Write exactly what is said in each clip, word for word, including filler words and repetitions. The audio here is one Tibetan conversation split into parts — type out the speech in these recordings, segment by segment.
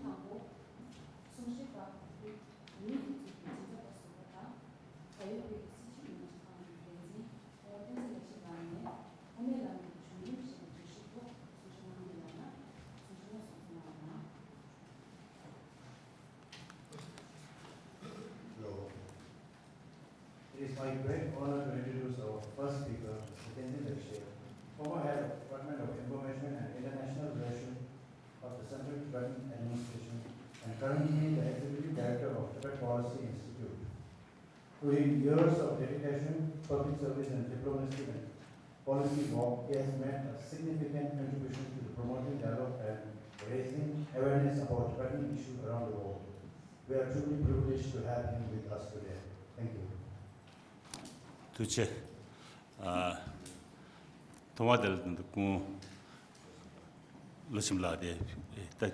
ནང་དུ་གསུང་བཤད་པ་བོད་མིའི་སྒྲིག་འཛུགས་ཀྱི་མགྲིན་ཚབ་པ་ཟུར་པ་དང་། བལ་ཡུལ་བོད་ཀྱི་སྲིད་བྱུས་ཀྱི་སྨྲ་བརྗོད་ཁང་གི་འགན་འཛིན་ཨོ་བསྟན་འཛིན་ལེགས་བཤད་ལགས་ནས་དབུ་མའི་ལམ་གྱི་བྱུང་རིམ་ཞེས་པའི་བརྗོད་གཞི་ཐོག་གསུང་བཤད་གནང་གི་ཡོད་ལ། གསུང་བཤད་སླར་གསོ་གནང་བ་དང་། It is my great honor to introduce our first speaker, Mister Tenzin Lepshe, former head of Department of Information and International Relations of the Central Tibetan Administration and currently the Executive Director of Tibet Policy Institute. Through his years of dedication, public service and diplomacy and policy work, he has made a significant contribution to the promoting dialogue and raising awareness about Tibetan issues around the world. We are truly privileged to have him with us today. Thank you. ཐུགས་རྗེ་ཆེ། ཨ། ཐོག་མ་དེ་ལ་ད་སྐུ་ངོ་བློ་ཆེན་ལགས་དེ་ད་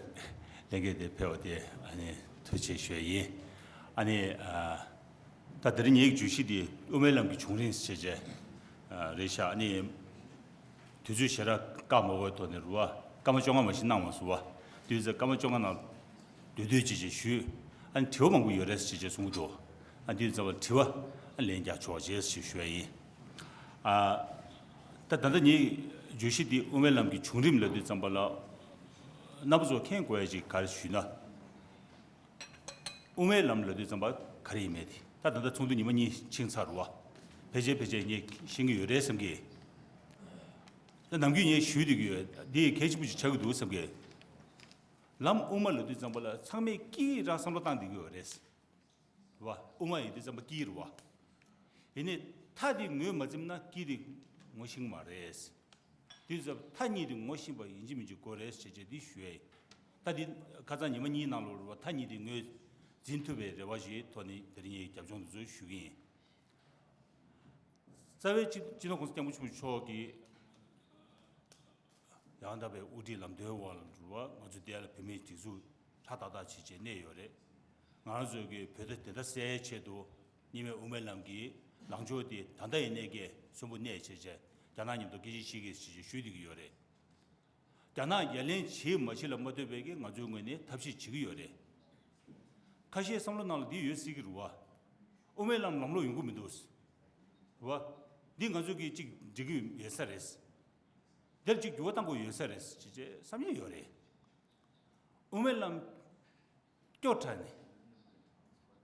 ལྷན་རྒྱས་དེ་ཕེབས་པ་དེ་ཨ་ནི་ཐུགས་རྗེ་ཆེ་ཞུ་ཡ་ཡིན། ཨ་ནི་ཨ། ད་དེ་རིང་ངེད་ཀྱི་བརྗོད་གཞི་དེ་དབུ་མའི་ལམ་གྱི་བྱུང་རིམ་ཞེས་བྱས་རེད་ཤག་ཨ་ནི་དུས་ཚོད་ཞེ་དྲག་བཀག་མ་དགོས་ཐོག་ནས་རེད་བ། སྐར་མ་བཅོ་ལྔ་མ་ཞིག་གནང་མ་སོང་བ། དུས་ཚོད་སྐར་མ་བཅོ་ལྔ་ནང་སྡོད་སྡོད་ཅེས་བྱས་ཞུས། ཨ་ནི་དྲི་བ་མང་པོ་ཡོད་རེད་ཅེས་བྱས་གསུང་གི་འདུག་ཨ་དུས་ཚོད་དྲི་བ་ཨ་ལན་རྒྱག་ཆོག་ཅེས་ཞུ་ཞུ་ཡ་ཡིན། ཨ། ད་ད་ལྟ་ངའི་བརྗོད་གཞི་འདི་དབུ་མའི་ལམ་གྱི་བྱུང་རིམ་ལབ་དུས་ཙམ་པ་ལ། རྣམ་པ་ཚོ་མཁྱེན་དགོས་ཡ་ཅིག་ག་རེ་ཞུས་ན། དབུ་མའི་ལམ་ལབ་དུས་ཙམ་པ་ག་རེ་ཡིན་མེད་དེ། ད་ད་ལྟ་ཚོགས་འདུ་ཉི་མ་གཉིས་ཕྱིན་ཚར་རེད་བ། ཕལ་ཆེར་ཕལ་ཆེར་ངས་ཤེས་ཀྱི་ཡོད་རེད་བསམ་གི། ད་ནམ་རྒྱུན་ངས་ཞུས་བསྡད་ཀྱི་ཡོད། འདི་གལ་ཆེན་པོ་ཞིག་ཆགས་ཀྱི་འདུག་བསམ་གི། ལམ་དབུ་མ་ལབ་དུས་ཙམ་པ་ལ་ཚང་མས་དཀྱིལ་ར་བསམ་བློ་བཏང་བསྡད་ཀྱི་ཡོད་རེད། རེད་བ། དབུ་མ་ཡིན་དུས་ཙམ་པ་དཀྱིལ་རེད་བ། ཡིན་ནའི་མཐའ་དེ་ངོས་མ་འཛིན་ན་དཀྱིལ་དེ་ངོ་ཤེས་ཀྱི་མ་རེད། དེ་ཚོ་མཐའ་གཉིས་དེ་ངོ་ཤེས་པ་ཡིན་གཅིག་མིན་གཅིག་དགོས་རེད་ཞེས་བྱས་འདི་ཞུ་ཡ་ཡིན། ད་འདི་ཁ་སང་ཉི་མ་གཉིས་ནང་ལོགས་རེད་བ། མཐའ་གཉིས་དེ་ངོས་འཛིན་ཐུབ་པའི་རེ་བ་ཞིག་ཐོག་ནས་དེ་རིང་ངས་རྒྱབ་ལྗོངས་འདི་ཚོ་ཞུ་གི་ཡིན། རྩ་བའི་སྤྱི་སྤྱི་ནོར་༸གོང་ས་༸སྐྱབས་མགོན་ཆེན་པོ་མཆོག་གིས་ཡང་དག་པའི་དབུ་ཁྲིད་ལམ་སྟོན་འོག་ལ་འགྲོ་བ། ང་ཚོ་འདི་ལ་བོད་མིའི་སྒྲིག་འཛུགས་ཧྲག་ཏག་ཏག་བྱེད་བྱེད་གནས་ཡོད་རེད། ང་རང་ཚོའི་གི་བོད་དོན་བདེན་མཐའ་གསལ་ཆེད་དུ་གཉིས་སྨན་དབུ་མའི་ལམ་གྱི་ལངས་ཕྱོགས་དེ་ད་ལྟ་ཡིན་ནའི་གི་གསོན་པོ་གནས་བྱེད་བྱེད། རྒྱ་ནག་མཉམ་དུ་སྐད་ཆ་བཤད་ཀྱི་ཞེས་ཞུས་བསྡད་ཀྱི་ཡོད་རེད། རྒྱ་ནག་ཡ་ལན་བྱེད་མ་བྱེད་ལ་མ་ལྟོས་པའི་གི་ང་ཚོའི་ངོས་ནས་ཐབས་ཤེས་བྱེད་ཀྱི་ཡོད་རེད། ཁ་ཤས་བསམ་བློ་ནང་ལ་འདི་ཡོད་སྲིད་ཀྱི་རེད་བ། དབུ་མའི་ལམ་ལམ་ལྷོང་ཡོང་གི་མི་འདུག་རེད་བ། འདི་ང་ཚོ་གིས་གཅིག་འགྲིག་གི་ཡོད་ས་རེད། འདིར་གཅིག་འགྱུར་བ་གཏང་དགོས་ཡོད་ས་རེད་ཅེས་བསམ་ཡས་ཡོད་རེད། དབུ་མའི་ལམ་སྐྱོ་དྲགས་ནས།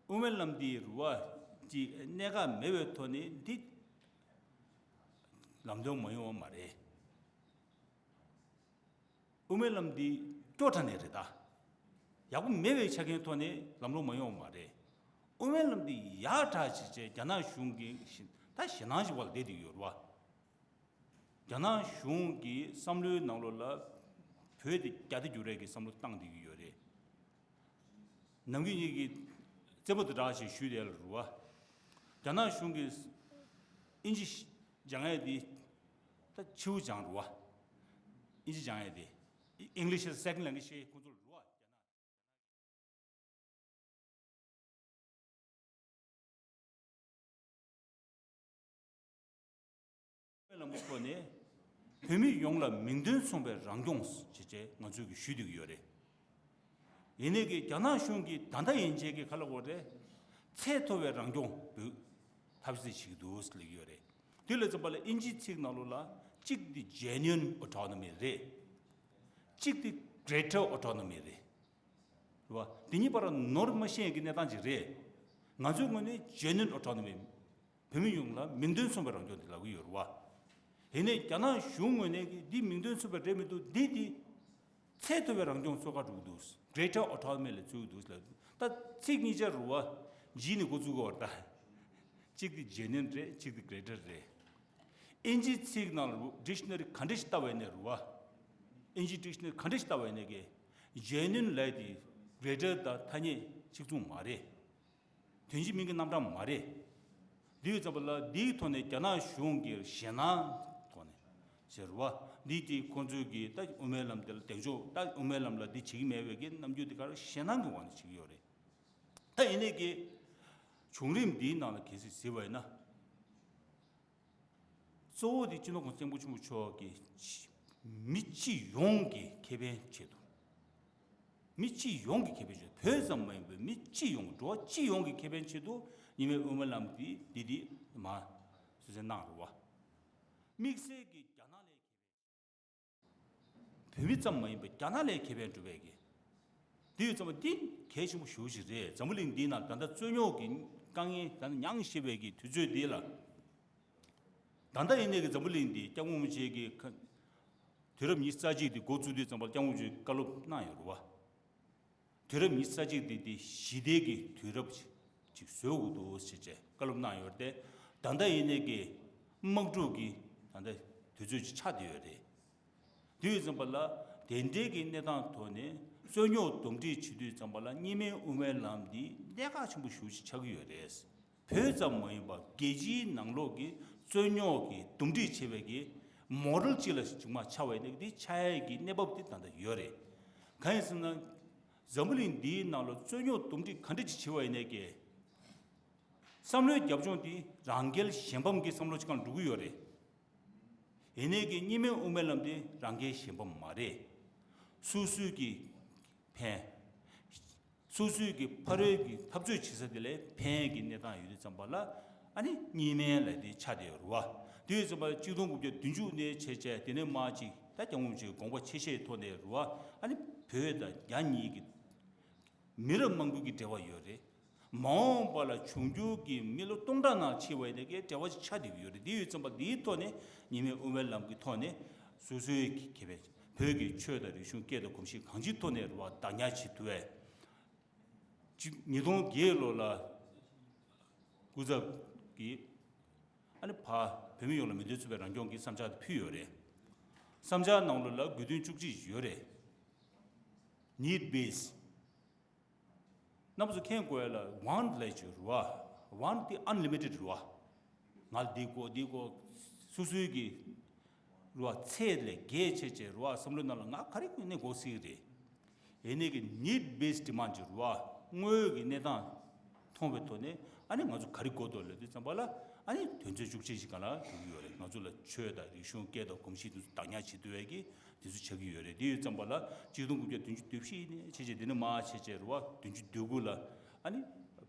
དབུ་མའི་ལམ་འདི་རུ་བ་ཅིག་གནད་འགག་མེད་པའི་ཐོག་ནས་འདི་ལམ་སྟོན་མ་ཡོང་བ་མ་རེད། དབུ་མའི་ལམ་འདི་སྐྱོ་དྲགས་ནས་རེད་ད། ཡག་པོ་མེད་པའི་ཆ་རྐྱེན་ཐོག་ནས་ལམ་ལྷོང་མ་ཡོང་བ་མ་རེད། དབུ་མའི་ལམ་འདི་ཡག་དྲགས་བྱས་བྱས་རྒྱ་ནག་གཞུང་གི་ཞི་ད་ཞེད་སྣང་ཞིག་བར་བསྡད་དེ་ཡོད་རེད་བ། རྒྱ་ནག་གཞུང་གི་བསམ་བློའི་ནང་ལོགས་ལ་བོད་དེ་རྒྱ་དེ་འགྱུར་རེས་ཀྱི་བསམ་བློ་བཏང་བསྡད་ཀྱི་ཡོད་རེད། ནམ་རྒྱུན་ངེད་ཀྱིས་རྩེད་མོ་དེ་འདྲ་ཞིག་ཞུས་བསྡད་ལ་རུ་བ། རྒྱ་ནག་གཞུང་གིས་ཨིན་ཇི་སྦྱང་ཡས་དེ་ད་ཕྱི་དབུགས་སྦྱང་རུ་བ། ཨིན་ཇི་སྦྱང་ཡས་དེ། English as second language ཞེས་ཁོང་ཚོར་རུ་བ། རྒྱ་ནག་ལམ་གྱི་ཐོག་ནས་བོད་མི་ཡོངས་ལ་མིང་དོན་མཚུངས་པའི་རང་སྐྱོང་ཞེས་བྱས་ང་ཚོས་ཀྱི་ཞུ་བསྡད་ཀྱི་ཡོད་རེད། ཡིན་ནའི་གི་རྒྱ་ནག་གཞུང་གིས་ད་ལྟ་ཡན་ཆད་ཀྱི་ག་ལ་གོ་རེད། ཚད་མཐོ་བའི་རང་སྐྱོང་བོད་ཐབས་ཤེས་བྱེད་ཀྱི་འདུག་ཟེར་ལབ་ཀྱི་ཡོད་རེད། དེ་ལ་ཙམ་པ་ལ་ཨིན་ཇིའི་ཚིག་ནང་ལོགས་ལ་གཅིག་དེ་genuine autonomy རེད། གཅིག་དེ་greater autonomy རེད། རེད་བ། དེ་གཉིས་བར་ནོར་མ་ཤེས་ཀྱི་གནས་སྟངས་ཅིག་རེད། ང་ཚོའི་ངོས་ནས་genuine autonomy བོད་མི་ཡོངས་ལ་མིང་དོན་མཚུངས་པའི་རང་སྐྱོང་དེ་ལབ་ཀྱི་ཡོད་རེད་བ། ཡིན་ནའི་རྒྱ་ནག་གཞུང་ངོས་ནས་ཀྱི་འདི་མིང་དོན་མཚུངས་པ་རེད་མི་འདུག་འདི་འདི་ཚད་མཐོ་བའི་རང་སྐྱོང་ཚོགས་ཁག་འགྲོ་གི་འདུག greater autonomy ལ་བརྩི་གི་འདུག་ལབ། ད་ཚིག་གཉིས་ཆ་རུ་བ་ཇི་ནས་འགོ་བཙུགས་དགོས་བར་ད། གཅིག་དེ་genuine རེད། གཅིག་དེ་greater རེད། ཨིན་ཇིའི་ཚིག་ནང་ལ་dictionary ག་འདྲ་ཞིག་ལྟ་བ་ཡིན་ནའི་རུ་བ། ཨིན་ཇིའི་dictionary ག་འདྲ་ཞིག་ལྟ་བ་ཡིན་ནའི་གི་genuine ལབ་དེ་greater དང་ཐ་སྙད་གཅིག་མཚུངས་མ་རེད། དོན་གཅིག་མིང་གི་རྣམ་གྲངས་མ་རེད། འདི་ཡོད་ཙམ་པ་ལ་འདིའི་ཐོག་ནས་རྒྱ་ནག་གཞུང་གི་ཞེད་སྣང་ཐོག་ནས་ཟེར་བ། འདི་དེ་ཁོང་ཚོས་ཀྱི་ད་དབུ་མའི་ལམ་དེ་ལ་གདེང་འཇོག་ད་དབུ་མའི་ལམ་ལ་འདི་བྱེད་ཀྱི་མེད་པའི་གི་རྣམ་འགྱུར་དེ་ག་རེ་ཞེད་སྣང་གི་ངང་ནས་བྱེད་ཀྱི་ཡོད་རེད། ད་ཡིན་ནའི་གི་བྱུང་རིམ་འདིའི་ནང་ལ་གལ་སྲིད་གཟིགས་པ་ཡིན་ན། གཙོ་བོ་དེ་སྤྱི་ནོར་༸གོང་ས་༸སྐྱབས་མགོན་ཆེན་པོ་མཆོག་གིས་མི་སྤྱི་ཡོངས་ཀྱི་ཁེ་ཕན་ཆེད་དུ། མི་སྤྱི་ཡོངས་ཀྱི་ཁེ་ཕན་ཆེད། བོད་ཙམ་མ་ཡིན་པའི་མི་སྤྱི་ཡོངས་འགྲོ་བ་སྤྱི་ཡོངས་ཀྱི་ཁེ་ཕན་ཆེད་དུ་གཉིས་སྨན་དབུ་མའི་ལམ་འདི་འདི་འདི་མ་སུ་ཚན་གནང་རུ་བ། དམིགས་བསལ་གྱི་རྒྱ་ནག་ལས་བོད་མི་ཙམ་མ་ཡིན་པར་རྒྱ་ནག་ལ་ཁེ་ཕན་སྒྲུབ་པའི་གི། དེ་ཡོད་ཙམ་པ་འདི་གལ་ཆེན་པོ་ཞེ་པོ་ཞིག་རེད། འཛམ་བུ་གླིང་འདིའི་ནང་ད་ལྟ་རྩོད་རྙོག་གི་དཀའ་ངལ་ད་ནི་མྱངས་བཞིན་པའི་གི་དུས་ཚོད་འདི་ལ། ད་ལྟ་ཡིན་ནའི་གི་འཛམ་བུ་གླིང་འདི་སྐྱབས་མགོན་རིན་པོ་ཆེ་གི་ཁ་དུས་རབས་ཉི་ཤུ་རྩ་གཅིག་འདི་འགོ་བཙུགས་དུས་ཙམ་པ་སྐྱབས་མགོན་རིན་པོ་ཆེས་བཀའ་སློབ་གནང་ཡོད་རེད་བ། དུས་རབས་ཉི་ཤུ་རྩ་གཅིག་འདི་འདི་ཞི་བདེ་གི་དུས་རབས་ཅིག་བཟོ་དགོས་འདུག་ཟེར་བྱས་བཀའ་སློབ་གནང་ཡོད་རེད་དེ། ད་ལྟ་ཡིན་ནའི་གི་དམག་འཁྲུག་གི་ད་ལྟ་དུས་ཚོད་ཅིག་ཆགས་བསྡད་ཡོད་རེད། དུས་ཙམ་པ་ལ་དེ་འདྲའི་གི་གནས་སྟངས་ཐོག་ནས་རྩོད་རྙོག་འདུམ་འགྲིག་བྱེད་དུས་ཙམ་པ་ལ་གཉིས་སྨན་དབུ་མའི་ལམ་འདི་གནད་འགག་ཆེན་པོ་ཞེ་པོ་ཅིག་ཆགས་ཀྱི་ཡོད་རེད། བོད་ཙམ་མ་ཡིན་པར་རྒྱལ་སྤྱིའི་ནང་ལོགས་ཀྱི་རྩོད་རྙོག་གི་འདུམ་འགྲིག་བྱེད་པའི་གི་མོ་ཌེལ་གཅིག་ལ་ཅིག་མ་ཆགས་པའི་གནས་འདི་ཆགས་ཡས་ཀྱི་གནས་བབ་འདི་ད་ལྟ་ཡོད་རེད། གང་ཡིན་ཟེར་ན། འཛམ་བུ་གླིང་འདིའི་ནང་ལ་རྩོད་རྙོག་འདུམ་འགྲིག་ག་འདྲ་ཅིག་བྱེད་པ་ཡིན་ནའི་གི། བསམ་བློའི་རྒྱབ་ལྗོངས་དེ་རང་རྒྱལ་གཞན་ཕམ་གྱི་བསམ་བློ་ཅིག་སྒང་འགྲོ་གི་ཡོད་རེད། ཡིན་ནའི་གི་གཉིས་སྨན་དབུ་མའི་ལམ་དེ་རང་རྒྱལ་གཞན་ཕམ་མ་རེད། སོ་སོའི་གི་ཕན། སོ་སོའི་གི་ཕ་རོལ་གྱི་འཐབ་རྩོད་བྱེད་ས་དེ་ལས་ཕན་གྱི་གནས་སྟངས་ཡོད་དུས་ཙམ་པ་ལ་ཨ་ནི་གཉིས་སྨན་ལ་དེ་ཆགས་བསྡད་ཡོད་རེད་བ། དེ་ཡོད་ཙམ་པ་ལ་གཅིག་སྟོང་དགུ་བརྒྱ་བདུན་ཅུ་ནས་བྱས་བྱས་དེ་ནས་མར་ཅིག་ད་སྐྱབས་མགོན་རིན་པོ་ཆེའི་དགོངས་པ་ཆེ་བཞེས་ཐོག་ནས་རེད་བ། ཨ་ནི་བོད་དང་རྒྱ་གཉིས་ཀྱི་མི་རབས་མང་པོའི་གི་འབྲེལ་བ་ཡོད་རེད། མ་འོངས་པ་ལ་འབྱུང་འགྱུར་གྱི་མི་ལོ་སྟོང་ཕྲག་ནང་ཕྱིན་པ་ཡིན་ན་གི་འབྲེལ་བ་ཅིག་ཆགས་བསྡད་ཀྱི་ཡོད་རེད། དེ་ཡོད་ཙམ་པ་འདིའི་ཐོག་ནས་གཉིས་སྨན་དབུ་མའི་ལམ་གྱི་ཐོག་ནས་སོ་སོའི་གི་ཁེ་ཕན། བོད་ཀྱི་ཆོས་དང་རིག་གཞུང་སྐད་དང་གོམས་གཤིས་གང་ཅིའི་ཐོག་ནས་རེད་བ་བདག་ཉར་བྱེད་ཐུབ་པའི། གཅིག་ཉིས་སྟོང་བརྒྱད་ལོ་ལ་སྐུ་ཚབ་ཀྱིས་ཨ་ནི་ཕ་བོད་མི་ཡོངས་ལ་མི་དོན་མཚུངས་པའི་རང་སྐྱོང་གི་བསམ་འཆར་དེ་ཕུལ་ཡོད་རེད། བསམ་འཆར་ནང་ལོགས་ལ་དགོས་འདུན་བཅུ་གཅིག་ཡོད་རེད། Need base། རྣམ་པ་ཚོ་མཁྱེན་དགོས་ཡ་ལ་want ལབ་ཀྱི་རེད་བ། Want དེ་unlimited རེད་བ། ང་ལ་འདི་དགོས་འདི་དགོས། སོ་སོའི་གི་རེད་བ། ཚད་ལས་བརྒལ་བྱས་བྱས་རེད་བ། བསམ་བློའི་ནང་ལ་ང་ག་རེ་དགོས་ནས་དགོས་སྲིད་རེད། ཡིན་ནའི་གི་need based demand ཅིག་རེད་བ། དངོས་ཀྱི་གནས་སྟངས་མཐོང་བའི་ཐོག་ནས་ཨ་ནི་ང་ཚོ་ག་རེ་དགོས་འདུག་ལབ་དུས་ཙམ་པ་ལ་ཨ་ནི་དོན་ཚན་བཅུ་གཅིག་ཅིག་སྒང་ལ་འགྲོ་གི་ཡོད་རེད། ང་ཚོ་ལ་ཆོས་དང་རིག་གཞུང་སྐད་དང་གོམས་གཤིས་དེ་ཚོ་བདག་ཉར་བྱེད་ཐུབ་ཡས་ཀྱི་དེ་ཚོ་ཆགས་ཀྱི་ཡོད་རེད། དེ་ཡོད་ཙམ་པ་ལ་གཅིག་སྟོང་དགུ་བརྒྱ་བདུན་ཅུ་དོན་བཞི་ནས་བྱས་བྱས་དེ་ནས་མར་བྱས་བྱས་རེད་བ། བདུན་ཅུ་དོན་དགུ་ལ་ཨ་ནི་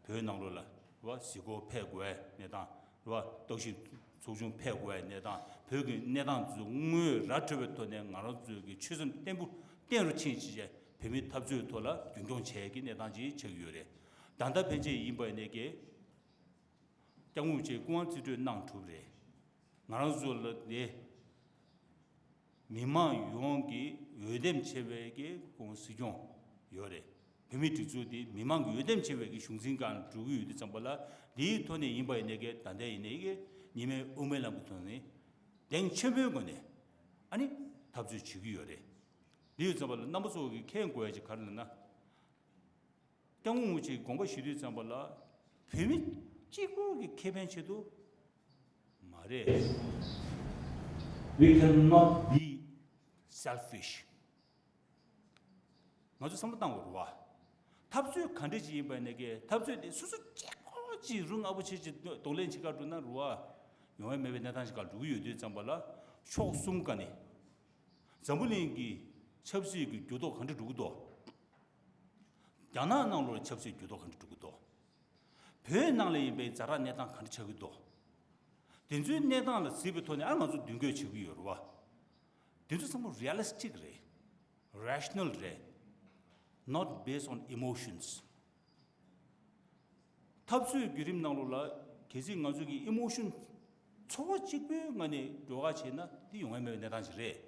བོད་ནང་ལོགས་ལ་རེད་བ། གཟིགས་སྐོར་ཕེབས་དགོས་པའི་གནས་སྟངས་རེད་བ། རྟོག་ཞིབ་ཚོགས་ཆུང་ཕེབས་དགོས་པའི་གནས་སྟངས། བོད་ཀྱི་གནས་སྟངས་དེ་ཚོ་དངོས་ར་འཕྲོད་པའི་ཐོག་ནས་ང་རང་ཚོའི་གི་ཆོད་སེམས་བརྟན་པོ་བརྟན་རུ་ཕྱིན་བྱས་བྱས་བོད་མིའི་འཐབ་རྩོད་ཐོག་ལ་རྒྱུན་འཁྱོངས་བྱས་ཀྱི་གནས་སྟངས་ཅིག་ཆགས་ཀྱི་ཡོད་རེད། ད་ལྟ་ཕན་ཆད་ཡིན་པ་ཡིན་ནའི་གི་སྐྱབས་མགོན་རིན་པོ་ཆེས་སྐུ་དབང་རྩིས་སྤྲོད་གནང་གྲུབ་རེད། ང་རང་ཚོ་ལ་དེ་མི་མང་ཡོངས་ཀྱི་འོས་འདེམས་བྱས་པའི་གི་སྐུ་ངོ་སྲིད་སྐྱོང་ཡོད་རེད། བོད་མིའི་སྒྲིག་འཛུགས་དེ་མི་མང་གིས་འོས་འདེམས་བྱས་པའི་གི་གཞུང་འཛིན་སྒང་འགྲོ་གི་ཡོད་དུས་ཙམ་པ་ལ་དེའི་ཐོག་ནས་ཡིན་པ་ཡིན་ནའི་གི་ད་ལྟ་ཡིན་ནའི་གི་གཉིས་སྨན་དབུ་མའི་ལམ་གྱི་ཐོག་ནས་གདེང་ཆེན་པོའི་སྒོ་ནས་ཨ་ནི་འཐབ་རྩོད་བྱེད་ཀྱི་ཡོད་རེད། དེ་ཡོད་ཙམ་པ་ལ་རྣམ་པ་ཚོ་གིས་མཁྱེན་དགོས་ཡ་ཅིག་ག་རེ་ལབ་ན། སྐྱབས་མགོན་རིན་པོ་ཆེའི་དགོངས་པ་ཞུ་དུས་ཙམ་པ་ལ་བོད་མི་གཅིག་པོ་གི་ཁེ་ཕན་ཆེད་དུ་མ་རེད། We cannot be selfish. ང་ཚོས་བསམ་བློ་བཏང་དགོས་རེད་བ། འཐབ་རྩོད་ག་འདྲ་ཅིག་ཡིན་པ་ནས་ཀྱི་འཐབ་རྩོད་དེ་སོ་སོ་གཅིག་པོ་གཅིག་རུ་ང་པོ་ཆེ་ཆེ་གདོང་ལེན་བྱེད་ག་འགྲོ་ན་རེད་བ། ཡོང་ཡ་མེད་པའི་གནས་སྟངས་ཤིག་ག་འགྲོ་གི་ཡོད་དུས་ཙམ་པ་ལ་ཕྱོགས་གསུམ་ཀ་ནས་འཛམ་བུ་གླིང་གི་ཆབ་སྲིད་ཀྱི་འགྱུར་ལྡོག་ག་འདྲ་འགྲོ་གི་འདུག་རྒྱ་ནག་ནང་ལོགས་ཆབ་སྲིད་འགྱུར་ལྡོག་ག་འདྲ་འགྲོ་གི་འདུག་བོད་ནང་ལ་ཡིན་པའི་ཛ་དྲག་གནས་སྟངས་ག་འདྲ་ཆགས་ཀྱི་འདུག་དེ་ཚོའི་གནས་སྟངས་ལ་གཟིགས་པའི་ཐོག་ནས་ཨ་ང་ཚོ་མདུན་སྐྱོད་བྱེད་ཀྱི་ཡོད་རེད་བ། དེ་ཚོ་ཚང་མ་རི་ཨ་ལི་སི་ཊིག་རེད། རེ་ཤི་ནལ་རེད། Not based on emotions. འཐབ་རྩོད་བརྒྱུད་རིམ་ནང་ལོགས་ལ་གལ་སྲིད་ང་ཚོ་གི་ཨི་མོ་ཤན་ཚོར་བ་གཅིག་པུའི་ངང་ནས་འགྲོ་ག་བྱས་ན་འདི་ཡོང་ཡ་མེད་པའི་གནས་སྟངས་ཤིག་རེད།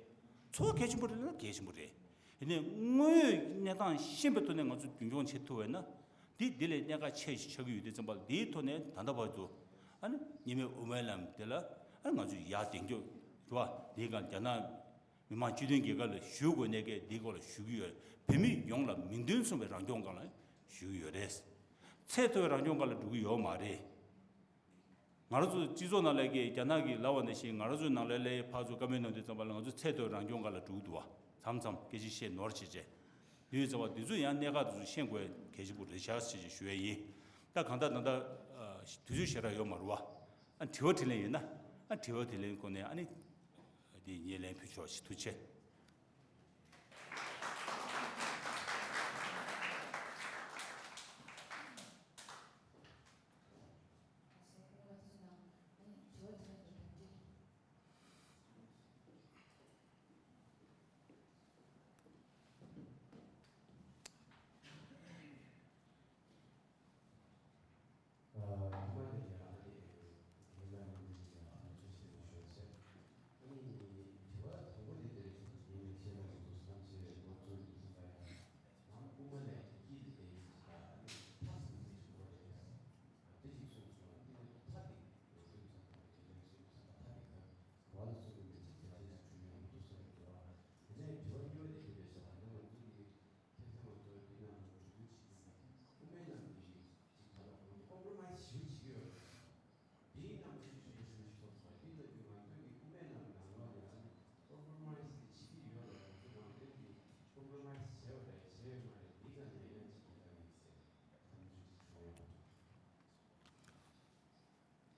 ཚོར་བ་གལ་ཆེན་པོ་རེད་ལབ་ན་གལ་ཆེན་པོ་རེད། ཡིན་ནའི་དངོས་ཡོད་གནས་སྟངས་ཤེས་པའི་ཐོག་ནས་ང་ཚོ་རྒྱུན་འཁྱོངས་བྱེད་ཐུབ་པ་ཡིན་ན་འདི་འདི་ལས་གནད་འགག་ཆེ་ཞིག་ཆགས་ཀྱི་ཡོད་དུས་ཙམ་པ་ལ་འདིའི་ཐོག་ནས་ད་ལྟ་བར་དུ་ཨ་ནི་གཉིས་སྨན་དབུ་མའི་ལམ་དེ་ལ་ཨ་ནི་ང་ཚོས་ཡར་གདེང་འཇོག་རེད་བ། འདིའི་སྒང་རྒྱ་ནག་མི་དམངས་སྤྱི་མཐུན་རྒྱལ་ཁབ་ལ་ཞུ་དགོས་གནད་འགལ་འདིའི་སྐོར་ལ་ཞུ་གི་ཡོད། བོད་མི་ཡོངས་ལ་མིང་དོན་མཚུངས་པའི་རང་སྐྱོང་སྒང་ལ་ཞུ་གི་ཡོད་རེད། ཚད་མཐོ་བའི་རང་སྐྱོང་སྒང་ལ་འགྲོ་གི་ཡོད་མ་རེད། ང་རང་ཚོ་སྤྱི་ཚོགས་ནང་ལ་གི་རྒྱ་ནག་གིས་ལབ་པ་ནང་བཞིན་ང་རང་ཚོའི་ནང་ལ་ལས་ཕར་ཚུར་བཀའ་མོལ་གནང་དུས་ཙམ་པ་ལ་ང་ཚོ་ཚད་མཐོ་བའི་རང་སྐྱོང་སྒང་ལ་འགྲོ་གི་འདུག་བ། མཚམས་མཚམས་སྐད་ཆ་བཤད་ནོར་བྱས་བྱས། དུས་ཙམ་པ་དེ་ཚོ་ཡང་གནད་འགག་དེ་ཚོ་ཤེས་དགོས་གལ་ཆེན་པོ་རེད་ཤག་ཅེས་ཞུ་ཡས་ཡིན། ད་གང་ལྟར་ད་ལྟ་དུས་ཚོད་ཞེ་དྲག་ཡོད་མ་རེད་བ། ཨ་དྲི་བ་དྲིས་ལན་ཡོད་ན་ཨ་དྲི་བ་དྲིས་ལན་སྐོར་ནས་ཨ་ནི་དེ་ངས་ལན་ཕུལ་ཆོག་ཞིག་ཐུགས་རྗེ་ཆེ།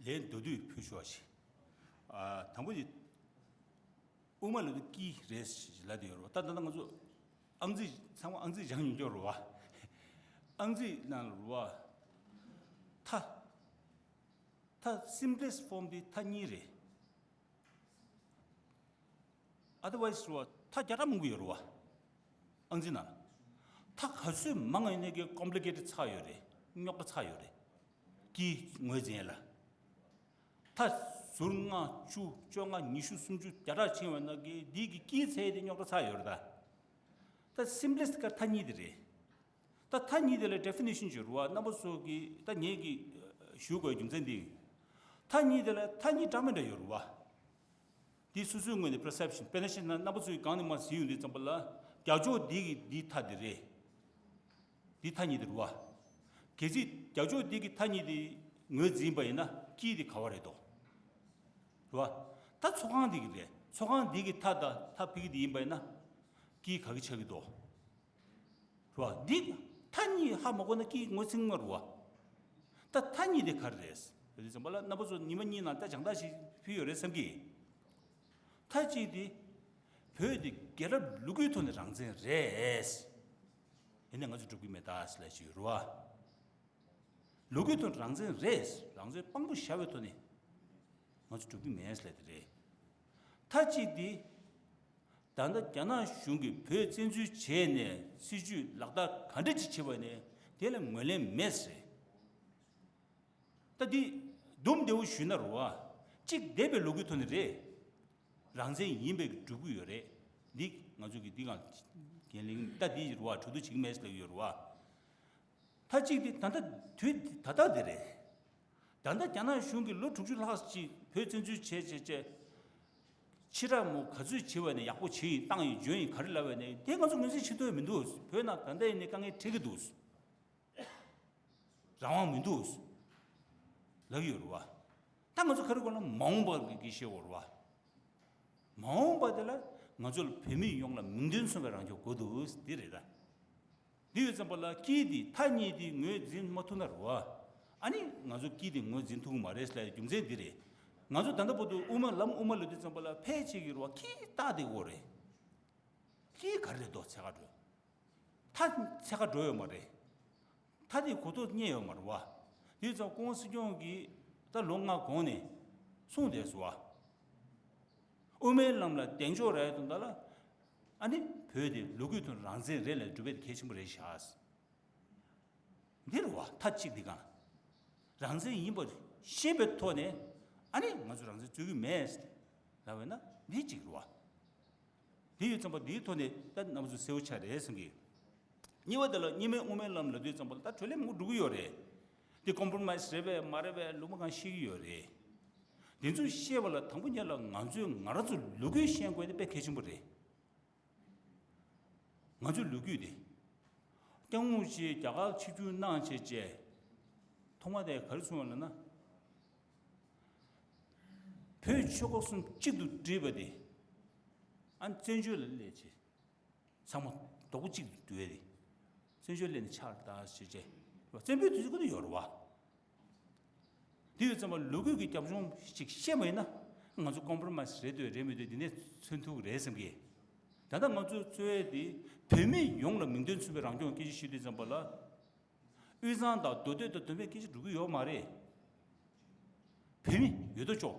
ལན་མདོར་བསྡུས་ཕུལ་ཞུ་བ་ཞིག་ཨ། དང་པོ་དེ། དབུ་མ་ལ་དེ་ཀི་རེད་ཞེས་ལབ་དེ་ཡོད་རེད་བ། ད་ད་ལྟ་ང་ཚོ་ཨང་རྩིས་ཚང་མ་ཨང་རྩིས་སྦྱང་མྱོང་ཡོད་རེད་བ། ཨང་རྩིས་ནང་ལ་རེད་བ། མཐའ། མཐའ་simplest form དེ་མཐའ་གཉིས་རེད། Otherwise རེད་བ། མཐའ་བརྒྱ་ཕྲག་མང་པོ་ཡོད་རེད་བ། ཨང་རྩིས་ནང་ལ། མཐའ་ག་ཚོད་མང་ཡིན་ནའི་གི་complicated ཚ་ཡོད་རེད། རྙོག་དྲ་ཚ་ཡོད་རེད། ཀིའི་ངོས་འཛིན་ལ། མཐའ་ཟུར་ལྔ་བཅུ་བཅོ་ལྔ་ཉི་ཤུ་སུམ་ཅུ་བརྒྱ་ཕྲག་ཕྱིན་པ་ན་གི་འདི་གི་ཀིའི་ཚད་དེ་རྙོག་དྲ་ཚ་ཡོད་རེད་ད། ད་simplest ཀ་མཐའ་གཉིས་དེ་རེད། ད་མཐའ་གཉིས་དེ་ལ་definition ཅིག་ཡོད་རེད་བ། རྣམ་པ་ཚོ་གིས་ད་ངེད་ཀྱིས་ཞུ་དགོས་རྒྱུ་མཚན་འདི། མཐའ་གཉིས་དེ་ལ་མཐའ་གཉིས་འདྲ་མི་འདྲ་ཡོད་རེད་བ། འདི་སོ་སོའི་ངོས་ནས་perception དཔེར་ན་བཤད་ན་རྣམ་པ་ཚོས་གང་ནས་མར་ཟིན་ཡོང་དུས་ཙམ་པ་ལ་རྒྱ་ཕྱོགས་འདི་གི་འདི་མཐའ་འདི་རེད། འདི་མཐའ་གཉིས་དེ་རེད་བ། གལ་སྲིད་རྒྱ་ཕྱོགས་འདི་གི་མཐའ་གཉིས་དེ་ངོས་འཛིན་པ་ཡིན་ན་ཀི་དེ་ག་བ་རེད་དོ། རེད་བ། ད་ཚོགས་ཁང་འདི་གི་རེད། ཚོགས་ཁང་འདི་གི་མཐའ་དང་མཐའ་ཕ་གི་དེ་ཡིན་པ་ཡིན་ན་ཀི་ག་གི་ཆགས་ཀྱི་འདུག་རེད་བ། འདི་མཐའ་གཉིས་ཧ་མ་གོ་ན་ཀི་ངོས་འཛིན་མ་རུང་བ། ད་མཐའ་གཉིས་དེ་ག་རེ་རེད། དེ་ཙམ་པ་ལ་རྣམ་པ་ཚོ་ཉི་མ་གཉིས་ནང་ད་སྦྱང་བརྡར་ཞིག་ཕུལ་ཡོད་རེད་བསམ་གི། མཐའ་གཅིག་དེ་བོད་དེ་རྒྱལ་རབས་ལོ་རྒྱུས་ཐོག་ནས་རང་བཙན་རེད། ཡིན་ནའི་ང་ཚོ་སྒྲུབ་ཀྱི་མེད་ད་ཟེར་ལབ་ཞིག་ཡོད་རེད་བ། ལོ་རྒྱུས་ཐོག་རང་བཙན་རེད། རང་བཙན་དཔང་པོ་བཞག་པའི་ཐོག་ནས་ང་ཚོ་སྒྲུབ་ཀྱི་མེད་ཟེར་ལབ་དེ་རེད། མཐའ་གཅིག་དེ། ད་ལྟ་རྒྱ་ནག་གཞུང་གིས་བོད་བཙན་འཛུལ་བྱས་ནས་སྲིད་བྱུས་ལག་བསྟར་ག་འདྲ་ཅིག་བྱས་པ་ནས་དེ་ལ་ངོས་ལེན་མེད་ཟེར། ད་འདི་དུམ་བདེ་བོ་ཞུས་ན་རེད་བ། གཅིག་འདས་པའི་ལོ་རྒྱུས་ཐོག་ནས་རེད། རང་བཙན་ཡིན་པའི་སྒྲུབ་ཀྱི་ཡོད་རེད། འདི་ང་ཚོ་གི་འདི་གང་འགན་ལེན་ད་འདི་རེད་བ། གྲོས་བསྡུར་བྱེད་ཀྱི་མེད་ཟེར་ལབ་ཀྱི་ཡོད་རེད་བ། མཐའ་གཅིག་དེ་ད་ལྟ་དུས་ད་ལྟ་དེ་རེད། ད་ལྟ་རྒྱ་ནག་གཞུང་གིས་ལོ་དྲུག་ཅུ་ལྷག་ཅིག་བོད་བཙན་འཛུལ་བྱས་བྱས་བྱས། ཕྱི་དྲག་མོ་ག་ཚོད་བྱས་པ་ནས་ཡག་པོ་བྱས་ཡིན་བཏང་ཡིན་འཇོན་ཡིན་ག་རེ་ལབ་པ་ནས་དེ་ང་ཚོ་ངོས་འཛིན་བྱེད་ཐུབ་ཡ་མི་འདུག་བོད་ནང་ད་ལྟ་ཡིན་ནའི་དཀའ་ངལ་འཕྲད་ཀྱི་འདུག་རང་དབང་མི་འདུག་ལབ་ཡོད་རེད་བ། ད་ང་ཚོ་ག་རེ་དགོས་ན་མ་འོངས་པ་གི་ཤེས་དགོས་རེད་བ། མ་འོངས་པ་དེ་ལ་ང་ཚོ་ལ་བོད་མི་ཡོངས་ལ་མིང་དོན་མཚུངས་པའི་རང་སྐྱོང་དགོས་འདུག་འདི་རེད་ད། འདི་ཡོད་ཙམ་པ་ལ་ཀི་དེ་མཐའ་གཉིས་དེ་ངོས་འཛིན་མ་ཐུབ་ན་རེད་བ། ཨ་ནི་ང་ཚོ་ཀི་དེ་ངོས་འཛིན་ཐུབ་ཀྱི་མ་རེད་ཟེར་ཡ་རྒྱུ་མཚན་འདི་རེད། ང་ཚོ་ད་ལྟ་བར་དུ་དབུ་མ་ལམ་དབུ་མ་ལ་དུས་ཙམ་པ་ལ་ཕལ་ཆེར་གྱི་རེད་བ་ཀི་རྟགས་དེ་འོ་རེད། ཀི་ག་རེ་རེད་དོ་ཚད་ག་འགྲོ། མཐའ་ཚད་ག་འགྲོ་ཡོད་མ་རེད། མཐའ་དེ་གོ་རྟོགས་རྙེད་ཡོད་མ་རེད་བ། དེ་ཙང་སྐུ་ངོ་སྲིད་སྐྱོང་གིས་ད་ལོ་ལྔ་གོང་ནས་གསུངས་བསྡད་སོང་བ། དབུ་མའི་ལམ་ལ་གདེང་འཇོག་རག་ཡ་དོན་དག་ལ། ཨ་ནི་བོད་དེ་ལོ་རྒྱུས་ཐོག་རང་བཙན་རེད་ལབ་སྒྲུབ་པ་དེ་གལ་ཆེན་པོ་རེད་ཤག་འདི་རེད་བ། མཐའ་གཅིག་འདི་གང་། རང་བཙན་ཡིན་པ་ཤེས་པའི་ཐོག་ནས་ཨ་ནི་ང་ཚོ་རང་བཙན་རྩོད་ཀྱི་མེད་ལབ་པ་ན་འདི་གཅིག་རེད་བ། འདི་ཡོད་ཙམ་པ་འདིའི་ཐོག་ནས་ད་རྣམ་པ་ཚོ་གསལ་བོ་ཆགས་རེད་གསུང་གི། གཉིས་པ་དེ་ལ་གཉིས་སྨན་དབུ་མའི་ལམ་ལབ་དུས་ཙམ་པ་ལ་ད་གྲོས་ལས་མང་པོ་འགྲོ་གི་ཡོད་རེད། འདི་compromise རེད་པས་མ་རེད་པས་ལུང་པ་གང་ཤེས་ཀྱི་ཡོད་རེད། འདི་ཚོ་ཤེས་པ་ལ་དང་པོ་ཉིད་ལ་ང་ཚོས་ང་རང་ཚོ་ལོ་རྒྱུས་ཤེས་དགོས་དེ་དཔེ་གལ་ཆེན་པོ་རེད། ང་ཚོའི་ལོ་རྒྱུས་དེ། སྐྱབས་མགོན་རིན་པོ་ཆེ་རྒྱ་གར་ཆིབས་བསྒྱུར་གནང་བྱས་རྗེས། ཐོག་མ་དེ་ག་རེ་གསུངས་པ་ལབ་ན། བོད་ཆོལ་ཁ་གསུམ་གཅིག་ཏུ་སྒྲིལ་བ་དེ། ཨ་ནི་བཙན་བྱོལ་ལ་སླེབས་བྱས། ཚང་མ་རྡོག་པོ་གཅིག་ཏུ་བསྡུ་བས་དེ། བཙན་བྱོལ་སླེབས་ནས་ཆགས་ད་བྱས་རྗེས། བཙན་པོའི་དུས་ཚོད་ཀུན་ཏུ་ཡོད་རེད་བ། དེ་ཡོད་ཙམ་པ་ལོ་རྒྱུས་ཀྱི་རྒྱབ་ལྗོངས་ཤིག་ཤེས་པ་ཡིན་ན། ང་ཚོ་compromise རེད་འདོད་རེད་མི་འདོད་འདི་ནས་མཚོན་ཐུབ་རེད་བསམ་གི། ད་ལྟ་ང་ཚོའི་རྩོད་ཡས་དེ་བོད་མི་ཡོངས་ལ་མིང་དོན་མཚུངས་པའི་རང་སྐྱོང་སྐད་ཆ་ཞུ་དུས་ཙམ་པ་ལ། དབུས་གཙང་དང་མདོ་སྟོད་དང་བསྡོམས་པས་སྐད་ཆ་འགྲོ་གི་ཡོད་མ་རེད། བོད་མི་ཡོད་དོ་ཅོག་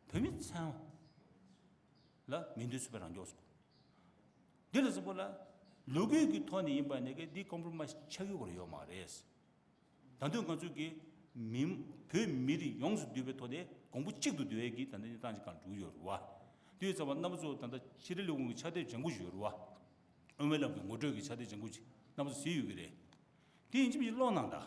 བོད་མི་ཚང་མ་ལ་མིང་དོན་མཚུངས་པའི་རང་སྐྱོང་སོགས། འདི་ལ་གཟིགས་པ་ལ་ལོ་རྒྱུས་ཀྱི་ཐོག་ནས་ཡིན་པ་ནས་ཀྱི་འདི་compromise ཆགས་ཀྱི་ཡོད་མ་རེད། ད་དུང་ང་ཚོ་གི་མི་བོད་མི་རིགས་ཡོངས་སུ་འདུས་པའི་ཐོག་ནས་གོང་བུ་གཅིག་ཏུ་བསྡུ་བའི་གི་ད་ལྟ་གནས་སྟངས་ཅིག་གང་འགྲོ་གི་ཡོད་རེད་བ། དེ་ཡོད་ཙམ་པ་རྣམ་པ་ཚོ་ད་ལྟ་ཕྱི་དྲིལ་ལས་ཁུངས་ཀྱི་ཕྱག་དེབ་ལྗང་ཁུ་ཞིག་ཡོད་རེད་བ། དབུ་མའི་ལམ་གྱི་ངོ་སྤྲོད་ཀྱི་ཕྱག་དེབ་ལྗང་ཁུ་ཅིག་རྣམ་པ་ཚོ་གཟིགས་ཡོད་ཀྱི་རེད། དེ་ཡིན་གཅིག་མིན་གཅིག་ཀློག་གནང་དང་།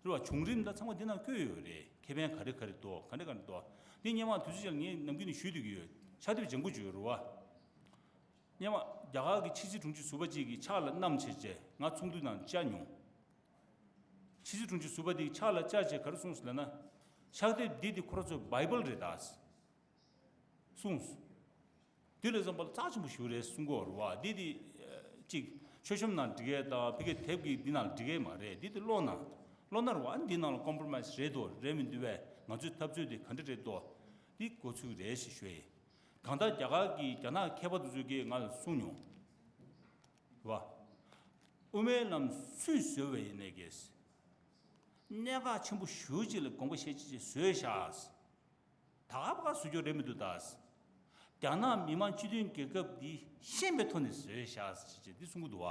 རེད་བ། བྱུང་རིམ་དང་ཚང་མ་འདི་ནང་བཀོད་ཡོད་རེད། ཁེ་ཕན་ག་རེ་ག་རེ་འདུག་ག་འདྲ་ག་འདྲ་འདུག་འདི་སྔོན་མ་དུས་ཚོད་ཅིག་ལ་ངས་ནམ་རྒྱུན་ནས་ཞུས་བསྡད་ཀྱི་ཡོད། ཕྱག་དེབ་ལྗང་ཁུ་ཅིག་ཡོད་རེད་བ། སྔོན་མ་རྒྱ་གར་གྱི་ཕྱི་སྲིད་དྲུང་ཆེ་ཟུར་པ་ཅིག་གིས་ཕྱག་ལ་བསྣམས་བྱས་རྗེས་ང་ཚོགས་འདུ་ནང་བཅར་མྱོང་། ཕྱི་སྲིད་དྲུང་ཆེ་ཟུར་པ་དེས་ཕྱག་ལ་བཅར་རྗེས་ག་རེ་གསུངས་སོང་ལབ་ན། ཕྱག་དེབ་འདི་དེ་ཁོ་རང་ཚོའི་བྷའི་བལ་རེད་ད། གསུངས་སོང་། དེ་ལས་བསམ་པ་ལ་རྩ་ཆེན་པོ་ཞིག་རེད་གསུང་གི་ཡོད་རེད་བ། འདི་དེ་ཅིག་མཆོད་གཤོམ་ནང་འབྲི་མཁན་དང་ཕ་གིའི་དེབ་ཀྱི་འདི་ནང་འབྲི་མཁན་མ་རེད། འདི་དེ་ཀློག་ན་ བློ་ན་རེ་བ་འདི་ནང་ལ་ཀོམ་པོ་རོ་མའེ་སི་རེད་དོ་རེད་མི་འདུག་པས། ང་ཚོའི་འཐབ་རྩོད་དེ་ག་འདྲ་རེད་དོ། འདི་འགོ་ཚུགས་རེད་ཞེས་ཞུ་ཡི། གང་ལྟར་རྒྱ་གར་གྱི་རྒྱ་ནག་མཁས་པ་དེ་ཚོས་ཀྱིས་ང་ལ་གསུངས་མྱོང་། བ། དབུ་མའི་ལམ་སུས་བཟོས་པ་ཡིན་ནའི་གེ། གནད་འགག་ཆེན་པོ་ཞེ་པོ་ཅིག་ལ་དགོངས་པ་བཞེས་བྱས་བཟོས་ཤག། ད་ག་བ་ག་བཟོ་རྒྱུ་རེད་མི་འདུག་ད། རྒྱ་ནག་མི་དམངས་སྤྱི་མཐུན་རྒྱལ་ཁབ་འདི་ཤེས་པའི་ཐོག་ནས་བཟོས་ཤག་ཅེས་འདི་གསུང་གི་འདུག་བ།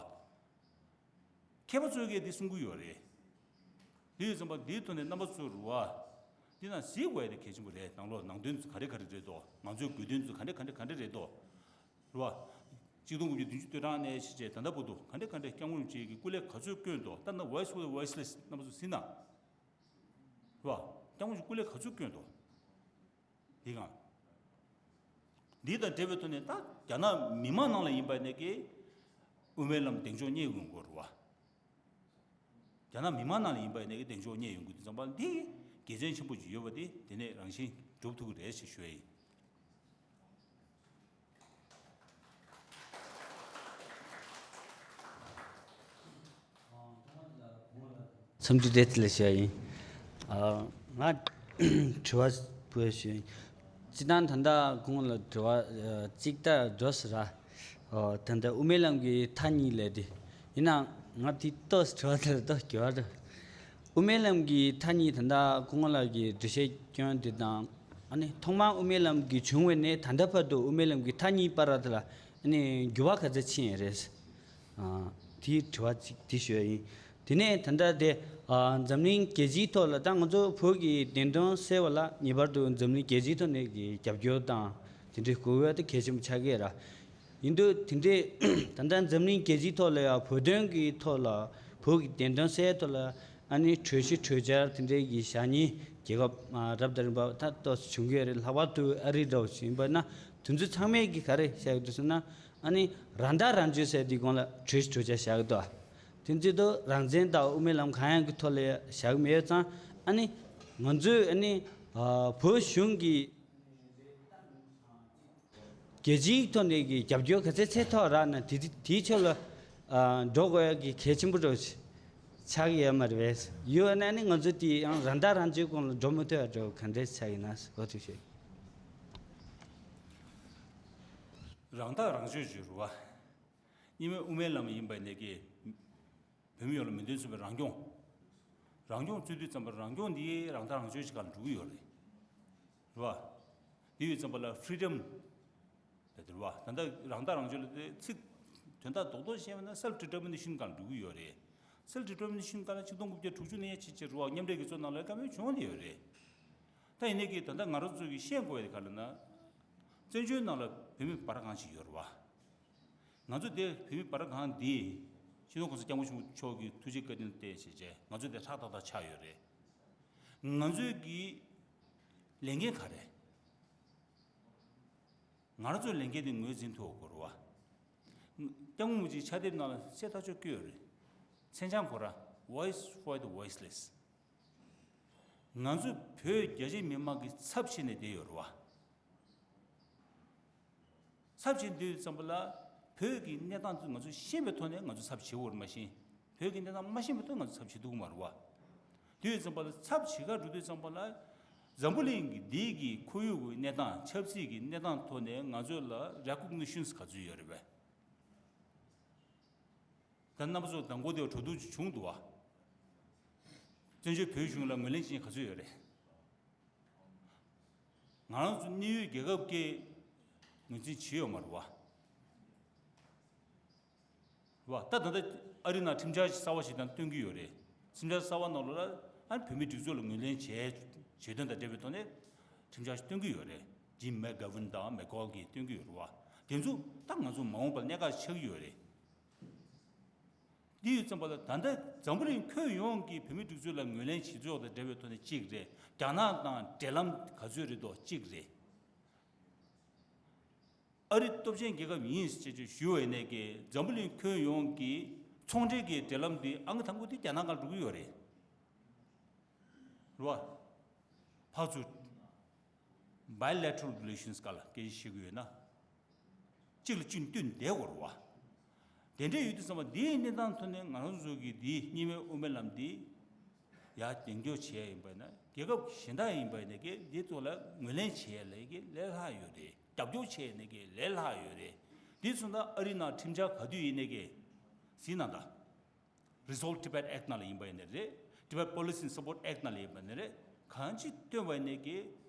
མཁས་པ་ཚོས་ཀྱིས་འདི་གསུང་གི་ཡོད་རེད། དེ་ཡོད་ཙམ་པ་འདིའི་ཐོག་ནས་རྣམ་པ་ཚོ་རུ་བ། འདི་ན་གཟིགས་དགོས་ཡ་དེ་གལ་ཆེན་པོ་རེད། ནང་ལོགས་ནང་དོན་ཚོ་ག་རེ་ག་རེ་རེད་དོ། ང་ཚོའི་དགོས་དོན་ཚོ་ག་འདྲ་ག་འདྲ་ག་འདྲ་རེད་དོ། རུ་བ། གཅིག་སྟོང་དགུ་བརྒྱ་བདུན་ཅུ་དོན་གྲངས་ནས་བྱས་བྱས་ད་ལྟ་བར་དུ་ག་འདྲ་ག་འདྲ་སྐྱབས་མགོན་རིན་པོ་ཆེ་གིས་སྐུ་ལས་ག་ཚོད་བསྐྱོན་དོ། ད་ནི་voice for the voiceless རྣམ་པ་ཚོ་གཟིགས་ན། རུ་བ། སྐྱབས་མགོན་རིན་པོ་ཆེ་སྐུ་ལས་ག་ཚོད་བསྐྱོན་དོ། འདི་གང་། འདི་དང་འབྲེལ་བའི་ཐོག་ནས་ད་རྒྱ་ནག་མི་མང་ནང་ལ་ཡིན་པ་ནས་ཀྱི་དབུ་མའི་ལམ་གདེང་འཇོག་རྙེད་ཡོང་དགོས་རེད་བ། རྒྱ་ནག་མི་མང་ནང་ལ་ཡིན་པ་ནས་ཀྱི་གདེང་འཇོག་རྙེད་ཡོང་དགོས་དུས་ཙམ་པ་འདི་དགེ་མཚན་ཆེན་པོ་ཅིག་ཡོད་པ་དེ་དེ་ནས་རང་བཞིན་འགྲུབ་ཐུབ་ཀྱི་རེད་ཅེས་ཞུ་ཡ་ཡིན། འཚམས་འདྲི་བཀྲ་ཤིས་བདེ་ལེགས་ཞུ་ཡ་ཡིན། ཨ། ང་དྲི་བ་པོ་ཞུ་ཡིན། སྤྱིར་བཏང་ད་ལྟ་ཁོང་ལ་དྲི་བ་ཨ་གཅིག་ལྟར་འགྲོ་ཟེར་ར། ཨོ། ད་ལྟ་དབུ་མའི་ལམ་གྱི་མཐའ་གཉིས་ལས་དེ། ཡིན་ནའང་ང་དེ་ཏོག་ཙམ་དྲི་བ་དེ་ལ་ཏོག་ཙམ་འགྱུར་བ་འགྲོ། དབུ་མའི་ལམ་གྱི་མཐའ་གཉིས་ད་ལྟ་ཁོང་ལ་གི་འགྲེལ་བཤད་སྐྱོན་དེ་དང་། ཨ་ནི་ཐོག་མར་དབུ་མའི་ལམ་གྱི་བྱུང་བ་ནས་ད་ལྟ་བར་དུ་དབུ་མའི་ལམ་གྱི་མཐའ་གཉིས་བར་དེ་ལ་ཨ་ནི་འགྱུར་བ་ག་ཚོད་ཕྱིན་ཡོད་རེད། ཨ། དེའི་དྲི་བ་གཅིག་དེ་ཞུ་ཡ་ཡིན། དེ་ནས་ད་ལྟ་དེ། ཨ། འཛམ་གླིང་རྒྱལ་སྤྱིའི་ཐོག་ལ་ད་ང་ཚོ་བོད་ཀྱི་བདེན་དོན་གསལ་བ་ལ་ངེས་པར་དུ་འཛམ་གླིང་རྒྱལ་སྤྱིའི་ཐོག་ནས་ཀྱི་རྒྱབ་སྐྱོར་དང་དེ་འདྲའི་དགོས་ཡ་དེ་གལ་ཆེན་པོ་ཆགས་ཀྱི་རེད། ཡིན་དུས་དེ་འདྲའི་ད་ལྟ་འཛམ་གླིང་རྒྱལ་སྤྱིའི་ཐོག་ལ་ཡང་བོད་དོན་གྱི་ཐོག་ལ་བོད་ཀྱི་བདེན་དོན་གསལ་ཐོག་ལ་ཨ་ནི་གྲོས་གཞི་གྲོས་འཆར་དེ་འདྲའི་གི་བཞག་མཁན་རྒྱལ་ཁབ་ཨ་རབ་དང་རིམ་པ་ད་ཏོག་ཙམ་བྱུང་གི་ཡོད་རེད། ལྷག་པར་དུ་ཨ་རི་འདྲ་བོ་ཞིག་ཡིན་པ་ན་དེ་ཚོ་ཚང་མས་ཀྱི་ག་རེ་བཤད་ཀྱི་འདུག་ཟེར་ན། ཨ་ནི་རང་ཐག་རང་གཅོད་ཟེར་དེའི་སྒང་ལ་གྲོས་གྲོས་འཆར་བཞག་གི་འདུག་དེ་ཚོ་དང་རང་བཙན་དང་དབུ་མའི་ལམ་གང་ཡང་གི་ཐོག་ལ་བཞག་གི་མེད་ཙང་། ཨ་ནི་ང་ཚོས་ཨ་ནི་ཨ་བོད་གཞུང་གི་རྒྱལ་སྤྱིའི་ཐོག་ནས་ཀྱི་རྒྱབ་སྐྱོར་ག་ཚད་ཚད་ཐོག་རག་ན་དེ་དེའི་ཕྱོགས་ལ་ཨ་འགྲོ་དགོས་ཡ་གི་གལ་ཆེན་པོ་འདྲ་བོ་ཆགས་ཀྱི་ཡོད་མ་རེད་པས། ཡོད་ན་ནི་ང་ཚོ་དེ་ཡང་རང་ཐག་རང་གཅོད་སྒང་ལ་འགྲོ་མི་ཐུབ་ཡ་འདྲ་བོ་ག་འདྲས་ཆགས་ཡིན་ན་འོ་དེ་ཞུ། རང་ཐག་རང་གཅོད་ཅིག་རེད་བ། གཉིས་སྨན་དབུ་མའི་ལམ་ཡིན་པ་ནས་ཀྱི་བོད་མི་ཡོངས་ལ་མོས་མཐུན་མཚོན་པའི་རང་སྐྱོང་། རང་སྐྱོང་རྩོད་དུས་ཙམ་པར་རང་སྐྱོང་འདི་རང་ཐག་རང་གཅོད་ཅིག་སྒང་ལ་འགྲོ་གི་ཡོད་རེད། རེད་བ། དེ་ཡོད་ཙམ་པ་ལ་ཕི་རི་ཌམ་ལ་དེ་རེད་བ། ད་ལྟ་རང་ཐག་རང་གཅོད་ལ་དེ་ཚིག་དོན་དག་རྡོག་རྡོག་བཤད་པ་ན་སེལཕ་ཌི་ཊར་མི་ནེ་ཤན་སྒང་ལ་འགྲོ་གི་ཡོད་རེད། སེལཕ་ཌི་ཊར་མི་ནེ་ཤན་སྒང་ལ་ཆིག་སྟོང་དགུ་བརྒྱ་དྲུག་ཅུ་ནས་ཕྱིན་ཆད་རེད་བ། མཉམ་འབྲེལ་རྒྱལ་ཚོགས་ནང་ལ་བཀའ་མོལ་བྱུང་བ་དེ་ཡོད་རེད། ད་ཡིན་ནའི་གི་ད་ལྟ་ང་རང་ཚོ་གི་ཤེས་དགོས་ཡ་དེ་ག་རེ་ལབ་ན། བཙན་བྱོལ་ནང་ལ་བོད་མི་བར་གང་ཞིག་ཡོད་རེད་བ། ང་ཚོ་དེ་བོད་མི་བར་གང་འདི་སྤྱི་ནོར་གོང་ས་སྐྱབས་མགོན་ཆེན་པོ་མཆོག་གི་ཐུགས་རྗེ་བཀའ་དྲིན་བརྟེན་བྱས་བྱས་ང་ཚོ་དེ་ཧྲག་ཏག་ཏག་ཆགས་ཡོད་རེད། ང་ཚོའི་གི་ལས་འགན་ག་རེ། ང་རང་ཚོའི་ལས་འགན་དེ་ངོས་འཛིན་ཐུབ་དགོས་རེད་བ། སྐྱབས་མགོན་རིན་པོ་ཆེའི་ཕྱག་དེབ་ནང་ལ་གསལ་ཐག་ཆོད་བཀོད་ཡོད་རེད། མཚན་བྱང་ཁོ་ར། Voice for the Voiceless། ང་ཚོ་བོད་རྒྱ་ཆེ་མི་མང་གི་ཚབ་བྱས་ནས་བསྡད་ཡོད་རེད་བ། ཚབ་བྱེད་འདོད་ཙམ་པ་ལ་བོད་ཀྱི་གནས་སྟངས་དེ་ང་ཚོས་ཤེས་པའི་ཐོག་ནས་ང་ཚོ་ཚབ་བྱེད་དགོས་རེད། མ་གཞི་བོད་ཀྱི་གནས་སྟངས་མ་ཤེས་པའི་ཐོག་ང་ཚོ་ཚབ་བྱེད་ཐུབ་ཀྱི་མ་རེད་བ། དེ་ཡོད་ཙམ་པ་ལ་ཚབ་བྱེད་ག་འགྲོ་དུས་ཙམ་པ་ལ་འཛམ་བུ་གླིང་གི་འདི་གི་ཁོར་ཡུག་གི་གནས་སྟངས་ཆབ་སྲིད་ཀྱི་གནས་སྟངས་ཐོག་ནས་ང་ཚོ་ལ་རེ་ཀོག་ནི་ཤན་ག་ཚོད་ཡོད་རེད་པས། ད་རྣམ་པ་ཚོ་དང་པོ་དེ་གྲོས་བསྡུར་ཅིག་བྱུང་འདུག་བ། བཙན་བྱོལ་བོད་གཞུང་ལ་ངོས་ལེན་བྱེད་མཁན་ག་ཚོད་ཡོད་རེད། ང་རང་ཚོ་གནད་ཡོད་རྒྱལ་ཁབ་ཀྱིས་ངོས་འཛིན་བྱས་ཡོད་མ་རེད་བ། རེད་བ། ད་ད་ལྟ་ཨ་རི་ནང་ཁྲིམས་འཆར་གསར་བ་ཞིག་དང་བཏོན་གྱི་ཡོད་རེད། ཁྲིམས་འཆར་གསར་བ་ནང་ལོགས་ལ་ཨ་ནི་བོད་མིའི་སྒྲིག་འཛུགས་ལ་ངོས་ལེན་བྱས་བྱེད་དོན་དང་འབྲེལ་བའི་ཐོག་ནས་ཁྲིམས་འཆར་ཞིག་བཏོན་གྱི་ཡོད་རེད། ཇིམ་མེག་གྷ་ཝིན་དང་མེག་ཀོལ་གྱིས་བཏོན་གྱི་ཡོད་རེད་བ། དེ་ཚོ་ད་ང་ཚོ་མ་འོངས་པར་གནད་འགག་ཆགས་ཀྱི་ཡོད་རེད། འདི་ཡོད་ཙམ་པ་ལ་ད་ལྟ་འཛམ་བུ་གླིང་ཁྱོན་ཡོངས་ཀྱི་བོད་མིའི་སྒྲིག་འཛུགས་ལ་ངོས་ལེན་བྱེད་ཕྱོགས་དང་འབྲེལ་བའི་ཐོག་ནས་གཅིག་རེད། རྒྱ་ནག་དང་འབྲེལ་ལམ་ག་ཚོད་རེད་དོ་གཅིག་རེད། ཨ་རི་སྟོབས་ཆེན་རྒྱལ་ཁབ་ཡིན་ཞེས་བྱས་ཞུ་བའི་ནས་ཀྱི་འཛམ་བུ་གླིང་ཁྱོན་ཡོངས་ཀྱི་ཚོང་འབྲེལ་གྱི་འབྲེལ་ལམ་འདི་ཨང་ཀི་དང་པོ་དེ་རྒྱ་ནག་སྒང་འགྲོ་གི་ཡོད་རེད། རེད་བ། ཕར་ཚུར་bilateral relations སྒང་ལ་སྐད་ཆ་བཤད་ཀྱི་ཡོད་ན། གཅིག་ལ་གཅིག་བསྟུན་བསྡད་དགོས་རེད་བ། དེ་འདྲ་ཡོད་དུས་ཙམ་པ་འདིའི་གནས་སྟངས་ཐོག་ནས་ང་རང་ཚོ་གི་འདིའི་གཉིས་སྨན་དབུ་མའི་ལམ་འདི་ ཡར་རྒྱང་སྐྱོད་བྱས་ཡིན་པ་ན། རྒྱལ་ཁབ་གཞན་དག་ཡིན་པ་ཡིན་ན་གི་འདི་ཚོ་ལ་ངོས་ལེན་བྱས་ལས་ཀྱི་ལས་སླ་ཡོད་རེད། རྒྱབ་སྐྱོར་བྱས་ནས་ཀྱི་ལས་སླ་ཡོད་རེད། འདི་སོང་ཙང་ཨ་རི་ནང་ཁྲིམས་འཆར་ག་དུས་ཡིན་ནས་ཀྱི་ཟིན་ན་ད། Resolve Tibet Act ནང་ལ་ཡིན་པ་ཡིན་ནའི་རེད། Tibet Policy and Support Act ནང་ལ་ཡིན་པ་ཡིན་ནའི་རེད། གང་ཅི་བཏོན་པ་ཡིན་ནའི་ཀྱི་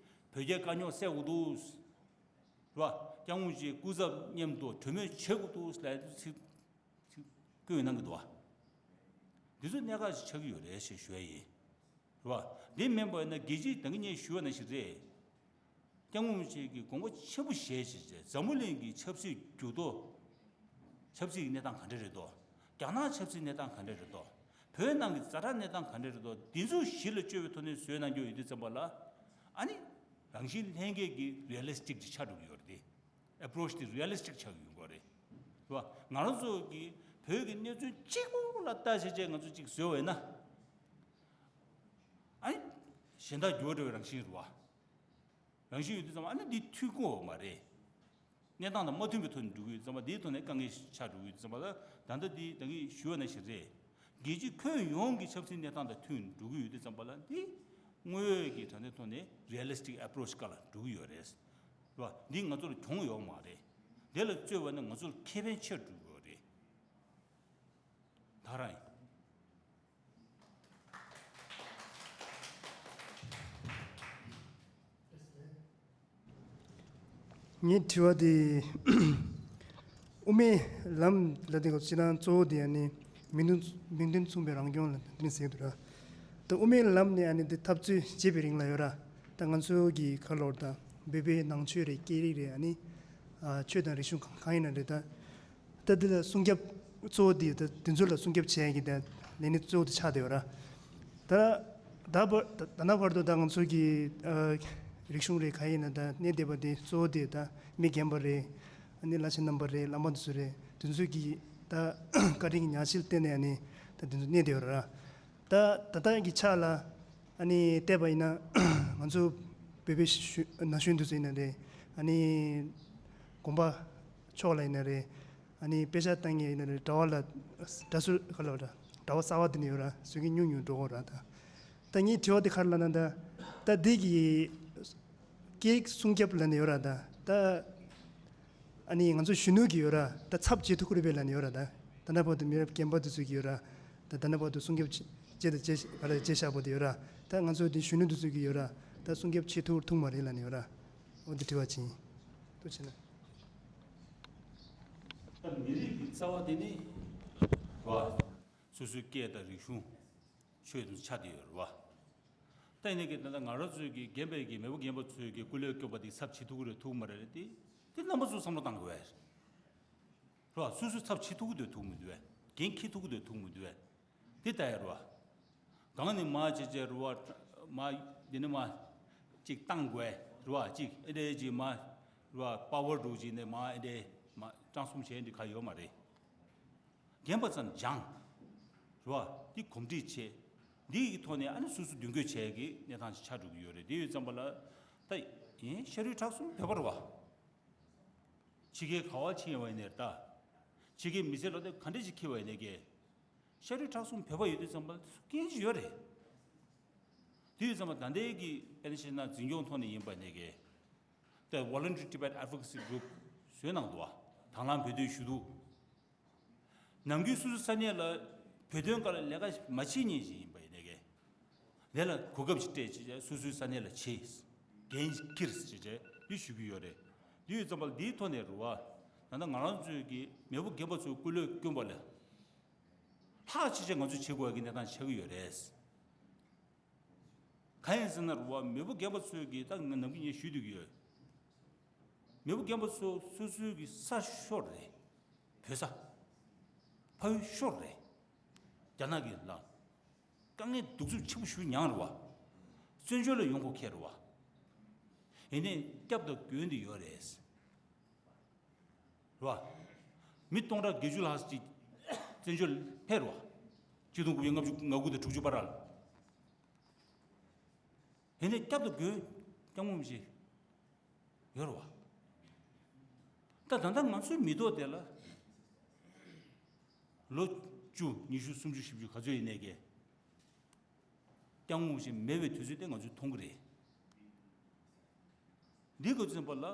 བོད་རྒྱའི་དཀའ་རྙོག་སེལ་དགོས་འདུག། རེད་བ། སྐྱབས་མགོན་ཆེན་སྐུ་ཚབ་མཉམ་དུ་གྲོས་མོལ་བྱེད་དགོས་འདུག་ལབ་ཚིག་ཚིག་བཀོད་གནང་གི་འདུག་བ། འདི་ཚོ་གནད་འགག་ཅིག་ཆགས་ཀྱི་ཡོད་རེད་ཞེས་ཞུ་ཡ་ཡིན། རེད་བ། འདི་མིན་པ་ཡིན་ན་རྒྱལ་སྤྱིའི་ད་གིན་ངས་ཞུས་པ་ནང་བཞིན་རེད། སྐྱབས་མགོན་ཆེན་གྱིས་དགོངས་པ་ཆེན་པོ་བཞེས་བྱས་བྱས་འཛམ་བུ་གླིང་གི་ཆབ་སྲིད་འགྱུར་ལྡོག་ཆབ་སྲིད་ཀྱི་གནས་སྟངས་ག་འདྲ་རེད་དོ། རྒྱ་ནག་ཆབ་སྲིད་གནས་སྟངས་ག་འདྲ་རེད་དོ། བོད་ནང་གི་ཛ་དྲག་གནས་སྟངས་ག་འདྲ་རེད་དོ། འདི་ཚོ་གཞི་ལ་བཅོལ་བའི་ཐོག་ནས་བཟོས་གནང་རྒྱུ་ཡོད་དུས་ཙམ་པ་ལ། ཨ་ནི། རང་བཞིན་ལྷན་སྐྱེས་ཀྱི་རི་ཨེ་ལི་སི་ཊིག་ཅིག་ཆགས་འགྲོ་གི་ཡོད་རེད་དེ། ཨེ་པོ་རོ་ཆི་དེ་རི་ཨེ་ལི་སི་ཊིག་ཆགས་ཡོང་གི་རེད། རེད་བ། ང་རང་ཚོ་གི་བོད་ཀྱི་གནས་ཚུལ་གཅིག་པོ་ལ་ལྟ་བྱས་བྱས་ང་ཚོ་གཅིག་བཟོས་པ་ཡིན་ན། ཨ་ནི། གཞན་དག་འགྱུར་བ་འགྲོ་བའི་རང་བཞིན་རེད་བ། རང་བཞིན་ཡོད་དུས་ཙམ་པ་ཨ་ནི་འདི་འཐུས་ཀྱི་ཡོད་མ་རེད། གནས་སྟངས་དང་མ་མཐུན་པའི་ཐོག་ནས་འགྲོ་གི་ཡོད་དུས་ཙམ་པ་འདིའི་ཐོག་ནས་དཀའ་ངལ་ཆགས་འགྲོ་གི་ཡོད་དུས་ཙམ་པ་ལ། ད་ལྟ་འདི་ད་གིན་ཞུས་པ་ནང་བཞིན་རེད། རྒྱལ་སྤྱི་ཁྱོན་ཡོངས་ཀྱི་ཆབ་སྲིད་གནས་སྟངས་དང་མཐུན་འགྲོ་གི་ཡོད་དུས་ཙམ་པ་ལ་འདི་དངོས་ཡོད་ཀྱི་དྲང་བདེན་ཐོག་ནས་རི་ཨེ་ལི་སི་ཊིག་ཨེ་པོ་རོ་ཆི་སྒང་ལ་འགྲོ་གི་ཡོད་རེད། རེད་བ། འདི་ང་ཚོར་གྱོང་ཡོད་མ་རེད། འདི་ལ་རྩོད་པ་ནི་ང་ཚོར་ཁེ་ཕན་ཆེར་འགྲོ་གི་ཡོད་རེད། ད་རང་ཡིན། ངའི་དྲི་བ་དེ། དབུ་མའི་ལམ་ལ་དེ་ག་སྤྱིར་བཏང་གཙོ་བོ་དེ་ཨ་ནི་མིང་དོན་མིང་དོན་མཚུངས་པའི་རང་སྐྱོང་ལ་དེ་ནི་ཟེར་གྱི་འདུག་ར། ད་དབུ་མའི་ལམ་ནས་ཨ་ནི་དེ་འཐབ་རྩོད་བྱེད་པའི་རིང་ལ་ཡོད་ར། ད་ང་ཚོ་གི་ཁ་ལོར་ད་བོད་པའི་ནང་ཆོས་རེད། སྐད་རིགས་རེད། ཨ་ནི་ཨ་ཆོས་དང་རིག་གཞུང་གང་གང་ཡིན་ན་རེད་ད། ད་འདི་ལ་སྲུང་སྐྱོབ་གཙོ་བོ་འདི་ད་འདི་ཚོ་ལ་སྲུང་སྐྱོབ་བྱེད་ཡ་གི་ད་ལས་གནས་གཙོ་བོ་དེ་ཆགས་བསྡད་ཡོད་ར། ད་ད་བར་ད་ད་ན་བར་དུ་ད་ང་ཚོ་གི་ཨ་རིག་གཞུང་རེད། ག་ཡིན་ན་ད་གནས་བསྡད་པ་དེ་གཙོ་བོ་དེ་ད་མི་རྒན་པ་རེད། ཨ་ནི་བླ་ཆེན་རྣམ་པ་རེད། བླ་མ་དེ་ཚོ་རེད། དེ་ཚོ་གི་ད་བཀའ་དྲིན་གྱི་ཉག་གཅིག་བརྟེན་ནས་ཨ་ནི་ད་དེ་ཚོ་གནས་བསྡད་ཡོད་ར། ད་ད་ལྟ་གི་ཆ་ལ་ཨ་ནི་བལྟས་པ་ཡིན་ན་ང་ཚོ་བོད་པའི་གཞོན་ན་གཞོན་དེ་ཚོ་ཡིན་ན་རེད། ཨ་ནི་དགོན་པ་ཕྱོགས་ལ་ཡིན་ན་རེད། ཨ་ནི་དཔེ་ཆ་ལྟ་མཁན་ཡིན་ན་རེད། གྲྭ་པ་ལ་གྲྭ་ཟུར་ག་ལ་གྲྭ་པ་གསར་པ་དེ་ནས་ཡོད་ར། བཟོ་མཁན་ཉུང་ཉུང་འགྲོ་གོ་ར། ད་ད་ངའི་དྲི་བ་དེ་ག་རེ་ལབ་ན། ད་ད་འདི་གི་སྐད་ཡིག་སྲུང་སྐྱོབ་ལབ་ནས་ཡོད་ར། ད་ད་ཨ་ནི་ང་ཚོ་གཞོན་ནུ་གི་ཡོད་ར། ད་ཚབ་བྱེད་ཐུབ་ཀྱི་རེད་པས་ལབ་ནས་ཡོད་ར། ད་ད་ལྟ་བར་དུ་མི་རབས་རྒན་པ་དེ་ཚོ་གི་ཡོད་ར། ད་ད་ལྟ་བར་དུ་སྲུང་སྐྱོབ་བྱེད་བྱེད་དང་བྱེད་བྱེད་བཞག་པ་དེ་ཡོད་ར། ད་ང་ཚོ་དེ་གཞོན་ནུ་དེ་ཚོ་གི་ཡོད་ར། ད་སྲུང་སྐྱོབ་བྱེད་ཐུབ་ཐུབ་མ་རེད་ལབ་ནས་ཡོད་ར། འོ་འདི་དྲི་བ་ཅིག་ཡིན། ཐུགས་རྗེ་གནང་། ད་མི་རིགས་ཀྱི་རྩ་བ་དེ་ནི་བ། སོ་སོའི་སྐད་དང་རིག་གཞུང་། ཆོས་དང་ཆ་དེ་ཡོད་རེད་བ། ད་ཡིན་ནའི་གི་ད་ལྟ་ང་རང་ཚོའི་གི་རྒན་པའི་གི་མེས་པོ་རྒན་པ་ཚོའི་གི་སྐུ་ལས་བསྐྱོན་པ་དེ་ཚབ་བྱེད་ཐུབ་ཀྱི་རེད་ཐུབ་མ་རེད་དེ། དེ་རྣམ་པ་ཚོ་བསམ་བློ་བཏང་དགོས་རེད་བ། སོ་སོའི་ཚབ་བྱེད་ཐུབ་ཀྱི་འདུག་ཐུབ་མི་འདུག་བས། འགན་འཁྱེར་ཐུབ་ཀྱི་འདུག་ཐུབ་མི་འདུག་བས། དེ་ལྟ་ཡ་རེད་བ། གང་ནས་མ་བྱེད་བྱེད་རེད་བ། མ་འདི་ནས་མ་གཅིག་བཏང་དགོས་རེད་བ། གཅིག་ཨེ་འདྲས་གཅིག་མ་རེད་བ། པ་ཝར་འདྲ་གཅིག་ནས་མ་ཨེ་འདྲས་མ་སྤྲང་གསུམ་བྱས་འདི་ག་ཡོད་མ་རེད། རྒན་པ་ཙམ་སྦྱངས། རེད་བ། འདི་གོམས་འདྲིས་བྱས། འདི་ཡི་ཐོག་ནས་ཨ་ནི་སོ་སོ་མདུན་སྐྱོད་བྱས་ཀྱི་གནས་སྟངས་ཤིག་ཆགས་འགྲོ་གི་ཡོད་རེད། དེ་ཡོད་ཙམ་པ་ལ་ད་ཡིན་ཤ་རུས་ཁྲག་གསུམ་བོད་པ་རེད་བ། ཕྱི་རྒྱལ་ག་བ་ཕྱིན་པ་ཡིན་ནའི་ད། ཕྱི་རྒྱལ་མི་སེར་ལོ་ད་ག་འདྲ་ཞིག་འཁྱེར་བ་ཡིན་ནའི་གི། ཤ་རུས་ཁྲག་གསུམ་བོད་པ་ཡོད་དུས་ཙམ་པ་ལ་སྐྱོན་ཅི་ཡོད་རེད། དེ་ཡོད་ཙམ་པ་ད་ལྟའི་གི་ཨེ་ནི་ཤེས་ན་འཛིན་སྐྱོང་ཐོག་ནས་ཡིན་པ་ནས་གི། ད་Voluntary Tibet Advocacy Group བཟོས་གནང་འདུག་བ། དང་བླངས་བོད་དོན་ཞུ་གཏུག་ནམ་རྒྱུན་སོ་སོའི་ས་གནས་ལ་བོད་དོན་སྒང་ལ་ལས་ཀ་མ་བྱེད་མཁན་ཞིག་ཡིན་པ་ཡིན་ནའི་གི། ལས་ལ་གོ་སྐབས་ཅིག་སྤྲད་བྱས་བྱས་སོ་སོའི་ས་གནས་ལ་བྱེད། འགན་འཁྱེར་བྱས་བྱས་འདི་ཞུ་གི་ཡོད་རེད། འདི་ཡོད་ཙམ་པ་ལ་འདིའི་ཐོག་ནས་རེད་བ། ད་ལྟ་ང་རང་ཚོའི་གི་མེས་པོ་རྒན་པ་ཚོའི་སྐུ་ལས་བསྐྱོན་པ་ལས། ལྷག་ཆེ་ཆེ་ང་ཚོས་བྱེད་དགོས་ཀྱི་གནས་སྟངས་ཆགས་ཀྱི་ཡོད་རེད། གང་ཡིན་ཟེར་ན་རེད་བ། མེས་པོ་རྒན་པ་ཚོས་ཀྱིས་ད་ང་ནམ་རྒྱུན་ངས་ཞུས་བསྡད་ཀྱི་ཡོད། མེས་པོ་རྒན་པ་ཚོ་སོ་སོའི་གི་ས་ཤོར་རེད། བོད་ས། ཕ་ཡུལ་ཤོར་རེད། རྒྱ་ནག་གི་ལ། དཀའ་ངལ་གདུག་རྩུབ་ཆེན་པོ་ཞིག་མྱངས་རེད་བ། བཙན་བྱོལ་ལ་ཡོང་དགོས་ཁེལ་རེད་བ། ཡིན་ནའི་སྐྱབས་དང་མགོན་དེ་ཡོད་རེད། རེད་བ། མི་སྟོང་ཕྲག་བརྒྱད་ཅུ་ལྷག་ཅིག་བཙན་བྱོལ་ཕེབས་རེད་བ། ཆིག་སྟོང་དགུ་བརྒྱ་ལྔ་བཅུ་ང་དགུ་དང་དྲུག་ཅུ་བར་ལ། ཡིན་ནའི་སྐྱབས་དང་མགོན་སྐྱབས་མགོན་ཞིག་ཡོད་རེད་བ། ད་ད་ལྟ་ང་ཚོའི་མི་ཐོག་དེ་ལ་ལོ་བཅུ་ཉི་ཤུ་སུམ་ཅུ་བཞི་བཅུ་ག་ཚོད་ཡིན་ནའི་གི། ཡང་ངོ་ཞིག་མེད་པའི་དུས་ཚོད་དེ་ང་ཚོས་མཐོང་གི་རེད། འདི་ག་ཚོད་པ་ལ་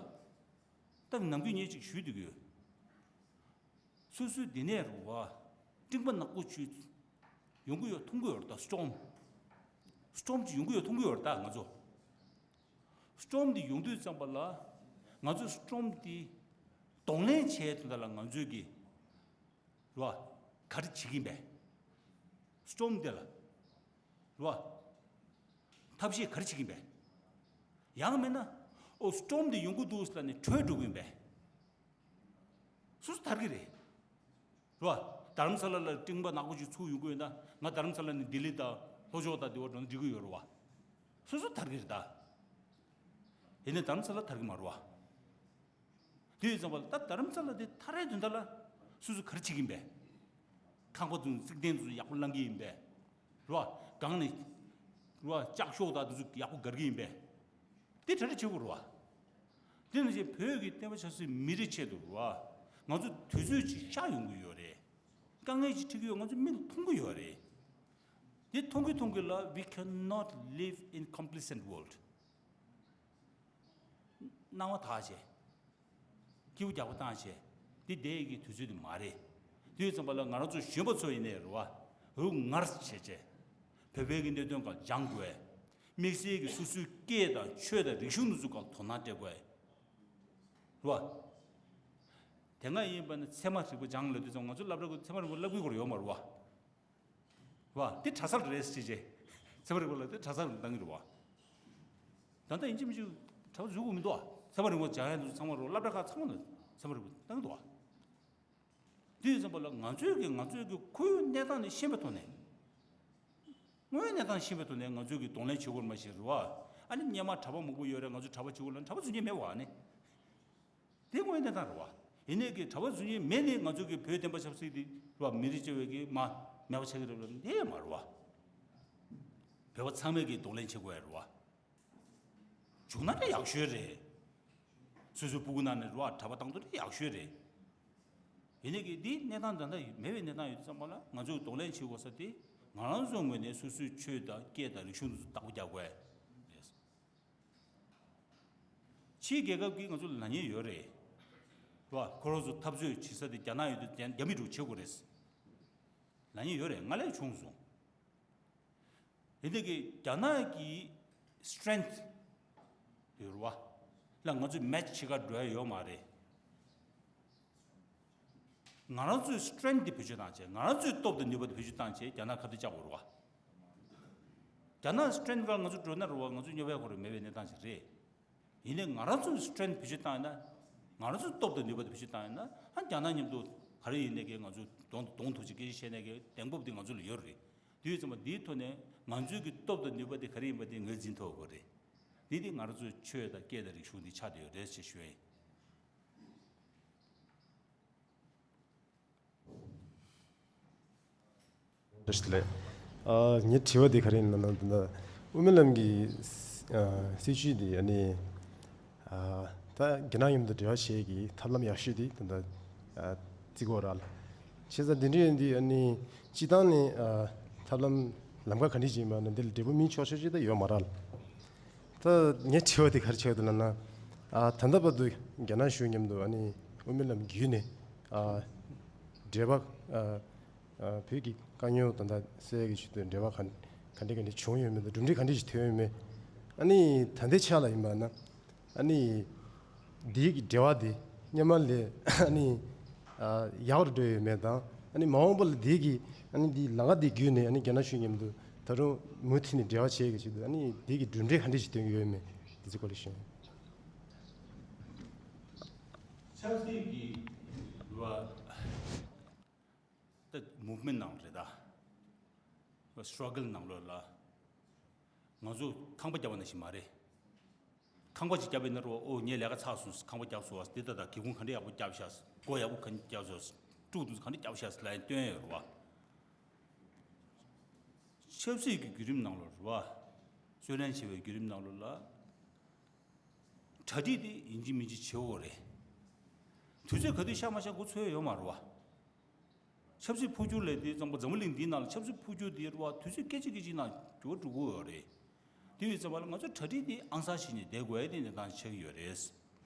ད་ནམ་རྒྱུན་ངས་ཅིག་ཞུས་འདུག་གི། སོ་སོའི་འདི་ནས་རུ་བ་སྤྲིན་པ་ནག་པོ་ཅིག་ཡོང་གི་ཡོད་མཐོང་གི་ཡོད་རེད་ད། སི་ཊོམ། སི་ཊོམ་ཅིག་ཡོང་གི་ཡོད་མཐོང་གི་ཡོད་རེད་ད་ང་ཚོ། སི་ཊོམ་འདི་ཡོང་དུས་ཙམ་པ་ལ་ང་ཚོ་སི་ཊོམ་འདི་གདོང་ལེན་བྱས་དོན་དག་ལ་ང་ཚོས་ཀྱི་རུ་བ་ག་རེ་བྱེད་ཀྱིན་པས། སི་ཊོམ་འདི་ལ་རུ་བ་ཐབས་ཤེས་ག་རེ་བྱེད་ཀྱིན་པས། ཡང་མིན་ན་ཨོ་སི་ཊོམ་འདི་ཡོང་གི་འདུག་ཟེར་ནས་བྲོས་འགྲོ་གི་ཡིན་པས། སོ་སོ་ཐར་གི་རེད། རེད་བ། རྡ་རམ་ས་ལ་ལ་སྤྲིན་པ་ནག་པོ་ཅིག་ཚུར་ཡོང་གི་ཡོད་ན་ང་རྡ་རམ་ས་ལ་ནས་ལྡི་ལི་དང་ལྷོ་ཕྱོགས་དང་དེ་བར་འགྲོ་ན་འགྲིག་གི་ཡོད་རེད་བ། སོ་སོ་ཐར་གི་རེད་ད། ཡིན་ནའི་རྡ་རམ་ས་ལ་ཐར་གི་མ་རེད་བ། དེ་ཡིན་ཙང་བ་ལ་ད་རྡ་རམ་ས་ལ་དེ་ཐར་རེད་དོན་དག་ལ་སོ་སོ་ག་རེ་བྱེད་ཀྱི་ཡིན་པས། ཁང་པ་དང་རྩིག་གདན་དང་ཡག་པོ་བསླང་གི་ཡིན་པས། རེད་བ། སྒང་ནས་རེད་བ་ལྕགས་ཤོག་དང་དེ་ཚོ་ཡག་པོ་སྒར་གི་ཡིན་པས། དེ་གྲ་སྒྲིག་བྱེད་དགོས་རེད་བ། དེ་ནང་བཞིན་བོད་ཀྱི་བསྟན་པ་ཆབ་སྲིད་མི་རིགས་ཆེད་དུ་རེད་བ། ང་ཚོ་དུས་ཚོད་ཅིག་ཤར་ཡོང་གི་ཡོད་རེད། དཀའ་ངལ་ཅིག་འཕྲད་ཀྱི་ཡོད་ང་ཚོ་མིག་ལ་མཐོང་གི་ཡོད་རེད། དེ་མཐོང་གི་མཐོང་གི་ལ། We cannot live in complacent world. སྣང་བ་དག་བྱས། སྐྱིད་པོ་རྒྱག་པ་བཏང་བྱས། འདི་བསྡད་ཡས་ཀྱི་དུས་ཚོད་དེ་མ་རེད། དུས་ཙམ་པ་ལ་ང་རང་ཚོ་གཞོན་པ་ཚོ་ཡིན་ནའི་རེད་བ། རུ་ངར་བྱས་བྱས། བོད་པའི་གི་གནད་དོན་སྒང་སྦྱང་དགོས། དམིགས་བསལ་གྱི་སོ་སོའི་སྐད་དང་ཆོས་དང་རིག་གཞུང་དེ་ཚོ་སྒང་དོ་སྣང་སྤྲད་དགོས། རེད་བ། དེ་སྔ་ཡིན་པ་ན་ཚད་མ་རིག་པ་སྦྱང་ལབ་དུས་ཙམ་ང་ཚོ་སློབ་གྲྭ་གི་ཚད་མ་རིག་པ་བསླབ་ཀྱི་སྐོར་ཡོད་མ་རེད་བ། བ། དེ་གྲྭ་སར་རེད་ཟེར་བྱས། ཚད་མ་རིག་པ་ལ་དེ་གྲྭ་སར་བཏང་གི་རེད་བ། ད་ལྟ་ཡིན་གཅིག་མིན་གཅིག་གྲྭ་པ་འཛུལ་དགོས་མི་འདུག་བ། ཚད་མ་རིག་པ་སྦྱང་ཡ་འདུག་ཚང་མ་རུ་སློབ་གྲྭ་ཁག་ཚང་མ་ལ་ཚད་མ་རིག་པ་བཏང་གི་འདུག་བ། དེ་ཡིན་ཙམ་པ་ལ་ང་ཚོའི་གི་ང་ཚོའི་གི་ཁོར་ཡུག་གནས་སྟངས་ནས་ཤེས་པའི་ཐོག་ནས། དངོས་ཡོད་གནས་སྟངས་ཤེས་པའི་ཐོག་ནས་ང་ཚོའི་གི་གདོང་ལེན་བྱེད་དགོས་མ་ཤེས་རེད་བ། ཨ་ནི་སྔོན་མ་གྲྭ་པ་མང་པོ་ཡོད་རེད། ང་ཚོ་གྲྭ་པ་བྱེད་དགོས་ལ་གྲྭ་པ་བཟོ་མཁན་མེད་བ་ཨ་ནི། དེ་དངོས་གནས་དང་རེད་བ། ཡིན་ནའི་གི་གྲྭ་པ་བཟོ་མཁན་མེད་ནས་ང་ཚོ་གི་བོད་བསྟན་པ་ཆབ་སྲིད་འདི་རེད་བ། མི་རིགས་བརྗེ་བའི་གི་མ་མེད་པ་ཆགས་ཀྱི་རེད་བ། དེ་མ་རེད་བ། བོད་པ་ཚང་མས་གི་གདོང་ལེན་བྱེད་དགོས་ཡ་རེད་བ། བྱུང་ན་དེ་ཡག་ཤོས་རེད། སོ་སོའི་སྤུ་གུ་ནང་ནས་རེད་བ། གྲྭ་པ་བཏང་ཐུབ་དེ་ཡག་ཤོས་རེད། ཡིན་ནའི་གི་འདི་གནས་སྟངས་ད་ལྟ་མེད་པའི་གནས་སྟངས་ཡོད་དུས་ཙམ་པ་ལ་ང་ཚོས་གདོང་ལེན་བྱེད་དགོས་ས་དེ་ང་རང་ཚོའི་ངོས་ནས་སོ་སོའི་ཆོས་དང་སྐད་དང་རིག་གཞུང་དེ་ཚོ་བདག་པོ་རྒྱག་དགོས་རེད། ཕྱིའི་རྒྱལ་ཁབ་ཀྱིས་ང་ཚོ་ལ་ཉེ་ཡོད་རེད། རེད་བ། ཁོ་རང་ཚོ་འཐབ་རྩོད་བྱེད་ས་དེ་རྒྱ་ནག་ཡོད་དུས་རྒྱ་རྒྱ་མི་འགྲོ་བྱེད་དགོས་རེད། ལ་ཉེ་ཡོད་རེད། ང་ལས་བྱུང་སོང་། དེ་འདྲ་གི་རྒྱ་ནག་གི་strength་ཡོད་རེད་བ། ལ་ང་ཚོས་match་བྱེད་ག་འགྲོ་ཡ་ཡོད་མ་རེད། ང་རང་ཚོའི་strength་དེ་བེད་སྤྱོད་བཏང་བྱས། ང་རང་ཚོའི་སྟོབས་དང་ནུས་པ་དེ་བེད་སྤྱོད་བཏང་བྱས་རྒྱ་ནག་ཁ་གཏད་བཅག་དགོས་རེད་བ། རྒྱ་ནག་strength་སྒང་ང་ཚོ་འགྲོ་ན་རེད་བ། ང་ཚོ་སྙོབ་ཡ་ཁོ་རང་མེད་པའི་གནས་སྟངས་ཤིག་རེད། ཡིན་ནའི་ང་རང་ཚོའི་strength་བེད་སྤྱོད་བཏང་ཡིན་ན། ང་རང་ཚོའི་སྟོབས་དང་ནུས་པ་དེ་བེད་སྤྱོད་བཏང་ཡིན་ན། ཨ་རྒྱ་ནག་མཉམ་དུ་ག་རེ་ཡིན་ནའི་གི་ང་ཚོ་གདོང་དང་གདོང་ཐུག་ཅིག་སྐད་ཆ་བཤད་ནའི་གི་གདེང་སྤོབས་དེ་ང་ཚོ་ལ་ཡོད་རེད། དེ་ཡོད་ཙམ་པ་འདིའི་ཐོག་ནས་ང་ཚོའི་གི་སྟོབས་དང་ནུས་པ་དེ་ག་རེ་ཡིན་པ་དེ་ངོས་འཛིན་ཐུབ་དགོས་རེད། འདི་དེ་ང་རང་ཚོའི་ཆོས་དང་སྐད་དང་རིག་གཞུང་འདི་ཆགས་བསྡད་ཡོད་རེད་ཅེས་ཞུ་ཡ་ཡིན། བཀྲ་ཤིས་བདེ་ལེགས། ཨ། ངའི་དྲི་བ་འདི་ག་རེ་ཡིན་ལབ་ན། ད་ལྟ་དབུ་མའི་ལམ་གྱི་ཨ་སྲིད་བྱུས་འདི་ཨ་ནི་ཨ་ད་རྒྱ་ནག་མཉམ་དུ་འབྲེལ་བ་བྱེད་ཀྱི་ཐབས་ལམ་ཡག་ཤོས་འདི་ད་ལྟ་ཨ་བརྩི་གི་ཡོད་རེད། བྱས་ཙང་འདི་འདྲ་ཡིན་དུས་ཨ་ནི་སྤྱིར་བཏང་ནས་ཨ་ཐབས་ལམ་ལམ་ཁ་ག་འདྲ་ཅིག་ཡིན་པ་ན་འདི་ལ་འབྲས་བུ་སྨིན་ཆོག་ཆོག་ཅིག་ད་ཡོད་མ་རེད། ད་ངའི་དྲི་བ་དེ་ག་རེ་ཆགས་འདུག་ལབ་ན། ཨ་ད་ལྟ་བར་དུ་རྒྱ་ནག་གཞུང་མཉམ་དུ་ཨ་ནི་དབུ་མའི་ལམ་བརྒྱུད་ནས་ཨ་འབྲེལ་བ་ཨ་ཨ་བོད་ཀྱི་དཀའ་རྙོག་ད་ལྟ་སེལ་གྱི་ཆེད་དུ་འབྲེལ་བ་ག་ག་འདྲ་ག་འདྲ་བྱུང་ཡོད་མེད་དང་གྲུབ་འབྲས་ག་འདྲ་ཞིག་ཐོན་ཡོད་མེད། ཨ་ནི་ད་ལྟའི་ཆ་ལ་ཡིན་པ་ན། ཨ་ནི་འདིའི་གི་འབྲེལ་བ་དེ་སྔོན་མ་ལས་ཨ་ནི་ཨ་ཡག་རུ་འགྲོ་ཡོད་མེད་དང་། ཨ་ནི་མ་འོངས་པ་ལ་འདིའི་གི་ཨ་ནི་འདིའི་ལམ་ཁ་འདི་བརྒྱུད་ནས་ཨ་ནི་རྒྱ་ནག་གཞུང་མཉམ་དུ་ད་རུང་མུ་མཐུད་ནས་འབྲེལ་བ་བྱེད་ཀྱི་ཆེད་དུ་ཨ་ནི་འདིའི་གི་གྲུབ་འབྲས་ག་འདྲ་ཞིག་ཐོན་གྱི་ཡོད་མེད་དེ་ཚོའི་སྐོར་ལ་ཞུ། ཆབ་སྲིད་ཀྱི་རེད་བ། ད་movement་ནང་རེད་ད། struggle་ནང་ལོགས་ལ་ང་ཚོ་ཁང་པ་བརྒྱབ་པ་ནང་བཞིན་མ་རེད། ཁང་པ་ཅིག་བརྒྱབ་པ་ཡིན་ན་རོ། ཨོ་ངས་ལས་ཀ་ཚར་སོང་། ཁང་པ་བརྒྱབ་སོང་བ། འདི་ལྟ་ད་སྒེའུ་ཁུང་ག་འདྲ་ཡག་པོ་བརྒྱབ་ཤག་སྒོ་ཡག་པོ་ག་འདྲ་བརྒྱབ་སོང་། ཀྲུག་དུ་ག་འདྲ་བརྒྱབ་ཤག་ལབ་ཡ་སྟོན་ཡོད་རེད་བ། ཆབ་སྲིད་ཀྱི་བརྒྱུད་རིམ་ནང་ལོགས་རེད་བ། རྩོད་ལེན་བྱེད་པའི་བརྒྱུད་རིམ་ནང་ལོགས་ལ་གྲ་སྒྲིག་དེ་ཡིན་གཅིག་མིན་གཅིག་བྱེད་དགོས་རེད། དུས་ཚོད་ག་དུས་ཤར་མ་ཤར་མགོ་ཚོད་ཡོད་མ་རེད་བ། ཆབ་སྲིད་འཕོ་འགྱུར་ལས་དེ་ཙམ་པ་འཛམ་བུ་གླིང་འདིའི་ནང་ལ་ཆབ་སྲིད་འཕོ་འགྱུར་དེ་རེད་བ། དུས་ཚོད་སྐད་ཅིག་སྐད་ཅིག་ནང་འགྱུར་བ་འགྲོ་གི་ཡོད་རེད། དེ་ཡོད་ཙམ་པ་ལ་ང་ཚོ་གྲ་སྒྲིག་དེ་ཨང་གསར་བྱས་ནས་བསྡད་དགོས་ཡ་དེ་གནས་སྟངས་ཆགས་ཀྱི་ཡོད་རེད།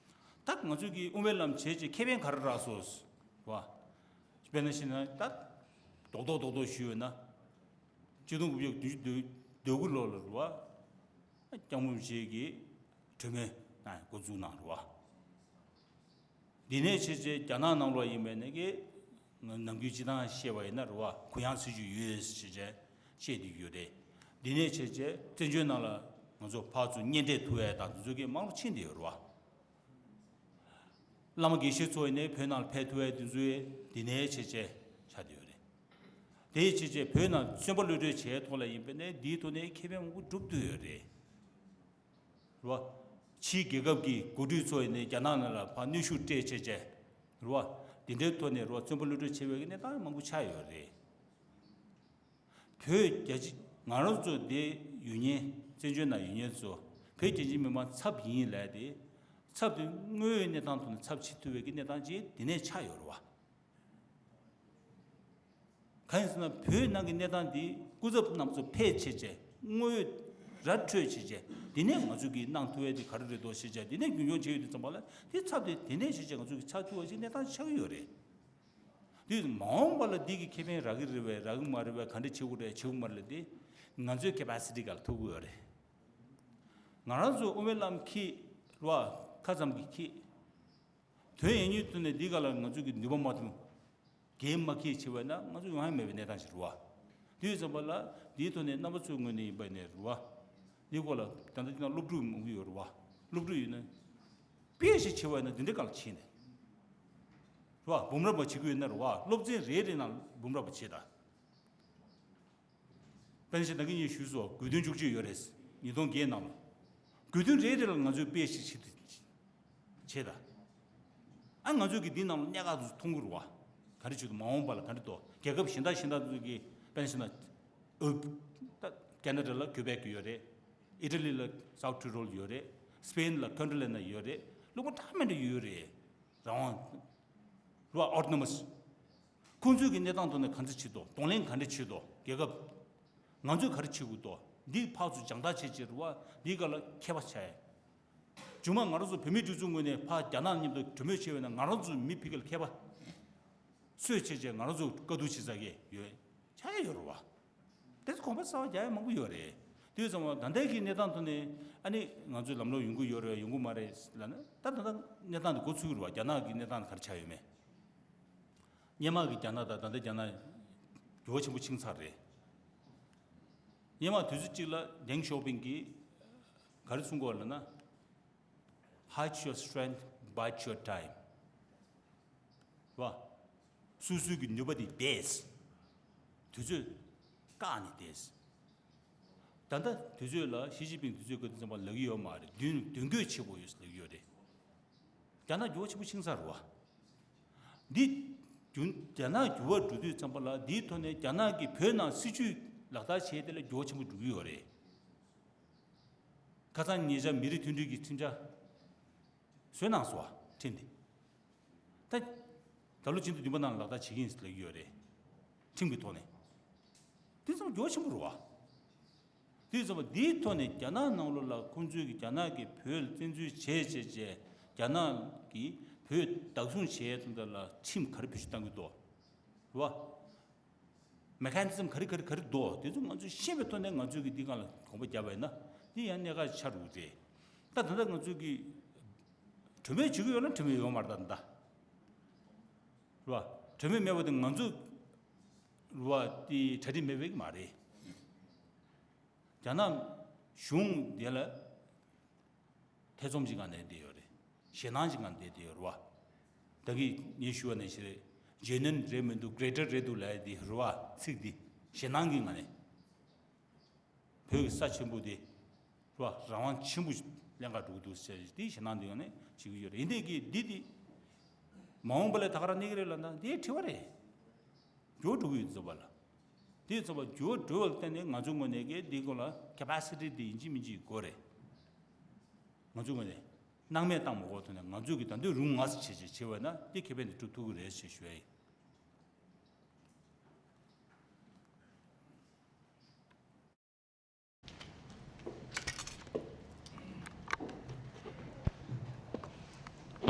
ད་ང་ཚོས་ཀྱི་དབུ་མའི་ལམ་བྱས་རྗེས་ཁེ་ཕན་ག་རེ་རག་སོང་། རེད་བ། དཔེར་ན་བཤད་ན་ད་རྡོག་རྡོག་རྡོག་རྡོག་ཞུས་ཡོད་ན། ཆིག་སྟོང་དགུ་བརྒྱ་བདུན་ཅུ་དོན་དགུ་ལོ་ལ་རེད་བ། སྐྱབས་མགོན་རིན་པོ་ཆེ་གིས་གྲོས་མོལ་གནང་འགོ་འཛུགས་གནང་རེད་བ། འདི་ནས་བྱས་རྗེས་རྒྱ་ནག་ནང་ལོགས་ཡིན་པའི་ནས་ཀྱི་ནམ་རྒྱུན་སྤྱི་བཏང་བཤད་པ་ཡིན་ན་རེད་བ། གུ་ཡངས་སྲིད་ཇུས་ཡོད་ཞེས་བྱས་བཤད་བསྡད་ཡོད་རེད། འདི་ནས་བྱས་རྗེས་བཙན་བྱོལ་ནང་ལ་ང་ཚོ་ཕར་ཚུར་གཉེན་འཕྲད་ཐུབ་ཡ་དང་དེ་ཚོ་གི་མང་རུ་ཕྱིན་བསྡད་ཡོད་རེད་བ། བླ་མ་དགེ་བཤེས་ཚོ་ཡིན་ནའི་བོད་ནང་ལ་ཕེབས་ཐུབ་ཡ་དེ་ཚོ་འདི་ནས་བྱས་རྗེས་ཆགས་བསྡད་ཡོད་རེད། དེའི་ཕྱིར་བྱས་བོད་ནང་བཙོན་པ་གློད་གྲོལ་བྱས་ཐོག་ལ་ཡིན་པས་ནས་འདིའི་ཐོག་ནས་ཁེ་ཕན་མང་པོ་སྒྲུབ་ཐུབ་ཡོད་རེད། རེད་བ། ཕྱིའི་རྒྱལ་ཁབ་ཀྱི་འགོ་ཁྲིད་ཚོ་ཡིན་ནའི་རྒྱ་ནག་ནང་ལ་ཕར་གནོན་ཤུགས་སྤྲད་བྱས་བྱས། རེད་བ། འདི་འདྲའི་ཐོག་ནས་རེད་བ། བཙོན་པ་གློད་གྲོལ་བྱས་པའི་གནས་སྟངས་མང་པོ་ཆགས་ཡོད་རེད། བོད་རྒྱ་ཆེ་ང་རང་ཚོ་འདི་ཡོད་མཁན་བཙན་བྱོལ་ནང་ཡོད་མཁན་ཚོ་བོད་རྒྱ་ཆེ་མི་མང་ཚབ་ཡིན་ལབ་དེ། ཚབ་དེ་དངོས་ཡོད་གནས་སྟངས་ཐོག་ནས་ཚབ་བྱེད་ཐུབ་པའི་གི་གནས་སྟངས་ཅིག་འདི་ནས་ཆགས་ཡོད་རེད་བ། གང་ཡིན་ཟེར་ན་བོད་ནང་གི་གནས་སྟངས་འདི་སྐུ་ཚབ་རྣམ་ཚོ་ཕེབས་བྱས་བྱས་དངོས་ཡོད་ར་འཕྲོད་བྱས་བྱས་འདི་ནས་ང་ཚོ་གི་གནང་ཐུབ་ཡ་དེ་ག་རེ་རེད་དོ་ཞེས་བྱས་འདི་ནས་རྒྱུན་འཁྱོངས་བྱས་ཡོད་དུས་ཙམ་པ་ལ་དེ་ཚབ་དེ་དེ་ནས་བྱས་བྱས་ང་ཚོ་གི་ཆགས་ཐུབ་པ་ཞིག་གནས་སྟངས་ཆགས་ཀྱི་ཡོད་རེད། དེ་མ་འོངས་པ་ལ་འདི་གི་ཁེ་ཕན་རག་གི་རེད་པས་རག་གི་མ་རེད་པས་ག་འདྲ་བྱེད་དགོས་རེད་བྱེད་དགོས་མ་རེད་ལ་དེ་ང་ཚོའི་ཁེ་པ་སི་ཊི་ག་ལ་ཐུག་གི་ཡོད་རེད། ང་རང་ཚོ་དབུ་མའི་ལམ་ཁྱེད་རེད་བ། ཁ་ཙམ་གྱི་ཁྱེད། དོན་ཡིན་གཉིས་ཐོག་ནས་འདི་ག་ལ་ང་ཚོ་གི་ནུས་པ་མ་ཐོན། འགན་མ་འཁྱེར་བྱས་པ་ན་ང་ཚོ་ཡོང་ཡ་མེད་པའི་གནས་སྟངས་ཤིག་རེད་བ། དེ་ཡོད་ཙམ་པ་ལ་འདིའི་ཐོག་ནས་རྣམ་པ་ཚོའི་ངོས་ནས་ཡིན་པ་ནས་རེད་བ། འདིའི་སྐོར་ལ་ད་ལྟ་འདི་ན་སློབ་ཕྲུག་མང་པོ་ཡོད་རེད་བ། སློབ་ཕྲུག་ཡོད་ན། དཔེ་ཞིག་བྱས་པ་ཡིན་ན་འདི་འདྲའི་སྒང་ལ་ཕྱིན་ནས། རེད་བ། འབུམ་རམས་པ་བྱེད་ཀྱི་ཡོད་ན་རེད་བ། སློབ་ཚན་རེ་རེ་ནང་འབུམ་རམས་པ་བྱེད་ད། དཔེར་ན་ཞིག་ད་གིན་ངས་ཞུས་སོ། དགོས་འདུན་བཅུ་གཅིག་ཡོད་རེད། ཉིས་སྟོང་བརྒྱད་ནང་ལ། དགོས་འདུན་རེ་རེ་ལ་ང་ཚོས་དཔེ་ཞིག་བྱེད་དུ་བྱེད་ད། ཨ་ང་ཚོས་ཀྱི་འདི་ནང་ལ་གནད་འགག་ཏུ་མཐོང་གི་རེད་བ། ག་རེ་བྱེད་དུ་མ་འོངས་པ་ལ་ག་རེ་འདུག་རྒྱལ་ཁབ་གཞན་དག་གཞན་དག་ཚོས་ཀྱི་དཔེར་ན་ཞིག་ན། ཨོ། ད་ཁེ་ན་ཌ་ལ་ཀུ་བེག་ཡོད་རེད། ཨི་ཊ་ལི་ལ་སའུ་ཐི་ཊི་རོལ་ཡོད་རེད། སི་པེན་ལ་ཀོན་ཊི་ལེ་ན་ཡོད་རེད། ལུང་པ་འདྲ་མི་འདྲ་ཡོད་རེད། རང་དབང་། རེད་བ། ཨོ་ཊོ་ནོ་མས། ཁོང་ཚོའི་གི་གནས་སྟངས་ཐོག་ནས་ག་འདྲ་བྱེད་དོ། གདོང་ལེན་ག་འདྲ་བྱེད་དོ། རྒྱལ་ཁབ། ང་ཚོས་ག་རེ་བྱེད་དགོས་དོ། འདི་ཕར་ཚུར་སྦྱང་བརྡར་བྱེད་བྱེད་རེད་བ། འདི་ག་ལ་མཁས་པ་བྱ་ཡ། མཇུག་མ་ང་རང་ཚོ་བོད་མིའི་སྒྲིག་འཛུགས་ངོས་ནས་ཕར་རྒྱ་ནག་མཉམ་དུ་གྲོས་མོལ་བྱས་པ་ན་ང་རང་ཚོ་མི་ཕ་གི་ལ་མཁས་པ། སུས་བྱེད་བྱེད་ང་རང་ཚོ་བཀའ་བསྡུར་བྱེད་ས་གི་ཡོད། བྱ་ཡ་ཡོད་རེད་བ། དེ་ཚོ་གོམ་པ་གསར་པ་རྒྱག་ཡ་མང་པོ་ཡོད་རེད། དེ་ཡོད་ཙང་ད་ལྟའི་གི་གནས་སྟངས་ཐོག་ནས་ཨ་ནི་ང་ཚོའི་ལམ་ལྷོང་ཡོང་གི་ཡོད་རེད་ཡོང་གི་མ་རེད་ལབ་ན་ད་ད་ལྟ་གནས་སྟངས་དེ་འགོ་ཚུགས་ཀྱི་རེད་བ། རྒྱ་ནག་གི་གནས་སྟངས་དེ་ག་རེ་ཆགས་ཡོད་མེད། སྔོན་མ་གི་རྒྱ་ནག་དང་ད་ལྟ་རྒྱ་ནག་འགྱུར་བ་ཆེན་པོ་ཕྱིན་ཚར་རེད། སྔོན་མ་དུས་ཚོད་གཅིག་ལ་ཌེང་ཞའོ་ཕིང་གིས་ག་རེ་གསུང་གི་ཡོད་ལབ་ན། Hide your strength, bide your time. རེད་བ། སོ་སོའི་གི་ནུས་པ་དེ་བསྡད། དུས་ཚོད་བཀག་ནས་བསྡད། ད་ལྟ་དུས་ཚོད་ལ་ཞི་ཅིན་ཕིང་དུས་ཚོད་བཀག་དུས་ཙམ་པ་ལབ་ཀྱི་ཡོད་མ་རེད། མདུན་མདུན་སྐྱོད་བྱེད་དགོས་ཡོད་ལབ་ཀྱི་ཡོད་རེད། རྒྱ་ནག་འགྱུར་བ་ཆེན་པོ་ཕྱིན་ཚར་རེད་བ། འདི་རྒྱུན་རྒྱ་ནག་འགྱུར་བ་འགྲོ་དུས་ཙམ་པ་ལ་འདིའི་ཐོག་ནས་རྒྱ་ནག་གིས་བོད་ནང་སྲིད་ཇུས་ལག་བསྟར་བྱས་དེ་ལ་འགྱུར་བ་ཆེན་པོ་འགྲོ་གི་ཡོད་རེད། ཁ་སང་ཉེ་ཆར་མི་རིགས་མཐུན་སྒྲིལ་གྱི་ཁྲིམས་འཆར་བཟོས་གནང་སོང་བ། ཁྲིམས་དེ། ད། ད་ལོ་ཕྱི་ཟླ་བདུན་པ་ནང་ལག་བསྟར་བྱེད་ཀྱི་ཡིན་ཟེར་ལབ་ཀྱི་ཡོད་རེད། ཁྲིམས་ཀྱི་ཐོག་ནས། དེ་ཙམ་འགྱུར་བ་ཆེན་པོ་རེད་བ། དེ་ཙམ་པ་འདིའི་ཐོག་ནས་རྒྱ་ནག་ནང་ལོགས་ལ་ཁོང་ཚོས་ཀྱི་རྒྱ་ནག་གིས་བོད་ལ་བཙན་འཛུལ་བྱས་བྱས་བྱས་རྒྱ་ནག་གིས་བོད་བདག་བཟུང་བྱས་ཙམ་ལ་ཁྲིམས་ག་རེ་བེད་སྤྱོད་བཏང་གི་འདུག་རེད་བ། མེ་ཁ་ནི་ཛམ་ག་རེ་ག་རེ་ག་རེ་འདུག་དེ་ཚོ་ང་ཚོས་ཤེས་པའི་ཐོག་ནས་ང་ཚོས་ཀྱི་འདི་སྒང་ལ་དགོངས་པ་བརྒྱབ་པ་ཡིན་ན་འདི་ཡང་གནད་འགག་ཆགས་འགྲོ་གི་རེད། ད་ད་ལྟ་ང་ཚོས་ཀྱི་གྲོས་མོལ་བྱེད་ཀྱི་ཡོད་ན་གྲོས་མོལ་ཡོད་མ་རེད་ད་ད། རེད་བ། གྲོས་མོལ་མེད་པ་དེ་ང་ཚོ་རེད་བ་དེ་གྲ་སྒྲིག་མེད་པའི་མ་རེད། རྒྱ་ནག་གཞུང་དེ་ལ་ཐེ་ཚོམ་གྱི་ངང་ནས་བསྡད་ཡོད་རེད། ཞེད་སྣང་གི་ངང་ནས་བསྡད་ཡོད་རེད་བ། ད་གིན་ངས་ཞུ་བ་ནང་བཞིན་རེད། ཇེ་ནུན་རེད་མི་འདུག་གྷི་རེ་ཊར་རེད་འདུག་ལབ་ཡ་དེ་རེད་བ་ཚིག་དེ་ཞེད་སྣང་གི་ངང་ནས། བོད་ཀྱི་ས་ཆེན་པོ་དེ་རེད་བ་རང་དབང་ཆེན་པོ་ལེན་ག་འགྲོ་གི་འདུག་ཟེར་དེ་ཞེད་སྣང་དེ་ངང་ནས་བྱེད་ཀྱི་ཡོད་རེད། ཡིན་དེ་གི་འདི་དེ་མ་འོངས་པ་ལ་ད་ག་རང་གནས་ཀྱི་རེད་ལབ་ན་དེ་དྲི་བ་རེད། འགྱུར་འགྲོ་གི་ཡོད་རེད་བ་ལ། དེ་ཚོ་བ་འགྱུར་འགྲོ་བར་བརྟེན་ནས་ང་ཚོ་ངོས་ནས་ཀྱི་འདི་སྐོར་ལ་ཁེ་པ་སི་ཊི་དེ་ཡིན་གཅིག་མིན་གཅིག་དགོས་རེད། ང་ཚོ་ངོས་ནས་སྣང་མེད་བཏང་མ་དགོས་ཐོག་ནས་ང་ཚོས་ཀྱི་ད་འདོད་རུང་ང་ཚོ་བྱེད་བྱེད་བྱེད་བ་ན་དེ་ཁེ་ཕན་དེ་སྒྲུབ་ཐུབ་ཀྱི་རེད་ཞེས་ཞུ་ཡ་ཡིན།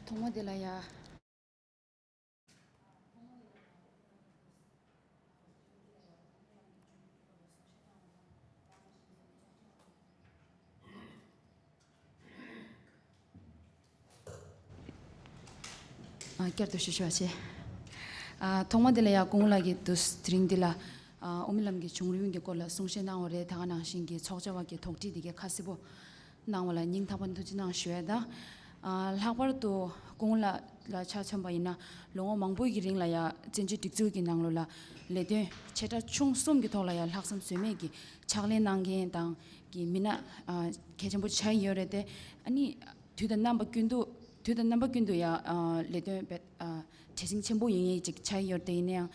ཐོག་མ་དེ་ལ་ཡ། ཨ། བསྐྱར་དུ་ཞུ་ཞུ་བ་བྱས། ཨ། ཐོག་མ་དེ་ལ་ཡ་སྐུ་ངོ་ལགས་ཀྱིས་དུས་དེ་རིང་འདི་ལ། ཨ། དབུ་མའི་ལམ་གྱི་བྱུང་རིམ་གྱི་སྐོར་ལ་གསུང་བཤད་གནང་བ་རེད། ད་ག་ནང་བཞིན་གྱི་ཚོགས་བཅར་བ་གི་དོགས་འདྲི་འདི་གའི་ཁ་གསལ་པོ་གནང་བ་ལ་སྙིང་ཐག་པ་ནས་ཐུགས་རྗེ་གནང་ཞུ་ཡ་དང་། ཨ། ལྷག་པར་དུ་སྐུ་ངོ་ལགས་ལ་ཆ་མཚོན་པ་ཡིན་ན། ལོ་ངོ་མང་པོའི་གི་རིང་ལ་ཡ་བཙན་བྱོལ་སྒྲིག་འཛུགས་ཀྱི་ནང་ལོགས་ལ་ལས་དོན་ཆེ་ཕྲ་ཆུང་གསུམ་གྱི་ཐོག་ལ་ཡ་ལྷག་བསམ་ཟོལ་མེད་ཀྱི་ཕྱག་ལས་གནང་མཁན་དང་གི་མི་སྣ། ཨ། གལ་ཆེན་པོ་ཆགས་ཡོད་རེད་དེ། ཨ་ནི་དུས་དང་རྣམ་པ་ཀུན་ཏུ། དུས་དང་རྣམ་པ་ཀུན་ཏུ་ཡ། ཨ། ལས་དོན་དཔེ། ཨ། བྲེལ་ཟིང་ཆེན་པོ་ཡོད་མཁན་ཅིག་ཆགས་ཡོད་རེད་དེ། ཡིན་ན་ཡང་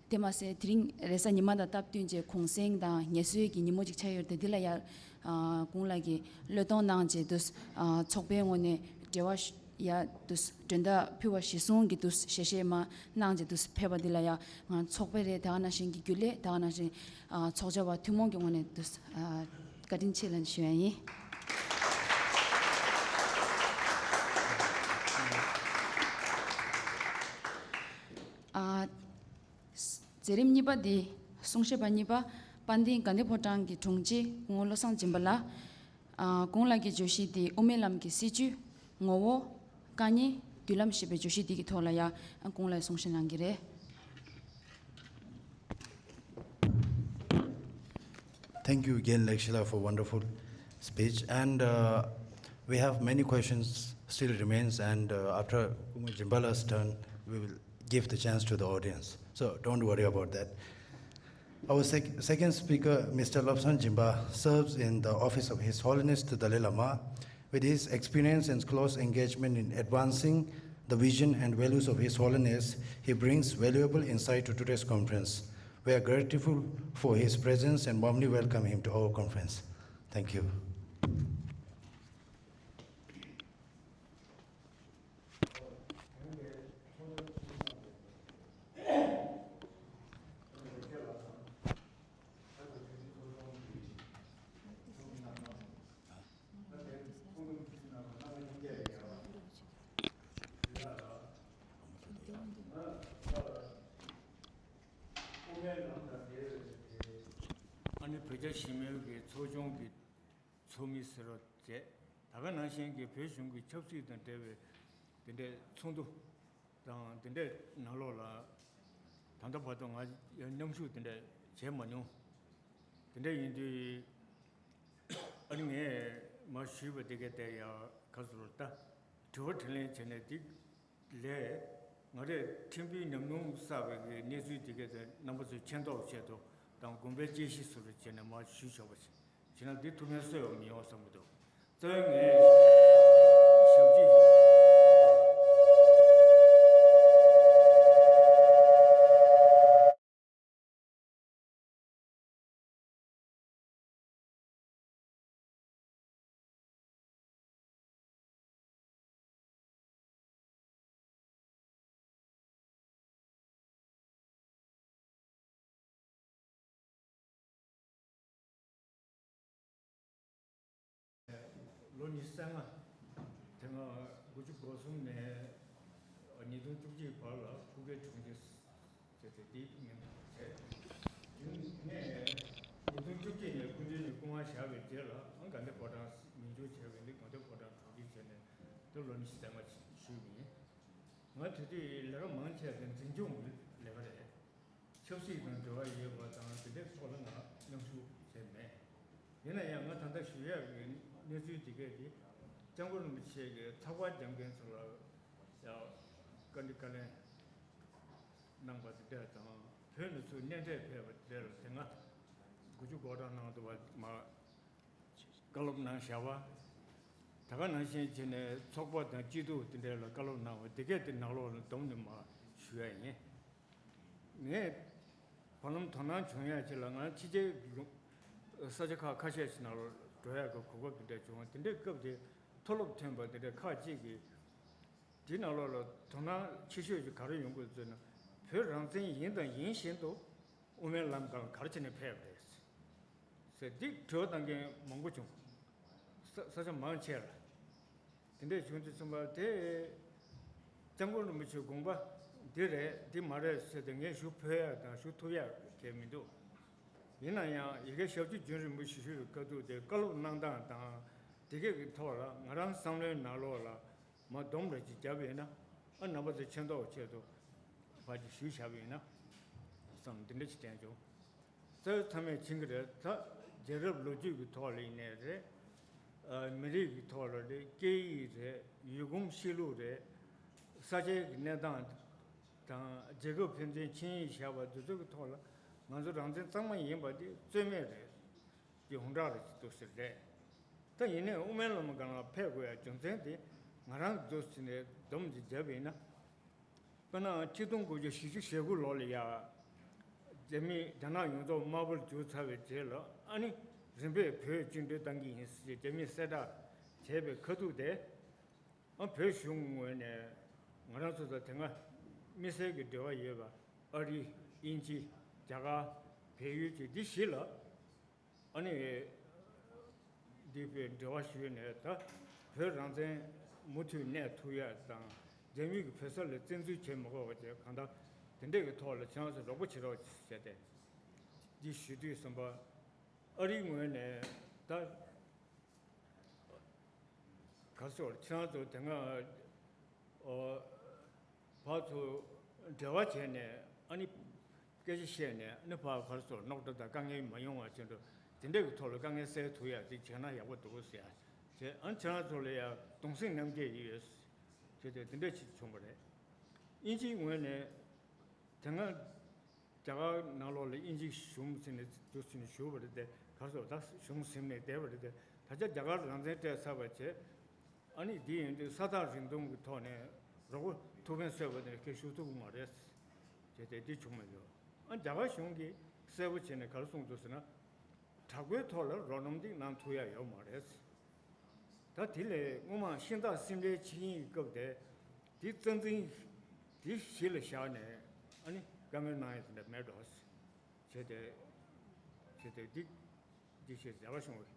དེ་མ་ཟད་དེ་རིང་རེས་གཟའ་ཉི་མ་དང་སྟབས་བསྟུན་བྱས་གུང་སེང་དང་ངལ་གསོའི་གི་ཉིན་མོ་ཅིག་ཆགས་ཡོད་རེད་དེ། འདི་ལ་ཡ། ཨ། སྐུ་ངོ་ལགས་ཀྱིས་བློས་གཏོང་གནང་བྱས་དུས། ཨ། ཚོགས་པའི་ངོས་ནས་འབྲེལ་བ་ཞུ་ཡ་དུས། མགྲོན་བརྡ་ཕུལ་བ་གཞིར་བཟུང་གི་དུས་ཞལ་བཞེས་མ་གནང་བྱས་དུས་ཕེབས་པ་འདི་ལ་ཡ། ང་ཚོགས་པའི་རེད། ད་ག་ནང་བཞིན་གྱི་རྒྱུན་ལས། ད་ག་ནང་བཞིན། ཨ། ཚོགས་བཅར་བ་ཐུན་མོང་གི་ངོས་ནས་དུས། ཨ། བཀའ་དྲིན་ཆེ་ལབ་ཞུ་ཡ་ཡིན། ཨ། མཛད་རིམ་གཉིས་པ་འདི། གསུང་བཤད་པ་གཉིས་པ། དཔལ་ལྡན་དགའ་ལྡན་ཕོ་བྲང་གི་དྲུང་ཆེ་སྐུ་ངོ་བློ་བཟང་སྦྱིན་པ་ལགས། ཨ། སྐུ་ངོ་ལགས་ཀྱི་བརྗོད་གཞི་འདི་དབུ་མའི་ལམ་གྱི་སྲིད་བྱུས། ངོ་བོ། དཀའ་ཉེན། མདུན་ལམ་ཞེས་པའི་བརྗོད་གཞི་འདི་གི་ཐོག་ལ་ཡ། ཨ། སྐུ་ངོ་ལགས་གསུང་བཤད་གནང་གི་རེད། Thank you again, Lekshila, for wonderful speech. And, uh, we have many questions still remains, and, uh, after Kumo Jimbala's turn, we will give the chance to the audience. So don't worry about that. Our sec-, second speaker, Mister Lobsang Jimba, serves in the office of His Holiness the Dalai Lama. With his experience and close engagement in advancing the vision and values of His Holiness, he brings valuable insight to today's conference. We are grateful for his presence and warmly welcome him to our conference. Thank you. ཨ་ནི་བོད་རྒྱ་ཞི་མོལ་གྱི་ཚོགས་ཆུང་གི་ཚོགས་མི་ཟེར་བ་བྱས། ད་ག་ནང་བཞིན་གྱི་བོད་གཞུང་གི་ཆབ་སྲིད་དང་འབྲེལ་བའི་དེ་འདྲའི་ཚོགས་འདུ་དང་། དེ་འདྲའི་ནང་ལོགས་ལ་ད་ལྟ་བར་དུ་ང་ཡང་མཉམ་ཞུགས་དེ་འདྲ་བྱས་མ་མྱོང་། དེ་འདྲ་ཡིན་དུས། ཨ་ནི་ངས་མར་ཞུས་པ་དེ་གའི་དེ་ཡང་ག་ཟེར་ད། དྲི་བ་དྲིས་ལན་བྱས་ནས། དེ་ལས་ང་རས་ཕྲན་བུའི་ཉམས་མྱོང་བསགས་པའི་གི་གནས་ཚུལ་དེ་གའི་དེ་རྣམ་པ་ཚོས་མཁྱེན་རྟོགས་ཆེད་དུ་དང་། དགོངས་པའི་དཔྱད་གཞི་ཟུར་བྱས་ནས་མར་ཞུས་ཆོག་པ་བྱས་ན། འདི་ཐུགས་ཕན་གསོས་པ་མི་ཡོང་བསམ་གྱི་འདུག་རྩ་བའི་ངས་ཞབས་ཕྱི། ལོ་ཉི་ཤུ་རྩ་ལྔ། དེ་སྔ་དགུ་བཅུ་གོ་གསུམ་ནས་ཉིས་སྟོང་བཅུ་གཅིག་བར་ལ་ཕུགས་ཀའི་དྲུང་ཆེ་བྱས་ཏེ། དེའི་ཉམས་མྱོང་བྱས། དེ་ནས་ཉིས་སྟོང་བཅུ་གཅིག་ནས་སྐུ་མདུན་གྱི་སྐུ་དབང་བཞག་པའི་རྗེས་ལ་ཨང་དགའ་ལྡན་ཕོ་བྲང་མིང་བསྒྱུར་བྱས་པའི་འདི་དགའ་ལྡན་ཕོ་བྲང་དྲུང་ཆེ་བྱས་ནས། དེ་ལོ་ཉི་ཤུ་རྩ་ལྔ་བཞུགས་པ་ཡིན། ང་དེ་དུས་ལས་ཀ་མང་ཆེ་བ་དེ་འཛིན་སྐྱོང་གི་ལས་ཀ་རེད། ཆབ་སྲིད་དང་འབྲེལ་བ་ཡོད་པ་དང་དེ་འདྲའི་ཐོག་ལ་ང་མཉམ་ཞུགས་བྱས་མེད། ཡིན་ན་ཡང་ང་ད་ལྟ་ཞུ་ཡག་གི་གནས་ཚུལ་དེ་གས་དེ། སྐྱབས་མགོན་རིན་པོ་ཆེ་གིས་ཚགས་པར་རྒྱབ་མཁན་ཚོ་ལ་ཡང་བཀའ་འདྲི་བཀའ་ལན་གནང་པ་དེ་འདྲ་དང་། བོད་ནས་ཚུར་གནད་འགག་ཕེབས་པ་དེ་འདྲ་ལ་དེ་སྔ་དགུ་བཅུ་གོ་གྲངས་ནང་དུ་བ་མ་བཀའ་སློབ་གནང་བཞག་པ། ད་ག་ནང་བཞིན་བྱས་ནས་ཚོགས་པ་དང་སྐྱིད་སྡུག་དེ་འདྲ་ལ་བཀའ་སློབ་གནང་བ་དེ་གས་དེ་ནང་ལོགས་ལ་བསྡོམས་ནས་མར་ཞུ་ཡ་ཡིན། ངས་བར་ལམ་དོ་སྣང་བྱུང་ཡ་ཅིག་ལ། ང་ཕྱི་རྒྱལ་ལུང་ས་ཆ་ཁག་ཁ་ཤས་ཤིག་ནང་ལ་འགྲོ་ཡ་གི་གོ་སྐབས་དེ་འདྲ་བྱུང་བ། དེ་འདྲའི་སྐབས་དེ་མཐོ་སློབ་ཐོན་པ་དེ་འདྲ་ཁག་ཅིག་གིས་དེའི་ནང་ལོགས་ལ་དོ་སྣང་ཆེ་ཤོས་ཀྱི་ག་རེ་ཡོང་གི་ཟེར་ན། བོད་རང་བཙན་ཡིན་དང་ཡིན་བཞིན་དུ་དབུ་མའི་ལམ་སྒང་ག་རེ་བྱས་ནས་ཕེབས་རེད་ཟེར། འདི་དྲི་བ་བཏང་མཁན་མང་པོ་བྱུང་། ས་ས་ཆ་མང་ཆེ་ལ། དེ་འདྲས་བྱུང་དུས་ཙམ་པ་དེ། སྐྱབས་མགོན་རིན་པོ་ཆེའི་དགོངས་པ་འདི་རེད་འདི་མ་རེད་ཟེར་ཏེ་ངས་ཞུ་ཕོད་ཡ་དང་ཞུ་ཐུབ་ཡ་གལ་མི་འདུག་ཡིན་ན་ཡང་ཡ་གི་ཞབས་ཀྱི་རྒྱུན་རིང་པོ་ཞིག་ཞུ་བའི་སྐབས་དུས་དེ་བཀའ་སློབ་གནང་སྟངས་དང་དེ་གས་ཀྱི་ཐོག་ལ་ང་རང་བསམ་བློའི་ནང་ལོགས་ལ་མ་སྡོམ་རེ་ཅིག་བརྒྱབ་ཡིན་ན་ཨ་རྣམ་པ་ཚོ་མཁྱེན་རྟོགས་ཆེད་དུ་ཕར་ཅིག་ཞུས་བཞག་པ་ཡིན་ན་བསམ་འདི་འདྲ་ཅིག་དྲན་བྱུང་། རྩ་བའི་མཐའ་མའི་ཕྱིན་གྱི་རེད་ད། རྒྱལ་རབས་ལོ་རྒྱུས་ཀྱི་ཐོག་ལ་ཡིན་ནའི་རེད། ཨ་མི་རིགས་ཀྱི་ཐོག་ལ་རེད་སྐད་ཡིག་རེད་ཡུལ་གོམས་གཤིས་ལུགས་རེད། ས་ཆའི་གི་གནས་སྟངས་དང་རྒྱལ་ཁབ་ཕན་ཚུན་ཆིངས་ཡིག་བཞག་པ་འདི་ཚོ་གི་ཐོག་ལ་ང་ཚོ་རང་བཙན་གཙང་མ་ཡིན་པ་འདི་རྩོད་མེད་རེད། ཀྱི་ཧུང་ཀྲག་རེད་ཅིག་འདུག་ཟེར་རེད། ད་ཡིན་ནའི་དབུ་མའི་ལམ་སྒང་ལ་ཕེབས་དགོས་ཡ་རྒྱུ་མཚན་དེ་ང་རང་གི་འདུག་ཟེར་ནས་སྡོམ་ཅིག་བརྒྱབ་ཡིན་ན། དཔེར་ན་ཆིག་སྟོང་དགུ་བརྒྱ་བཞི་བཅུ་ཞེ་དགུ་ལོ་ལ་ཡ། རྒྱ་མི་རྒྱ་ནག་ཡོངས་རྫོགས་དམར་པོར་གྱུར་ཚར་བའི་རྗེས་ལ་ཨ་ནི་རིམ་པས་བོད་བཅིངས་འགྲོལ་བཏང་གི་ཡིན་ཟེར་རྒྱ་མིས་གསལ་བསྒྲགས་བྱས་པའི་ཁ་ཐུག་དེ། ཨ་བོད་གཞུང་ངོས་ནས་ང་རང་ཚོ་དང་དེ་སྔ་དམིགས་བསལ་གྱི་འབྲེལ་བ་ཡོད་པ་ཨ་རི་དབྱིན་ཇི་རྒྱ་གར་བལ་ཡུལ་བཅས་འདི་བཞི་ལ། ཨ་ནི། འདི་བས་འབྲེལ་བ་ཞུས་ནས་ད་བོད་རང་བཙན་མུ་མཐུད་གནས་ཐུབ་ཡ་དང་རྒྱ་མི་གི་བོད་ས་ལ་བཙན་འཛུལ་བྱེད་མི་དགོས་པ་བཅས་གང་ལྟར་དེ་འདྲས་ཀྱི་ཐོག་ལ་ཁྱེད་རང་ཚོ་རོགས་པ་བྱེད་རོགས་བྱས་ཏེ། འདི་ཞུ་དུས་ཙམ་པ་ཨ་རིའི་ངོས་ནས་ད་ག་སོགས་ཁྱེད་རང་ཚོ་དེ་སྔ་ཨོ། ཕར་ཚུར་འབྲེལ་བ་བྱས་ནས་ཨ་ནི་སྐད་ཆ་བཤད་ནས་ཨ་ནི་ཕར་ཕར་ཚུར་རྙོག་དྲ་དང་དཀའ་ངལ་མ་ཡོང་བ་བྱས་འགྲོ་དེ་འདྲ་གི་ཐོག་ལ་དཀའ་ངལ་སེལ་ཐུབ་ཡག་ཅིག་བྱས་ན་ཡག་པོ་འདུག་ཟེར་ཡ་བྱས་ཨ་ནི་ཁྱེད་རང་ཚོ་ལ་ཡ་གདུང་སེམས་མཉམ་སྐྱེད་ཡོད་བྱས་ཏེ་དེ་འདྲ་ཅིག་བྱུང་བ་རེད། དབྱིན་ཇིའི་ངོས་ནས་དེ་སྔ་རྒྱ་གར་ནང་ལོགས་ལ་དབྱིན་ཇིའི་གཞུང་ཟིན་ནས་འདུག་ཟིན་ནས་བཞུགས་པ་རེད་དེ་གར་སོགས་ད་གཞུང་ཟིན་ནས་བསྡད་པ་རེད་དེ་ད་ཆ་རྒྱ་གར་རང་བཙན་སྤྲད་ཚར་བ་བྱས། ཨ་ནི་འདི་ཡིན་དུས་ས་ཐག་རིང་ཐུང་གི་ཐོག་ནས་རོགས་པ་ཐུགས་ཕན་གསོས་པ་དེ་ཁྱེད་ཞུ་ཐུབ་ཀྱི་མ་རེད། བྱས་ཏེ་འདི་བྱུང་མི་འདུག་ཨ་རྒྱ་གར་གཞུང་གིས་གསལ་པོ་བྱས་ནས་ག་རེ་གསུངས་འདུག་ཟེར་ན། དྲག་པོའི་ཐོག་ལ་རོགས་རམ་འདི་གནང་ཐུབ་ཡ་ཡོད་མ་རེད། ད་དེ་ལས་སྔོན་མ་ཤིང་སྟག་སིམ་ལའི་ཆིངས་ཡིག་གི་སྐབས་དེ་དེ་རྩ་འཛིན་དེ་གཞི་ལ་བཞག་ནས་ཨ་ནི་བཀའ་མོལ་གནང་ཡ་དེ་འདྲ་མེད་འགྲོ། བྱས་ཏེ། བྱས་ཏེ་འདི། འདི་ཞེས་རྒྱ་གར་གཞུང་བོད་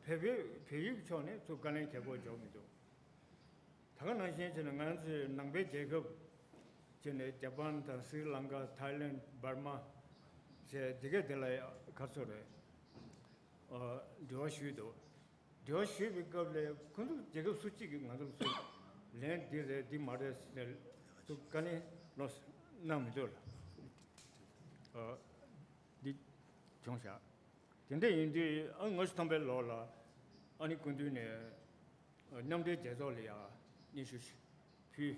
པའི་བལ་ཡུལ་གྱི་ཕྱོགས་ནས་ཚུར་བཀའ་ལན་ཁྱབ་སྒོ་འཇོག་མི་འདུག་ད་ག་ནང་བཞིན་བྱས་ན་ང་ཚོའི་ནང་པའི་རྒྱལ་ཁབ་བྱས་ནས་ཇ་པན་དང་སི་རི་ལང་ཀ་ཐའི་ལེན་བར་མ་བྱས་འདི་གས་དེ་ལ་ག་ཚོད་རེད། འབྲེལ་བ་ཞུས་འདུག་འབྲེལ་བ་ཞུས་པའི་སྐབས་ལ་ཁོང་ཚོ་རྒྱལ་ཁབ་སུ་གཅིག་གིས་ང་ཚོ་ཚུར་ལན་འདི་རེད་འདི་མ་རེད་ཟེར་ནས་ཚུར་བཀའ་ལན་ལོག་གནང་མི་འདུག་ལ། འདི་བྱུང་བཞག་དེ་འདྲ་ཡིན་དུས་ཨ་ལྔ་བཅུ་ཐམ་པའི་ལོ་ལ་ཨ་ནི་སྐུ་མདུན་ནས་མཉམ་འབྲེལ་རྒྱལ་ཚོགས་ལ་ཡང་སྙན་ཞུ་ཕུལ།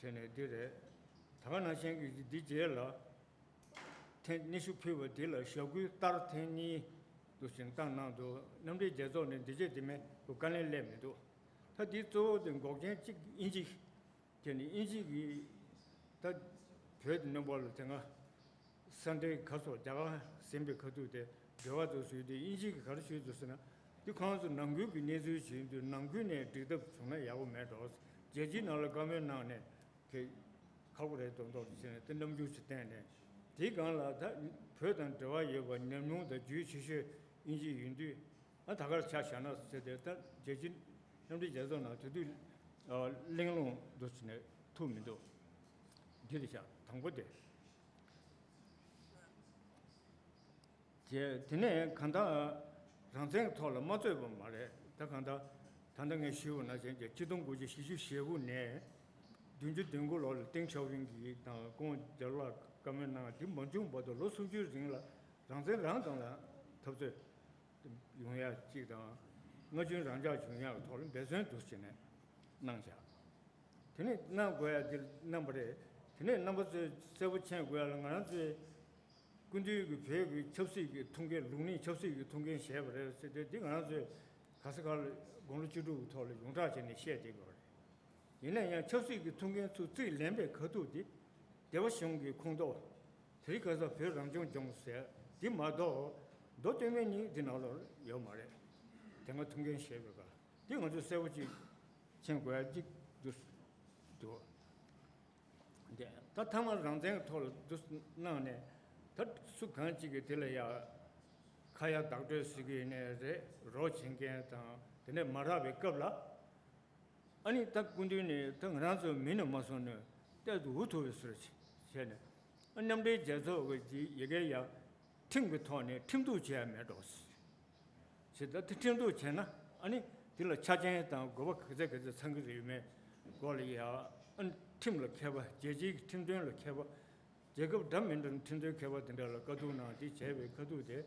བྱས་ནས་འདི་རེད། ད་ག་ནང་བཞིན་གྱི་འདི་རྗེས་ལ་ཐེངས་སྙན་ཞུ་ཕུལ་བ་འདི་ལ་ཞབས་སྐུལ་ལྟར་ཐེངས་གཉིས་དུ་ཞིང་བཏང་གནང་འདུག་མཉམ་འབྲེལ་རྒྱལ་ཚོགས་ནས་འདི་བྱས་འདི་མེད་དུ་བཀའ་ལན་སླེབས་མི་འདུག་ད་འདི་གཙོ་བོ་དེ་འགོག་རྐྱེན་གཅིག་དབྱིན་ཇི། དེ་ནི་དབྱིན་ཇི་གིས་ད་བོད་ཀྱི་སྣུམ་འཁོར་ལ་དེ་སྔ་ས་འབྲེལ་ག་སོགས་རྒྱ་གར་ཟིན་པའི་ཁ་ཐུག་དེ་འབྲེལ་བ་དུ་བཟོས་ཏེ་དབྱིན་ཇི་གིས་ག་རེ་ཞུས་འདུག་ཟེར་ན་འདི་ཁོང་ཚོ་ནང་ཁུལ་གྱི་གནས་ཚུལ་བྱེད་དུས་ནང་ཁུལ་ནས་འགྲིག་ཐབས་བྱུང་ན་ཡག་པོ་མེད་འགྲོ། རྒྱལ་སྤྱིའི་ནང་ལ་བཀའ་མོལ་གནང་ནས་དེ་ཁག་པོ་རེད་མདོག་མདོག་བྱས་ནས་དེ་རྣམ་འགྱུར་ཞིག་བསྟན་ནས་དེའི་སྒང་ལ་ད་བོད་དང་འབྲེལ་བ་ཡོད་པ་ཉམས་མྱོང་དང་རྒྱུས་ཆེ་ཤོས་དབྱིན་ཇི་ཡིན་དུས། ཨ་ད་གར་ཆ་བཞག་ན་ཟེར་ཏེ་ད་རྒྱལ་སྤྱི་མཉམ་འབྲེལ་རྒྱལ་ཚོགས་ནང་དེ་དུས་གླེང་སློང་འདུག་ཟེར་ནས་ཐུག་མི་འདུག་འདི་རེད་ཤག་དང་པོ་དེ། དེ་དེ་ནས་གང་ལྟར་རང་བཙན་གྱི་ཐོག་ལ་མ་རྩོད་པ་མ་རེད་ད་གང་ལྟར་ད་ལྟ་ངས་ཞུས་པ་ནང་བཞིན་གྱི་ཆིག་སྟོང་དགུ་བརྒྱ་བཞི་བཅུ་ཞེ་དགུ་ནས་བདུན་ཅུ་དོན་དགུ་ལོ་ལ་ཏེང་ཞའོ་ཕིང་གིས་དང་ཀོང་ཇོ་ལགས་བཀའ་མོལ་གནང་དེ་མ་བྱུང་བར་དུ་ལོ་སུམ་ཅུའི་རིང་ལ་རང་བཙན་རང་སྒང་ལ་འཐབ་རྩོད། ཡོང་ཡ་གཅིག་དང་། སྔ་རྒྱུན་རང་འཇགས་བྱུང་ཡག་གི་ཐོག་ལ་འབད་བརྩོན་དུ་བྱས་ནས་གནང་བཞག་དེ་ནས་གནང་དགོས་ཡ་དེ་གནང་པ་རེད། དེ་ནས་རྣམ་པ་ཚོས་གསལ་པོ་མཁྱེན་དགོས་ཡ་ལ་ང་རང་ཚོའི་སྐུ་མདུན་གྱི་བོད་ཀྱི་ཆབ་སྲིད་ཀྱི་ཐུགས་འགན་ལུགས་གླེང་ཆབ་སྲིད་ཀྱི་ཐུགས་འགན་བཞེས་པ་རེད་ཟེར་དུས་འདི་ང་རང་ཚོས་ག་ས་ག་ལ་དགུང་ལོ་བཅུ་དྲུག་གི་ཐོག་ལ་ཡོངས་གྲགས་བྱས་ནས་བཤད་བསྡད་དགོས་པ་རེད། ཡིན་ན་ཡང་ཆབ་སྲིད་ཀྱི་ཐུགས་འགན་ཚུར་རྩིས་ལེན་པའི་ཁ་ཐུག་འདི་སྡེ་པ་གཞུང་གི་ཁོངས་གཏོགས་དེ་རིང་ཁ་སང་བོད་རང་སྐྱོང་ལྗོངས་ཟེར་འདི་མ་གཏོགས་མདོ་སྟོད་སྨད་གཉིས་འདི་ནང་ལ་ཡོད་མ་རེད། དེ་སྔ་ཐུགས་འགན་བཞེས་པའི་སྐབས་འདི་ང་ཚོས་གསལ་པོ་ཅིག་མཁྱེན་དགོས་ཡ་གཅིག་འདུག་འདུག་འདི་ད་མཐའ་མ་རང་བཙན་གྱི་ཐོག་ལ་འདུག་གནང་ནས་ད་སུ་གང་ཅིག་གིས་དེ་ལ་ཡ་ཁ་ཡ་བདག་སྤྲོད་ཟེར་གྱི་ཡིན་ནའི་རེད་རོགས་བྱེད་མཁན་དང་དེ་ནས་མ་རག་པའི་སྐབས་ལ། ཨ་ནི་ད་སྐུ་མདུན་ནས་ད་ང་རང་ཚོ་མི་ནས་མ་སོང་ནས་ཏོག་ཙམ་འུ་ཐུག་པའི་བཟོ་འདྲ་བྱས་ནས། ཨ་མཉམ་འབྲེལ་རྒྱལ་ཚོགས་ཀྱི་ཡི་གེ་ཡ་ཁྲིམས་ཀྱི་ཐོག་ནས་ཁྲིམས་གཏུག་བྱས་ཡ་མེད་འགྲོ། ཞེས་ད་དེ་ཁྲིམས་གཏུག་བྱས་ན། ཨ་ནི་དེ་ལ་ཆ་རྐྱེན་དང་དགོས་པ་ག་ཚད་ག་ཚད་ཚང་གི་རེད་མེད་སྐོར་ལ་ཡ། ཨ་ནི་ཁྲིམས་ལ་མཁས་པ། རྒྱལ་སྤྱིའི་ཁྲིམས་དོན་ལ་མཁས་པ། རྒྱལ་ཁབ་འདྲ་མི་འདྲ་ཁྲིམས་དོན་མཁས་པ་དེ་འདྲ་ལ་བཀའ་བསྡུར་གནང་། དེ་བྱས་པའི་ཁ་ཐུག་དེ།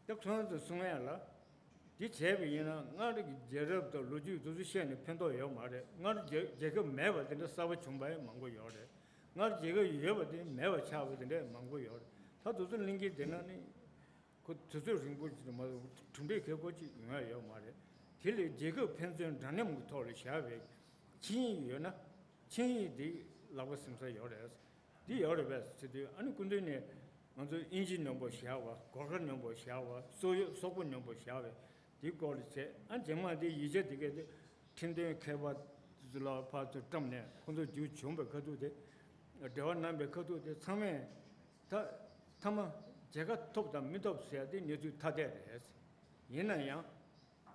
ད་ཁོང་ཚོས་གསུང་ཡ་ལ། དེ་བྱས་པ་ཡིན་ན་སྔར་གྱི་རྒྱལ་རབས་དང་ལོ་རྒྱུས་དེ་ཚོ་བཤད་ནས་ཕན་ཐོགས་ཡོད་མ་རེད། སྔར་རྒྱལ་རྒྱལ་ཁབ་མེད་པ་དེ་འདྲ་གསར་པ་བྱུང་བ་ཡང་མང་པོ་ཡོད་རེད། སྔར་རྒྱལ་ཁབ་ཡོད་པ་དེ་མེད་པ་ཆགས་པ་དེ་འདྲ་མང་པོ་ཡོད་རེད། ད་དེ་ཚོ་གླེང་གི་བསྡད་ན་ནི། ཁོ་དུས་ཚོད་རིང་པོ་ཅིག་མ་གྲུབ་འབྲས་གལ་ཁོ་ཅིག་ཡོང་ཡ་ཡོད་མ་རེད། དེ་ལས་རྒྱལ་ཁབ་ཕན་ཚུན་འདྲ་མཉམ་གྱི་ཐོག་ལ་བཞག་པའི་ཆིངས་ཡིག་ཡོད་ན། ཆིངས་ཡིག་འདི་ལག་པ་ཟིན་ས་ཡོད་རེད། འདི་ཡོད་རེད་པས་ཟེར་དུས། ཨ་ནི་སྐུ་མདུན་ནས་ང་ཚོ་དབྱིན་ཇི་མཉམ་པོ་བཞག་པ། གོར་ཁ་མཉམ་པོ་བཞག་པ། སོག་ཡོ་སོག་པོ་མཉམ་པོ་བཞག་པའི་འདི་སྐོར་ལ་བྱས། ཨ་རྗེས་མ་འདི་ཡིག་ཆ་འདི་གས་དེ་ཁྲིམས་དོན་མཁས་པ་ཚོ་ལ་ཕར་ཚུར་བཀྲམ་ནས་ཁོང་ཚོ་རྒྱུ་བྱུང་བའི་ཁ་ཐུག་དེ། འབྲེལ་བ་གནང་བའི་ཁ་ཐུག་དེ་ཚང་མས། ད་མཐའ་མ་རྒྱལ་ཁ་ཐོབ་དང་མི་ཐོབ་ཟེར་ཡ་དེ་གནས་ཚུལ་ཐ་དད་རེད། ཡིན་ན་ཡང་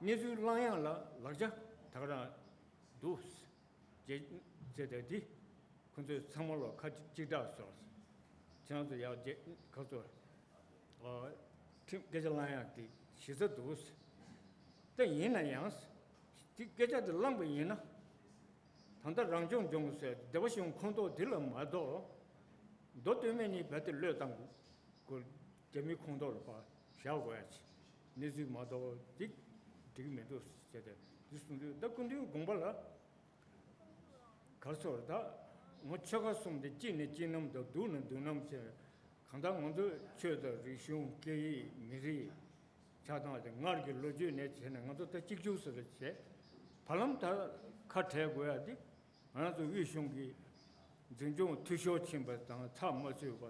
གནས་ཚུལ་བླང་ཡག་ལ་ལག་ཆ་ད་ག་རང་འདུག་ཟེར་བྱས་ཏེ། དེ་ཁོ་ཚོས་ཚང་མ་ལ་ཁ་གཅིག་གྲགས་སོང་། ཁྱེད་རང་ཚོ་ཡག་རྗེས་ཁ་ཚོ་ཁྲིམས་སྐད་ཆ་བླང་ཡག་དེ་གཞི་རྩ་འདུག་ཟེར། ད་ཡིན་ན་ཡང་དེ་སྐད་ཆ་དེ་བླངས་པ་ཡིན་ན། ད་ལྟ་རང་སྐྱོང་ལྗོངས་ཟེར་སྡེ་པ་གཞུང་ཁོངས་གཏོགས་དེ་ལ་མ་གཏོགས། མདོ་སྟོད་སྨད་གཉིས་རྦད་དེ་བློས་བཏང་དགོས། རྒྱ་མིའི་ཁོངས་གཏོགས་ལ་ཕར་བཞག་དགོས་ཡ་ཅིག་གནས་ཚུལ་མ་གཏོགས་འདི་འགྲིག་གི་མི་འདུག་ཟེར་ཏེ། འདི་གསུང་དུས་ད་སྐུ་མདུན་དགོངས་པ་ལ་ག་རེ་ཟེར། ད་ངོ་ཆོལ་ཁ་གསུམ་དེ་གཅིག་ནས་གཅིག་རྣམས་དང་། སྡུག་ནས་སྡུག་རྣམས་བྱས། གང་ལྟར་ང་ཚོ་ཆོས་དང་རིག་གཞུང་སྐད་ཡིག་མི་རིགས་ཆགས་སྟངས་དེ། སྔར་གྱི་ལོ་རྒྱུས་ནས་བྱས་ནས་ང་ཚོ་ད་གཅིག་གྱུར་ཟེར་བྱས། བར་ལམ་ད་ཁ་བྲལ་དགོས་ཡ་དེ། ང་རང་ཚོ་དབུས་གཞུང་གི་འཛིན་སྐྱོང་འཐུས་ཤོར་ཕྱིན་པ་དང་ཚགས་མ་ཚུད་པ་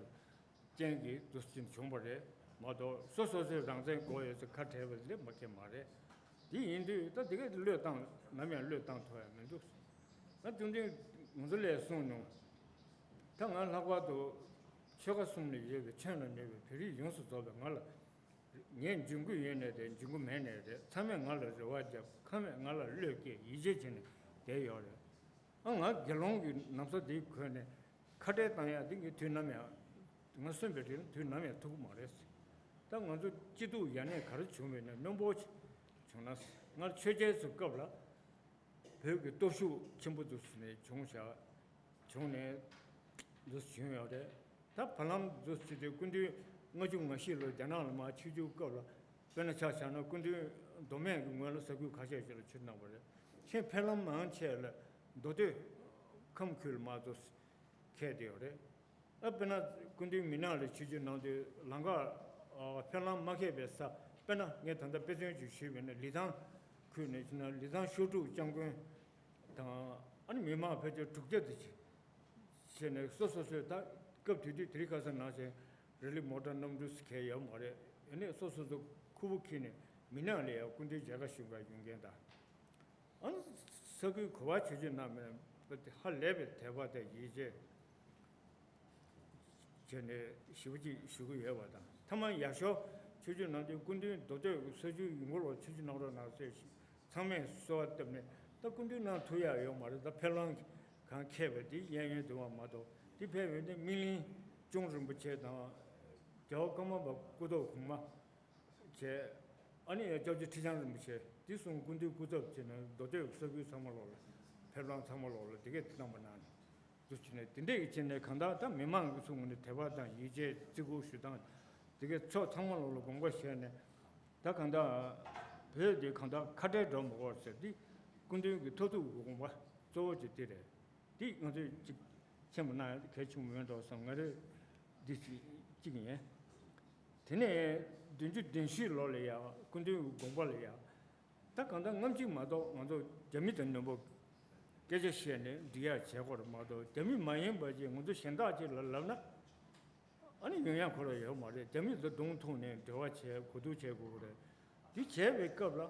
རྐྱེན་གྱིས་འདུ་ཕྱིན་བྱུང་བ་རེད་མ་གཏོགས། སོ་སོ་སོའི་རང་བཙན་དགོས་ཡོད་ཟེར་ཁ་བྲལ་བ་ལས་མ་ཁེལ་མ་རེད། དེ་ཡིན་དུས་ད་དེ་གས་བློས་བཏང་ནམ་ཡང་བློས་བཏང་ཐུབ་ཡ་མི་འདུག། ད་རྒྱུ་མཚན་ང་ཚོ་ལས་གསུངས་མྱོང་། ད་ང་ལྷག་པར་དུ་ཆོལ་ཁ་གསུམ་ལ་ཡོད་པའི་ཁྱོན་ལ་གནས་པའི་བོད་རིགས་ཡོངས་སུ་རྫོགས་པའི་ང་ལ། ངས་འཇོན་གི་ཡོད་ནའི་རེད། འཇོན་གི་མེད་ནའི་རེད། ཚང་མས་ང་ལ་རེ་བ་བརྒྱབ། ཚང་མས་ང་ལ་བློས་བཀལ། ཡིད་ཆེས་བྱས་ནས་བསྡད་ཡོད་རེད། ཨ་ང་དགེ་སློང་གི་ན་བཟའ་འདི་གོན་ནས་ཁ་བྲལ་བཏང་ཡག་འདི་ངས་དུས་ནམ་ཡང་། ང་གསོན་པའི་རིང་ལ་དུས་ནམ་ཡང་ཐུབ་ཀྱི་མ་རེད། ད་ང་ཚོ་སྐྱིད་སྡུག་ཡ་ནས་ག་རེ་བྱུང་བ་ཡིན་ནའི་རྣོན་པོ་བྱུང་ན། སྔར་ཆོས་རྒྱལ་ཚོའི་སྐབས་ལ་བོད་ཀྱི་སྟོབས་ཤུགས་ཆེན་པོ་འདུག་ཟེར་ནས་བྱུང་བཞག། བྱུང་ནས་འདུག་བྱུང་ཡོད་རེད། ད་བར་ལམ་འདུག་ཟེར་དུས། སྐུ་མདུན་ལྔ་བཅུ་ང་བཞི་ལོ་རྒྱ་ནག་ལ་མར་ཆིབས་བསྒྱུར་སྐབས་ལ། དཔེར་ན་ཆ་བཞག་ན་སྐུ་མདུན་མདོ་སྨད་ཀྱི་ངོས་ལ་ས་ཁུལ་ཁ་ཤས་ཤིག་ལ་ཆིབས་བསྒྱུར་གནང་བ་རེད། ཕྱིན་ཕེབས་ལམ་མང་ཆེ་ལ་མདོ་སྟོད་ཁམས་ཁུལ་ལ་མར་འདུག་ཁེལ་བསྡད་ཡོད་རེད། ཨ་དཔེར་ན་སྐུ་མདུན་མི་ནག་ལ་ཆིབས་བསྒྱུར་གནང་དུས་ལམ་ཁ། ཨ་ཕེབས་ལམ་མ་ཁེལ་བའི་ས། དཔེར་ན་ངས་ད་ལྟ་དཔེ་མཚོན་ཅིག་ཞུས་པ་ཡིན་ན། ལི་ཐང་ཁུལ་ནས་བྱས་ན་ལི་ཐང་ཤོག་ཕྲུག་སྐྱབས་མགོན་དང་། ཨ་ནི་མི་མང་ཕལ་ཆེར་དྲུག་བརྒྱ་དེ་ཅིག་བྱས་ནས། སོ་སོ་སོས་ད་སྐབས་དེ་དུས་དེ་རིང་ཁ་སང་ནང་བཞིན་རི་ལི་མོ་ཊ་གནམ་གྲུ་ཟེར་མཁན་ཡོད་མ་རེད། ཡིན་ནའི་སོ་སོ་སོ་ཁུར་པོ་འཁྱེར་ནས་མི་ནག་ལ་ཡ་སྐུ་མདུན་མཇལ་ཁ་ཞུ་གར་ཡོང་མཁན་དང་། ཨ་ནི་ས་ཁུལ་ག་པར་ཆིབས་བསྒྱུར་གནང་མིན་ཧ་ལས་པའི་དད་པ་དང་ཡིད་ཆེས་བྱས་ནས་ཞེ་པོ་ཅིག་ཞུ་གི་ཡོད་པ་དང་། མཐའ་མ་ཡར་ཞོར་ཆིབས་བསྒྱུར་གནང་དུས། སྐུ་མདུན་མདོ་སྟོད་ས་ཆུའི་ཡུལ་སྐོར་ལ་ཆིབས་བསྒྱུར་གནང་རོགས་གནང་ཟེར་ཞུས། ཚང་མས་གསོལ་བ་བཏབ་ནས། ད་སྐུ་མདུན་གནང་ཐུབ་ཡག་ཡོད་མ་རེད། ད་ཕེབས་ལམ་གང་ཁེལ་བ་དེ་གཡས་གཡོན་དུ་མ་གཏོགས། དེ་ཕེབས་ཡོང་དུས་སྨིན་གླིང་གཅུང་རིན་པོ་ཆེ་དང་། རྒྱལ་བ་ཀརྨ་པ་སྐུ་ཐོག་གོང་མ་བྱས། ཨ་ནི་སྐྱབས་རྗེ་ཁྲི་བྱང་རིན་པོ་ཆེ། དེ་གསུམ་སྐུ་མདུན་སྐུ་ཚབ་བྱས་ནས་མདོ་སྟོད་ས་ཁུལ་ཚང་མ་ལོག་ལ། ཕེབས་ལམ་ཚང་མ་ལོག་ལ་དེ་གས་གནང་བ་གནང་ནས། འདུག་བྱས་ནས་དེ་འདྲས་ཀྱི་བྱས་ནས། གང་ལྟར་ད་མི་མང་གི་ཚོའི་ངོས་ནས་དད་པ་དང་ཡིད་ཆེས་བརྩི་བཀུར་ཞུ་སྟངས་དེ་གའི་ཕྱོགས་ཚང་མ་ལོག་ལ་དགོངས་པ་བཞེས་ནས། ད་གང་ལྟར་བོད་འདི་གང་ལྟར་ཁ་བྲལ་འགྲོ་མི་དགོས་ཟེར། འདི་སྐུ་མདུན་གྱི་མཐར་ཐུག་གི་དགོངས་པ་གཙོ་བོ་གཅིག་དེ་རེད། འདི་ང་ཚོས་གཅིག་མཁྱེན་པ་གནང་ཡ་གལ་ཆེན་པོ་མེད་འགྲོ་བསམ། ང་རེ་འདི་གཅིག་གཅིག་ཡིན། དེ་ནས་བདུན་ཅུ་དོན་བཞི་ལོ་ལ་ཡ་སྐུ་མདུན་གྱི་དགོངས་པ་ལ་ཡ། ད་གང་ལྟར་སྔ་ཕྱི་མ་གཏོགས་ང་ཚོ་རྒྱ་མི་དང་མཉམ་པོ་སྐད་ཆ་བཤད་ནས་འགྲིག་ཡག་བྱེད་དགོས་རེད་མ་གཏོགས། རྒྱ་མི་མ་ཡིན་པ་ཅིག་ང་ཚོ་གཞན་དག་ཅིག་ལ་ལབ་ན། ཨ་ནི་ཡོང་ཡག་ཁོ་རང་ཡོད་མ་རེད། རྒྱ་མི་ཚོ་གདོང་ཐུག་ནས་འབྲེལ་བ་བྱས། གོ་བསྡུར་བྱེད་དགོས་ཀྱི་རེད། འདི་བྱས་པའི་སྐབས་ལ།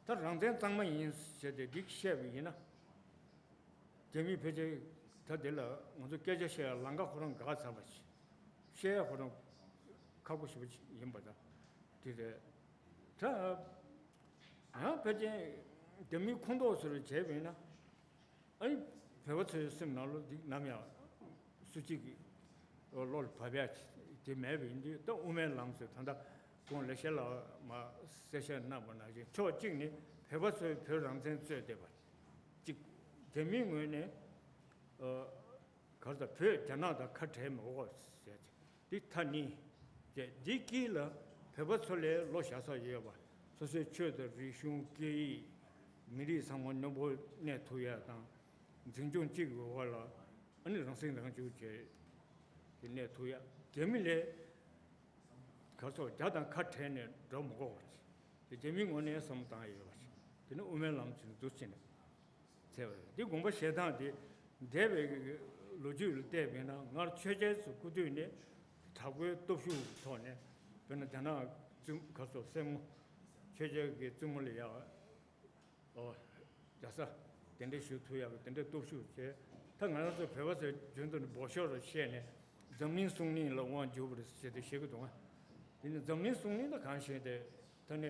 ད་རང་བཙན་གཙང་མ་ཡིན་ཟེར་ཏེ་འདི་བཤད་པ་ཡིན་ན། རྒྱ་མི་ཕལ་ཆེར་ད་འདི་ལ་ང་ཚོ་སྐད་ཆ་བཤད་ཡ་ལམ་ཁ་ཁོ་རང་འགག་ཚར་བ་ཞིག། བཤད་ཡ་ཁོ་རང་ཁག་པོ་ཞེ་པོ་ཅིག་ཡིན་པ་འདྲ། དེ་རེད། ད་ཡང་ཕལ་ཆེར་ རྒྱ་མིའི་ཁོངས་གཏོགས་ཟེར་བྱས་པས་ན། ཨ་ནི་བོད་པ་ཚོའི་སེམས་ནང་ལོགས་འདི་ནམ་ཡང་སུ་གཅིག་གི་བློ་ལ་བབ་ཡ་དེ་མེད་པ་ཡིན་དུས། ད་དབུ་མའི་ལམ་ཟེར་ད་ལྟ་ཁོང་ལེགས་བཤད་ལགས་མ་གསལ་བཤད་གནང་པ་ནང་བཞིན་ཕྱོགས་གཅིག་ནས་བོད་པ་ཚོས་བོད་རང་བཙན་རྩོད་བསྡད་པ་གཅིག་རྒྱ་མིའི་ངོས་ནས་ཨ་ག་རེ་ཟེར། བོད་རྒྱ་ནག་དང་ཁ་བྲལ་མི་དགོས་ཟེར་ཅིག་འདི་ཐ་སྙད་བཅས་འདི་དཀྱིལ་ལ་བོད་པ་ཚོ་ལས་ལོ་བཞག་ས་ཡོད་པ། སོ་སོའི་ཆོས་དང་རིག་གཞུང་སྐད་ཡིག་མི་རིགས་ཚང་མ་མཉམ་པོ་གནས་ཐུབ་ཡ་དང་། འཛིན་སྐྱོང་གཅིག་གི་འོག་ལ་ཨ་ནི་རང་སྲིད་རང་སྐྱོང་བཅས་ཀྱི་གནས་ཐུབ་ཡ། རྒྱ་མི་ལས་ག་རེ་ཟེར། རྒྱ་དང་ཁ་བྲལ་ནས་འགྲོ་མི་དགོས་པ་ཅིག་དེ་རྒྱ་མིའི་ངོས་ནས་བསམ་བློ་བཏང་ཡ་ཡོད་པ་ཅིག་དེ་ནི་དབུ་མའི་ལམ་ཚུན་འདུ་བྱས་ནས། འཚལ་བ་རེད། འདི་དགོངས་པ་བཞེས་སྟངས་དེ་འདས་པའི་ལོ་རྒྱུས་ལ་བལྟས་པས་ན། སྔར་ཆོས་རྒྱལ་ཚོ་སྐུ་དུས་ནས་དྲག་པོའི་སྟོབས་ཤུགས་ཐོག་ནས། དཔེར་ན་རྒྱ་ནག་བཙུན་ག་རེ་ཟེར། སྲས་མོ་ཆོས་རྒྱལ་གྱི་བཙུན་མོ་ལ་ཡ་ཨོ་རྒྱ་བཟའ་དེ་འདྲ་ཞུ་ཐུབ་ཡག་གི་དེ་འདྲའི་སྟོབས་ཤུགས་བྱས། ད་ང་རང་ཚོ་བོད་པ་ཚོས་རྒྱུན་དུ་ནས་འབོ་ཤོར་རུ་བཤད་ནས་འཛམ་གླིང་སྲུང་གླིང་ལ་དབང་བསྒྱུར་བ་རེད་ཟེར་ཏེ་བཤད་ཀྱི་འདུག་ཨ། དེ་ནི་འཛམ་གླིང་སྲུང་གླིང་ད་གང་ཞིག་དེ་ད་ནི་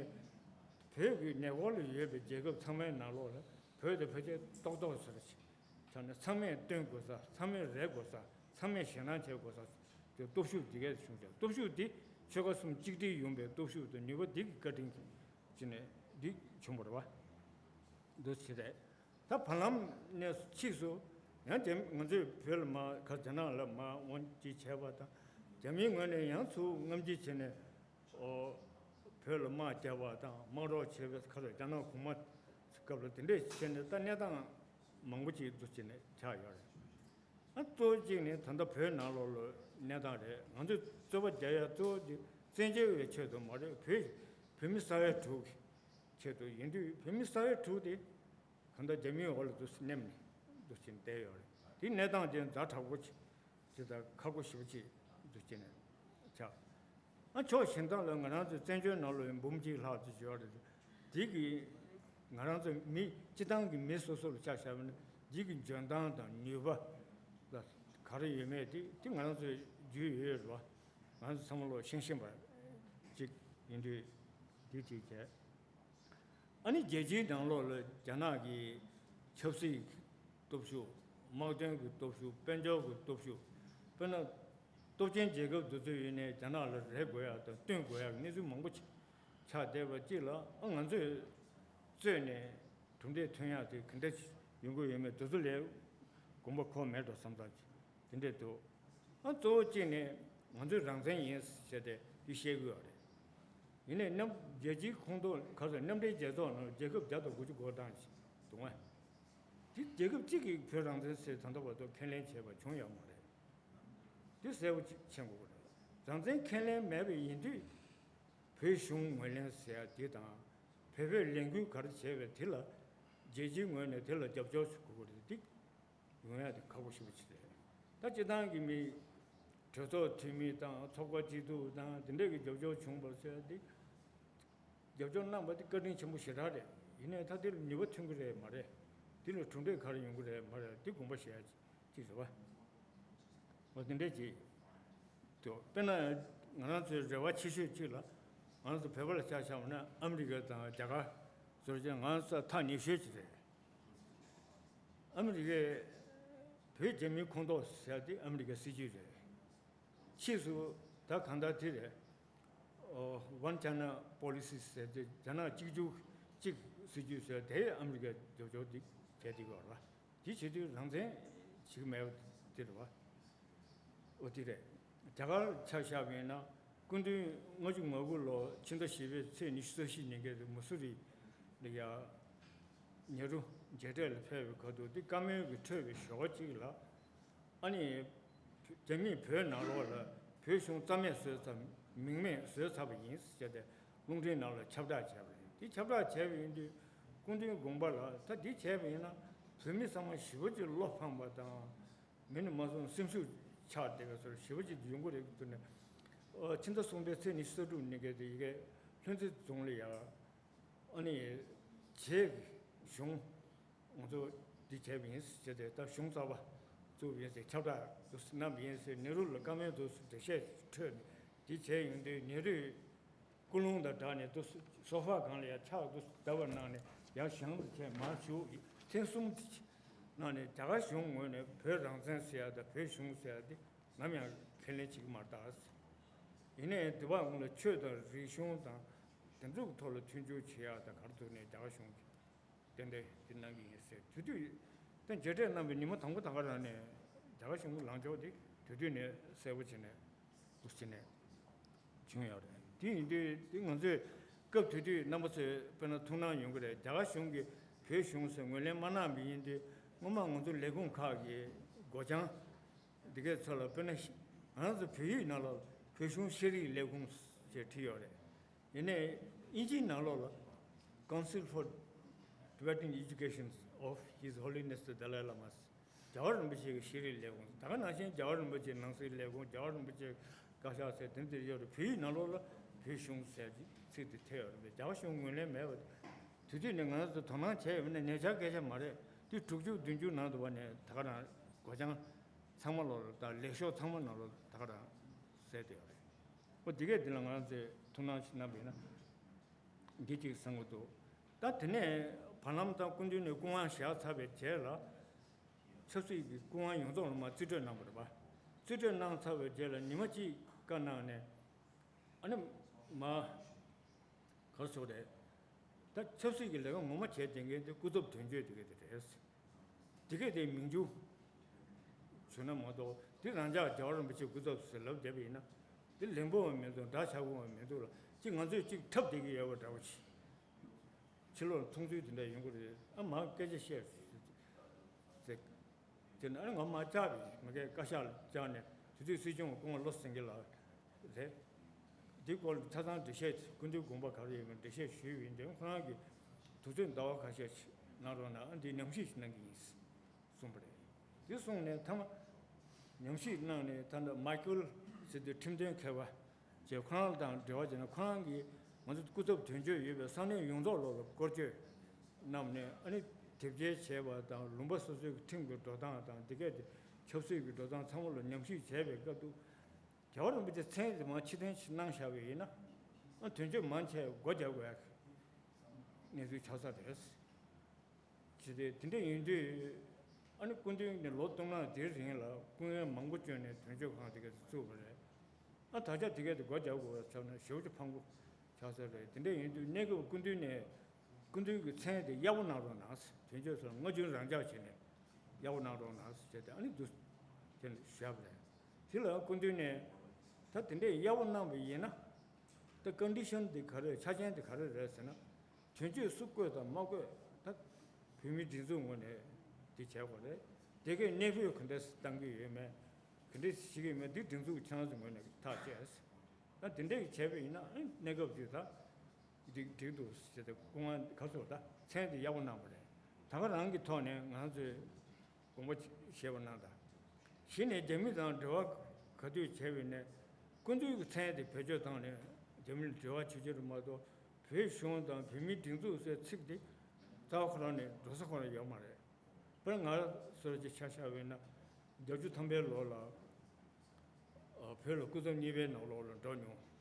བོད་ཀྱི་ཉེ་འཁོར་ལ་ཡོད་པའི་རྒྱལ་ཁབ་ཚང་མའི་ནང་ལོགས་ལ་བོད་དེ་ཕལ་ཆེར་ཏོག་ཏོག་ཟེར་ཆགས་ནས། ཚང་མས་བཏོན་དགོས་ས། ཚང་མས་རེག་དགོས་ས། ཚང་མས་ཞེད་སྣང་བྱེད་དགོས་ས་དེ་སྟོབས་ཤུགས་འདི་གས་བྱུང་ཀྱང་། སྟོབས་ཤུགས་འདི་ཆོལ་ཁ་གསུམ་གཅིག་སྒྲིལ་ཡོང་པའི་སྟོབས་ཤུགས་དང་ནུས་པ་འདི་གི་བཀའ་དྲིན་གྱིས་ནས་འདི་བྱུང་བ་རེད་པ། འདུ་བྱེད་རེད། ད་བར་ལམ་ནས་ཕྱིས་སུ་ཡང་རྒྱ་ང་ཚོས་བོད་ལ་མར་ག་རྒྱ་ནག་ལ་མར་འོང་ཅིག་བྱས་པ་དང་། རྒྱ་མིའི་ངོས་ནས་ཡང་ཚུར་རྔམ་བརྗིད་བྱས་ནས། ཨོ་བོད་ལ་དམག་རྒྱག་པ་དང་། དམག་རོགས་བྱེད་པའི་ཁ་ལ། རྒྱ་ནག་གོང་མ་སྐབས་ལ་དེ་འདྲས་བྱས་ནས་ད་གནས་སྟངས་མང་པོ་ཅིག་འདུ་བྱས་ནས་ཆགས་ཡོད་རེད། ཨ་གཙོ་བོ་གཅིག་ནི་ད་ལྟ་བོད་ནང་ལོགས་ལ་གནས་སྟངས་རེད། ང་ཚོས་རྩོད་པ་རྒྱག་ཡ་གཙོ་བོ་དེ་བཙན་བྱོལ་བའི་ཆེད་དུ་མ་རེད། བོད་བོད་མི་ས་ཡ་དྲུག་གི་ཆེད་དུ་ཡིན་དུས། བོད་མི་ས་ཡ་དྲུག་དེ་གང་ལྟར་རྒྱ་མིའི་འོག་ལ་འདུག་སེ་མནན་ནས་འདུག་སེ་བསྡད་ཡོད་རེད། དེ་གནས་སྟངས་དེ་ཛ་དྲག་པོ་ཅིག་ཅིག་དང་ཁག་པོ་ཞེ་པོ་ཅིག་འདུག་སེ་ནས་ཆགས། ཨ་ཕྱོགས་གཞན་དག་ལ་ང་རང་ཚོའི་བཙན་བྱོལ་ནང་ལོགས་འབུམ་གཅིག་ལྷག་ཙམ་ཡོད་རེད། འདི་གི་ང་རང་ཚོ་མི་སྤྱི་བཏང་གི་མི་སོ་སོ་ལ་ཆ་བཞག་པ་ན། འདི་གི་འཇོན་ཐང་དང་ནུས་པ་ལ་ག་རེ་ཡོད་མེད་དེ་དེ་ང་རང་ཚོའི་རྒྱུས་ཡོད་རེད་པ། ང་ཚོ་ཚང་མ་ལོག་ཤེས་བཞིན་པ་ཅིག་ཡིན་དུས། འདི་གཅིག་བྱས། ཨ་ནི་རྒྱལ་སྤྱིའི་ནང་ལོགས་ལ་རྒྱ་ནག་གི་ཆབ་སྲིད་ཀྱི་སྟོབས་ཤུགས། དམག་དོན་གྱི་སྟོབས་ཤུགས། དཔལ་འབྱོར་གྱི་སྟོབས་ཤུགས། དཔེར་ན་སྟོབས་ཆེན་རྒྱལ་ཁབ་དེ་ཚོའི་ཡུལ་ནས་རྒྱ་ནག་ལ་རེག་དགོས་ཡག་དང་བསྟུན་དགོས་ཡག་གི་གནས་ཚུལ་མང་པོ་ཆགས་བསྡད་པ་གཅིག་ལ། ཨ་ང་ཚོས་རྩོད་ནས་གྲུབ་འབྲས་ཐོན་ཡག་དེ་ག་འདྲ་ཡོང་གི་ཡོད་མེད་དེ་ཚོ་ལ་དགོངས་པ་འཁོར་མེད་འགྲོ་བསམ་ཐག་ཅིག་དེ་འདྲས་འདུག། ཨ་གཙོ་བོ་གཅིག་ནི་ང་ཚོའི་རང་བཙན་ཡིན་ཟེར་ཏེ་དེ་བཤད་ཀྱི་ཡོད་རེད། ཡིན་ནའི་མཉམ་རྒྱལ་སྤྱིའི་ཁོངས་གཏོགས་ག་རེ་ཟེར། མཉམ་འབྲེལ་རྒྱལ་ཚོགས་ནང་རྒྱལ་ཁབ་བརྒྱ་དང་དགུ་བཅུ་གོ་གྲངས་ཤིག་འདུག་ཨ། དེ་རྒྱལ་ཁབ་གཅིག་གིས་བོད་རང་བཙན་ཟེར་ད་ལྟ་བར་དུ་ཁས་ལེན་བྱས་པ་བྱུང་ཡོད་མ་རེད། དེ་གསལ་པོ་ཅིག་མཁྱེན་དགོས་པ་རེད། རང་བཙན་ཁས་ལེན་མེད་པ་ཡིན་དུས། བོད་གཞུང་ངོས་ལེན་ཟེར་ཡ་དེ་དང་། བོད་པས་ལས་འགུལ་ག་རེ་བྱས་པའི་དེ་ལ་རྒྱལ་སྤྱིའི་ངོས་ནས་དེ་ལ་རྒྱབ་སྐྱོར་ཞུ་དགོས་པ་རེད། དེ་ཡོང་ཡ་དེ་ཁག་པོ་ཞེ་པོ་ཅིག་རེད། ད་སྤྱི་བཏང་གི་མི་གྲོས་ཚོགས་འཐུས་མི་དང་། ཚོགས་པ་སྐྱིད་སྡུག་དང་། དེ་འདྲས་ཀྱི་རྒྱབ་སྐྱོར་བྱུང་བ་ཟེར་ཡ་དེ། རྒྱབ་སྐྱོར་གནང་བ་དེ་བཀའ་དྲིན་ཆེན་པོ་ཞེ་དྲག་རེད། ཡིན་ནའི་ད་དེ་ལ་ནུས་པ་ཐོན་གྱི་རེད་མ་རེད། དེ་ལ་གྲུབ་འབྲས་ག་རེ་ཡོང་གི་རེད་མ་རེད། དེ་དགོངས་པ་བཞེས་ཡ་ཅིག་རེད་པ། འོ་དེ་འདྲས་ཅིག་འདུག། དཔེར་ན་ང་རང་ཚོའི་རེ་བ་ཆེ་ཤོས་གཅིག་ལ། ང་རང་ཚོ་བོད་པ་ལ་ཆ་བཞག་པ་ན་ཨ་མི་རི་ཀ་དང་རྒྱ་གར་ཟེར་བྱས་ང་རང་ཚོ་ཐག་ཉེ་ཤོས་ཅིག་རེད། ཨ་མི་རི་ཀས་བོད་རྒྱ་མིའི་ཁོངས་གཏོགས་ཟེར་ཡ་དེ་ཨ་མི་རི་ཀའི་སྲིད་ཇུས་རེད། ཕྱིས་སུ་ད་གང་ལྟར་དེ་རེད། ཨོ་One China Policy ཟེར་ཏེ། རྒྱ་ནག་གཅིག་གྱུར་གཅིག་སྲིད་ཇུས་ཟེར་དེ་ཨ་མི་རི་ཀས་རྒྱབ་སྐྱོར་འདི་བྱས་ཏེ་ཡོད་རེད་པ། དེ་བྱེད་དུས་རང་བཙན་བྱེད་ཀྱི་མེད་པ་དེ་རེད་པ། ཨོ་དེ་རེད། རྒྱ་གར་ཆ་བཞག་པ་ཡིན་ན། སྐུ་ཕྲེང་ལྔ་བཅུ་ང་དགུ་ལོ་ཕྱི་ཟླ་བཞི་པའི་ཚེས་ཉི་ཤུ་རྩ་བཞི་ཉིན་གྱི་མུ་སུ་རི་ལ་ཡ་ནེ་རུ་མཇལ་འཕྲད་ལ་ཕེབས་པའི་ཁ་ཐུག་དེ་བཀའ་མོལ་གྱི་འཕྲོས་པའི་ཞོར་གཅིག་ལ། ཨ་ནི་རྒྱ་མིས་བོད་ནང་ལོགས་ལ་བོད་གཞུང་རྩ་མེད་བཟོས་ཚར། མིང་མེད་བཟོས་ཚར་བ་ཡིན་ཟེར་ཏེ་རླུང་འཕྲིན་ནང་ལ་ཁྱབ་བསྒྲགས་བྱས་པ་རེད། དེ་ཁྱབ་བསྒྲགས་བྱས་པ་ཡིན་དུས་སྐུ་ཕྲེང་དགོངས་པ་ལ། ད་འདི་བྱས་པ་ཡིན་ན་བོད་མི་ཚང་མ་ཞེ་པོ་ཅིག་བློ་ཕངས་པ་དང་། མི་ནི་མ་སོང་སེམས་ཤུགས་ཆག་བསྡད་པའི་བཟོ་ཞེ་པོ་ཅིག་ཡོང་གི་རེད་འདུག་ནས། ཨོ་ཕྱི་ཟླ་གསུམ་པའི་ཚེས་ཉི་ཤུ་རྩ་དྲུག་ཉིན་གྱི་དེ་ཡི་གེ་ལྷུན་རྩེ་རྫོང་ལ་ཡ། ཨ་ནི་བྱས་གཞུང་ང་ཚོ་འདི་བྱས་པ་ཡིན་ཟེར་ཏེ། ད་གཞུང་གསར་པ་བཙུགས་པ་ཡིན་ཟེར་ཁྱབ་བསྒྲགས་དུ་གནང་བ་ཡིན་ཟེར། ནེ་རུ་ལ་བཀའ་མོལ་དུ་འགྲེལ་བཤད་འཕྲོས་ནས་འདི་བྱས་ཡོང་དུས། ནེ་རུས་ཀུན་སློང་དང་སྦྲགས་ནས་དུ་སོ་ཕ་སྒང་ལ་ཡ་ཕྱག་ཏུ་བརྡབས་པ་གནང་ནས། ཡང་ཞང་དུ་བྱས་མར་ཞུགས། ཐེངས་གསུམ་དེ་ནང་ནས་རྒྱ་གར་གཞུང་ངོས་ནས་བོད་རང་བཙན་ཟེར་ཡ་དང་བོད་གཞུང་ཟེར་ཡ་དེ་ནམ་ཡང་ཁས་ལེན་བྱེད་ཀྱི་མ་རེད་ད། ཡིན་ནའི་དེ་བར་སྔོན་ལ་ཆོས་དང་རིག་གཞུང་དང་དེ་ཚོ་གི་ཐོག་ལ་མཐུན་འགྱུར་བྱེད་ཡ་དང་ག་རེ་འདུག་ནས་རྒྱ་གར་གཞུང་གིས་ཏན་ཏན་དེ་གནང་གི་ཡིན་ཟེར། དེ་དུས་ད་མཇལ་འཕྲད་གནང་བའི་ཉི་མ་དང་པོ་ད་ག་རང་ནས་རྒྱ་གར་གཞུང་གི་ལངས་ཕྱོགས་དེ་དེ་དུས་ནས་གསལ་པོ་བྱས་ནས་འདུག་སེ་ནས་བྱུང་ཡོད་རེད། དེ་ཡིན་དུས་དེ་ང་ཚོས་སྐབས་དེ་དུས་རྣམ་པ་ཚོས་དཔེར་ན་ཐུགས་སྣང་ཡོང་གི་རེད། རྒྱ་གར་གཞུང་གིས་བོད་གཞུང་ཟེར་ངོས་ལེན་མ་གནང་བ་ཡིན་དུས་སྔོན་མ་ང་ཚོ་ལས་ཁུངས་ཁག་གི་སྒོ་བྱང་འདི་གའི་ཚོ་ལ་དཔེར་ན་ང་ཚོ་བོད་ཡིག་ནང་ལ་བོད་གཞུང་ཤེས་རིག་ལས་ཁུངས་ཞེས་བྲིས་ཡོད་རེད། ཡིན་ནའི་དབྱིན་ཇིའི་ནང་ལོགས་ལ་Council for Tibetan Education of His Holiness the Dalai Lama རྒྱལ་བ་རིན་པོ་ཆེ་གི་ཤེས་རིག་ལས་ཁུངས། ད་ག་ནང་བཞིན་རྒྱལ་བ་རིན་པོ་ཆེའི་ནང་སྲིད་ལས་ཁུངས། རྒྱལ་བ་རིན་པོ་ཆེའི་བཀའ་ཤག་ཟེར་དེ་འདིར་ཡོད་རེད། བོད་ཡིག་ནང་ལོགས་ལ་བོད་གཞུང་ཟེར་གྱི་ཚིག་དེ་ཐེ་ཡོད་རེད་པས། རྒྱལ་བ་གཞུང་ངོས་ལེན་མེད་པ་དེ་དུས་ནས་ང་ཚོ་དོ་སྣང་བྱས་ཡོད་ན་ཉེ་ཆར་སྐད་ཆ་མ་རེད། དེ་དྲུག་ཅུ་བདུན་ཅུ་ནང་དུ་བ་ནས་ད་ག་རང་སྒོ་བྱང་ཚང་མ་ལོགས་ལ་དང་ལས་ཤོག་ཚང་མ་ནང་ལོགས་ད་ག་རང་གསལ་བསྡད་ཡོད་རེད། འོ་དེ་གས་དེ་ལ་ང་ཚོས་ཐུགས་སྣང་ཞིག་གནང་བ་ཡིན་ན་འདི་གཅིག་བསམ་གྱི་འདུག་ད་དེ་ནས་བར་ལམ་དང་སྐུ་མདུན་ནས་སྐུ་དབང་བཞེས་ཚར་བའི་རྗེས་ལ་ཆབ་སྲིད་ཀྱི་སྐུ་དབང་ཡོངས་རྫོགས་ལ་མར་རྩིས་སྤྲོད་གནང་བ་རེད་པ། རྩིས་སྤྲོད་གནང་ཚར་བའི་རྗེས་ལ་ཉི་མ་གཅིག་བཀའ་གནང་ནས་ཨ་ནི་མ་ག་རེ་ཟེར་དགོས་རེད། ད་ཆབ་སྲིད་ཀྱི་ལས་ཀ་ངོ་མ་བྱས་བསྡད་མཁན་དེ་སྐུ་ཚབ་དོན་གཅོད་དེ་ག་དེ་རེད། དེ་གས་དེ་མིང་རྒྱུ་བྱུང་ན་མ་གཏོགས་དེ་རང་ཅག་རྒྱལ་བ་རིན་པོ་ཆེ་སྐུ་ཚབ་ཟེར་ལབ་བསྡད་པ་ཡིན་ན་དེ་ལན་པོ་བ་མི་འདུག་འདྲ་ཆགས་པོ་བ་མི་འདུག་ལ་ཅིག་ང་ཚོས་ཅིག་འཁྲབ་བསྡད་ཀྱི་ཡོད་པ་འདྲ་བོ་ཅིག་ཕྱི་ལོགས་མཐོང་ཚུལ་དེ་འདྲ་ཡོང་གི་རེད། ཨ་མ་སྐད་ཆ་བཤད་ཟེར། དེ་ནས་ཨ་ནི་ང་མ་བཅར་བས་མ་གིའི་བཀའ་ཤག་ལ་བཅར་ནས་དེ་དུས་སྲིད་སྐྱོང་སྐུ་ངོ་བློ་སེང་གེ་ལགས་རེད། འདི་སྐོར་ལ་ཆ་ཚང་འགྲེལ་བཤད་སྐུ་མདུན་དགོངས་པ་ག་རེ་ཡོད་མེད་འགྲེལ་བཤད་ཞུས་པ་ཡིན་དུས་ཁོ་རང་གིས་དུས་ཚོད་ཟླ་བ་ཁ་ཤས་ཤིག་གནང་རོགས་གནང་། ཨ་འདི་ཉམས་ཞིབ་ཞིག་གནང་གི་ཡིན་གསུངས་པ་རེད། འདི་གསུངས་ནས་མཐའ་མ་ཉམས་ཞིབ་གནང་ནས་ད་ལྟ་མའི་ཀལ་ཟེར་དུས་ཁྲིམས་དོན་མཁས་པ་བཅས་ཁོ་རང་དང་འབྲེལ་བ་བྱས་ན་ཁོ་རང་གིས་ང་ཚོ་སྐུ་ཚབ་དོན་གཅོད་ཡོད་པའི་ས་གནས་ཡོངས་རྫོགས་ལོགས་ལ་སྐོར་སྐྱོད་གནང་ནས་ཨ་ནི་དེབ་སྐྱེལ་བྱས་པ་དང་ལུང་པ་སོ་སོའི་ཁྲིམས་ཀྱི་འགྲོ་སྟངས་དང་འདི་གས་དེ་ཆབ་སྲིད་ཀྱི་འགྲོ་སྟངས་ཚང་མ་ལ་ཉམས་ཞིབ་བྱས་པའི་སྐབས་དུ་རྒྱལ་བ་རིན་པོ་ཆེ་མཚན་དེ་མར་ཕྱིར་འཐེན་ཞིག་གནང་བཞག་པ་ཡིན་ན་ཨ་དོན་གཅོད་མང་ཆེ་སྒོ་རྒྱག་དགོས་ཡག་གི་གནས་ཚུལ་ཆགས་ས་རེད། ཇི་སྟེ་དེ་འདྲ་ཡིན་དུས་ཨ་ནི་སྐུ་མདུན་ནས་ལོ་སྟོང་ཕྲག་དེའི་རིང་ལ་སྐུ་ངལ་མང་པོ་བསྐྱོན་ནས་དོན་གཅོད་ཁང་དེ་ག་ཚོ་བཙུགས་པ་རེད། ཨ་ད་ཆ་དེ་ག་དེ་སྒོ་རྒྱག་དགོས་པ་ཆགས་ན་ཞེ་པོ་ཅིག་ཕངས་པོ་ཆགས་ས་རེད། དེ་འདྲ་ཡིན་དུས་གནས་སྐབས་སྐུ་མདུན་ནས་སྐུ་མདུན་གྱི་མཚན་དེ་གཡར་པོ་གནང་རོགས་གནང་། དོན་གཅོད་ཚོར་སྔ་འགྱུར་རང་འཇགས་བྱས་ནས་གཡར་པོ་གནང་རོགས་གནང་ཟེར་ཏེ་ཨ་ནི་འདུག་དེ་ནས་བཞག་པ་རེད། དེ་ལ་སྐུ་མདུན་ནས་ད་དེ་འདྲས་གཡར་པོ་གནང་བ་ཡིན་ན་ད་ཀོན་ཌི་ཤན་དེ་ག་རེ་ཆ་རྐྱེན་དེ་ག་རེ་རེད་ཟེར་ན། དོན་གཅོད་སུ་བསྐོས་དང་མ་བསྐོས་ད་བོད་མིའི་སྒྲིག་འཛུགས་ངོས་ནས་དེ་བྱས་དགོས་རེད། དེ་གས་གནས་སྤོས་ག་འདྲས་བཏང་གི་ཡོད་མེད་ག་འདྲས་བྱེད་ཀྱི་ཡོད་མེད་འདི་སྒྲིག་འཛུགས་ཁྱེད་རང་ཚོའི་ངོས་ནས་ཐག་བཅད། ད་དེ་འདྲས་བྱས་པ་ཡིན་ན་གནས་སྐབས་དེ་ད་འགྲིག་འགྲིག་འདུག་ཟེར་ཏེ་སྐུ་ངལ་ག་ཚོད་ད་མཚན་དེ་གཡར་པོ་གནང་བ་རེད། ད་ག་རང་གི་ཐོག་ནས་ང་ཚོས་དགོངས་པ་བཞེས་པ་གནང་དང་། གཞི་ནས་རྒྱ་མི་དང་འབྲེལ་བ་ག་དུས་བྱས་པ་ཡིན་ནའི་སྐུ་མདུན་གྱི་མཚན་དེ་བེད་སྤྱོད་བཏང་ནས་རྒྱ་མི་ལ་འབྲེལ་བ་བྱེད་རྒྱུ་རེད་མ་གཏོགས་བོད་གཞུང་དང་བོད་མིའི་སྒྲིག་འཛུགས་ཟེར་ཚིག་དེ་རྩ་བ་ཁོ་རང་ནས་འགྲོ་ས་ཁོ་རང་ཡོད་མ་རེད། དཔེར་ན་ང་སོ་སོ་ཅིག་ཆ་བཞག་པ་ཡིན་ན་བརྒྱད་ཅུ་ཐམ་པའི་ལོ་ལ་ཨ་བོད་ལ་སྐུ་ཚབ་གཉིས་པའི་ནང་ལོགས་ལ་འགྲོ་མྱོང་།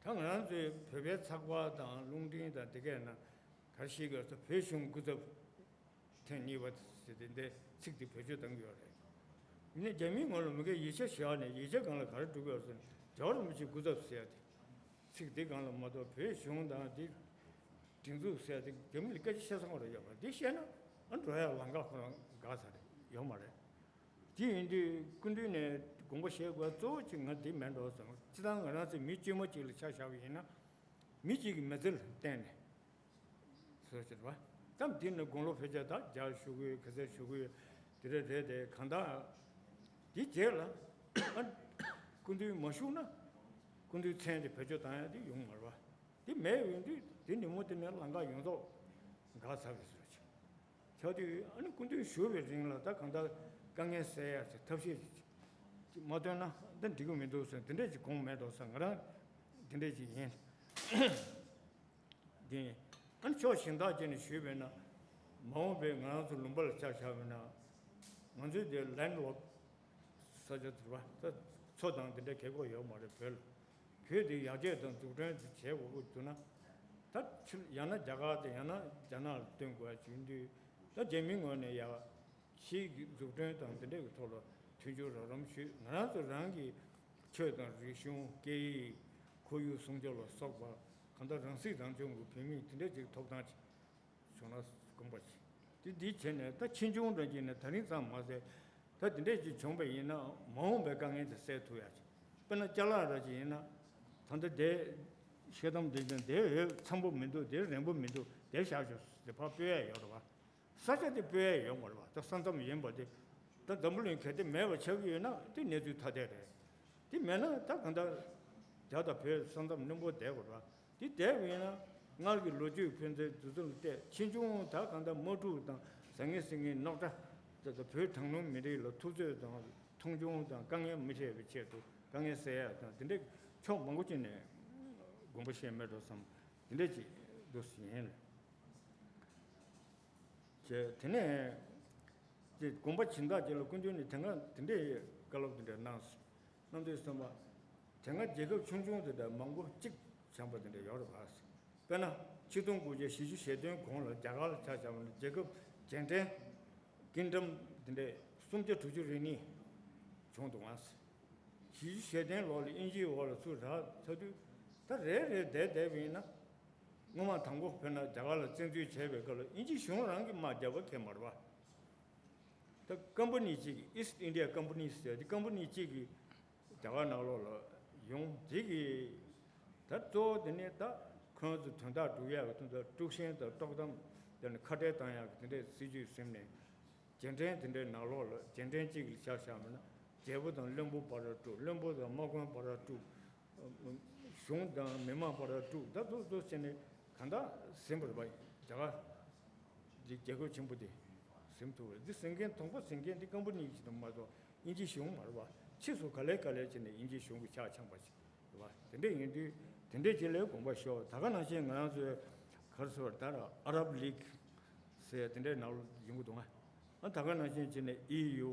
ད་ང་རང་ཚོའི་བོད་པའི་ཚགས་པར་དང་རླུང་འཕྲིན་དང་དེ་གས་ན་ག་རེ་ཞིག་ག་ཚོ་བོད་གཞུང་སྐུ་ཚབ་ཐེངས་གཉིས་པ་ཟེར་ཏེ་འདི་ཚིག་དེ་བེད་སྤྱོད་གཏང་གི་ཡོད་རེད། ཡིན་ནའི་རྒྱ་མིའི་ངོས་ལ་མི་སྒེར་ཡིག་ཆ་བཞག་ནས་ཡིག་ཆ་སྒང་ལ་ག་རེ་འདུག་གི་ཡོད་ཟེར་ན་རྒྱལ་བ་རིན་པོ་ཆེ་སྐུ་ཚབ་ཟེར་ཡ་དེ། ཚིག་འདི་སྒང་ལ་མ་གཏོགས་བོད་གཞུང་དང་འདི་སྒྲིག་འཛུགས་ཟེར་ཏེ་རྒྱ་མི་ལ་སྐད་ཆ་བཤད་ས་ཁོ་རང་ཡོད་མ་རེད། འདི་བཤད་ན་ཨ་འགྲོ་ཡ་ལམ་ཁ་ཁོ་རང་འགག་ས་རེད་ཡོད་མ་རེད། དེ་ཡིན་དུས་སྐུ་མདུན་ནས་དགོངས་པ་བཞེས་དགོས་གཙོ་བོ་གཅིག་ང་འདི་མེད་འགྲོ་བསམ། སྤྱིར་བཏང་ང་རང་ཚོའི་མི་དཀྱུས་མ་གཅིག་ལ་ཆ་བཞག་པ་ཡིན་ན་མི་གཅིག་གི་མི་ཚེ་ལ་བརྟེན་ནས་སོ་ཟེར་བ་ཙམ་འདི་ནས་དགུང་ལོ་ཕལ་ཆེར་ད་བརྒྱ་ཞུ་གི་ཡོད། ག་ཚད་ཞུ་གི་ཡོད། དེ་རེད་དེ་རེད་གང་ལྟར་དེ་རྗེས་ལ་ཨ་སྐུ་མདུན་མ་བཞུགས་ན་སྐུ་མདུན་མཚན་དེ་བེད་སྤྱོད་བཏང་ཡ་དེ་ཡོང་མ་རེད་བ། དེ་མེད་ཡོང་དུས་དེ་ཉིན་མོ་དེ་ནས་ལམ་ཁ་ཡོངས་རྫོགས་འགག་ཚར་བའི་བཟོ་ཅིག་ཆགས་དུས་ཨ་ནི་སྐུ་མདུན་བཞུགས་པའི་རིང་ལ་ད་གང་ལྟར་དཀའ་ངལ་སེལ་ཡ་ཅིག་ཐབས་ཤེས་ཅིག་མ་བཏོན་ན་ད་འགྲིག་གི་མི་འདུག་ཟེར་དེ་འདྲས་ཅིག་དགོངས་མེད་དོ་ཟེར། ང་རང་དེ་འདྲས་ཅིག་ཡིན། དེ་ཨ་ནི་ཕྱོགས་གཞན་དག་ཅིག་ནས་ཞུས་པས་ན་མ་འོངས་པའི་ང་རང་ཚོ་ལུང་པ་ལ་ཆ་བཞག་པས་ན་ང་ཚོའི་དེ་ལེན་ལོཌ་ས་ཆ་དེ་བ་ད་མཚོ་དང་དེ་འདྲ་གལ་དགོས་ཡོད་མ་རེད། བོད་ལ་བོད་དེ་ཡར་རྒྱས་དང་འཛུགས་སྐྲུན་དེ་བྱེད་དགོས་ཀྱི་འདུག་ན་ ད་ཕྱིར་ཡང་ན་རྒྱ་གར་དང་ཡང་ན་རྒྱ་ནག་ལ་བསྟུན་དགོས་ཡ་བྱུང་དུས། ད་རྒྱ་མིའི་ངོས་ནས་ཡ་ཕྱིའི་འཛུགས་སྐྲུན་དང་དེ་འདྲའི་གི་ཐོག་ལ་མཐུན་འགྱུར་རོགས་རམ་ཞུས། ང་རང་ཚོ་རང་གི་ཆོས་དང་རིག་གཞུང་སྐད་ཡིག་ཁོར་ཡུག་སྲུང་སྐྱོབ་ལ་སོགས་པ་གང་ལྟར་རང་སྲིད་རང་སྐྱོང་གི་བོད་མིའི་དེ་འདྲའི་ཅིག་ཐོབ་ཐང་ཅིག་བྱུང་ན་དགོངས་པ་ཅིག་དེ་འདི་བྱས་ནས། ད་ཕྱིས་འབྱུང་འདྲ་ཅིག་ནས་ད་རིང་ཙམ་མ་ཟད། ད་དེ་འདྲས་ཅིག་བྱུང་བ་ཡིན་ན་མ་འོངས་པའི་དཀའ་ངལ་དེ་སེལ་ཐུབ་ཡ་ཅིག་དཔེར་ན་ཅ་ལག་འདྲ་ཅིག་ཡིན་ན། ད་ལྟ་དེ་ཤེལ་དམ་དེ་ཀྱང་དེ་འོས་འཚམ་པོ་མི་འདུག་དེ་རན་པོ་མི་འདུག་དེ་བཞག་ཤོག་ཟེར་ཕར་སྤོ་ཡ་ཡོད་རེད་བ། ས་ཆ་དེ་སྤོ་ཡ་ཡོད་མ་རེད་བ། ད་ས་མཚམས་ཡིན་པ་དེ། ད་འཛམ་བུ་གླིང་གལ་ཏེ་མེད་པ་ཆགས་ཀྱི་ཡོད་ན་དེ་གནས་ཚུལ་ཐ་དད་རེད། དེ་མེད་ན་ད་གང་ལྟར་རྒྱ་དང་བོད་ས་མཚམས་རྣོན་པོ་བསྡད་དགོས་རེད་བ། དེ་བསྡད་པ་ཡིན་ན། སྔར་གྱི་ལོ་རྒྱུས་ཕན་ཚུན་དུས་ཚོད་ལ་བལྟས། ཕྱིས་འབྱུང་ད་གང་ལྟར་དམག་འཁྲུག་དང་ཟང་ངེ་ཟིང་ངེའི་རྙོག་དྲ་དེ་དང་། བོད་གྲངས་ཉུང་མི་རིགས་ལ་ཐུབ་ཚོད་དང་མཐོང་ཆུང་དང་དཀའ་ངལ་མི་འཕྲད་པའི་ཆེད་དུ་དཀའ་ངལ་སེལ་ཡ་དང་དེ་འདྲའི་ཕྱོགས་མང་པོ་ཅིག་ནས་དགོངས་པ་བཞེས་མེད་འགྲོ་བསམ། དེ་འདྲ་ཅིག་འདུག་ཟིན་ལ། བྱས། དེ་ནས་དེ་དགོངས་པ་སྦྱིན་བདག་ཅིག་ལ་སྐུ་མདུན་ནས་དེ་སྔ་དེ་འདྲའི་བཀའ་སློབ་དེ་འདྲ་གནང་སོང་། གནང་དུས་ཙམ་པ། དེ་སྔ་རྒྱལ་ཁབ་ཆུང་ཆུང་དེ་འདྲ་མང་པོ་གཅིག་བྱམས་པ་དེ་འདྲ་ཡོད་རེད་པ། དཔེར་ན། ཆིག་སྟོང་དགུ་བརྒྱ་བཞི་བཅུ་ཞེ་བདུན་གོང་ལ་རྒྱ་གར་ལ་ཆ་བཞག་པ་ན་རྒྱལ་ཁབ་རྒྱལ་ཕྲན་ཀིང་ཌམ་དེ་འདྲ་སུམ་བརྒྱ་དྲུག་ཅུ་རེ་གཉིས་བྱུང་འདུག་ཨང་། བཞི་བཅུ་ཞེ་བདུན་ལོ་ལ་དབྱིན་ཇིའི་འོག་ལ་ཚུར་རག་ཚར་དུས། ད་རེ་རེ་བསྡད་བསྡད་པ་ཡིན་ན། སྔོན་མ་དང་པོ་དཔེར་ན་རྒྱ་གར་ལ་བཙན་འཛུལ་བྱས་པའི་སྐབས་ལ་དབྱིན་ཇི་གཞུང་རང་གིས་དམག་རྒྱག་པ་ཁེལ་མ་རེད་པ། ད་ཀམ་པ་ནི་གཅིག་གིས། East India Company ཟེར་དེ་ཀམ་པ་ནི་གཅིག་གིས་རྒྱ་གར་ནང་ལོགས་ལ་ཡོང་། དེ་གིས་ད་གཙོ་བོ་དེ་ནི་ད་ཁོང་ཚོ་དོན་དག་སྒྲུབ་ཡག་གི་དོན་དུ་དཀྲུག་ཤིང་དང་དཀྲོག་གཏམ་དེ་ནི་ཁ་བྲལ་བཏང་ཡག་གི་དེ་འདྲའི་སྲིད་ཇུས་ཟིན་ནས། རྒྱལ་ཕྲན་དེ་འདྲའི་ནང་ལོགས་ལ་རྒྱལ་ཕྲན་གཅིག་ལ་ཆ་བཞག་པ་ན། རྒྱལ་པོ་དང་བློན་པོ་བར་ལ་དཀྲུག། བློན་པོ་དང་དམག་དཔོན་བར་ལ་དཀྲུག། གཞུང་དང་མི་མང་བར་ལ་དཀྲུག། ད་དུ་དུ་བྱས་ནས་གང་ལྟར་ཟིན་པ་རེད་པ། རྒྱ་གར་འདི་རྒྱལ་ཁབ་ཆེན་པོ་འདི་ཟིན་ཐུབ་པ་རེད། འདི་ཟིན་མཁན། དང་པོ་ཟིན་མཁན་འདི་ཀམ་པ་ནི་ཞིག་ཏུ་མ་གཏོགས་དབྱིན་ཇི་གཞུང་མ་རེད་པ། ཕྱིས་སུ་ག་ལེ་ག་ལེ་བྱས་ནས་དབྱིན་ཇི་གཞུང་གི་ཕྱག་འཆང་པ་ཞིག་རེད་པ། དེ་འདྲ་ཡིན་དུས་དེ་འདྲའི་ཅིག་ལ་དགོངས་པ་ཞུ། ད་ག་ནང་བཞིན་ང་རང་ཚོའི་ག་རེ་ཟེར་བ་རེད། ད་ཨ་རབ་ལིག་ཟེར་དེ་འདྲའི་ནང་ལ་ཡོང་གི་འདུག་ང་། ཨ། ད་ག་ནང་བཞིན་བྱས་ནས་ཨི་ཡུ་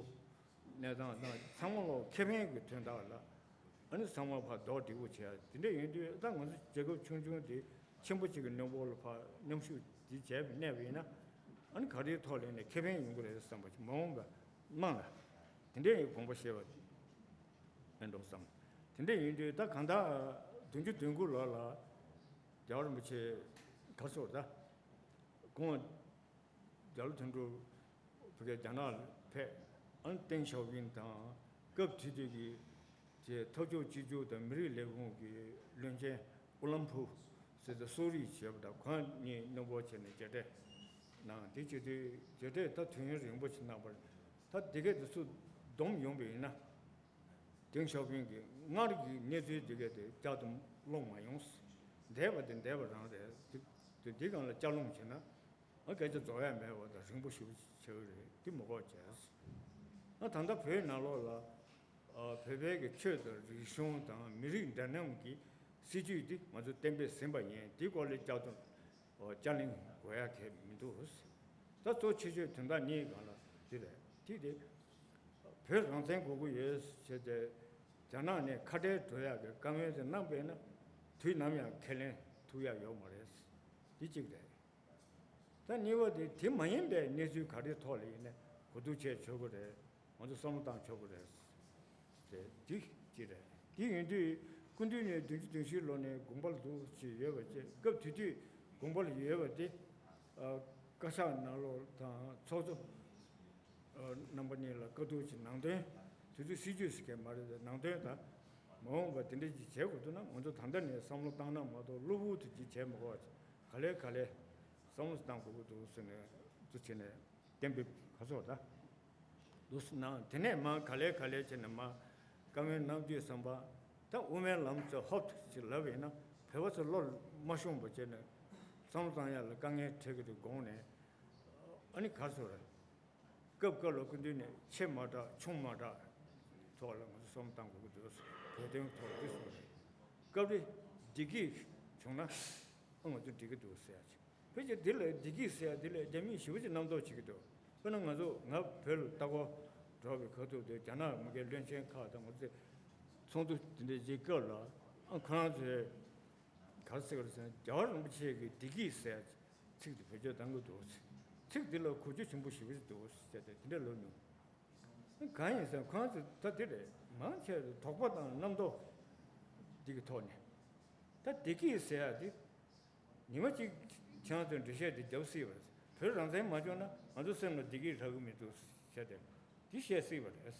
གནས་སྟངས་དང་ཚང་མ་ལོག་ཁེ་ཕན་གྱི་དོན་དག་ལ། ཨ་ནི་ཚང་མ་ཕར་རྡོག་སྒྲིལ་པོ་བྱས། དེ་འདྲ་ཡིན་དུས་ད་ང་ཚོ་རྒྱལ་ཁབ་ཆུང་ཆུང་དེ་ཆེན་པོ་གཅིག་གི་མཉམ་པོ་ལ་ཕར་མཉམ་ཞུགས་དེ་བྱས་པ་གནས་པ་ཡིན་ན། ཨ་ནི་ག་རེའི་ཐོག་ལ་ནས་ཁེ་ཕན་ཡོང་གི་རེད་བསམ་པ་ཅིག་མ་འོངས་པ་དམངས་ལ་དེ་འདྲའི་དགོངས་པ་བཞེས་པ་ཡིན་འགྲོ་བསམ། དེ་འདྲ་ཡིན་དུས་ད་གང་ལྟར་བདུན་ཅུ་དོན་དགུ་ལོ་ལ་རྒྱལ་བ་རིན་པོ་ཆེ་ག་རེ་ཟེར་བ་རེད། ད་ཁོང་རྒྱལ་བ་དོན་གྲུབ་ཕ་གིར་རྒྱ་ནག་ལ་ཕེབས། ཨ་ནི་ཏེང་ཞའོ་ཕིང་དང་སྐབས་དེ་དུས་ཀྱི་དེ་འཐབ་ཕྱོགས་གཅིག་གྱུར་དང་མི་རིགས་ལས་ཁུངས་ཀྱི་བློན་ཆེན་ཨོ་ལམ་ཕུ་ཟེར་དེ་གསོལ་རས་བྱས་པ་དང་། ཁོང་གཉིས་མཉམ་པོ་བྱས་ནས་མཇལ་འཕྲད་གནང་། དེ་བྱེད་དུས་མཇལ་འཕྲད་ད་དུས་ཡུན་རིང་པོ་ཞིག་གནང་བར། ད་དེ་གས་དེ་ཚོ་བསྡོམས་ཡོང་བ་ཡིན་ན། ཏེང་ཞའོ་ཕིང་གིས་སྔར་གྱི་གནས་ཚུལ་འདི་གས་དེ་བསྐྱར་དུ་སློང་མ་ཡོང་། འདས་པ་དེ་འདས་པ་རང་རེད། དེ་དེ་འདི་སྒང་ལ་བསྐྱར་སློང་བྱས་ན། ཨ། སྐད་ཆ་རྫོགས་ཡ་མེད་པ་དང་རིང་པོ་ཞེ་པོ་ཆགས་ཀྱི་རེད། དེ་མི་དགོས་བྱས། ཨ། ད་ལྟ་བོད་ནང་ལོགས་ལ། ཨ། བོད་པའི་གི་ཆོས་དང་རིག་གཞུང་དང་མི་རིགས་འདྲ་མཉམ་གྱི་སྲིད་ཇུས་འདི་ང་ཚོས་གཏན་འབེབས་ཟིན་པ་ཡིན། དེའི་སྐོར་ལ་བསྐྱར་དུ་བསྐྱར་གླེང་དགོས་ཡ་གང་ཡང་མི་འདུག། ད་གཙོ་ཆེ་ཤོས་དོན་དག་གཉིས་སྒང་ལ་འདི་རེད། དེ་དེ་བོད་རང་བཙན་དགོས་ཀྱི་ཡོད་ཟེར་ཏེ་རྒྱ་ནག་ནས་ཁ་བྲལ་འགྲོ་ཡག་གི་བཀའ་མོལ་དེ་གནང་པས་ན། དུས་ནམ་ཡང་ཁས་ལེན་ཐུབ་ཡག་ཡོད་མ་རེད། འདི་གཅིག་རེད། ད་གཉིས་པ་དེ། དེ་མ་ཡིན་པའི་གནས་ཚུལ་ག་རེའི་ཐོག་ལ་ཡིན་ནའི་གོ་བསྡུར་བྱས་ཆོག་གི་རེད། ང་ཚོ་བསམ་བློ་བཏང་ཆོག་གི་རེད། དེ་འདི་གཅིག་རེད། དེ་ཡིན་དུས་སྐུ་མདུན་ནས་བདུན་ཅུ་དོན་བཞི་ལོ་ནས་དགོངས་པ་ལ་འདུག་ཅེས་ཡོད་པ་བཅས། སྐབས་དེ་དུས་དགོངས་པ་ལ་ཡོད་པ་དེ། ཨ། བཀའ་ཤག་ནང་ལོགས་དང་ཚོགས་གཙོ་ཨ། རྣམ་པ་གཉིས་ལ་བཀའ་བསྡུར་གྱི་ནང་དོན། དེ་ཚོ་སྲིད་ཇུས་ཟེར་མཁན་མ་རེད། ནང་དོན་དང་མ་འོངས་པ་དེ་འདྲ་ཅིག་བྱེད་དགོས་འདུག་ན། ང་ཚོ་ད་ལྟ་ནས་བསམ་བློ་བཏང་ན་མ་གཏོགས་གློ་བུར་དུ་ཅིག་བྱེད་མི་དགོས་པ། ག་ལེ་ག་ལེ་བསམ་བློ་བཏང་དགོས་ཀྱི་འདུག་ཟེར་ནས་འདུ་བྱས་ནས་གཏན་འབེབས་ག་ཚོད་ད་འདུག་ཟེར་ན། དེ་ནས་མར་ག་ལེ་ག་ལེ་བྱས་ནས་མར་བཀའ་མོལ་གནང་དུས་ཙམ་པ། ད་དབུ་མའི་ལམ་ཚོ་ཧོབ་ཅིག་ལབ་ཡིན་ན། བོད་པ་ཚོ་བློ་མ་ཤོང་བ་བྱས་ནས་བསམ་བློ་བཏང་ཡ་ལ་དཀའ་ངལ་འཕྲད་ཀྱི་འདུག་དགོངས་ནས། ཨ་ནི་ག་རེ་ཟེར། སྐབས་སྐབས་ལ་སྐུ་མདུན་ནས་ཆེ་མ་དྲགས་ཆུང་མ་དྲགས་ཐོག་ལ་ང་ཚོ་བསམ་བློ་བཏང་དགོས་ཀྱི་འདུག། བོད་དོན་ཐོག་འདི་གསུངས་རེད། སྐབས་རེ་བདེ་སྐྱིད་བྱུང་ན། ཨ། ང་ཚོ་འགྲིག་གི་འདུག་ཟེར་ཡ་ཅིག། ཕལ་ཆེར་འདི་ལ་བདེ་སྐྱིད་ཟེར་ཡ་འདི་ལ་རྒྱ་མིས་ཞེ་པོ་ཅིག་རྣམ་རྟོག་བྱེད་ཀྱི་འདུག། དཔེར་ན་ང་ཚོ། ང་བོད་ལ་ལྟ་སྐོར་འགྲོ་བའི་ཁ་ཐུག་དེ་རྒྱ་ནག་མི་སྒེར་བློན་ཆེན་ཁག་དང་ང་ཚོས་ཚོགས་འདུ་དེ་འདྲའི་བྱེད་སྐབས་ལ། ཨ། ཁོ་རང་ཚོས་ ག་རེ་ཟེར་གི་རེད་ཟེར་ན། རྒྱལ་བ་རིན་པོ་ཆེ་གིས་བདེ་སྐྱིད་ཟེར་ཚིག་དེ་བེད་སྤྱོད་གཏང་གི་འདུག། ཚིག་འདི་ལ་གོ་རྒྱུ་ཆེན་པོ་ཞེ་པོ་ཅིག་འདུག་ཟེར་ཏེ་དེ་འདྲ་ལབ་མྱོང་། གང་ཡིན་ཟེར་ན་ཁོ་རང་ཚོ་ད་དེ་རེད། མང་ཆེ་བས་དོགས་པ་དང་རྣམ་རྟོག་འདི་གི་ཐོག་ནས། ད་བདེ་སྐྱིད་ཟེར་ཡ་དེ་ཉི་མ་གཅིག་ཁྱེད་རང་ཚོས་འགྲེལ་བཤད་དེ་རྒྱབ་སྲིད་པ་རེད། བོད་རང་བཙན་མ་བྱུང་ན་ང་ཚོ་སེམས་ལ་བདེ་སྐྱིད་རག་གི་མི་འདུག་ཟེར་ཏེ་འདི་བཤད་སྲིད་པ་རེད།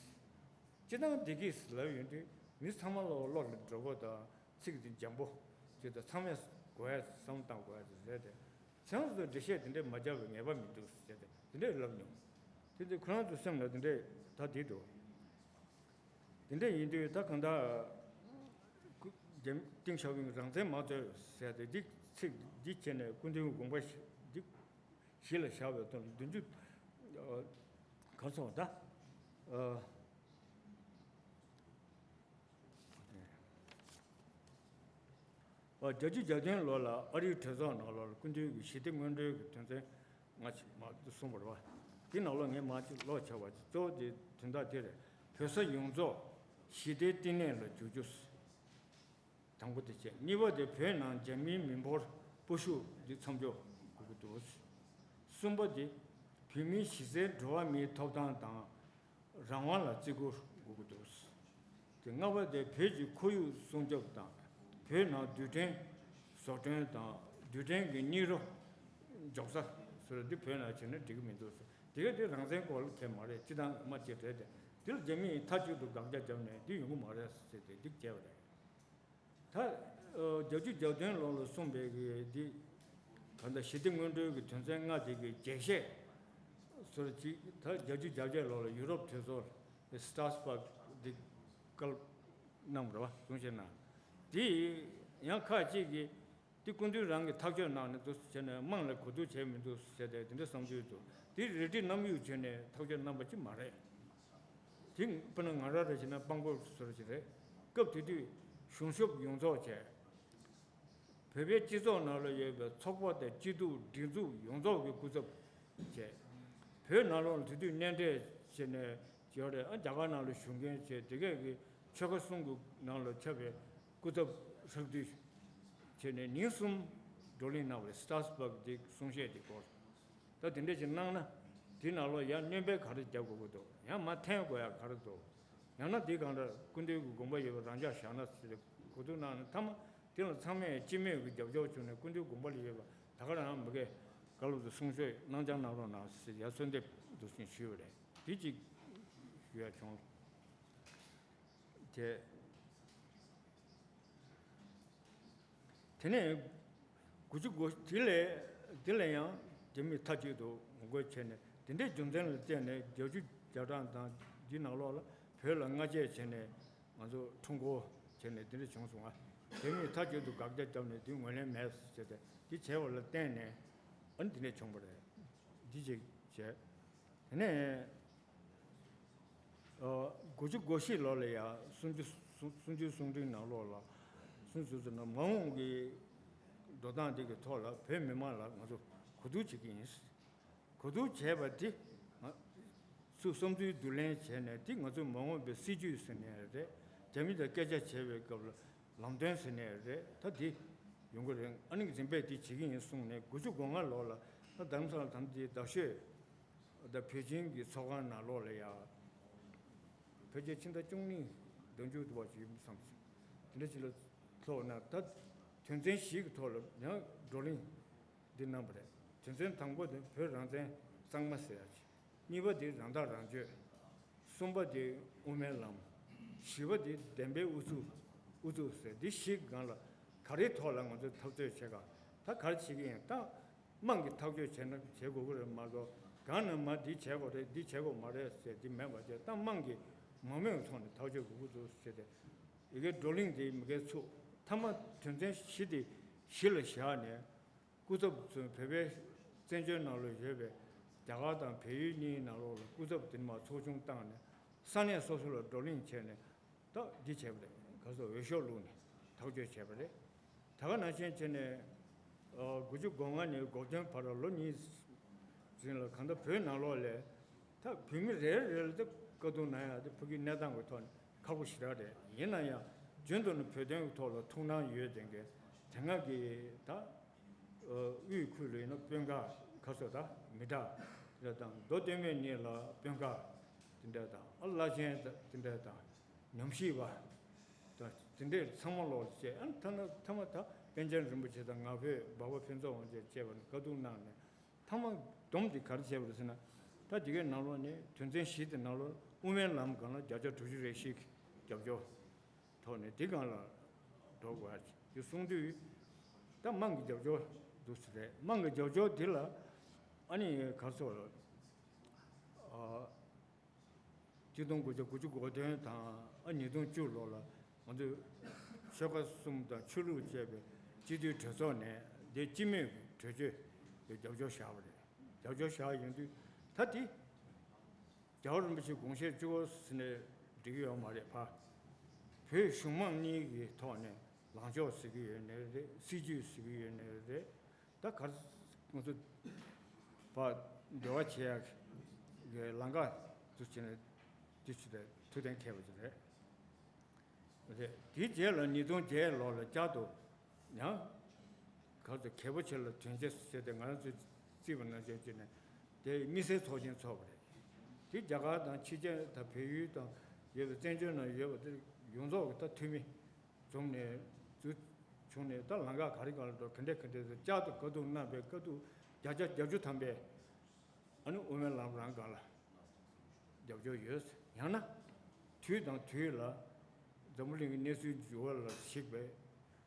སྤྱིར་བཏང་བདེ་སྐྱིད་ལབ་ཡོང་དུས་མི་ཚང་མ་ལ་བློ་ལ་འགྲོ་གི་དང་། ཚིག་དེ་འཇམ་པོ་ཅིག་དང་ཚང་མས་གོ་ཡ་བསམ་བཏང་དགོས་ཡ་དེ་རེད་དེ། ཚང་མས་འགྲེལ་བཤད་དེ་འདྲས་མ་བརྒྱབ་པའི་ངེས་པ་མི་འདུག་ཟེར་ཏེ་དེ་འདྲས་ལབ་མྱོང་། དེ་དུས་ཁོ་རང་ཚོའི་སེམས་ལ་དེ་འདྲས་ད་བསྡད་འདུག། དེ་འདྲས་ཡིན་དུས་ད་གང་ལྟར་ཏིང་ཞའོ་ཕིང་རང་བཙན་མ་རྩོད་ཟེར་ཏེ་འདི་ཚིག་འདི་བྱས་ནས་སྐུ་མདུན་དགོངས་པ་འདི་གཞི་ལ་བཞག་པའི་དོན་ལ་བདུན་ཅུ་ག་ཚོད་ད། བརྒྱད་ཅུ་གྱ་བདུན་ལོ་ལ་ཨ་རིའི་གྲོས་ཚོགས་ནང་ལོགས་ལ་སྐུ་མདུན་གྱི་ཞི་བདེ་སྔོན་འགྲོའི་གི་དོན་ཚན་ང་ཅིག་མ་གསུངས་པ་རེད་བ། དེ་ནང་ལོགས་ངས་མ་ཅིག་ཀློག་བྱ་བ་ཅིག་གཙོ་བོ་དེ་དོན་དག་དེ་རེད། བོད་ས་ཡོངས་རྫོགས་ཞི་བདེའི་བསྟི་གནས་ལ་འགྱུར་རྒྱུ། དང་པོ་དེ་བྱས། གཉིས་པ་དེ་བོད་ནང་རྒྱ་མིའི་མི་འབོར་སྤོ་ཤུགས་འདི་མཚམས་འཇོག་དགོས་ཀྱི་འདུག། གསུམ་པ་དེ་བོད་མིའི་གཞི་རྩའི་འགྲོ་བ་མིའི་ཐོབ་ཐང་དང་རང་དབང་ལ་བརྩི་བཀུར་དགོས་ཀྱི་འདུག། དེ་ལྔ་པ་དེ་བོད་ཀྱི་ཁོར་ཡུག་སྲུང་སྐྱོབ་དང་བོད་ནང་རྡུལ་ཕྲན་བཟོ་སྐྲུན་དང་རྡུལ་ཕྲན་གྱི་སྙིགས་རོ་འཇོག་ས་ཟེར་འདི་བོད་ནང་བྱས་ན་འགྲིག་གི་མི་འདུག་ཟེར། དེ་ག་དེ་རང་བཙན་སྐོར་ལ་གལ་མ་རེད། སྤྱི་བཏང་མ་བྱེད་རེད་དེ། དེ་ལ་རྒྱ་མིས་མཐའ་གཅིག་ཏུ་དགག་བྱ་བརྒྱབ་ནས་འདི་ཡོང་གི་མ་རེད་ཟེར་ཏེ་འདི་བྱས་པ་རེད། ད་བརྒྱད་ཅུ་གྱ་བདུན་ལོ་ལ་གསུངས་པའི་གི་འདི་ག་འདྲ་ཞི་བདེ་སྔོན་འགྲོའི་གི་དོན་ཚན་ལྔ་དེ་གི་རྒྱས་བཤད་ཟེར་ཅིག་ད་བརྒྱད་ཅུ་གྱ་བརྒྱད་ལོ་ལ་ཡུ་རོབ་གྲོས་ཚོགས་སི་ཏྲ་སི་བྷག་འདི་བཀའ་སློབ་གནང་བ་རེད་བ། གསུང་བཤད་གནང་། དེ་ཡང་ཁག་ཅིག་གིས་དེ་སྐུ་མདུན་རང་གིས་ཐག་གཅོད་གནང་ནས་འདུག་ཟེར་ནས་དམངས་ལ་གོ་བསྡུར་བྱས་མི་འདུག་ཟེར་ཏེ་དེ་འདྲ་བསམ་ཚུལ་འདུག། དེ་རལ་གྲི་བསྣམས་གཡུག་བྱས་ནས་ཐག་གཅོད་གནང་པ་ཅིག་མ་རེད། དེ་དཔེར་ན་ང་རང་རེ་བྱས་ན་དཔང་པོ་བཟོ་འདྲ་ཅིག་རེད། སྐབས་དེ་དུས་གཞུང་ཞབས་ཡོངས་རྫོགས་བྱས། བོད་པའི་སྤྱི་ཚོགས་ནང་ལ་ཡོད་པའི་ཚོགས་པ་དང་སྐྱིད་སྡུག་སྒྲིག་འཛུགས་ཡོངས་རྫོགས་ཀྱི་སྐུ་ཚབ་བྱས། བོད་ནང་ལོགས་ལ་དེ་དུས་གནས་འབྲེལ་བྱས་ནས་ཡོད་རེད། ཨ་རྒྱ་གར་ནང་ལ་བཞུགས་མཁན་བྱས། དེ་གས་ཀྱི་ཆོལ་ཁ་གསུམ་གྱི་ནང་ལ་ཁྱབ་པའི་སྐུ་ཚབ་ཧྲག་བསྡུས་བྱས་ནས་ཉིན་གསུམ་བགྲོ་གླེང་གནང་བ་རེད། སི་ཊ་སི་བྷག་གི་གསུང་བཤད་དེ་སྐོར། ད་དེ་འདྲ་ཞིག་གནང་ན་དེ་ནང་ལོགས་ཡང་སྣོན་པ་ག་རེ་རྒྱག་དགོས་ཀྱི་འདུག། ཡང་མར་འཐེན་དགོས་ཡ་ག་རེ་འདུག། ཡང་ན་དེ་གང་འདྲ་སྐུ་མདུན་གྱི་དགོངས་པ་ཡོད་པ་རང་འཇགས་བཞག་ན་ཟེར་གོ་བསྡུར་གནང་ནས་མཐའ་མ་དེ་ལ་ཚང་མས་སྤྱི་མོས་ཀྱི་རྒྱབ་སྐྱོར་བྱུང་ནས་སྐུ་མདུན་དགོངས་པ་ལ་ཡོད་པ་ད་ག་རང་མི་དགེ་བཀའ་སློབ་ཏུ་གསུང་ཆོས་གནང་སྦྱང་གནང་རོགས་གནང་ཟེར་ཡ་གསོལ་འདེབས་འདུག་ཅིང་ཞུས་པ་རེད། དེ་གཅིག་ཞུ་ཡ་བྱུང་། དེ། དེ་ནས་དགུ་བཅུ་གོ་དེ་ལས་དེ་ལ་ཡང་རྒྱ་མིས་མཐའ་གཅིག་ཏུ་ངོ་རྒོལ་བྱས་ནས་དེ་འདྲའི་རྒྱུ་མཚན་ལ་བརྟེན་ནས་བརྒྱད་ཅུ་གྱ་གྲངས་དང་འདི་ནང་ལོགས་ལ་བོད་ལ་མངའ་བཅད་བྱས་ནས་ང་ཚོ་ཁྲོམ་སྐོར་བྱས་ནས་དེ་འདྲ་བྱུང་སོང་ང་། རྒྱ་མིས་མཐའ་གཅིག་ཏུ་དགག་བྱ་བརྒྱབ་ནས་དེ་ངོས་ལེན་མེད་ཟེར་ཏེ་འདི་བྱས་པ་ལ་བརྟེན་ནས་ཨ་ནི་དེ་འདྲ་བྱུང་བ་རེད། འདི་གཅིག་བྱས། དེ་ནས། དགུ་བཅུ་གོ་བཞི་ལོ་ལ་ཡང་གསུམ་བཅུ་གསུམ་བཅུའི་གསུང་འཕྲིན་ནང་ལོགས་ལ་གསུང་ཚུལ་ཚུལ་ན་མ་འོངས་ཀྱི་འགྲོ་སྟངས་འདི་གི་ཐོག་ལ་བོད་མི་མང་ལ་ང་ཚོ་གོ་བསྡུར་བྱེད་ཀྱི་ཡིན། གོ་བསྡུར་བྱས་པ་དེ་ང་ཚོས་བསམ་ཚུལ་བསྡུ་ལེན་བྱས་ནས་དེ་ང་ཚོའི་མ་འོངས་པའི་སྲིད་ཇུས་ཟེར་ནའི་རེད། རྒྱ་མི་དང་སྐད་ཆ་བྱས་པའི་སྐབས་ལ་ལམ་སྟོན་ཟེར་ནའི་རེད། ད་དེ་ཡོང་གི་རེད། ཨ་ནི་འཛིན་པས་དེ་བྱེད་ཀྱི་ཡིན་གསུངས་ནས་དགུ་བཅུ་གོ་ལྔ་ལོ་ལ་ད་རྡ་རམ་ས་ལ་དམ་དེ་རྡ་ཤོད། ད་བོད་ཆེན་གྱི་ཚོགས་ཁང་ནང་ལོགས་ལ་ཡ། ཕལ་ཆེར་ཕྱི་ཟླ་བཅུ་གཉིས་ཟླ་མཇུག་ཏུ་བ་ཞིག་ཡིན་བསམ་སོང་། དེ་འདྲ་ཞིག་ལ་ཐོག་ན་ད་དོན་ཚན་བཞི་གི་ཐོག་ལ་ཡང་བགྲོ་གླེང་འདི་གནང་བ་རེད། དོན་ཚན་དང་པོ་དེ་བོད་རང་བཙན་གཙང་མ་ཟེར་ཡ་ཅིག། གཉིས་པ་དེ་རང་ཐག་རང་གཅོད། གསུམ་པ་དེ་དབུ་མའི་ལམ། བཞི་པ་དེ་བདེན་པའི་ཨུ་ཚུགས། ཨུ་ཚུགས་ཟེར་འདི་བཞི་གི་སྒང་ལ་ག་རེའི་ཐོག་ལ་ང་ཚོས་འཐབ་རྩོད་བྱེད་ག་ད་ག་རེ་བྱེད་ཀྱི་ཡིན་ད། དམངས་ཀྱིས་ཐག་གཅོད་བྱས་ན་བྱེད་དགོས་ཀྱི་རེད་མ་གཏོགས་གང་ནས་མར་འདི་བྱེད་དགོས་རེད་འདི་བྱེད་དགོས་མ་རེད་ཟེར་འདི་མེད་པ་བྱས་ད་དམངས་ཀྱིས་མང་མོས་ཀྱི་ཐོག་ནས་ཐག་གཅོད་དགོས་ཀྱི་འདུག་ཟེར་ཏེ་ཡི་གེ་བགྲོ་གླེང་དེ་མི་འགལ་ཚུགས་མཐའ་མ་དོན་ཚན་བཞི་དེ་གཞི་ལ་བཞག་ནས་སྐུ་ཚབ་ཚོས་བོད་པའི་བཙན་བྱོལ་ནང་ལ་ཡོད་པའི་རྒྱ་གར་དང་བལ་ཡུལ་གཉིས་ནང་ལོགས་ལ་སྐུ་ཚབ་དེ་མར་ཚོགས་ཆུང་བཏང་ནས་ས་གནས་སོ་སོ་ལ་བགྲོ་གླེང་བྱས་ནས། ད་འདི་བྱས་པ་རེད། ག་སོ་འོས་ཤོག་བླུགས་ནས་ཐག་གཅོད་བྱས་པ་རེད། ད་ག་ནང་བཞིན་བྱས་ནས་དགུ་བཅུ་གོ་ལྔ་ནས་གོ་བདུན་བར་ལ་ལོ་གཉིས་རིང་ལ་གང་ལྟར་བོད་ནང་ལོགས་ལ་ད་བོད་མི་རེ་རེ་ལ་ད་བཀའ་བསྡུར་གནང་ཡ་ད་ཕ་གིའི་གནས་སྟངས་ཀྱི་ཐོག་ནས་ཁག་པོ་ཞེ་དྲག་རེད། ཡིན་ན་ཡང་རྒྱུན་དུ་ནས་བོད་དོན་གྱི་ཐོག་ལ་ཐུགས་སྣང་ཡོད་བསྡད་མཁན་ དེ་སྔ་གི་ད་དབུས་ཁུལ་ལ་ཡིན་ན་དཔོན་ཁག་ཁ་སོ་ད་མི་དྲག་དེ་དང་མདོ་སྟོད་སྨད་གཉིས་ལ་དཔོན་ཁག་དེ་འདྲ་དང་ཨ་བླ་ཆེན་དེ་འདྲ་དང་ཉམས་ཞིབ་པ་དང་དེ་འདྲས་ཚང་མ་ལོག་བྱས། ཨ་ཐ་ན་ཐ་མ་ད་པཎ་ཆེན་རིན་པོ་ཆེ་དང་ང་ཕོད་འབའ་པ་ཕུན་ཚོགས་དབང་ཆེན་བཅས་པ་ནས་བཀའ་བསྡུར་གནང་ནས་ཐ་མ་སྡོམ་དེ་ག་རེ་བྱས་པ་རེད་ཟེར་ན། ད་དེ་གའི་ནང་ལོགས་ནས་དོན་ཚན་བཞི་དེ་ནང་ལོགས་དབུ་མའི་ལམ་སྒང་ལ་བརྒྱ་ཆ་དྲུག་ཅུ་རེ་བཞི་གི་རྒྱབ་སྐྱོར་ཐོག་ནས་དེ་སྒང་ལ་འགྲོ་དགོས་ཡ་ཅིག་གསུང་དུས། ད་དམངས་ཀྱི་རྒྱབ་སྐྱོར་འདུག་ཟེར་རེད། དམངས་ཀྱི་རྒྱབ་སྐྱོར་དེ་ལ་ཨ་ནི་ག་རེ་ཟེར། ཨ། ཆིག་སྟོང་དགུ་བརྒྱ་དགུ་བཅུ་གོ་བདུན་དང་ཨ་ཉིས་སྟོང་བཅུ་ལོ་ལ་ང་ཚོས་ཆོལ་ཁ་གསུམ་དང་ཆོས་ལུགས་བཅས་པའི་སྤྱི་འཐུས་གྲོས་ཚོགས་ནས་དེ་སྤྱི་མོས་ཀྱི་གྲོས་ཆོད་ཀྱི་རྒྱབ་སྐྱོར་བཞག་པ་རེད། རྒྱབ་སྐྱོར་བཞག་ཡོང་དུས་ད་དེ་རྒྱལ་བ་རིན་པོ་ཆེ་དགོངས་བཞེད་བཅུ་པ་ཟེར་ནས་འགྲིག་གི་ཡོད་མ་རེད་པ། བོད་གཞུང་མང་གཉིས་ཀྱི་ཐོག་ནས་ལངས་ཕྱོགས་ཟེར་གྱི་ཡོད་ནའི་རེད། སྲིད་ཇུས་ཟེར་གྱི་ཡོད་ནའི་རེད། ད་གར་ང་ཚོ་བ་འབྲེལ་བ་བྱེད་ཡག་གི་ལམ་ཁ་འདུ་བྱས་ནས་དེ་ཆུ་དེ་ཐུགས་གཏན་འཁེལ་བ་ཞིག་རེད། རེད། དེའི་རྗེས་ལ་ཉིས་སྟོང་བརྒྱད་ལོ་ལ་བསྐྱར་དུ་ཡང་གར་དུ་གལ་པོ་ཆེ་ལ་དོན་ཆེ་ཟེར་ཏེ་ང་རང་ཚོས་བརྩིས་པ་ནང་བཞིན་བྱས་ནས་དེ་དམིགས་བསལ་ཚོགས་ཆེན་ཚོགས་པ་རེད། དེ་རྒྱ་གར་དང་ཕྱི་རྒྱལ་དང་བལ་ཡུལ་དང་ཡོད་པའི་བཙན་བྱོལ་ནང་ཡོད་པ་དེ་ཡོངས་རྫོགས་ཀྱི་ད་འཐུས་མི། འཛོམས་ནས་འཛུལ་བྱུང་ནས་ད་ལམ་ཁ་ག་རེ་གང་ལ་འགྲོ་ག་འདྲས་ག་འདྲས་སུ་བསྐྱར་དུ་བཀའ་བསྡུར་གནང་བའི་བཀའ་བསྡུར་བརྒྱ་ཆ་བརྒྱད་ཅུ་ཐམ་པས་ཨ་ནི་དབུ་མའི་ལམ་རང་སྒང་ལ་རྒྱབ་སྐྱོར་ཡོད། ཡང་ན་དུས་དང་དུས་ལ་འཛམ་བུ་གླིང་གི་གནས་ཚུལ་འགྱུར་བ་ལ་གཞིགས་པའི་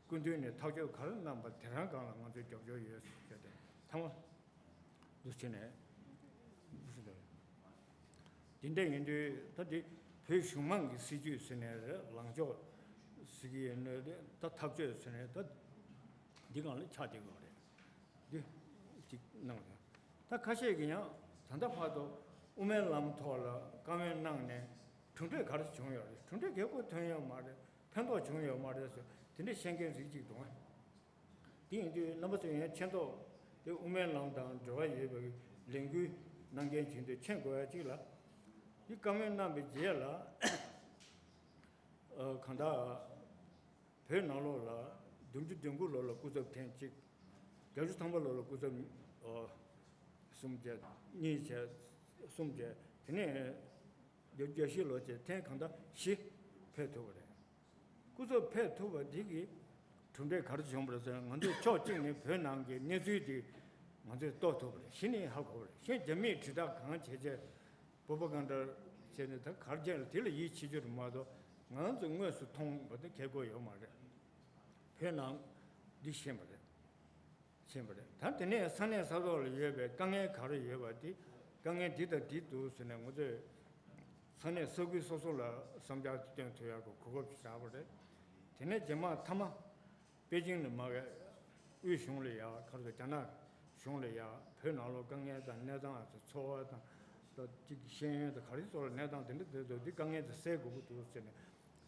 སྐུ་མདུན་ནས་ཐག་གཅོད་ག་རེ་གནང་པ་དེ་རང་སྒང་ལ་ང་ཚོས་རྒྱབ་སྐྱོར་ཡོད་ཟེར་ཏེ་ཐ་མ། འདུ་བྱེད་ནས། འདི་འདྲ་ཡིན་དུས་ད་འདི་བོད་གཞུང་མང་གི་སྲིད་ཇུས་ཟེར་ནས་རེད། ལངས་ཕྱོགས་ཟེར་གྱི་ཡོད་ནས་རེད། ད་ཐག་གཅོད་ཟེར་ནས་ད་འདི་སྒང་ལ་ཆགས་བསྡད་ཡོད་རེད། འདི་གཅིག་གནང་རེད། ད་ཁ་ཤས་ཀྱིས་ཡང་ད་ལྟ་བར་དུ་དབུ་མའི་ལམ་ཐོག་ལ་བཀའ་མོལ་གནང་ནས་གྲུབ་འབྲས་ག་རེ་བྱུང་ཡོད་རེད། གྲུབ་འབྲས་གལ་ཁོ་ཐོན་ཡོད་མ་རེད། ཕན་ཐོགས་བྱུང་ཡོད་མ་རེད་ཟེར་དེ་འདྲ་བཤད་མཁན་རིགས་གཅིག་འདུག་དེ་ཡིན་དུས་རྣམ་པ་ཚོས་ཡང་མཁྱེན་རྟོགས་དེ་དབུ་མའི་ལམ་དང་འབྲེལ་བ་ཡོད་པའི་ལས་འགུལ་གནང་མཁན་བྱེད་དུས་མཁྱེན་དགོས་ཡ་གཅིག་ལ། འདི་བཀའ་མོལ་གནང་བའི་རྗེས་ལ་ཨ་གང་ལྟར་བོད་ནང་ལོགས་ལ་བདུན་ཅུ་དོན་དགུ་ལོ་ལ་སྐུ་ཚབ་ཐེངས་གཅིག་བརྒྱད་ཅུ་ཐམ་པ་ལོ་ལ་སྐུ་ཚབ་ཨ་གསུམ་བྱས། གཉིས་བྱས། གསུམ་བྱས། དེ་ནས་བརྒྱད་ཅུ་གྱ་བཞི་ལོ་བྱས་ཐེངས་གང་ལྟར་བཞི་ཕེབས་ཐུབ་པ་རེད། སྐུ་ཚབ་ཕེབས་ཐུབ་པ་འདི་གིས་གྲུབ་འབྲས་ག་རེ་བྱུང་བ་རེད་ཟེར་ན། ང་ཚོས་ཕྱོགས་གཅིག་ནས་བོད་ནང་གི་གནས་ཚུལ་འདི་ང་ཚོས་རྟོགས་ཐུབ་པ་རེད། གཞི་ནས་ཧ་གོ་བ་རེད། གཞན་རྒྱ་མིས་དྲིལ་བསྒྲགས་གང་བྱས་བྱས་པོ་པོ་གྷན་ཌ་བྱས་ནས་ད་གར་རྒྱ་ལ་དེ་ལ་ཡིད་ཆེས་རྒྱུ་རེད་མ་གཏོགས་ང་ཚོས་དངོས་སུ་མཐོང་བ་དེ་གལ་དགོས་ཡོད་མ་རེད། བོད་ནང་འདི་ཤེས་པ་རེད། ཕྱིན་པ་རེད། ད་དེ་ནས་ས་གནས་ས་ཐོག་ལ་ཡོད་པའི་དཀའ་ངལ་ག་རེ་ཡོད་པ་དེ། དཀའ་ངལ་འདི་དང་འདི་འདུག་ཟེར་ནས་ང་ཚོས་ས་གནས་ས་ཁུལ་སོ་སོ་ལ་བསམ་འཆར་བཏོན་ཐུབ་ཡག་གི་གོ་སྐབས་ཤིག་བཞག་པ་རེད། དེ་ནས་རྗེས་མ་མཐའ་མ་པེ་ཅིང་ནས་མར་དབུས་གཞུང་ལ་ཡ། ག་རེ་ཟེར། རྒྱ་ནག་གཞུང་ལ་ཡ། བོད་ནང་ལོགས་དཀའ་ངལ་དང་གནས་སྟངས་དང་འཚོ་བ་དང་། ད་ཅིག་ཤེས་ཡོན་དང་ག་རེ་སོགས་ལ་གནས་སྟངས་དེ་འདྲ་དེ་ཚོ་འདི་དཀའ་ངལ་དེ་སེལ་དགོས་ཀྱི་འདུག་ཟེར་ནས།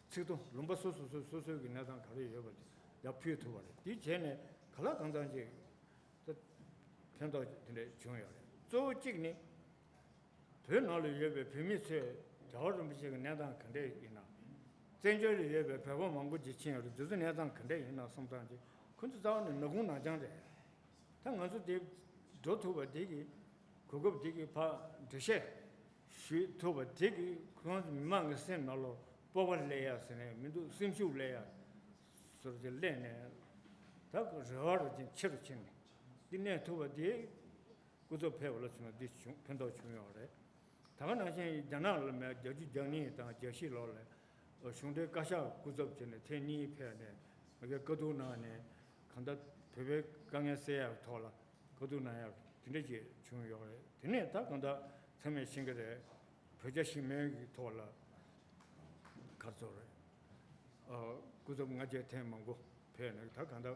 ཚིག་ཐོ་ལུང་པ་སོ་སོ་སོ་སོ་སོའི་གི་གནས་སྟངས་ག་རེ་ཡོད་པ་དེ་ཡར་ཕུལ་ཐུབ་པ་རེད། དེ་བྱས་ནས་ག་ལ་གང་འཚམ་ཅིག་ད་ཕན་ཐོགས་དེ་འདྲ་བྱུང་ཡོད་རེད། གཙོ་བོ་གཅིག་ནི་བོད་ནང་ལ་ཡོད་པའི་བོད་མི་ཚོས་རྒྱལ་བ་རིན་པོ་ཆེ་གི་གནས་སྟངས་ག་འདྲ་ཡིན་ན། བཙན་བྱོལ་ལ་ཡོད་པའི་བོད་པ་མང་པོ་ཅིག་ཕྱིན་ཡོད་རེད། དེ་ཚོ་གནས་སྟངས་ག་འདྲ་ཡིན་ན་བསམ་སྟངས་ཅིག་ཁོ་ཚོ་རྩ་བ་ནས་ནག་ཁུང་ནག་རྐྱང་རེད། ད་ང་ཚོ་དེ་འགྲོ་ཐུབ་པ་དེ་གི་གོ་སྐབས་དེ་གི་ཕར་འགྲེལ་བཤད་ཞུས་ཐུབ་པ་དེ་གི་ཁོང་ཚོ་མི་མང་གི་སེམས་ནང་ལ་སྤོབས་པ་སླེབས་ཡ་ཟེར་ནས་མི་འདུག་སེམས་ཤུགས་སླེབས་ཡ་ཟེར་དེ་སླེབས་ནས་ད་རེ་བ་རུ་ཅན་ཆེ་རུ་ཕྱིན་ནས་འདི་གནས་ཐུབ་པ་དེ་སྐུ་ཚབ་ཕེབས་པ་ལ་མཚོན་ན་འདི་བྱུང་། ཕན་ཐོགས་བྱུང་ཡོད་རེད། ད་ག་ནང་བཞིན་རྒྱ་ནག་ལ་མེད་བརྒྱད་ཅུ་གྱ་གཉིས་དང་གྱ་བཞི་ལོ་ལ་གཞུང་འབྲེལ་བཀའ་ཤག་སྐུ་ཚབ་བྱས་ནས་ཐེངས་གཉིས་ཕེབས་ནས་ང་ཚོས་བཀའ་བསྡུར་གནང་ནས་གང་ལྟར་བོད་པའི་དཀའ་ངལ་སེལ་ཡག་ཐོག་ལ་བཀའ་བསྡུར་གནང་ཡག་དེ་འདྲ་ཅིག་བྱུང་ཡོད་རེད། དེ་ནས་ད་གང་ལྟར་ཚང་མས་ཤེས་ཀྱི་རེད། བོད་རྒྱ་ཞི་མོལ་གྱི་ཐོག་ལ་ག་རེ་ཟེར་རེད། ཨ། སྐུ་ཚབ་སྔ་རྗེས་ཐེངས་མང་པོ་ཕེབས་ནས་ད་གང་ལྟར།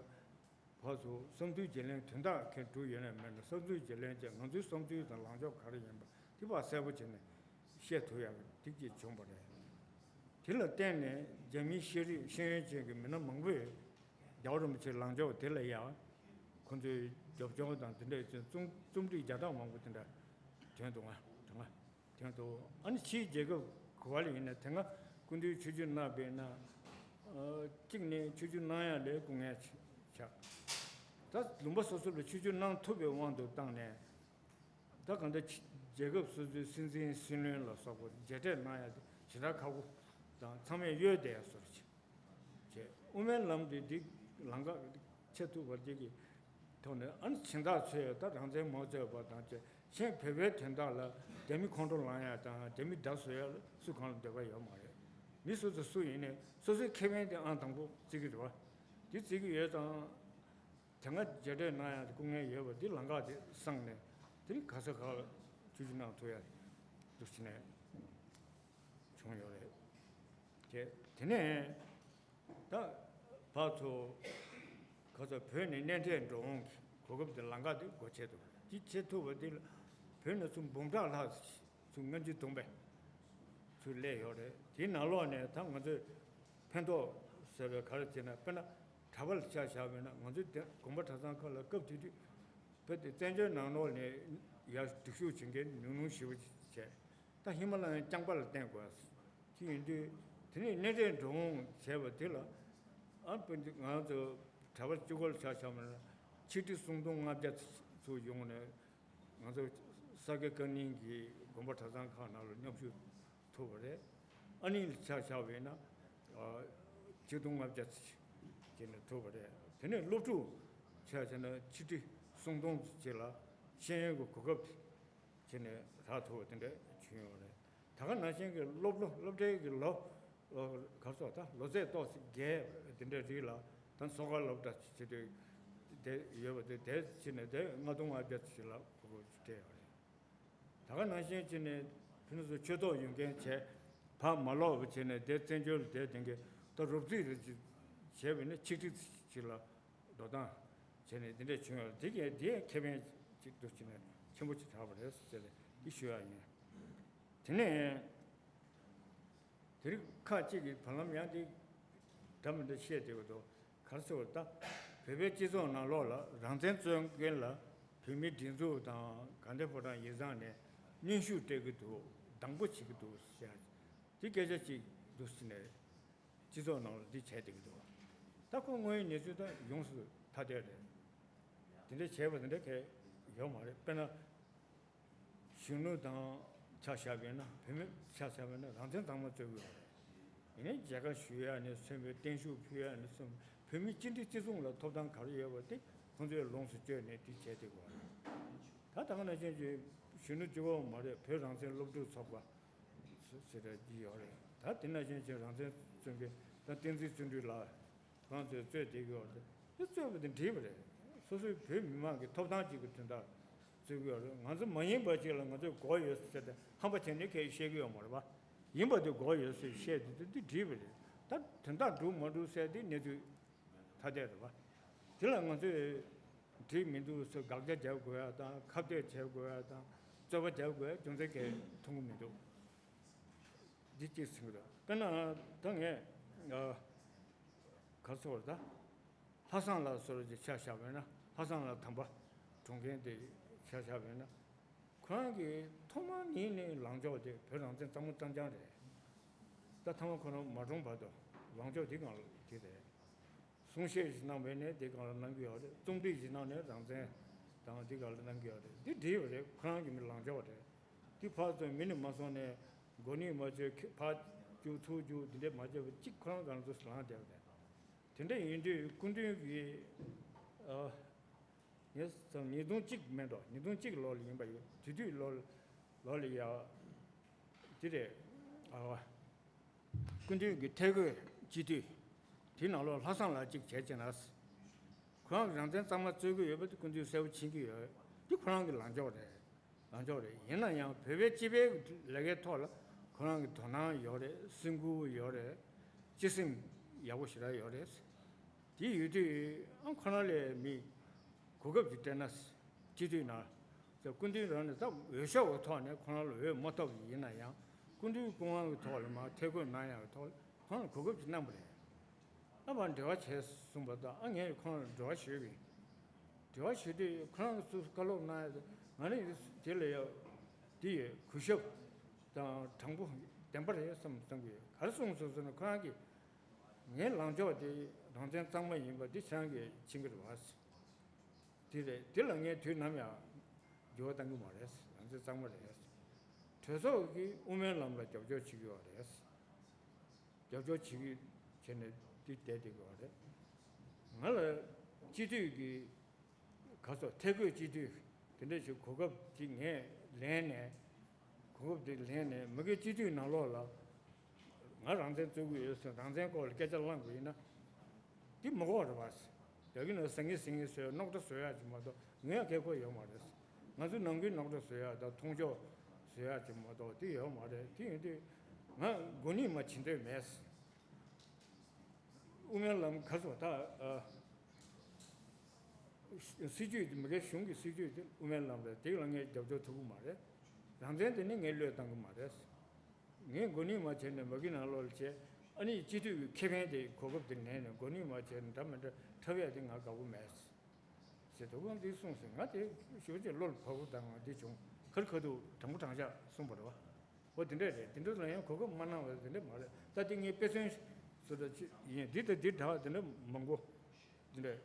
ཕར་ཚུར་བསམ་ཚུལ་བརྗེ་ལེན་དོན་དག་གང་གྲུབ་ཡོད་ན་མེད་ན་བསམ་ཚུལ་བརྗེ་ལེན་བྱས། ང་ཚོའི་བསམ་ཚུལ་དང་ལངས་ཕྱོགས་ག་རེ་ཡིན་པ་དེ་ཕར་གསལ་པོ་བྱས་ནས་བཤད་ཐུབ་ཡག་གི་ཐིག་ཅིག་བྱུང་བ་རེད། དེ་ལ་བརྟེན་ནས་རྒྱ་མིའི་ཤེས་རིག་ཤེས་ཡོན་ཅན་གྱི་མི་སྣ་མང་པོས་རྒྱལ་བ་རིན་པོ་ཆེའི་ལངས་ཕྱོགས་དེ་ལ་ཡང་ཁོང་ཚོས་རྒྱབ་ལྗོངས་དང་དེ་འདྲ་ཅན་རྩོམ་རྩོམ་སྒྲིག་རྒྱ་ཕྲག་མང་པོ་དེ་འདྲ་ཐོན་འདུག་ང་དྲང་ང་། དོན་དུ་ཨ་ནི་ཕྱིའི་རྒྱལ་ཁབ་ག་བ་ལ་ཡིན་ན་དེ་སྔ་སྐུ་མདུན་ཆིབས་བསྒྱུར་གནང་བས་ན། ཨ། གཅིག་ནས་ཆིབས་བསྒྱུར་གནང་ཡ་ལས་སྐུ་ངལ་ཆེ་ ཆགས། ད་ལུང་པ་སོ་སོ་ལ་ཆོས་བརྒྱུད་གནང་ཐུབ་པའི་དབང་དུ་བཏང་ནས། ད་གང་ལྟར་ཕྱི་རྒྱལ་ཁབ་སོ་སོའི་སྲིད་འཛིན་སྲིད་བློན་ལ་སོགས་པ་མཇལ་འཕྲད་གནང་ཡ་དེ་ཞེ་དྲག་ཁག་པོ་དང་ཚང་མས་གཡོལ་བསྡད་ཡ་བཟོ་འདྲ་བྱས། བྱས་དབུ་མའི་ལམ་དེ་འདི་ལམ་ཁ་ཆད་ཐུབ་པ་དེ་གི་ཐོག་ནས། ཨ་ནི་སྦྱིན་བདག་ཚོས་ད་རང་བཙན་མ་རྩོད་པ་དང་བཅས། གཞན་བོད་པའི་དོན་དག་ལ་རྒྱ་མི་ཁོང་ཁྲོ་ལངས་ཡ་དང་རྒྱ་མི་དགྲ་བཟོ་ཡ་ལ་སུ་གང་ལ་འདོད་པ་ཡོད་མ་རེད། མི་སོ་སོ་སུ་ཡིན་ནའི་སོ་སོའི་ཁེ་ཕན་དེ་ཨང་དང་པོ་བརྩི་གི་རེད་བ། དེ་བརྩི་གི་ཡོད་ཙང་། དེ་སྔ་མཇལ་འཕྲད་གནང་ཡ་དེ་སྐུ་ངལ་ཡོད་པ་དེ་ལམ་ཁ་དེ་སངས་ནས། དེ་རིང་ག་ས་ག་ལ་ཆོས་བརྒྱུད་གནང་ཐུབ་ཡ་འདུག་བྱས་ནས་བྱུང་ཡོད་རེད། དེ་དེ་ནས་ད་ཕར་ཚུར་ག་ཚོད་བོད་ནས་གནས་མཇལ་འགྲོ་འོང་གི་གོ་སྐབས་དེ་ལམ་ཁ་དེ་སྒོ་ཕྱེ་ཐུབ། དེ་བྱེད་ཐུབ་པ་དེ་ལ་བོད་ནས་ཚུར་འབུམ་ཕྲག་ལྷག་ཚུར་སྔོན་ཇུས་གཏོང་པས་ཚུར་སླེབས་ཡོད་རེད། དེའི་ནང་ལོགས་ནས་ད་ང་ཚོས་ཕན་ཐོགས་ཟེར་བའི་ག་རེ་བྱས་ན། དཔེར་ན་གྲྭ་པ་ལ་ཆ་བཞག་པ་ཡིན་ན། ང་ཚོའི་དེ་དགོན་པ་གྲྭ་ཚང་ཁག་ལ་སྐབས་དེ་དུས་བོད་དེ་བཙན་བྱོལ་ནང་ལོགས་ནས་ཡར་སྒྲིག་ཞུགས་བྱེད་མཁན་ཉུང་ཉུང་ཞེ་པོ་ཅིག་བྱས། ད་ཧི་མ་ལ་ཡའི་རྐྱང་པ་ལ་བརྟེན་དགོས་ཀྱི་ཡིན་དུས། དེ་ནས་གནས་མཇལ་འགྲོ་འོང་བྱས་པ་དེ་ལ། ཨ་དཔེར་ན་ང་ཚོ་གྲྭ་པ་གཅིག་པོ་ལ་ཆ་བཞག་པ་ཡིན་ན་ཆིག་ཁྲི་སུམ་སྟོང་ལྔ་བརྒྱ་ཚུར་ཡོང་ནས། ང་ཚོ་ས་དགེ་བཀའ་རྙིང་གི་དགོན་པ་གྲྭ་ཚང་ཁག་ནང་ལ་མཉམ་ཞུགས་ཐུབ་པ་རེད། ཨ་ནི་ལ་ཆ་བཞག་པ་ཡིན་ན། ཨ་ཆིག་སྟོང་ལྔ་བརྒྱ་ཅིག་ནས་ཐུབ་པ་རེད། དེ་ནས་སློབ་ཕྲུག་ཆ་བཞག་ན་ཆིག་ཁྲི་སུམ་སྟོང་ཅིག་ལ་ཤེས་ཡོན་གྱི་གོ་སྐབས་དེ་བྱས་ནས་རག་ཐུབ་པ་དེ་འདྲ་བྱུང་ཡོད་རེད། ད་ག་ནང་བཞིན་གྱི་སློབ་ལོ་སློབ་གྲྭའི་གི་ལོ། ཨོ། གར་སོགས་ད་ལོ་ཚད་ཏོག་ཙམ་རྒྱས་དེ་འདྲ་རིགས་ལ། ད་མཚོ་ཁ་སློབ་གྲྭ་བྱེད་དུས་དེ་ཡོད་པ་དེ་དེ་བྱས་ནས་དེ་ལྔ་སྟོང་ལྔ་བརྒྱ་ཅིག་ལ་གོ་སྐབས་སྤྲད་ཡོད་རེད། ད་ག་ནང་བཞིན་བྱས་ནས་ཕུན་སུམ་ཆོས་ཐོག་ཡོད་མཁན་བྱས། ཕར་མ་ལོག་པ་བྱས་ནས་དེ་བཙན་བྱོལ་དེ་དེང་གི་ད་རོབ་རྩིས་རེ་བྱས་པ་ཡིན་ན་ཆིག་ཁྲི་ཅིག་ལ་འགྲོ་སྟངས་བྱས་ནས་དེ་འདྲས་བྱུང་ཡོད། དེ་གས་དེའི་ཁེ་ཕན་ཅིག་འདུག་བྱས་ནས་ཆེན་པོ་ཅིག་ཆགས་པ་རེད་ཟེར་ཏེ་འདི་ཞུ་ཡ་ཡིན། དེ་ནས། དེ་རིང་ཁ་ཅིག་གིས་བར་ལམ་ཡང་དེ་འདྲ་མི་འདྲ་བཤད་བསྡད་ཀྱི་འདུག་ག་རེ་ཟེར་བ་ད། བོད་པའི་སྤྱི་ཚོགས་ནང་ལོགས་ལ་རང་བཙན་རྩོད་མཁན་ལ་བོད་མིའི་སྒྲིག་འཛུགས་དང་དགའ་ལྡན་ཕོ་བྲང་ཡིག་ཚང་ནས་གནོན་ཤུགས་སྤྲད་ཀྱི་འདུག་སྡང་པོ་བྱེད་ཀྱི་འདུག་ཟེར། དེ་སྐད་ཆ་ཅིག་འདུག་ཟེར་ནས་སྤྱི་ཚོགས་ནང་ལ་འདི་བྱས་བསྡད་ཀྱི་འདུག་ད་ཁོ་དངོས་ཡོད་གནས་ཚུལ་ད་ཡོངས་སུ་ཐ་དད་རེད། དེ་འདྲ་བྱས་པ་དེ་འདྲ་གས་ཡོད་མ་རེད། དཔེར་ན། གཞོན་ནུ་དང་ཆ་བཞག་པ་ཡིན་ན། བུད་མེད་ཆ་བཞག་པ་ཡིན་ན་རང་བཙན་གཙང་མ་རྩོད་ཀྱི་ཡོད་རེད། ཡིན་ནའི་མཇལ་ཁ་ཞུ་ཡ་ནས་བཟུང་བའི་བརྟན་བཞུགས་ཕུལ་ཡ་ནས་བཟུང་། བོད་མི་སྤྱི་འཐུས་སྤྱི་ཚོགས་ལ་ཐོབ་ཐང་ག་རེ་ཡོད་པ་དེ་ཁོང་ཚོས་ལོངས་སུ་སྤྱོད་ནས་དེ་བྱས་བསྡད་ཀྱི་ཡོད་རེད། ད་ད་ག་ནང་བཞིན་གྱི་གཞོན་ནུ་གཅིག་པོ་མ་རེད། བོད་རང་བཙན་སློབ་ཕྲུག་ཚོགས་པ་ཟེར་ཡ་ཅིག་ཡོད་རེད། ད་དེ་ནང་བཞིན་གྱི་རང་བཙན་རྩོད་མཁན་ད་བསྟན་འཛིན་བརྩོན་འགྲུས་ལགས། ཁོང་ཚོས་རྩོད་བསྡད་ཀྱི་ཡོད་རེད། དེ་རྩོད་པ་དེ་འགྲིག་པ་རེད། སོ་སོའི་བོད་མི་མང་གི་ཐོབ་ཐང་གཅིག་གི་དོན་དག་རྩོད་ཀྱི་ཡོད་རེད། ང་ཚོ་མ་ཡིན་པ་ཅིག་ལ་ང་ཚོས་དགོས་ཡོད་ཟེར་ཏེ་ཧམ་པ་བྱས་ནས་ཁས་བཤད་ཀྱི་ཡོད་མ་རེད་པ། ཡིན་པ་དེ་དགོས་ཡོད་ཟེར་བཤད་དེ་དེ་འགྲིག་པ་རེད། ད་དོན་དག་འགྲུབ་མ་འགྲུབ་ཟེར་དེ་གནས་ཚུལ་ཐ་དད་རེད་པ། དེ་ལ་ང་ཚོས་འགྲིག་མི་འདུག་ཟེར་དགག་བྱ་རྒྱག་དགོས་ཡ་དང་། ཁ་གཏད་བྱེད་དགོས་ཡ་དང་། རྩོད་པ་རྒྱག་དགོས་ཡ་རྒྱུ་མཚན་གང་ཡང་མཐོང་གི་མི་འདུག་འདི་གཅིག་ཟེར་གྱི་འདུག་དཔེར་ན་ད་ངས་ཨ་ག་རེ་ཟེར་བ་རེད། ད་ལྷ་བཟང་ལགས་ཟེར་བ་ཅིག་ཆ་བཞག་པ་ཡིན་ན། ལྷ་བཟང་ལགས་དམ་པ་གྲོངས་མཁན་དེ་ཆ་བཞག་པ་ཡིན་ན། ཁོ་རང་གིས་ཐོག་མ་ཉིད་ནས་ལངས་ཕྱོགས་དེ་བོད་རང་བཙན་གཙང་མ་གཙང་རྐྱང་རེད། ད་ཐོག་མ་ཁོ་རང་མ་གྲོངས་བར་དུ་ལངས་ཕྱོགས་དེ་སྒང་ལ་དེ་རེད། གསུང་བཤད་ཞིག་གནང་བས་ནས་དེ་སྒང་ལ་གནང་གི་ཡོད་རེད། རྩོམ་སྒྲིག་ཞིག་གནང་ནས་རང་བཙན་དང་དེ་སྒང་ལ་གནང་གི་ཡོད་རེད། འདི་འགྲིག་པ་རེད། ཁོ་རང་གི་མི་ལངས་ཕྱོགས་རེད། དེ་ཕར་ཚུར་མི་ནས་མ་སོང་ནས་མགོ་ནས་མ་བྱས། ཁ་ཕར་རྒྱུག་ཚུར་རྒྱུག་འདི་འདྲ་མ་བྱས་པ་གཅིག་ཁོ་རང་རང་ཚོ་ལངས་བསྡད་པ་རེད། དེ་འདྲ་ཡིན་དུས་སྐུ་མདུན་གྱིས་ཨ་ངས་བསམ། ཉིས་སྟོང་གཅིག་མིན་འགྲོ། ཉིས་སྟོང་གཅིག་ལོ་ལ་ཡིན་པ་ཡོད། དེ་དུས་ལོ་ལོ་ལ་ཡ་དེ་རེད། ཨ་སྐུ་མདུན་གྱི་ཐད་བསྐོས་སྤྱི་འཐུས་དེ་ནང་ལོགས་ལྷ་བཟང་ལགས་གཅིག་བྱས་བྱས་ན། ཁོ་རང་གི་རང་བཙན་གཙང་མ་རྩོད་ཀྱི་ཡོད་པ་དེ་སྐུ་མདུན་གསལ་པོ་མཁྱེན་གྱི་ཡོད། དེ་ཁོ་རང་གི་ལངས་ཕྱོགས་རེད། ལངས་ཕྱོགས་རེད། ཡིན་ན་ཡང་བོད་པའི་སྤྱི་པའི་ལས་ཀའི་ཐོག་ལ་ཁོ་རང་གི་དོ་སྣང་ཡོད་རེད། སེམས་ཁུར་ཡོད་རེད། སྤྱི་སེམས་ཡག་པོ་ཞེ་དྲག་ཡོད་རེད། དེ་ཡོད་དུས་ཨང་ཁོ་རང་ལ་མི་གོ་སྐབས་ཅིག་སྤྲད་ན། སྤྱི་འཐུས་ནང་སྐུ་མདུན་རང་ནས་ད་འོས་ཤོག་གི་ཐོག་ནས་ཁོ་རང་ལ་འོས་མ་ཐོབ་ཡིན་ན་ཡང་། སྐུ་མདུན་སྐུ་དབང་གི་ཐོག་ལ་མར་ཐད་བསྐོས་གནང་ཡག་གི་ཐོག་ལ་ཁོ་རང་ལ་གོ་སྐབས་ཅིག་གནང་བ་རེད། ཨ་ཕར་འབྲེལ་བ་བྱས་གསུངས་པ་དང་། ཨ་ངས་ཁོ་རང་ལ་འབྲེལ་བ་ཞུས་པ་ཡིན། འབྲེལ་བ་ཞུས་དུས་ཁོ་རང་གིས་སུ་བཀའ་སློབ་གནང་ཡ་དེ། ང་ནི་དེ་ལ་ཡ་དེ་ཡི་གུས་ཞབས་དང་དྲང་པོ་བདེན་པ་རེད་བསམ་བསམ་གྱི་ཡོད། ག་རེ་གསུངས་སོང་ཟེར་ན། ཁོ་རང་གིས་ ངའི་ལངས་ཕྱོགས་དེ་རང་བཙན་གཙང་མ་ཡིན་པ་འདི་ཁྱེད་རང་གིས་མཁྱེན་གྱི་རེད་བ། དེ་རེད། དེ་ལ་ངས་དུས་ནམ་ཡང་འགྱུར་བ་གཏང་གི་མ་རེད། རང་བཙན་གཙང་མ་རེད། གྲོས་ཚོགས་ཀྱིས་དབུ་མའི་ལམ་ལ་རྒྱབ་སྐྱོར་བྱེད་ཀྱི་ཡོད་རེད། རྒྱབ་སྐྱོར་བྱེད་ཀྱི་བྱས་ནས་འདི་བསྡད་བསྡད་ཀྱི་ཡོད་རེད། ང་ལ་སྤྱི་འཐུས་ཀྱི་ག་སོ་ཐད་བསྐོས་སྤྱི་འཐུས་དེ་འདྲ་ཞིག་གོ་སྐབས་དེ་ངས་ལེན་ནས། གོ་སྐབས་དེ་ལེན་ནས་མི་སྒེར་སྤྱི་འཐུས་ནང་ལོགས་ལ་ང་རང་བཙན་རྩོད་ཀྱི་ཡོད་ཟེར། རང་བཙན་སྐོར་ལ་སྐད་ཆ་བླངས་པ་ཡིན་ན་འདི་མི་དགོས་རེད་པ། ཡ་གི་ན་ཟང་ངེ་ཟིང་ངེ་བཟོས་རྣོག་ཁྲ་བཟོ་ཡག་ཅིག་མ་གཏོགས་ངས་ཁེ་ཁོ་ཡོད་མ་རེད། ང་ཚོ་ནང་ཁུལ་རྣོག་ཁྲ་བཟོ་ཡག་དང་མཐོང་ཕྱོགས་བཟོ་ཡག་ཅིག་མ་གཏོགས་དེ་ཡོད་མ་རེད། དེ་ཡིན་དུས་ང་མགོ་རྙོག་མ་བྱེད་འདོད་མེད། དབུ་མའི་ལམ་ག་སོ་ད་ཨ། སྲིད་ཇུས་དེ་མི་སྒེར་གཞུང་གི་སྲིད་ཇུས་དེ་དབུ་མའི་ལམ་རེད། དེ་ལ་ངས་རྒྱབ་སྐྱོར་ཐུབ་ཀྱི་མ་རེད། རང་བཙན་དེ་ནི་ངས་བློས་བཏང་གི་མ་རེད། ངས་མགོ་རྙོག་མ་བྱས་ནས་མ་གི་ནང་ལོགས་ལ་བྱས། ཨ་ནི་སྤྱི་འཐུས་ཀྱི་ཁེ་ཕན་དེ་གོ་སྐབས་དེ་ལེན་ནས་མགོ་རྙོག་མ་བྱས་ནས་འདྲ་མི་འདྲ་འཁྲབ་ཡག་དེ་ང་དགའ་པོ་མེད། ཟེར་དུས་ཁོང་འདི་གསུངས་ཟིན། ང་དེ་ཞུ་ཅེས་བློ་ལ་བབས་པོ་དང་འདི་བྱུང་། ཁར་ཁ་ཐུག་དྲང་པོ་དྲང་བཞག་གསུངས་པ་རེད་བ། འོ་དེ་འདྲས་རེད། དེ་འདྲ་ལ་ཡང་གོ་སྐབས་མ་གནང་བ་དེ་འདྲས་མ་རེད། ད་དེ་ངའི་དཔེ་མཚོན་བཟོ་འདྲ་ཅིག་ཡིན། འདི་དང་འདི་འདྲ་བ་དེ་འདྲ་མང་པོ་དེ་འདྲས་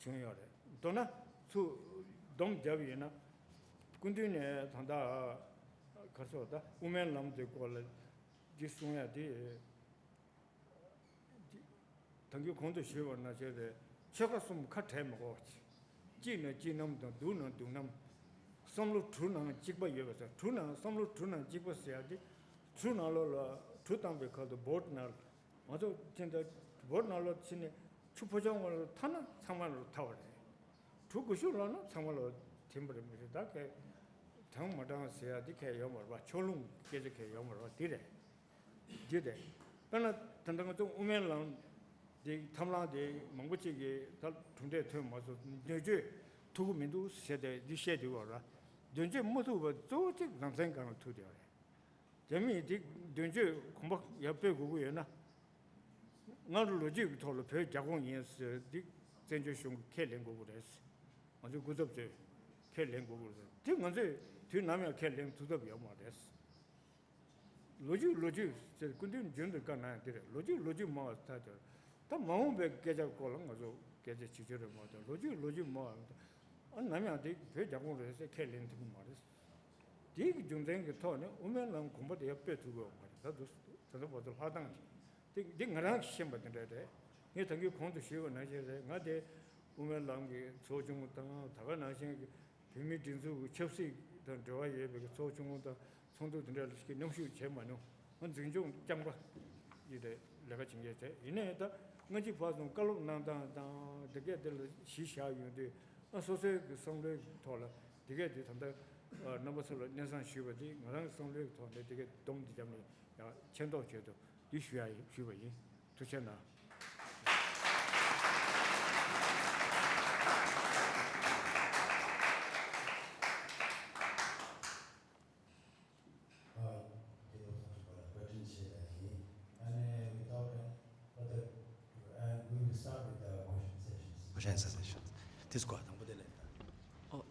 བྱུང་ཡོད་རེད། མདོར་ན་ཚུར་སྡོམ་བརྒྱབ་ཡིན་ན་སྐུ་མདུན་ནས་ད་ལྟ་གར་སོགས་ད་དབུ་མའི་ལམ་དེ་སྐོར་ལ་འདི་གསུང་ཡ་དེ། ད་གིན་གོང་དུ་ཞུས་པ་ནང་བཞིན་རེད། ཆོལ་ཁ་གསུམ་ཁ་བྲལ་མི་དགོས། གཅིག་ན་གཅིག་རྣམ་དང་སྡུག་ན་སྡུག་རྣམ། བསམ་བློ་གྲུ་ནང་གཅིག་པ་ཡོད་པ་ཟེར། གྲུ་ནང་བསམ་བློ་གྲུ་ནང་གཅིག་པ་ཟེར་ཡ་དེ། གྲུ་ནང་ལོགས་ལ་གྲུ་བཏང་པའི་ཁ་ཐུག་བོད་ནང་ང་ཚོ་ཕྱིན་ད་བོད་ནང་ལོགས་ཕྱིན་ནས་ཆུ་ཕོ་བྱང་བ་ལ་ཐ་ན་ཚང་མ་ལ་ཐ་བ་རེད། གྲུ་གུ་ཤུ་ལོག་ན་ཚང་མ་ལ་ཐིམ་པ་རེད། མི་རེད། ད་གས་དྲང་མ་དྲང་ཟེར་ཡ་དེ་གས་ཡོད་མ་རེད་པ། ཕྱོགས་ལྷུང་སྐད་ཆ་གས་ཡོད་མ་རེད་པ། དེ་རེད། རྒྱུ་དེ། དཔེར་ན་ད་ལྟ་ང་ཚོ་དབུ་མའི་ལམ་འདི་ཐབས་ལམ་དེ་མང་པོ་ཅིག་གིས་ད་གྲུབ་འབྲས་ཐོན་མ་སོང་། མདུན་སྐྱོད་ཐུབ་ཀྱི་མི་འདུག་ཟེར་ཏེ་འདི་བཤད་དུས་བར་མདུན་སྐྱོད་མ་ཐུབ་པ་གཙོ་བོ་གཅིག་རང་བཙན་སྒང་ལ་ཐུག་བསྡད་པ་རེད། དེ་མིན་འདི་མདུན་སྐྱོད་གོམ་པ་ཡར་སྤོས་དགོས་ཀྱི་ཡོད་ན། སྔར་ལོ་རྒྱུས་ཀྱི་ཐོག་ལ་བོད་རྒྱ་ཁོངས་ཡིན་ཟེར་འདི་བཙན་བྱོལ་གཞུང་གིས་ཁས་ལེན་དགོས་ཀྱི་རེད། ང་ཚོའི་སྐུ་ཚབ་ཚོས་ཁས་ལེན་དགོས་ཀྱི་རེད། དེ་ང་ཚོས་དུས་ནམ་ཡང་ཁས་ལེན་ཐུབ་ཐབས་ཡོད་མ་རེད། ལོ་རྒྱུས་ལོ་རྒྱུས་ཟེར་སྐུ་མདུན་རྒྱུན་དུ་བཀའ་གནང་ཡ་དེ་རེད། ལོ་རྒྱུས་ལོ་རྒྱུས་སྨྲ་བ་ཐལ་ཆེར། ད་མ་འོངས་པའི་སྐད་ཆ་སྐོར་ལ་ང་ཚོ་སྐད་ཆ་བྱེད་རྒྱུ་རེད་མ་གཏོགས་ལོ་རྒྱུས་ལོ་རྒྱུས་སྨྲ་བ་ཨ་ནམ་ཡང་དེ་བོད་རྒྱ་ཁོངས་རེད་ཟེར་ཁས་ལེན་ཐུབ་ཀྱི་མ་རེད། དེའི་རྒྱུ་མཚན་གྱི་ཐོག་ནས་དབུ་མའི་ལམ་དགོངས་པ་དེ་ཡར་སྤོས་ཐུབ་ཀྱི་ཡོད་མ་རེད། ད་དུ་ད་ལྟ་བར་དུ་ལྷག་སྟངས་དེ་འདི་ང་རང་གིས་ཤེས་པ་དེ་འདྲ་རེད། ངས་ད་གིན་གོང་དུ་ཞུས་པ་ནང་བཞིན་རེད། ང་དེ་དབུ་མའི་ལམ་གྱི་ཚོགས་ཆུང་དང་ད་ག་ནང་བཞིན་གྱི་བོད་མིའི་སྒྲིག་འཛུགས་ཀྱི་ཆབ་སྲིད་དང་འབྲེལ་བ་ཡོད་པའི་ཚོགས་ཆུང་དང་ཚོགས་འདུ་དེ་འདྲ་ལ་ཞིག་མཉམ་ཞུགས་བྱས་མ་མྱོང་། ང་འཛིན་སྐྱོང་རྐྱང་པ་ཡིན་ཏེ་ལས་ཀ་བྱེད་མཁན་བྱས། ཡིན་ནའི་ད་སྔ་ཕྱི་བར་གསུམ་བཀའ་སློབ་གནང་སྟངས་དང་དེ་གས་དེ་ལ་གཞི་བཞག་ཡོང་དུས་ཨ་སོ་སོའི་གི་བསམ་བློའི་ཐོག་ལ་དེ་གས་དེ་ད་ལྟ་རྣམ་པ་ཚོ་ལ་སྙན་སེང་ཞུས་པ་དེ་ང་རང་གི་བསམ་བློའི་ཐོག་ནས་དེ་གས་སྡོམ་དེ་བརྒྱབ་ནས་ཡང་མཁྱེན་རྟོགས་བྱས་ཏེ་འདི་ཞུ་ཡ་ཡིན་ཞུས་པ་ཡིན། ཐུགས་རྗེ་གནང་། ཨ། དགེ་ལུགས་ཚོགས་ཆུང་ལ་བཀའ་དྲིན་ཆེ་ཡ་ཡིན། ཨ་ནི་without any further ado, and we will start with the question sessions. Question session. དེ་སྐོར་དང་པོ་དེ་ལས། ཨོ།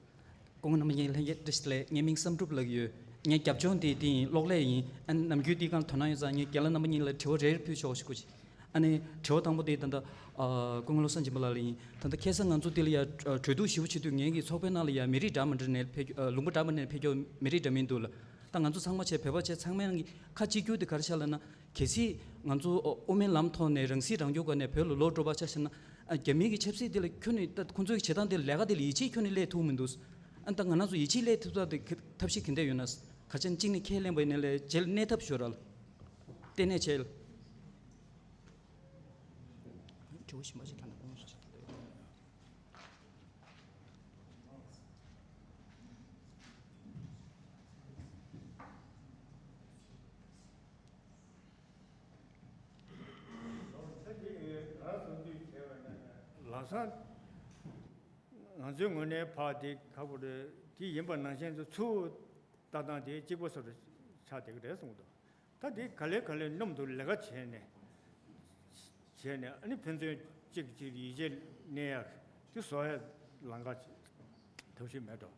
སྐུ་ངོ་རྣམ་པ་གཉིས་ལྷན་རྒྱས་བཀྲ་ཤིས་བདེ་ལེགས། ངའི་མིང་བསམ་གྲུབ་ལགས་ཡོད། ངའི་རྒྱབ་ལྗོངས་དེ་དེ་ཡིན། གློག་ཀླད་ཡིན། ཨ་ནི་ནམ་རྒྱུན་དེའི་སྒང་ལ་དོ་སྣང་ཡོད་ཙང་ངས་རྒན་ལགས་རྣམ་པ་གཉིས་ལ་དྲི་བ་རེ་རེ་ཕུལ་ཆོག་ཞུ་གི་ཡིན། ཨ་ནི་དྲི་བ་དང་པོ་དེ་ད་ལྟ་ཨ་སྐུ་ངོ་བློ་བཟང་སྦྱིན་པ་ལགས་ལ་ཡིན། ད་ལྟ་ཁ་སང་ང་ཚོ་དེ་ལ་ཡ་གྲོས་བསྡུར་ཞིབ་པོ་བྱེད་དུས་ངེད་ཀྱི་ཚོགས་པའི་ནང་ལ་ཡ་མི་རིགས་འདྲ་མི་འདྲ་ནས་ཕེབས་རྒྱུ། ཨ་ལུང་པ་འདྲ་མི་འདྲ་ནས་ཕེབས་རྒྱུ་མི་རིགས་འདྲ་མིན་འདུག་ལ། ད་ང་ཚོ་ཚང་མ་བྱས་བོད་པ་བྱས་ཚང་མའི་ནང་གི་ཁ་གཅིག་གྱུར་དེ་ག་རེ་ཤར་ལབ་ན། གལ་སྲིད་ང་ཚོ་དབུ་མའི་ལམ་ཐོག་ནས་རང་སྲིད་རང་སྐྱོང་སྒང་ནས་བོད་ལ་ལོག་འགྲོ་བ་ཆ་བཞག་ན། ཨ་རྒྱ་མི་གི་ཆབ་སྲིད་དེ་ལ་ཁྱོན་ནས་ད་ཁོང་ཚོའི་བྱེད་སྟངས་དེ་ལས་ཀ་དེ་ལ་ཡིད་ཆེས་ཁྱོན་ནས་སླེབས་ཐུབ་མི་འདུག་ཨ་ད་ང་རང་ཚོ་ཡིད་ཆེས་སླེབས་ཐུབ་ཐབས་དེ་ག་ཐབས་ཤེས་ག་འདྲ་ཡོད་ན། ག་ཅན་གཅིག་ནས་ཁས་ལེན་པ་ཡིན་ན་ལས་རྗེས་ལ་གནས་ཐབས་ཤོད་ར་ལ། ལྟེ་གནས་བྱས་ལ། དྲི་བ་གཞན་པ་ཞིག་ད་ནས་དགོངས་སུ་ཞིག་ད་ལྟ་ཡོད། ལམ་སང་ང་ཚོའི་ངོས་ནས་ཕར་དེ་ཁག་པོ་རེད། དེ་ཡིན་པ་ནང་བཞིན་དུ་ཚུར་ལྟ་སྟངས་དེ་གཅིག་པ་བཟོ་འདྲ་ཆགས་བསྡད་ཀྱི་རེད་གསུངས་འདུག་ད་དེ་ག་ལེ་ག་ལེ་སྣུམ་དུ་ལས་ཀ་བྱས་ནས་བྱས་ནས་ཨ་ནི་ཕན་ཚུན་གཅིག་གཅིག་ཡིད་ཆེས་གནས་ཡག་དེ་བཟོ་ཡག་ལམ་ཁ་ཐབས་ཤེས་མེད་དོ།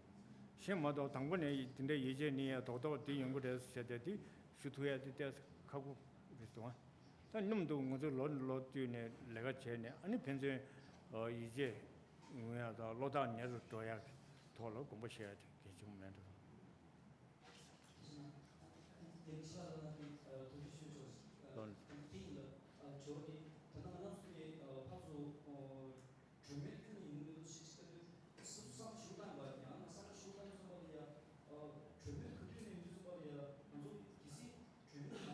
ཤེས་མ་གཏོགས་དང་པོ་ནས་དེ་འདྲའི་ཡིད་ཆེས་གནས་ཡག་རྡོག་རྡོག་དེ་ཡོང་གི་རེད་ཟེར་ཏེ་དེ་ཞུ་ཐུབ་ཡག་དེ་ཏོག་ཙམ་ཁག་པོ་རེད་འདུག་ཨ། ད་སྙོམས་འདུག་ང་ཚོ་ལོ་ལོ་བསྟུད་ནས་ལས་ཀ་བྱས་ནས། ཨ་ནི་ཕན་ཚུན་ཡིད་ཆེས་ཡོང་ཡག་དང་བློ་ཐག་ཉེ་རུ་འགྲོ་ཡག་གི་ཐོག་ལ་དགོངས་པ་བཞེས་ཡག་དེ་གལ་ཆེན་པོ་མེད་འགྲོ། གྲོས་མོལ་ཁྱོན་ནས་ཡིན་མི་འདུག་ཞེས་བཤད་དུས། སུ་བསམ་ཞུ་བཏང་བ་ཡང་ན་བསམ་ཞུ་བཏང་ཚུན་པ་ལ་ཡ། གྲོས་མོལ་ག་དུས་ནས་ཡིན་ཚུན་པ་ལ་ཡ། ང་ཚོ་གལ་སྲིད་གྲོས་མོལ་མ་བྱས་ན་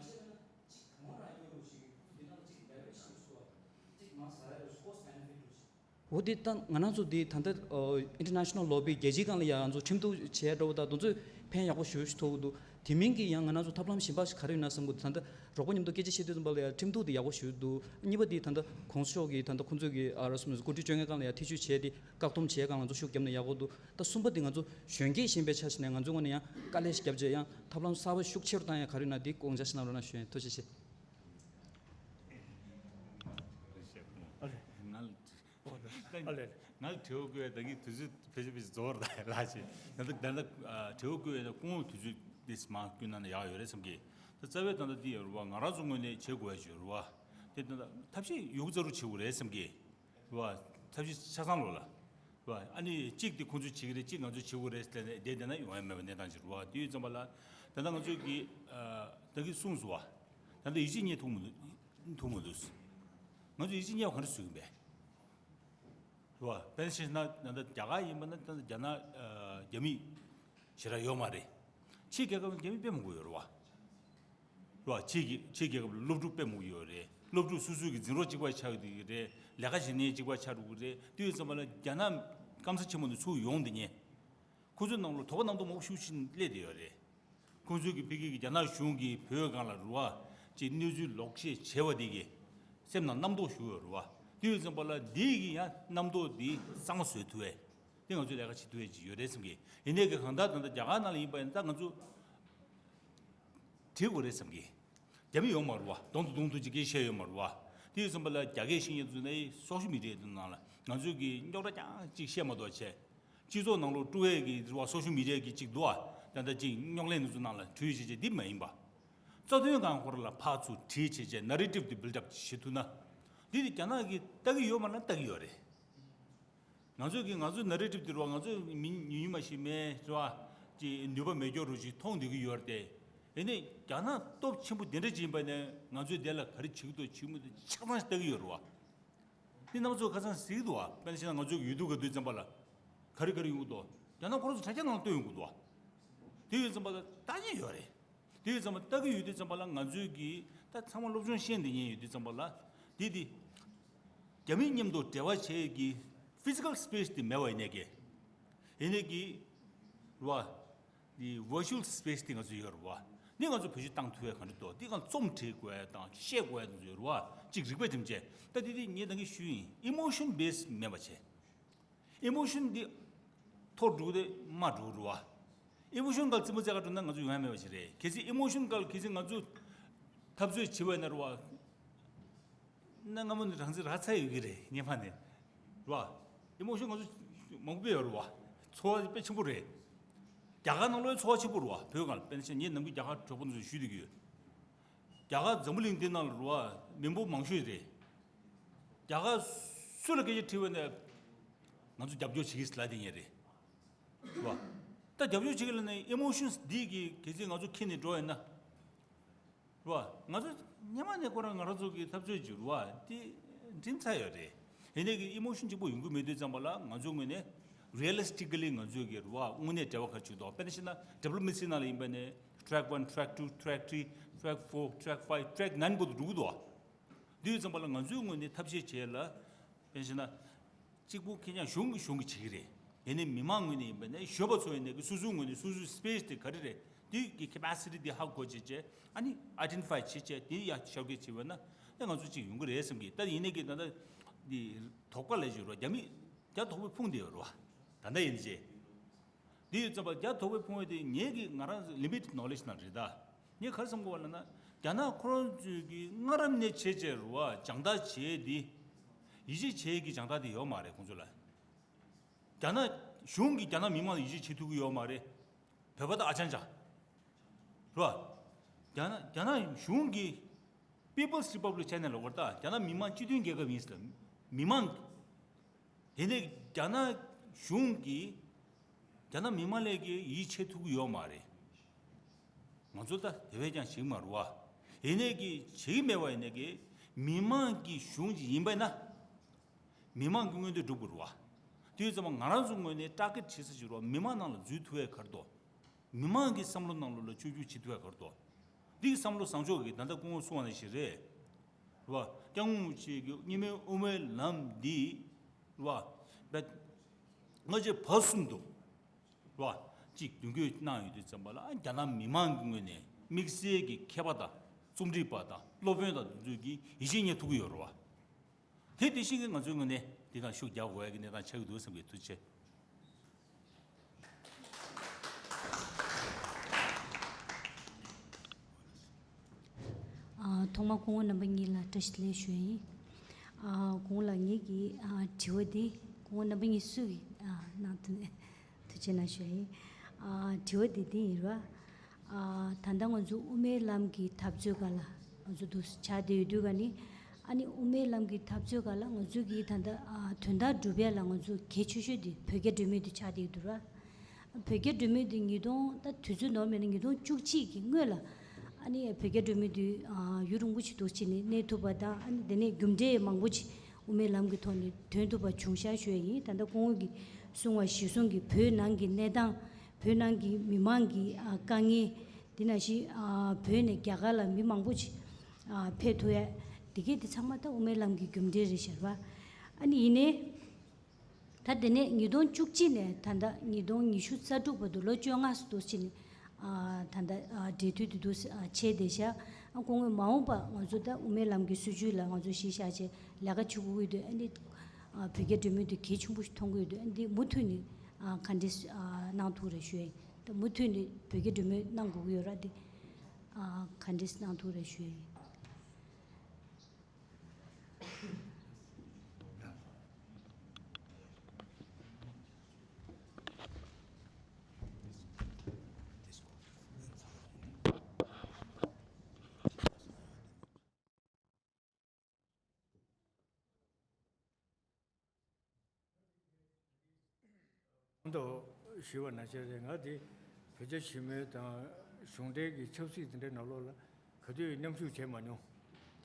གཅིག་གང་རང་ཡོད་རུ་ཞིག་འདི་ནང་གཅིག་ལེ་བེ་རེ་ཞིག་ཚུགས་པ། གཅིག་མ་ཟ་ཡ་རུ་ཞིག་ཀོ་སི་ཊི་བེ་ནེ་ཕིཊ་རུ་ཞིག་འོ་དེ་ད་ང་རང་ཚོ་དེ་ད་ལྟ་ཨིན་ཊར་ནེ་ཤ་ནལ་ལོ་བི་རྒྱལ་སྤྱིའི་སྒང་ལ་ཡང་ང་ཚོ་ཁྲིམས་གཏུག་བྱས་འགྲོ་བ་དང་དེ་ཚོས་ཕན་ཡག་པོ་ཞེ་པོ་ཞིག་ཐོགས་ཀྱི་འདུག་དེ་མིན་གྱི་ཡང་ང་རང་ཚོ་ཐབས་ལམ་གཞན་པ་ཞིག་ག་རེ་ཡོད་ན་བསམ་གྱི་འདུག་ད་ལྟ་རོགས་པ་མཉམ་དུ་སྐད་ཆ་བཤད་དུས་ཙམ་པ་ལ་ཡང་ཁྲིམས་གཏུག་དེ་ཡག་པོ་ཞེ་པོ་འདུག་གཉིས་པ་དེ་ད་ལྟ་གོང་ས་མཆོག་གིས་ད་ལྟ་ཁོང་ཚོས་ཀྱི་ཨ་ར་སུ་མི་སུ་གོ་སྒྲིག་བཅོ་ལྔའི་སྒང་ལ་ཡང་ཐེ་བྱུས་བྱས་ཏེ་བཀག་སྡོམ་བྱེད་སྒང་ལ་ང་ཚོ་ཤུགས་བརྒྱབ་ན་ཡག་པོ་འདུག་ད་གསུམ་པ་དེ་ང་ཚོ་གཞོན་སྐྱེས་གཞན་པའི་ཆ་བཞག་ནས་ང་ཚོའི་ངོས་ནས་ཡང་དཀའ་ལས་ཤིག་བརྒྱབ་བྱས་ཡང་ཐབས་ལམ་གསར་པ་ཤུགས་ཆེ་རུ་བཏང་ཡ་ག་རེ་ཡོད་ན་དེ་དགོངས་འཆར་ཞིག་གནང་རོགས་གནང་ཞུ་ཡ་ཡིན། ཐུགས་རྗེ་ཆེ། ང་ལ་ཨ་ལས། ང་ལ་དྲི་བ་བཀོད་ཡ་ད་གིན་དུས་ཚོད་ཕལ་ཆེར་ཕལ་ཆེར་རྫོགས་ར་ད་ལགས་ཅེ། ད་ལྟ་ད་ལྟ་དྲི་བ་བཀོད་ཡ་ད་སྐུ་ངོ་དུས་ཚོད་འདི་མ་བསྐུལ་གནང་ན་ཡག་ཡོད་རེད་བསམ་གི། ད་རྩ་བའི་ད་ལྟ་འདི་ཡོད་རེད་བ། ང་རང་ཚོ་ངོས་ནས་བྱེད་དགོས་ཡ་ཅིག་ཡོད་རེད་བ། དེ་ད་ལྟ་ཐབས་ཤེས་ཡོད་རྩ་རུ་བྱེད་དགོས་རེད་བསམ་གི་རེད་བ། ཐབས་ཤེས་ཆ་ཚང་ལོ་ལ། རེད་བ། ཨ་ནི་གཅིག་དེ་ཁོང་ཚོས་བྱེད་ཀྱི་རེད། གཅིག་ང་ཚོས་བྱེད་དགོས་རེད་ཟེར་ནས་བསྡད་བསྡད་ན་ཡོང་ཡ་མེད་པ་གནས་སྟངས་ཅིག་རེད་བ། དེ་ཡོད་ཙམ་པ་ལ་ད་ལྟ་ང་ཚོས་ཀྱི་ད་གིན་གསུངས་སོང་བ། ད་ལྟ་ཡིད་ཆེས་རྙེད་ཐུབ་མི་འདུག་ཐུབ་མི་འདུག་ང་ཚོས་ཡིད་ཆེས་རྙེད་པ་ག་འདྲ་བཟོ་གི་ཡིན་པས། རེད་བ། དཔེར་ན་བཤད་ན་ད་ལྟ་རྒྱ་གར་ཡིན་པ་ན་ད་ལྟ་རྒྱ་ནག་རྒྱ་མི་ཞེ་དྲག་ཡོད་མ་རེད། ཕྱིའི་རྒྱལ་ཁབ་རྒྱ་མི་དཔེ་མང་པོ་ཡོད་རེད་བ། རེད་བ། ཕྱིའི་གི་ཕྱིའི་རྒྱལ་ཁབ་ལ་སློབ་ཕྲུག་དཔེ་མང་པོ་ཡོད་རེད། སློབ་ཕྲུག་སོ་སོའི་གི་འཛིན་གྲོགས་གཅིག་པ་ཆགས་ཡོད་རེད། ལས་ཀ་བྱེད་མཁན་གཅིག་པ་ཆགས་འགྲོ་གི་རེད། དེ་ཡོད་ཙམ་པ་ལ་རྒྱ་ནག་སྐམ་ས་ཆེན་པོ་ནས་ཚུར་ཡོང་དེ་ཉེ། ཁོ་ཚོའི་ནང་ལ་དོགས་པ་རྣམ་རྟོག་མང་པོ་ཤུགས་ཆེན་སླེབས་བསྡད་ཡོད་རེད། ཁོང་ཚོས་ཀྱི་ཕ་གི་གི་རྒྱ་ནག་གཞུང་གིས་བོད་སྒང་ལ་རུ་བ་ཅིག་གནས་ཚུལ་ལོག་བཤད་བྱས་པ་དེ་གི་སེམས་ནང་རྣམ་རྟོག་ཞུགས་ཡོད་རུ་བ། དེ་ཡོད་ཙམ་པ་ལ་དེ་གི་ཡང་རྣམ་རྟོག་དེ་གཙང་མ་བཟོ་ཐུབ་པས། དེ་ང་ཚོས་ལས་ཀ་བྱེད་ཐུབ་ཡས་ཅིག་ཡོད་རེད་བསམ་གི། ཡིན་ནའི་གི་གང་ལྟར་ད་ལྟ་རྒྱ་གར་ནང་ལ་ཡིན་པ་ཡིན་ན་ད་ང་ཚོ་བྲིས་དགོས་རེད་བསམ་གི། རྒྱ་མི་ཡོང་མ་རུ་བ། གདོང་དུ་གདོང་དུ་ཅིག་སྐད་བཤད་ཡོད་མ་རུ་བ། དེ་ཡོད་ཙམ་པ་ལ་རྒྱ་སྐད་ཤེས་མཁན་ཚོ་ནི་སོ་ཤལ་མི་ཌི་ཡའི་ནང་ལ་ང་ཚོས་ཀྱི་རྙོག་དྲ་རྐྱང་ཅིག་བཤད་མ་གཏོགས་བྱས། སྤྱི་ཚོགས་ནང་ལོགས་དཀྲུག་ཡས་ཀྱི་རེད་བ། སོ་ཤལ་མི་ཌི་ཡ་གི་ཅིག་འདུག་བ། ད་ལྟ་ཅིག་རྙོག་གླེང་དེ་ཚོ་ནང་ལ་བྲོས་བྱས་བྱས་འདི་མ་ཡིན་པ། རྩ་དོན་སྒང་ཁོ་ར་ལ་ཕར་ཚུར་བྲིས་བྱས་བྱས་ནེ་རེ་ཊིབ་དེ་བིལ་ཌི་ཨབ་བྱེད་ཐུབ་ན། འདི་དེ་རྒྱ་ནག་གིས་ལྟ་གི་ཡོད་མ་ན་ལྟ་གི་ཡོད་རེད། ང་ཚོས་ཀྱི་ང་ཚོའི་ནེ་རེ་ཊིབ་དེ་རེད་བ། ང་ཚོས་མི་ཉུང་ཉུང་མ་ཞིག་མེད་རེད་བ། ཅིག་ནུས་པ་མེད་སྐྱོ་རུ་ཞིག་མཐོང་བསྡད་ཀྱི་ཡོད་རེད་དེ། ཡིན་ནའི་རྒྱ་ནག་སྟོབས་ཆེན་པོ་དེ་འདྲ་ཅིག་ཡིན་པ་ནས་ང་ཚོས་དེ་ལ་ག་རེ་བྱེད་ཀྱི་འདུག་བྱེད་ཀྱི་མི་འདུག་ཆ་ཚང་ཞིག་ལྟ་གི་ཡོད་རེད་བ། འདི་རྣམ་པ་ཚོ་ཁ་སང་གཟིགས་འདུག་བ། དཔེར་ན་བཤད་ན་ང་ཚོའི་ཡུལ་དུ་ག་དུས་ཙམ་པ་ལ་ག་རེ་ག་རེ་ཡོང་གི་འདུག་རྒྱ་ནག་ཁོ་རང་ཚོ་དྲ་རྒྱ་ནང་ལ་སྟོན་ཡོང་གི་འདུག་བ། དེ་ཡོད་ཙམ་པ་ལ་ལྟ་ཉན་ཡོད་རེད། དེ་ཡོད་ཙམ་པ་ལྟ་གི་ཡོད་དུས་ཙམ་པ་ལ་ང་ཚོའི་གི་ད་ཚང་མ་སློབ་སྦྱོང་ཤེས་འདི་ཉན་ཡོད་དུས་ཙམ་པ་ལ་དེ་དེ་རྒྱ་མི་མཉམ་དུ་འབྲེལ་བ་བྱེད་ཀྱི་ཕི་ཛི་ཀལ་སི་པེ་སི་དེ་མེད་པ་ཡིན་ནའི་གི། ཡིན་ནའི་གི་རེད་བ། འདི་ཝར་ཅུ་ཨལ་སི་པེ་སི་དེ་ང་ཚོ་ཡོད་རེད་བ། འདི་ང་ཚོ་བེད་སྤྱོད་བཏང་ཐུབ་ཡ་ག་འདྲ་འདུག་འདི་གང་རྩོམ་བྲིས་དགོས་ཡ་དང་བཤད་དགོས་ཡ་དེ་ཚོ་ཡོད་རེད་བ། གཅིག་རིག་པ་དེ་འདྲ་བྱས། ད་འདི་དེ་ངས་ད་གིན་ཞུས་ཡིན། ཨི་མོ་ཤོན་བེ་སི་མེད་པ་བྱས། ཨི་མོ་ཤོན་འདི་མཐོ་འགྲོ་དེ་དམའ་འགྲོ་རེད་བ། ཨི་མོ་ཤོན་སྒང་རྩེད་མོ་རྩེ་ག་འགྲོ་ན་ང་ཚོ་ཡོང་ཡ་མེད་པ་ཞིག་རེད། གལ་སྲིད་ཨི་མོ་ཤོན་སྒང་གལ་སྲིད་ང་ཚོ་འཐབ་རྩོད་བྱེད་པ་ཡིན་ན་རེད་བ། གནའ་སྔ་མོ་ནས་རང་བཙན་རག་ཚར་ཡོད་ཀྱི་རེད། སྔོན་མ་ནས་རེད་བ། ཨི་མོ་ཤོན་ང་ཚོ་མང་པོ་ཡོད་རེད་བ། ཚོར་བ་དཔེ་ཆེན་པོ་རེད། རྒྱ་གར་ནང་ལོགས་ཚོར་བ་ཆེན་པོ་རེད་བ། བོད་སྒང་ལ་དཔེར་ན་བཤད་ན་ངས་ནམ་རྒྱུན་རྒྱ་གར་གྲོགས་པོ་ཚོ་ཞུས་བསྡད་ཀྱི་ཡོད། རྒྱ་གར་འཛམ་བུ་གླིང་འདི་ནང་ལ་རེད་བ། མི་འབོར་མང་ཤོས་རེད། རྒྱ་གར་སུ་ལ་སྐད་ཆ་དྲིས་པ་ནས་ང་ཚོ་རྒྱབ་སྐྱོར་བྱེད་ཀྱི་ལབ་བསྡད་མཁན་རེད། རེད་བ། ད་རྒྱབ་སྐྱོར་བྱེད་ཀྱི་ལབ་ནས་ཨི་མོ་ཤོན་སི་འདི་གི་གལ་སྲིད་ང་ཚོ་ཁྱེར་ནས་འགྲོ་ཡིན་ན། རེད་བ། ང་ཚོ་སྔོན་མ་ནས་ཁོ་རང་ང་རང་ཚོ་གི་འཐབ་རྩོད་ཅིག་རེད་བ། དེ་འགྲིམ་ཚར་ཡོད་རེད། ཡིན་ནའི་གི་ཨི་མོ་ཤོན་གཅིག་པོ་ཡོང་གི་མེད་དུས་ཙམ་པ་ལ་ང་ཚོའི་ངོས་ནས་རི་ཡ་ལི་སི་ཊི་ཀ་ལི་ང་ཚོའི་གི་རེད་བ། དངོས་གནས་འབྲེལ་བ་ག་རེ་བྱེད་ཀྱི་འདུག་དཔེར་ན་བཤད་ན་ཌི་པི་ལོ་མེ་སི་ནང་ལ་ཡིན་པ་ནས་ཊེ་རེག་ཝན། ཊེ་རེག་ཊུ། ཊེ་རེག་ཐི་རི། ཊེ་རེག་ཕོར། ཊེ་རེག་ཕའིབ། ཊེ་རེག་ནའིན་བར་དུ་འགྲོ་གི་འདུག་བ། དེ་ཡོད་ཙམ་པ་ལ་ང་ཚོའི་ངོས་ནས་ཐབས་ཤེས་བྱས་ལ། དཔེར་ན་བཤད་ན། གཅིག་པུ་ཁེ་ཉག་གཞུང་གིས་གཞུང་གིས་བྱེད་ཀྱི་རེད། ཡིན་ནའི་མི་མང་ངོས་ནས་ཡིན་པ་ནས་གཞོན་པ་ཚོ་ཡིན་ནའི་གི་སོ་སོའི་ངོས་ནས་སོ་སོའི་སི་པེ་སི་དེ་ག་རེ་རེད། དེ་གི་ཁེ་པ་སི་ཊི་དེ་ཧ་གོ་བྱས་བྱས། ཨ་ནི་ཨའི་ཌེན་ཊི་ཕའི་བྱས་བྱས་དེ་ཡར་ཤར་སྐྱོད་བྱས་པ་ན་ཨེ་ང་ཚོ་གཅིག་ཡོང་གི་རེད་བསམ་གི། ད་ཡིན་ནའི་གི་ད་ལྟ་འདི་དོགས་པ་ལས་བྱུང་རོ། རྒྱ་མི་རྒྱ་དོགས་པའི་ཕུང་དེ་ཡོད་རོ། ད་ལྟ་ཡིན་ཅེ། འདི་ཡོད་ཙམ་པ་རྒྱ་དོགས་པའི་ཕུང་བོ་དེ་ངེད་ཀྱི་ང་རང་ལི་མི་ཊེཌ་ནོ་ལེ་ཇི་ནང་རེད་ད། ངས་ག་རེ་བསམ་དགོས་པ་ལབ་ན། རྒྱ་ནག་ཁོ་རང་ཚོས་ཀྱི་སྔ་རབས་ནས་བྱས་བྱས་རུ་བ་སྦྱང་བརྡར་བྱས་ཏེ། ཡིད་ཆེས་བྱེད་ཀྱི་སྦྱང་བརྡར་དེ་ཡོད་མ་རེད་ཁོང་ཚོ་ལ། རྒྱ་ནག་གཞུང་གིས་རྒྱ་ནག་མི་མང་ལ་ཡིད་ཆེས་བྱེད་ཐུབ་ཀྱི་ཡོད་མ་རེད། བོད་པ་དང་ཨ་ཅང་ཅང་། རུ་བ། རྒྱ་ནག་རྒྱ་ནག་གཞུང་གིས། People's Republic China ལ་བར་ད་རྒྱ་ནག་མི་དམངས་སྤྱི་མཐུན་རྒྱལ་ཁབ་ཡིན་ཟེར། མི་དམངས། དེ་ནས་རྒྱ་ནག་གཞུང་གིས་རྒྱ་ནག་མི་དམངས་ལས་ཀྱི་ཡིད་ཆེས་ཐུབ་ཀྱི་ཡོད་མ་རེད། ང་ཚོ་ད་དེ་བས་ཀྱང་ཞིག་མ་རུ་བ། ཡིན་ནས་ཀྱི་བྱེད་ཀྱི་མེད་པ་ཡིན་ནས་ཀྱི་མི་དམངས་ཀྱི་གཞུང་ཅིག་ཡིན་པས་ན། མི་དམངས་ཀྱི་མངོན་འདོད་སྒྲུབ་དགོས་རུ་བ། དེ་ཡོད་ཙམ་པ་ང་རང་ཚོ་ངོས་ནས་ཊར་གེ་ཊི་བྱེད་ས་ཞིག་རུ་བ་མི་དམངས་ནང་ལ་འཛུལ་ཐུབ་ཡས་ག་རེ་འདུག་མི་དམངས་ཀྱི་བསམ་བློ་ནང་ལོགས་ལ་བཅོས་བསྒྱུར་བྱེད་ཐུབ་ཡ་ག་རེ་འདུག་འདི་གི་བསམ་བློ་བཟང་ཕྱོགས་ཀྱི་ད་ལྟ་སྐུ་ངོ་གསུངས་པ་ནང་བཞིན་རེད། རེད་བ། སྐྱབས་མགོན་རིན་པོ་ཆེ་གི་མཉམ་མེད་དབུ་མའི་ལམ་འདི། རེད་བ། བས། སྔ་རྗེས་བར་གསུམ་དུ། རེད་བ། གཅིག་མདུན་སྐྱོད་གནང་ཡོད་དུས་ཙམ་པ་ལ་རྒྱ་ནག་མི་དམངས་ཀྱི་ངོས་ནས་དམིགས་བསལ་གྱི་མཁས་པ་དང་རྩོམ་སྒྲིག་པ་དང་སློབ་དཔོན་དང་དེ་ཚོས་ཀྱིས་ཡིད་ཆེས་རྙེད་ཐུབ་ཀྱི་ཡོད་རེད་བ། དེ་དེ་བཞིན་གྱི་ང་ཚོའི་ངོས་ནས་འདི་དང་ཤུགས་རྒྱག་དགོས་ཡ་གི་གནས་སྟངས་ཆགས་ཀྱི་འདུག་བསམ་གྱི། ཐུགས་རྗེ་ཆེ། ཨ། ཐོག་མར་སྐུ་ངོ་རྣམ་པ་གཉིས་ལ་བཀྲ་ཤིས་བདེ་ལེགས་ཞུ་ཡ་ཡིན། ཨ། སྐུ་ངོ་ལགས། ངེད་ཀྱི་ཨ་དྲི་བ་འདི་སྐུ་ངོ་རྣམ་པ་གཉིས་སུ་ཡིས་ཨ་གནང་ཐུབ་ན་ཐུགས་རྗེ་གནང་ཞུ་ཡ་ཡིན། ཨ། དྲི་བ་འདི་འདི་ཡིན་ར། ཨ། ད་ལྟ་ང་ཚོ་དབུ་མའི་ལམ་གྱི་འཐབ་རྩོད་སྒང་ལ་ང་ཚོ་འདུག་ཆགས་བསྡད་ཡོད་དུས་ག་ནི། ཨ་ནི་དབུ་མའི་ལམ་གྱི་འཐབ་རྩོད་སྒང་ལ་ང་ཚོ་གིས་ད་ལྟ་ཨ་དོན་དག་སྒྲུབ་ཡ་ལ་ང་ཚོ་གལ་ཆེ་ཤོས་དེ་བོད་རྒྱ་འབྲེལ་མོལ་དེ་ཆགས་བསྡད་ཡོད་འདུག་ར། བོད་རྒྱ་འབྲེལ་མོལ་དེ་ཉིས་སྟོང་ད་དུས་ཚོད་ནོར་མེད་ན་ཉིས་སྟོང་བཅུ་གཅིག་གི་སྔོན་ལ་ཨ་ནི་བོད་རྒྱ་འབྲེལ་མོལ་དེ་ཨ་ཡུན་རིང་པོ་ཞིག་འདུག་བྱས་ནས་གནས་ཐུབ་པ་དང་། ཨ་ནི་དེ་ནས་རྒྱུ་འབྲས་མང་པོ་ཞིག་དབུ་མའི་ལམ་གྱི་ཐོག་ནས་ཐོན་ཐུབ་པ་བྱུང་ཤག་ཞུ་ཡ་ཡིན། ད་ལྟ་སྐུ་ངོ་གིས་གསུངས་པ་གཞིར་བཟུང་གིས་བོད་ནང་གི་གནས་སྟངས། བོད་ནང་གི་མི་མང་གི་ཨ་དཀའ་ངལ། དེ་ནང་བཞིན་ཨ་བོད་ནས་རྒྱ་གར་ལ་མི་མང་པོ་ཞིག་ཨ་ཕེབས་ཐུབ་ཡ། དེ་གས་དེ་ཚང་མ་ད་དབུ་མའི་ལམ་གྱི་རྒྱུ་འབྲས་རེད་ཤག་ར། ཨ་ནི་ཡིན་ནའི། ད་དེ་ནས་ཉིས་སྟོང་བཅུ་གཅིག་ནས་ད་ལྟ་ཉིས་སྟོང་ཉི་ཤུ་རྩ་དྲུག་བར་དུ་ལོ་བཅོ་ལྔ་ཙམ་འདུག་བྱས་ནས། ཨ། ད་ལྟ་ཨ་འབྲེལ་མཐུད་དེ་འདུག་ཨ་བྱས་བསྡད་ཤག་ཨ། སྐུ་ངོས་མ་འོངས་པ་ང་ཚོ་ད་དབུ་མའི་ལམ་གྱི་སྲིད་བྱུས་ལ་ང་ཚོ་གཞི་བཞག་བྱས་ལས་ཀ་བྱེད་དགོས་ཀྱི་འདུག་ཨ་ནི། ཨ། བོད་རྒྱ་འབྲེལ་མོལ་དེ་གལ་ཆེན་པོ་ཞིག་མཐོང་གི་ཡོད་འདུག་ཨ་འདི་མུ་མཐུད་ནས་ཨ་ག་འདྲས་ཨ་གནང་ཐུབ་རེད་ཞུ་ཡ་ཡིན། ད་མུ་མཐུད་ནས་བོད་རྒྱ་འབྲེལ་མོལ་གནང་དགོས་ཀྱི་ཡོད་ར། འདི་ཨ་ག་འདྲས་གནང་ཐུབ་རེད་ཞུ་ཡ་ཡིན། དུ་ཞུས་པ་ནང་བཞིན་རེད། ང་དེ་བོད་རྒྱ་ཞི་མོལ་དང་གཞུང་འབྲེལ་གྱི་ཆབ་སྲིད་དེ་འདྲའི་ནང་ལོགས་ལ་ག་དུས་མཉམ་ཞུགས་བྱས་མ་མྱོང་།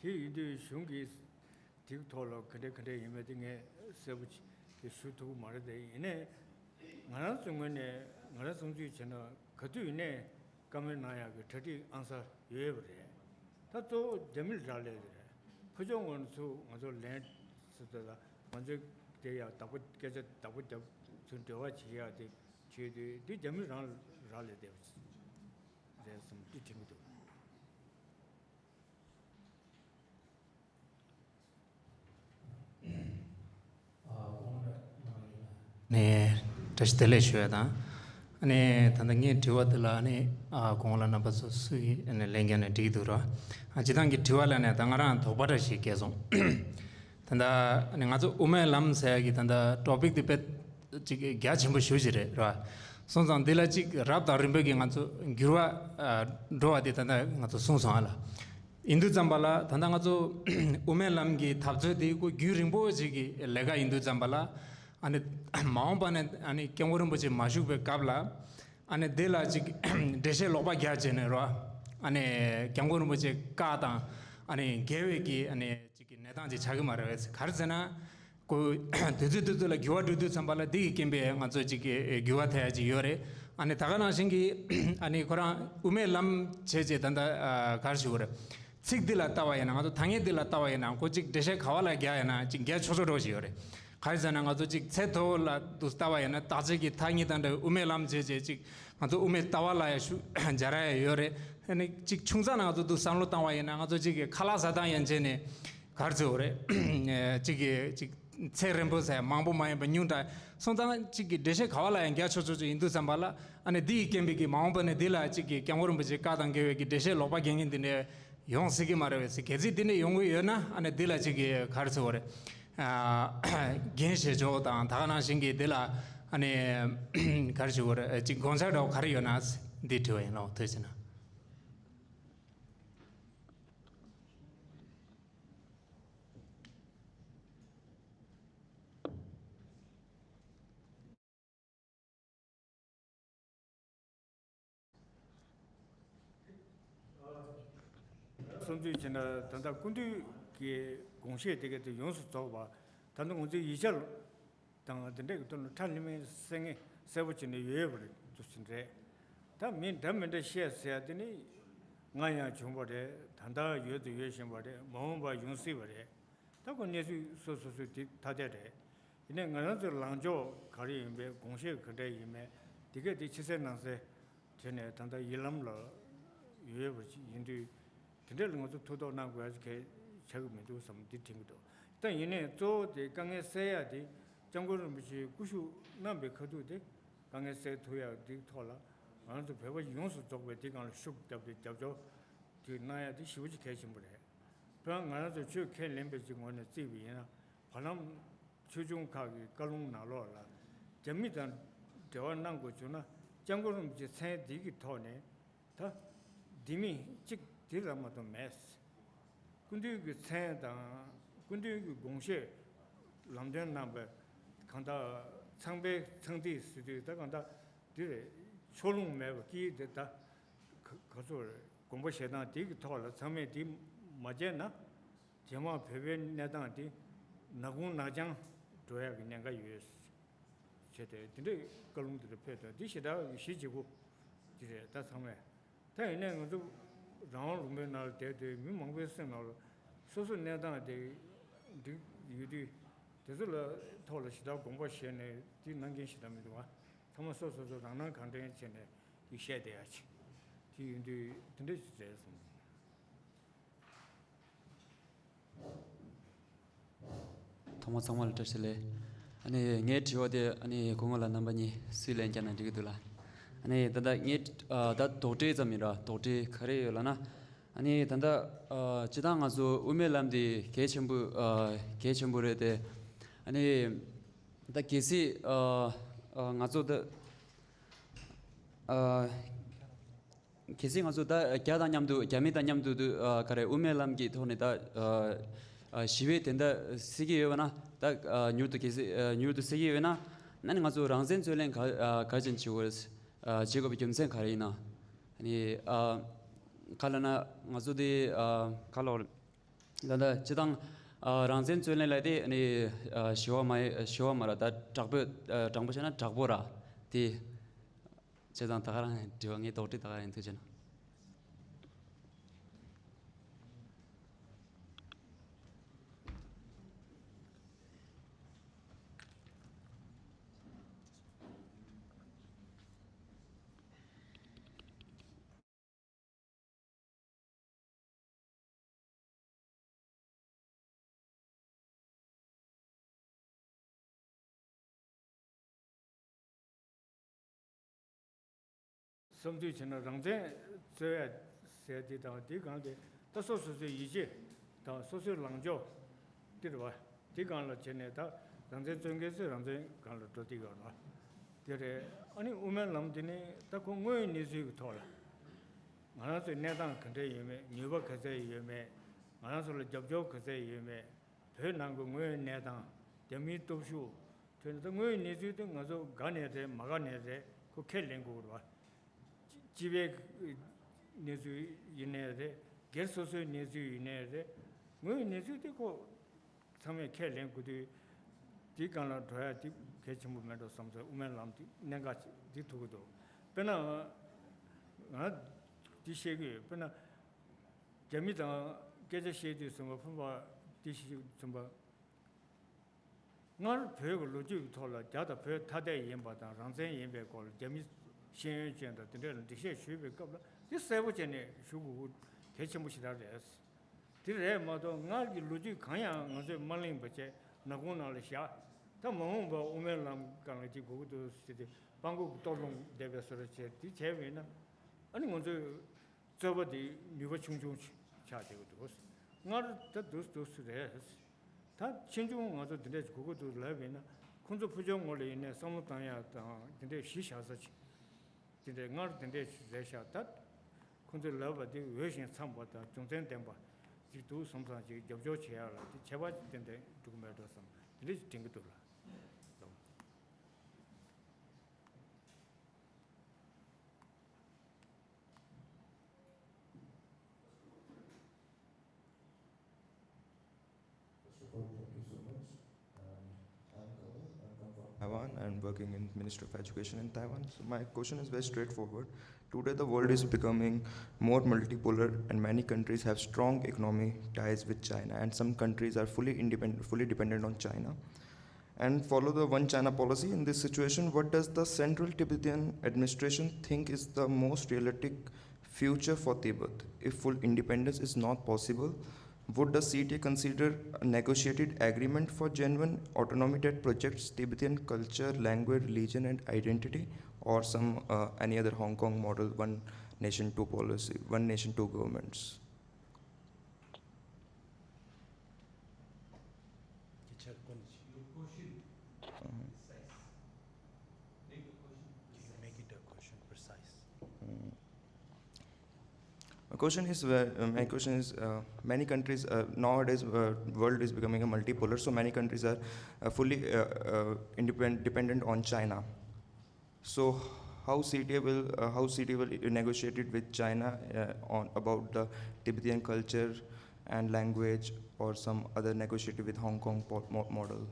དེ་ཡིན་དུས་གཞུང་གི་དེའི་ཐོག་ལ་ག་འདྲ་ག་འདྲ་ཡིན་མིན་དེ་ངས་གསལ་པོ་ཅིག་ཞུ་ཐུབ་ཀྱི་མ་རེད། དེ་ཡིན་ནའི་ང་རང་ཚོའི་ངོས་ནས་ང་རང་བསམ་ཚུལ་བྱས་ན་ག་དུས་ཡིན་ནའི་བཀའ་མོལ་གནང་ཡག་གི་གྲ་སྒྲིག་ཨང་གསར་ཡོད་ཡོད་པ་རེད། ད་གཙོ་བོ་རྒྱ་མིར་རག་ལས་དེ་རེད། ཕུལ་བྱུང་ངོས་ནས་ཚུར་ང་ཚོ་ལན་ཟེར་དེ་ལ་ང་ཚོས་དེ་ཡང་བདག་པོ་སྐད་ཆ་བདག་པོ་རྒྱབ་ཚུར་འབྲེལ་བ་བྱེད་ཡག་དེ་བྱེད་དུས་འདི་རྒྱ་མི་རང་རག་ལས་དེ་རེད་བསམ་འདི་དྲན་གྱི་འདུག་ནས་བཀྲ་ཤིས་བདེ་ལེགས་ཞུ་ཡ་དང་། ཨ་ནི་ད་ལྟ་ངའི་དྲི་བ་དེ་ལ་ཨ་ནི་ཨ་གོང་ལ་རྣམ་པ་ཚོ་སུ་ཡིས་ཨ་ནི་ལན་རྒྱག་ནས་འགྲིག་འདུག་ར། ཨ་སྤྱིར་བཏང་གི་དྲི་བ་ལ་ནས་ད་ང་རང་དོགས་པ་འདྲ་ཞིག་སྐྱེས་སོང་། ད་ལྟ་ཨ་ནི་ང་ཚོ་དབུ་མའི་ལམ་ཟེར་ཡ་གི་ད་ལྟ་ཊོ་པིག་དེ་དཔེ་ཅིག་རྒྱ་ཆེན་པོ་ཞེ་པོ་ཅིག་རེད་ར། སོང་ཙང་འདི་ལ་ཅིག་རབ་དང་རིམ་པ་གི་ང་ཚོ་འགྱུར་བ་ཨ་འགྲོ་བ་དེ་ད་ལྟ་ང་ཚོ་གསུངས་སོང་ཨ་ལ། ཡིན་དུས་ཙམ་པ་ལ་ད་ལྟ་ང་ཚོ་དབུ་མའི་ལམ་གྱི་འཐབ་རྩོད་དེ་ཁོ་རྒྱུན་རིང་པོ་ཞིག་གི་ལས་ཀ་ཡིན་དུས་ཙམ་པ་ལ་ཨ་ནི་མ་འོངས་པ་ནས་ཨ་ནི་སྐྱབས་མགོན་རིན་པོ་ཆེ་མ་བཞུགས་པའི་སྐབས་ལ་ཨ་ནི་དེ་ལ་ཅིག་འགྲེལ་བཤད་ལོག་པ་རྒྱག་བྱས་ནས་རོ། ཨ་ནི་སྐྱབས་མགོན་རིན་པོ་ཆེ་བཀའ་དང་ཨ་ནི་འགལ་བའི་གི་ཨ་ནི་ཅིག་གི་གནས་སྟངས་ཅིག་ཆགས་ཀྱི་མ་རེད་བས། ག་རེ་ཟེར་ན། ཁོ་དུས་ཚོད་དུས་ཚོད་ལ་འགྱུར་བ་འགྲོ་དུས་ཙམ་པ་ལ་འདི་ཡི་རྐྱེན་པས་ང་ཚོ་ཅིག་གི་འགྱུར་བ་ཐེབས་ཡ་ཅིག་ཡོད་རེད། ཨ་ནི་ད་ག་ནང་བཞིན་གྱི་ཨ་ནི་ཁོ་རང་དབུ་མའི་ལམ་བྱས་རྗེས་ད་ལྟ་ཨ་ག་རེ་ཞུ་དགོས་རེད། ཚིག་འདི་ལ་ལྟ་བ་ཡིན་ན་ང་ཚོ་ཐ་སྙད་འདི་ལ་ལྟ་བ་ཡིན་ན་ཁོ་ཅིག་འགྲེལ་བཤད་ག་བ་ལ་རྒྱག་ཡིན་ན་ཅིག་རྒྱག་ཆོག་ཆོག་འགྲོ་བཞིན་ཡོད་རེད། ག་རེ་ཟེར་ན་ང་ཚོ་ཅིག་ཚད་མཐོ་བོ་ལ་འདུག་ལྟ་བ་ཡིན་ན་བརྟག་དཔྱད་ཀྱི་ཐ་སྙད་དང་འདྲ་བའི་དབུ་མའི་ལམ་བྱས་རྗེས་ཅིག་ང་ཚོ་དབུ་མའི་ལྟ་བ་ལ་ཡང་ཤུགས་སྦྱར་ཡ་ཡོད་རེད། ཨ་ནི་ཅིག་ཆུང་ཙག་ནས་ང་ཚོ་འདུག་བསམ་བློ་བཏང་བ་ཡིན་ན་ང་ཚོ་ཅིག་གི་ཁ་ལག་ཟ་སྟངས་ཡན་ཆད་ནས་ག་རེ་ཟེར་དགོས་རེད། ཅིག་གི་ཅིག་ཚད་རན་པོ་ཟེར་མང་པོ་མ་ཡིན་པ་ཉུང་དྲགས་སོང་ཙང་ཅིག་གི་འགྲེལ་བཤད་ག་བ་ལ་ཡང་རྒྱག་ཆོག་ཆོག་ཅིག་ཡིན་དུས་ཙམ་པ་ལ་ཨ་ནི་འདི་ཡི་རྐྱེན་པས་ཀྱི་མ་འོངས་པ་ནས་འདི་ལ་ཅིག་གི་སྐྱབས་མགོན་རིན་པོ་ཆེའི་བཀའ་དང་འགལ་བའི་གི་འགྲེལ་བཤད་ལོག་པ་རྒྱག་མཁན་འདི་འདྲས་ཡོང་སྲིད་ཀྱི་མ་རེད་བས། གལ་སྲིད་འདི་འདྲས་ཡོང་གི་ཡོད་ན་ཨ་ནི་འདི་ལ་ཅིག་གི་ག་རེ་ཟེར་དགོས་རེད། འགན་བཞེས་ཕྱོགས་དང་ད་ག་ནང་བཞིན་གྱི་འདི་ལ་ཨ་ནི་ག་རེ་ཞུ་དགོས་རེད། ཅིག་དགོངས་འཆར་འདྲ་བོ་ག་རེ་ཡོད་ན་འདི་དྲི་བ་ཡིན་ལོ། ཐུགས་རྗེ་གནང་། བསམ་ཚུལ་བྱས་ན་ད་ལྟ་སྐུ་མདུན་གྱི་དགོངས་བཞེད་དེ་ག་དེ་ཡོངས་སུ་རྫོགས་པ་ད་ལྟ་ང་ཚོའི་ཡིག་ཆ་དང་དེ་འདྲའི་གི་ཐོག་ནས་ཁྲ་ལི་མེ་གསལ་ངེས་གསལ་པོ་བྱས་ནས་ཡོད་ཡོད་པ་རེད་འདུག་ཟིན་རེད། ད་མི་འདྲ་མི་འདྲ་བཤད་ཟེར་ཡ་དེ་ནི་སྔ་ཡང་བྱུང་བ་རེད། ད་ལྟ་ཡོད་དུ་ཡོད་བཞིན་པ་རེད། མ་འོངས་པ་ཡོང་སྲིད་པ་རེད། ད་ཁོ་གནས་ཚུལ་སོ་སོ་སོའི་དེ་ཐ་དད་རེད། ཡིན་ནའི་ང་རང་ཚོའི་ལངས་ཕྱོགས་ག་རེ་ཡིན་པའི་དགོངས་བཞེད་ག་འདྲ་ཡིན་མིན་དེ་གས་དེ་ཕྱི་གསལ་ནང་གསལ་བྱས་ནས་ད་ལྟ་ཡིད་ལམ་ལ་ཡོད་པ་ཞིག་ཡིན་དུས་དེ་འདྲ་ལ་ང་ཚོ་ཐུགས་དོགས་གནང་དགོས་ཡ་གལ་ཆགས་ཀྱི་མི་འདུག་བསམ་འདི་དྲན་གྱི་འདུག་ད་ཡིན་ནའི་གཙོ་བོ་དེ་དཀའ་ངལ་སེལ་ཡ་དེ་སྐྱབས་མགོན་རིན་པོ་ཆེའི་སྐུ་བཞུགས་གནང་པའི་ཁ་ཐུག་དེ་དཀའ་ངལ་སེལ་ཐུབ་ཡ་དེའི་ཐོག་ལ་ང་རང་ཚོ་བོད་པ་ཡོངས་སུ་རྫོགས་པའི་དེ་སྒང་ལ་ཤུགས་བརྒྱབ་སྟེ་རྒྱབ་སྐྱོར་དེ་གནང་ཡ་དེ་ཞེ་པོ་ཅིག་གལ་ཆེན་པོ་རེད། དཔེར་ན་ང་རང་ཚོ་ཆོས་ཁས་ལེན་པའི་ཅིག་ངོས་ནས་བརྩིས་པ་ཡིན་ན་བར་ལམ་ཆོས་སྐྱོང་ཁག་གི་བཀའ་ལུང་ནང་ལོགས་ལ་རྒྱ་མི་དང་འབྲེལ་བ་གནང་དགོས་བྱུང་ན་སྐྱབས་མགོན་རིན་པོ་ཆེའི་མཚན་འདི་གི་ཐོག་ནས་ད་འདི་མི་གཅིག་འདི་ལ་མ་གཏོགས་མེད། སྐུ་མདུན་གྱི་མཚན་དང་སྐུ་མདུན་གྱི་དགོངས་བཞེད་ལམ་སྟོན་གནང་པའི་གང་ལྟར་ཚང་པའི་ཚང་ཐིག་ཟེར་དུས་ད་གང་ལྟར་འདི་རེད། ཕྱོགས་ལྷུང་མེད་པ་ཀི་འདི་ད་ག་ག་ཚོད་རེད། དགོངས་པ་བཞེས་སྟངས་དེ་གི་ཐོག་ལ་ཚང་མས་དེ་མ་བྱས་ན་རྗེས་མ་བོད་པའི་གནས་སྟངས་དེ་ནག་ཁུང་ནག་རྐྱང་འགྲོ་ཡག་གི་ཉེན་ཁ་ཡོད་ཟེར་ཏེ་དེ་འདྲའི་བཀའ་ལུང་དེ་འདྲ་ཕེབས་དང་དེ་ཞེ་དྲག་གི་གཞི་བྱེད་དགོས་དེ་རེད། ད་ཚང་མས་ད་ཡིན་ནའི་ང་ཚོ་རང་དབང་ལུང་པའི་ནང་ལ་བསྡད་དུས་མི་མང་པོའི་སེམས་ནང་ལ་སོ་སོ་གནས་སྟངས་དེ་འགྲིག་ཡོད་དུས་དེ་ཚོ་ལ་ཐོག་ལ་ཞེ་དྲག་དགོངས་པ་བཞེས་ནས་དེ་གནང་མཁན་ཞེ་དྲག་མི་འདུག་བ། ཚང་མ་སོ་སོ་སོ་རང་སྣང་གང་དྲན་བྱས་ནས་དེ་བཤད་བསྡད་ཡ་ཅིག་དེ་ཡིན་དུས་དེ་འདྲ་ཞིག་རེད་གསུངས། ཐོག་མ་ཚང་མ་ལ་བཀྲ་ཤིས་བདེ་ལེགས། ཨ་ནི་ངའི་དྲི་བ་དེ་ཨ་ནི་སྐུ་ངོ་ལགས་རྣམ་པ་གཉིས་སུས་ལན་བརྒྱབ་ན་འགྲིག་གི་འདུག་ལགས། ཨ་ནི་ད་ལྟ་ངའི་ཨ་ད་དོགས་འདྲི་ཙམ་ཡིན་ར། དོགས་འདྲི་ག་རེ་ཡོད་ལབ་ན། ཨ་ནི་ད་ལྟ་ཨ་སྤྱིར་བཏང་ང་ཚོ་དབུ་མའི་ལམ་འདི་གལ་ཆེན་པོ་ཨ་གལ་ཆེན་པོ་རེད་དེ། ཨ་ནི་ད་གལ་སྲིད་ཨ་ཨ་ང་ཚོ་ད་ཨ། གལ་སྲིད་ང་ཚོ་ད་རྒྱ་དང་མཉམ་དུ་རྒྱ་མི་དང་མཉམ་དུ་དུ་ཨ་ག་རེ་དབུ་མའི་ལམ་གྱི་ཐོག་ནས་ད་ཨ་ཨ་ཞི་བའི་དོན་དག་སེལ་གྱི་ཡོད་པ་ན་ད་ཨ་མྱུར་དུ་གལ་སྲིད་ཨ་མྱུར་དུ་སེལ་གྱི་ཡོད་ན་ན་ནི་ང་ཚོ་རང་བཙན་རྩོད་ལེན་ག་ཨ་ག་ཅན་བྱེད་དགོས་ཨ་བྱེད་དགོས་པའི་རྒྱུ་མཚན་ག་རེ་ཡིན་ན། ཨ་ནི་ཨ་ག་ལ་ན་ང་ཚོ་དེ་ཨ་ག་ལ་ལ་ད་སྤྱི་བཏང་ཨ་རང་བཙན་རྩོད་ལེན་ལ་དེ་ཨ་ནི་ཨ་ཞི་བ་མ་ཞི་བ་མ་ར་ད་དྲག་པོ་ཨ་དྲང་པོ་བྱས་ན་དྲག་པོ་ར་དེ། བྱས་ཙང་ད་ག་རང་དྲི་བ་ངའི་དོགས་འདྲི་ད་ག་རང་ཐུགས་རྗེ་གནང་། བསམ་ཚུལ་བྱས་ན་རང་བཙན་རྩོད་ཡ་ཟེར་དེ་དང་དེའི་སྒང་དེ་ད་སོ་སོ་སོའི་ཡིད་ཆེས་དང་སོ་སོའི་ལངས་ཕྱོགས་དེ་རེད་བ། དེ་སྒང་ལ་བྱས་ནས་ད་རང་བཙན་རྩོད་མཁན་ཚོས་རང་བཙན་སྒང་ལ་འགྲོ་བསྡད་ཡོད་རེད་བ། དེ་རེད། ཨ་ནི་དབུ་མའི་ལམ་དེ་ནི་ད་ཁོ་དངོས་ཡོད་གནས་ཚུལ་གྱི་ཐོག་ལ་ང་རང་ཚོའི་གནས་སྟངས་ག་འདྲ་ཡོད་མེད་ནུས་པ་ག་ཚད་ཡོད་མེད་ང་རང་ཚོ་ལ་རྒྱབ་སྐྱོར་ག་ཚད་ཡོད་མེད། བོད་ནང་གི་དངོས་ཡོད་གནས་སྟངས་རྒྱ་མིའི་སྟོབས་ཤུགས་ཐོན་ནས་ད་དངོས་ཡོད་གནས་ཚུལ་དེ་ང་ཚོ་དགའ་ནས་རེད་མ་དགའ་ནས་རེད་ཁོ་ཁས་ལེན་དགོས་རེད་བ། སྤྱི་པའི་གནས་ཚུལ་ཡིན་ནའི་རེད་སྒེར་སོ་སོའི་གནས་ཚུལ་ཡིན་ནའི་རེད་དངོས་ཡོད་གནས་ཚུལ་དེ་ཁོ་ཚང་མས་ཁས་ལེན་དགོས་དུས་དེའི་སྒང་ལ་འགྲོ་ཡ་དེ་གལ་ཆེན་པོ་མེད་འགྲོ་བསམ་ཚེ་དབུ་མའི་ལམ་དེ་གནད་འགག་ཅིག་དེ་ཐུག་གི་འདུག་དཔེར་ན་ང་འདི་བཤད་ཀྱི་ཡོད། དཔེར་ན་རྒྱ་མི་དང་སྐད་ཆ་བཤད་དུས་ཙམ་པ་ཕུན་པ་འདི་བཤད་དུས་ཙམ་པ། སྔར་བོད་ཀྱི་ལོ་རྒྱུས་ཀྱི་ཐོག་ལ་རྒྱ་དང་བོད་ཐ་དད་ཡིན་པ་དང་རང་བཙན་ཡིན་པའི་སྐོར་ལ་རྒྱ་མི་ཤེས་ཡོན་ཅན་དང་དེ་འདྲས་ལ་འགྲེལ་བཤད་ཞུས་པའི་སྐབས་ལ་འདི་གསལ་པོ་བྱས་ནས་ཞུ་དགོས་གལ་ཆེན་པོ་ཞེ་དྲག་རེད། དེ་རེད་མ་གཏོགས་སྔར་གྱི་ལོ་རྒྱུས་གང་ཡང་ང་ཚོས་མ་གླེང་བ་བྱས་ནག་ཁུང་ནང་ལ་བཞག་ད་མ་འོངས་པ་དབུ་མའི་ལམ་སྒང་ལ་ཅིག་དགོས་ཀྱི་འདུག་ཟེར་ཏེ་སྤྲང་པོ་གི་ལྟོ་སློང་བསྡད་པའི་བཟོ་འདྲ་བྱས་དེ་བྱས་པ་ཡིན་ན་ཨ་ནི་ང་ཚོས། རྩོད་པ་དེ་ནུས་པ་ཆུང་ཆུང་ཆགས་བསྡད་ཀྱི་འདུག་སྔར་ད་འདུག་འདུག་རེད། ད་ཕྱིས་འབྱུང་ང་ཚོ་འདི་འདྲས་དགོས་ཀྱི་འདུག་ལབ་པ་ཡིན་ན་ཁོང་ཚོ་ཕུ་ཆུང་ངོ་ལ་ཡིན་ནའི་བསམ་བློ་བཏང་ཡག་དང་འདི་འདྲས་གཞི་བཞག་ས་ཅིག་འདི་འདྲས་སྔར་འདི་འདྲས་རེད་ཤག་ད་ཁོང་ཚོས་ལབ་པ་དེ་འོས་ཤིང་འཚམས་པ་དང་རྒྱུ་མཚན་ལྡན་པ་ཅིག་འདུག་བསམ་ཙང་ཅིག་རྒྱབ་སྐྱོར་བྱེད་ཡག་ལ་དེ་ཁྱད་པར་ཅིག་ཏན་ཏན་འགྲོ་གི་མེད་འགྲོ་བསམ་འདི་འདྲས་ཅིག་དྲན་གྱི་འདུག་ལ། working in Ministry of Education in Taiwan. So my question is very straightforward. Today, the world is becoming more multipolar, and many countries have strong economic ties with China, and some countries are fully independent, fully dependent on China, and follow the One China policy. In this situation, what does the Central Tibetan administration think is the most realistic future for Tibet? If full independence is not possible, would the C T A consider a negotiated agreement for genuine autonomy that protects Tibetan culture, language, religion, and identity, or some, uh, any other Hong Kong model, one nation, two policy, one nation, two governments? Can you make it a question precise? My question is, uh, my question is, uh, many countries, uh, nowadays, uh, world is becoming a multipolar, so many countries are, uh, fully, uh, uh, independent, dependent on China. So how C T A will, uh, how C T A will negotiate it with China, uh, on about the Tibetan culture and language, or some other negotiative with Hong Kong po- mo- model?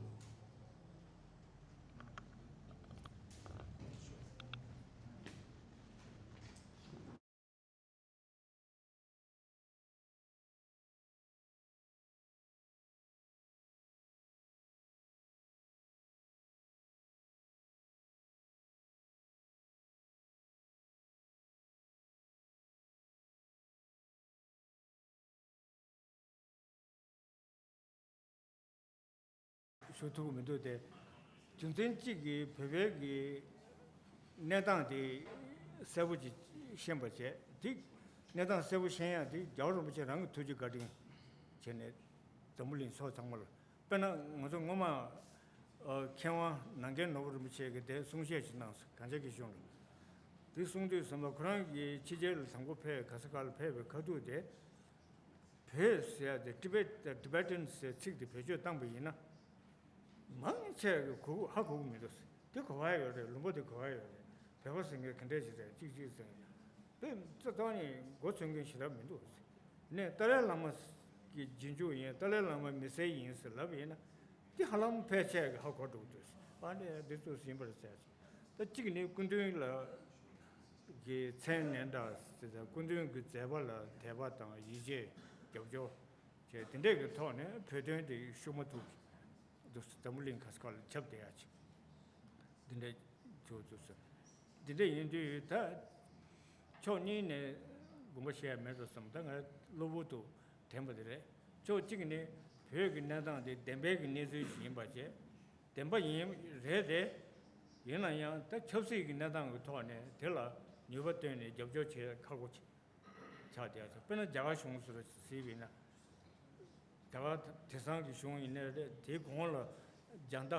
ཞུ་ཐུབ་ཀྱི་མི་འདུག་སྟེ། རྒྱུ་མཚན་གཅིག་གིས་བོད་པའི་གི་གནས་སྟངས་དེ་གསལ་པོ་ཅིག་ཤེས་པ་བྱས། དེ་གནས་སྟངས་གསལ་པོ་ཤེས་ཡག་དེ་རྒྱལ་བ་རིན་པོ་ཆེ་རང་གི་ཐུགས་རྗེ་བཀའ་དྲིན་བྱས་ནས་འཛམ་བུ་གླིང་ཕྱོགས་ཚང་མ་ལ། དཔེར་ན་ང་ཚོ་སྔོན་མ་ཨ་མཁས་དབང་ནམ་མཁའི་ནོར་བུ་རིན་པོ་ཆེ་གིས་དེ་གསུང་བཤད་ཅིག་གནང་སོང་། གངས་ཅན་སྐྱིད་གཤོངས་ལ། དེ་གསུང་དུས་ཙམ་པ་ཁོ་རང་གིས་ཕྱི་རྒྱལ་ལ་དང་པོ་ཕེབས། ག་ས་ག་ལ་ཕེབས་པའི་ཁ་ཐུག་དེ། བོད་ཟེར་ཡ་དེ་ཊི་བེཊ་ཊི་བེ་ཊན་ཟེར་ཚིག་དེ་བེད་སྤྱོད་བཏང་པ་ཡིན་ན། མང་ཆེ་གི་གོ་ཧ་གོ་གི་མི་འདུག་དེ་གོ་བ་ཡོད་རེད། ལུང་པ་དེ་གོ་བ་ཡོད་རེད། བོད་པ་ཟེར་མཁན་ག་འདྲས་ཞིག་རེད། གཅིག་གཅིག་ཟེར་མཁན་དཔེ་རྩ་ཐོག་ནས་མགོ་ཚོས་མཁན་ཞེ་དྲག་མི་འདུག་ནས་ཏཱ་ལའི་བླ་མ་གི་རྗེས་འཇུག་ཡིན། ཏཱ་ལའི་བླ་མ་མི་སེར་ཡིན་ཟེར་ལབ་པ་ཡིན་ན། དེ་ཧ་ལམ་ཕལ་ཆེར་གི་ཧ་གོ་འགྲོ་གི་འདུག་ཨ་ནི་འདི་ཚོ་ཟིན་པར་ཟེར། ད་གཅིག་ནི་སྐུ་མདུན་ལ་གི་མཚན་སྙན་གྲགས་ཟེར། སྐུ་མདུན་གྱི་མཛད་པ་ལ་དད་པ་དང་ཡིད་ཆེས་རྒྱབ་སྐྱོར་བྱས། དེ་འདྲས་ཀྱི་ཐོག་ནས་བོད་དོན་དེ་ཤུགས་མ་ཐུག་གི་འདུག་འཛམ་བུ་གླིང་ག་ས་ག་ལ་ཁྱབ་བསྡད་ཡ་ཅིག་འདི་འདྲས་བྱུང་འདུག་ཟེར། འདི་འདྲས་ཡིན་དུས་ད་ཕྱོགས་གཉིས་ནས་དགོངས་པ་བཞེས་ཡ་མེད་དོ་བསམ། ད་ང་གློ་བུར་དུ་དྲན་པ་དེ་རེད། ཕྱོགས་གཅིག་ནས་བོད་ཀྱི་གནས་སྟངས་དེ་བདེན་པའི་གི་གནས་ཚུལ་ཞིག་ཡིན་པ་བྱས། བདེན་པ་ཡིན་རེད་དེ། ཡིན་ན་ཡང་ད་ཆབ་སྲིད་ཀྱི་གནས་སྟངས་ཀྱི་ཐོག་ནས་དེ་ལ་ནུས་པ་བཏོན་ནས་རྒྱབ་སྐྱོར་བྱེད་ཁག་པོ་ཆགས་བསྡད་ཡོད། དཔེར་ན་རྒྱ་གར་གཞུང་ཟེར་བ་གཟིགས་པ་ཡིན་ན། རྒྱ་གར་དེང་སང་གི་གཞུང་ཡིན་ནའི་རེད། དེའི་གོང་ལ་རྒྱ་ནག་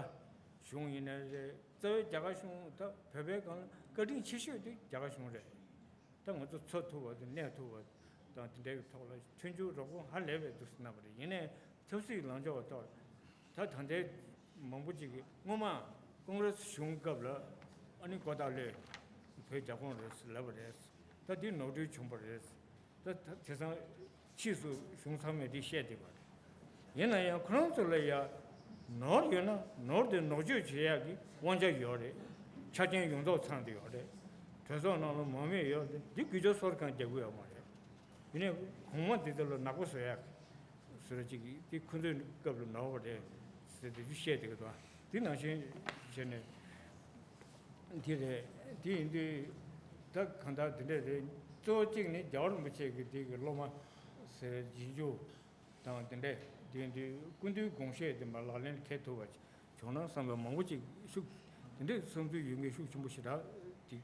གཞུང་ཡིན་ནའི་རེད། རྩ་བའི་རྒྱ་གར་གཞུང་ད་བོད་པའི་སྒང་ལ་བཀའ་དྲིན་ཆེ་ཤོས་དེ་རྒྱ་གར་གཞུང་རེད། ད་ང་ཚོ་འཚོ་ཐུབ་པ་དང་གནས་ཐུབ་པ་དང་དེ་འདྲའི་ཐོག་ལ་མཐུན་འགྱུར་རོགས་པ་ཧ་ལས་པའི་འདུག་སེ་གནང་བ་རེད། ཡིན་ནའི་ཆབ་སྲིད་ལངས་ཕྱོགས་ཐོག་ད་ད་ལྟའི་མང་པོ་ཅིག་གིས་སྔོན་མ་ཀོང་རེས་གཞུང་སྐབས་ལ་ཨ་ནི་ཀོ་ཏཱ་ལོས་བོད་རྒྱ་ཁོངས་རེད་ཟེར་ལབ་པ་རེད། ད་འདི་ནོར་འཁྲུལ་བྱུང་བ་རེད། ད་ད་དེང་སང་ཕྱིས་སུ་གཞུང་ཚང་མས་འདི་བཤད་བསྡད་པ་རེད། ཡིན་ན་ཡང་ཁོ་རང་ཚོ་ལ་ཡ་ནོར་ཡོད་ན་ནོར་དེ་ནོར་བཅོས་བྱེད་ཡག་གི་དབང་ཆ་ཡོད་རེད། ཆ་རྐྱེན་ཡོངས་རྫོགས་ཚང་བསྡད་ཡོད་རེད། གྲོས་ཚོགས་ནང་ལ་མང་མོས་ཡོད་རེད། འདི་གུས་ཕྱག་གསོལ་གང་རྒྱག་གི་ཡོད་མ་རེད། ཡིན་ནའི་གོང་མ་འདི་ཚོ་ལ་ནག་པོ་བཟོ་ཡག་གི་བཟོ་ར་ཅིག་འདི་ཁོ་ཚོའི་སྐབས་ལ་ནོར་བ་རེད་ཟེར་དེ་ཚོ་བཤད་བསྡད་ཀྱི་འདུག་འདི་ནང་བཞིན་བྱས་ནས། འདི་རེད། འདི་ཡིན་དུས་ད་གང་ལྟར་འདི་འདྲ་རེད། གཙོ་བོ་གཅིག་ནི་རྒྱལ་བ་རིན་པོ་ཆེ་གི་འདི་གི་སློབ་མ་ཟེར་རྗེས་འཇུག་དང་འདི་འདྲ་འདི་འདི་སྐུ་མདུན་དགོངས་བཞེད་འདི་མ་ལག་ལེན་འཁེལ་ཐུབ་པ་བྱུང་ན་བསམ་པའི་མང་པོ་ཅིག་ཤུགས་འདི་འདྲའི་བསམ་ཚུལ་ཡོད་མཁན་ཤུགས་ཆེན་པོ་ཞེ་དྲག་འདི་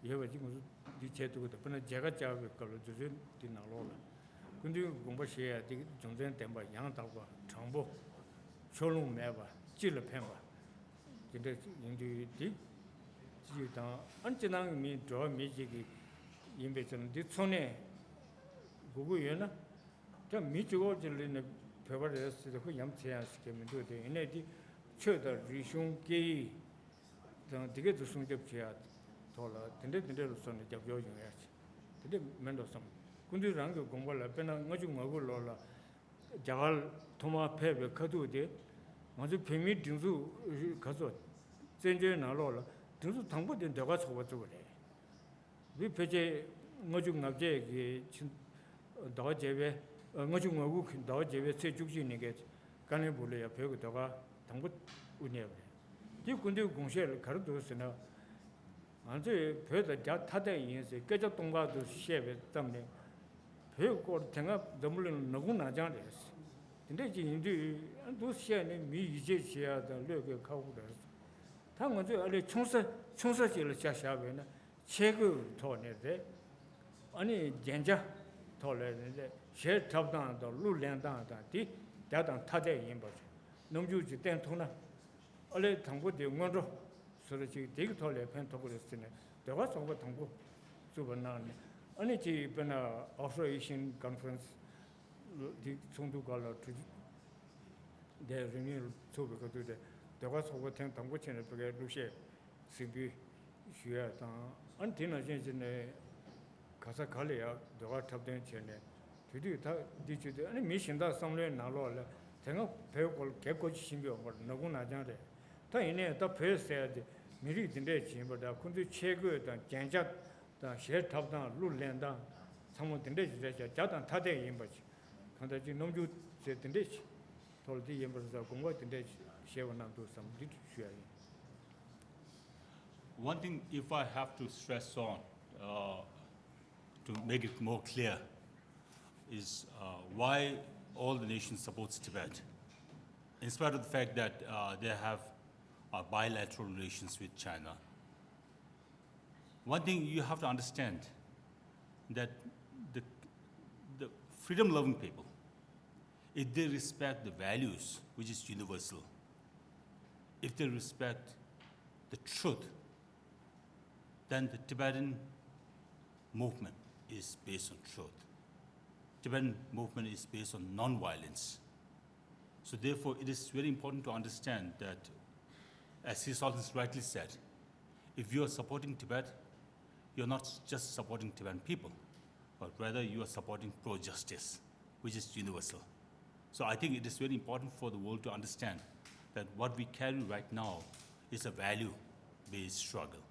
ཡོད་པ་ཅིག་ང་ཚོ་འདི་བྱས་ཐུབ་ཀྱི་འདུག་དཔེར་ན་མཇལ་ཁ་བཅར་བའི་སྐབས་ལ་རྫུ་འཕྲུལ་འདི་ནང་ལོགས་ལ་སྐུ་མདུན་དགོངས་པ་བཞེས་ཡ་འདི་རྒྱུ་མཚན་ལྡན་པ་ཡང་དག་པ་དྲང་པོ་ཕྱོགས་ལྷུང་མེད་པ་སྤྱི་ལ་ཕན་པ། དེ་འདྲ་ཡིན་དུས་དེ་གཅིག་དང་། ཨ་ནི་སྤྱི་བཏང་གི་མི་འགྲོ་བ་མི་གཅིག་གི་ཡིན་པའི་ཚེ་འདི་འཚོ་གནས་དགོས་ཀྱི་ཡོད་ན། ད་མི་གཅིག་པོ་གཅིག་ལ་ནི་བོད་པ་རེད་ཟེར་ཏེ་ཁོ་ཡ་མཚན་ཡང་ཟེར་མཁན་མི་འདུག་དེ་ཡིན་ནའི་དེ་ཆོས་དང་རིག་གཞུང་སྐད་ཡིག་དང་དེ་གས་དེ་སྲུང་སྐྱོབ་བྱེད་ཡ་ཐོག་ལ་དེ་འདྲ་དེ་འདྲ་ལ་སོགས་ནས་རྒྱབ་སྐྱོར་ཡོང་ཡ་དེ་འདྲ་མེད་འགྲོ་བསམ། སྐུ་མདུན་རང་གི་དགོངས་པ་ལ་དཔེར་ན་ལྔ་བཅུ་ང་དགུ་ལོ་ལ། རྒྱ་གར་ཐོག་མར་ཕེབས་པའི་ཁ་ཐུག་དེ་ང་ཚོ་བོད་མིའི་སྒྲིག་འཛུགས་ག་ཚོད་ བཙན་བྱོལ་ནང་ལོགས་ལ་དེ་ཚོ་དང་པོ་དེ་ཟློས་གར་ཚོགས་པ་བཙུགས་པ་རེད། དེ་ཕལ་ཆེར་ལྔ་བཅུ་ང་བརྒྱད་ཀྱི་ཕྱི་ཟླ་བ་བརྒྱད་པའི་ལྔ་བཅུ་ང་དགུ་གི་ཟླ་བ་བརྒྱད་པའི་ཚེས་བཅུ་གཅིག་ཉིན་ཀ་ཀ་ལོན་སྦུག་ལ་ཡང་བོད་ཀྱི་ཟློས་གར་དང་པོ་དབུ་བརྙེས་པ་རེད། དེ་སྐུ་མདུན་དགོངས་བཞེད་ལ་ག་རེ་འདུག་ཟེར་ན། ང་ཚོས་བོད་དང་རྒྱ་ཐ་དད་ཡིན་ཟེར་སྐད་ཆ་སྟོང་པ་དུ་བཤད་པའི་ཙམ་ནས། བོད་སྐོར་དེ་སྔ་འཛམ་བུ་གླིང་ལ་ནག་ཁུང་ནག་རྐྱང་རེད། དེ་འདྲ་ཅིག་ཡིན་དུས་འདུག་བཤད་ནས་མི་ཡིད་ཆེས་བྱེད་ཡ་དང་བློས་འགེལ་ཁག་པོ་རེད། ད་ང་ཚོས་ཨ་ལས་ཆུང་ས་ཆུང་ས་ཅིག་ལ་ཆ་བཞག་པས་ན་ཆས་གོས་ཐོག་ནས་རེད། ཨ་ནི་རྒྱན་ཆ་ཐོག་ལ་རེད། གཞས་འཁྲབ་སྟངས་དང་གླུ་ལེན་སྟངས་དང་དེ་རྒྱ་དང་ཐ་དད་ཡིན་པ་རེད། རྣམ་འགྱུར་ཅིག་བསྟན་ཐུབ་ན། ཨ་ལས་དང་པོ་དེ་སྔོན་འགྲོ་བཟོ་འདྲ་ཅིག་དེ་གི་ཐོག་ལས་ཕན་ཐོགས་ཀྱི་རེད་ཟེར་ནས་ཟློས་གར་ཚོགས་པ་དང་པོ་བཙུགས་པ་གནང་ནས། ཨ་ནི་ཅིག་དཔེར་ན་Afro Asian Conference དེ་ཚོགས་འདུ་སྒང་ལ་གྲུ་དེ་རིང་ནས་ཚུགས་པའི་སྐབས་དུས་དེ་ཟློས་གར་ཚོགས་པ་ཐེངས་དང་པོ་བྱས་ནས་ཕ་གིའི་གླུ་གཞས་གཟིགས་འབུལ་ཞུ་ཡ་དང་། ཨ་ནི་དེ་ནང་བཞིན་བྱས་ནས་ག་ས་ག་ལ་ཡང་ཟློས་གར་འཁྲབ་སྟོན་བྱས་ནས། དེ་དུས་ད་འདི་བྱེད་དུས་ཨ་ནི་མི་གཞན་དག་བསམ་བློའི་ནང་ལོགས་ལ་དེ་སྔ་བོད་སྐོར་གལ་གོ་ཆེ་ཤེས་ཀྱི་ཡོད་པར་ནག་ཁུང་ནག་རྐྱང་རེད། ད་ཡིན་ནའི་ད་བོད་ཟེར་ཡ་དེ་མི་རིགས་འདི་འདྲས་ཅིག་ཡིན་པ་འདྲ། ཁོ་ཚོའི་ཆས་གོས་དང་རྒྱན་ཆ་དང་གཞས་འཁྲབ་སྟངས་གླུ་ལེན་སྟངས་ཚང་མ་འདི་འདྲས་ཅིག་རེད་ཤག་རྒྱ་དང་ཐ་དད་ཡིན་པ་ཅིག་གང་ལྟར་ཅིག་རྣམ་འགྱུར་ཟེར་འདི་འདྲས་ཅིག་ཐོག་ལ་འདི་ཡིན་པར་ཟ་དགོངས་པ་འདི་འདྲས་ཅིག་བཞེས་པ་གནང་འདུག་བསམ་འདི་ཞུ་ཡ་ཡིན། One thing, if I have to stress on, uh, to make it more clear, is uh, why all the nations supports Tibet, in spite of the fact that uh, they have uh, bilateral relations with China. One thing you have to understand, that the, the freedom-loving people, if they respect the values which is universal, if they respect the truth, then the Tibetan movement is based on truth. Tibetan movement is based on non-violence. So therefore, it is very important to understand that, as His Holiness rightly said, if you are supporting Tibet, you are not just supporting Tibetan people, but rather you are supporting pro-justice, which is universal. So I think it is very important for the world to understand that what we carry right now is a value-based struggle.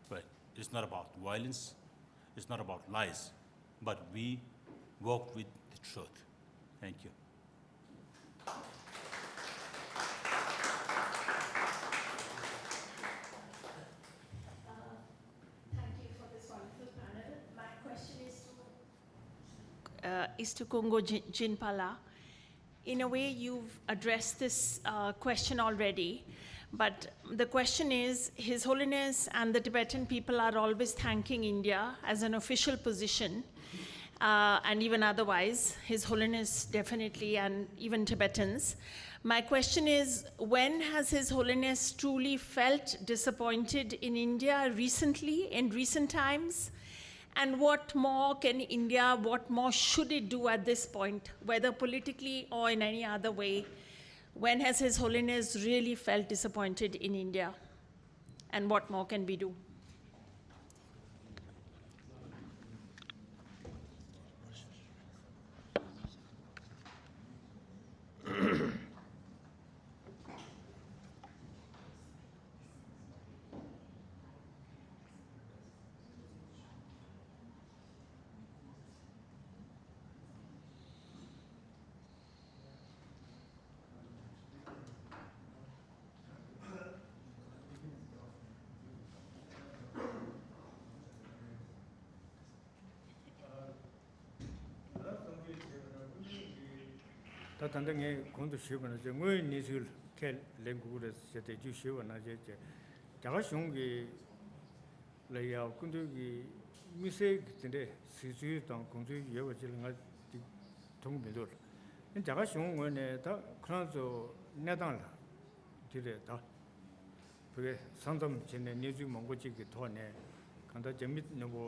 But it's not about violence, it's not about lies, but we work with the truth. Thank you. Thank you for this wonderful panel. My question is to uh, is to Kongpo Jin- Jinpala. In a way, you've addressed this uh, question already, but the question is His Holiness and the Tibetan people are always thanking India as an official position, uh, and even otherwise, His Holiness definitely, and even Tibetans. My question is, when has His Holiness truly felt disappointed in India recently, in recent times? And what more can India, what more should it do at this point, whether politically or in any other way? When has His Holiness really felt disappointed in India? And what more can we do? ད་ད་ལྟ་ངས་གོང་དུ་ཞུས་པ་ནང་བཞིན་དངོས་ཡོད་གནས་ཚུལ་ཁས་ལེན་དགོས་ཀྱི་རེད་ཟེར་ཏེ་རྒྱུ་ཞུས་པ་ནང་བཞིན་བྱས། རྒྱ་གར་གཞུང་གིས་ལ་ཡ་སྐུ་མདུན་གྱི་དམིགས་བསལ་གྱི་དེ་འདྲའི་གཟིགས་ཚུལ་དང་དགོངས་ཚུལ་ཡོད་པ་ཅིག་ལ་ང་ཅིག་མཐོང་གི་མི་འདུག་རྒྱ་གར་གཞུང་ངོས་ནས་ད་ཁོ་རང་ཚོ་གནས་སྟངས་ལ་དེ་རེད། ད་བོད་ས་མཚམས་བྱས་ནས་གནས་ཚུལ་མང་པོ་ཅིག་གི་ཐོག་ནས་གང་ལྟར་རྒྱ་མི་རྣམས་པོ་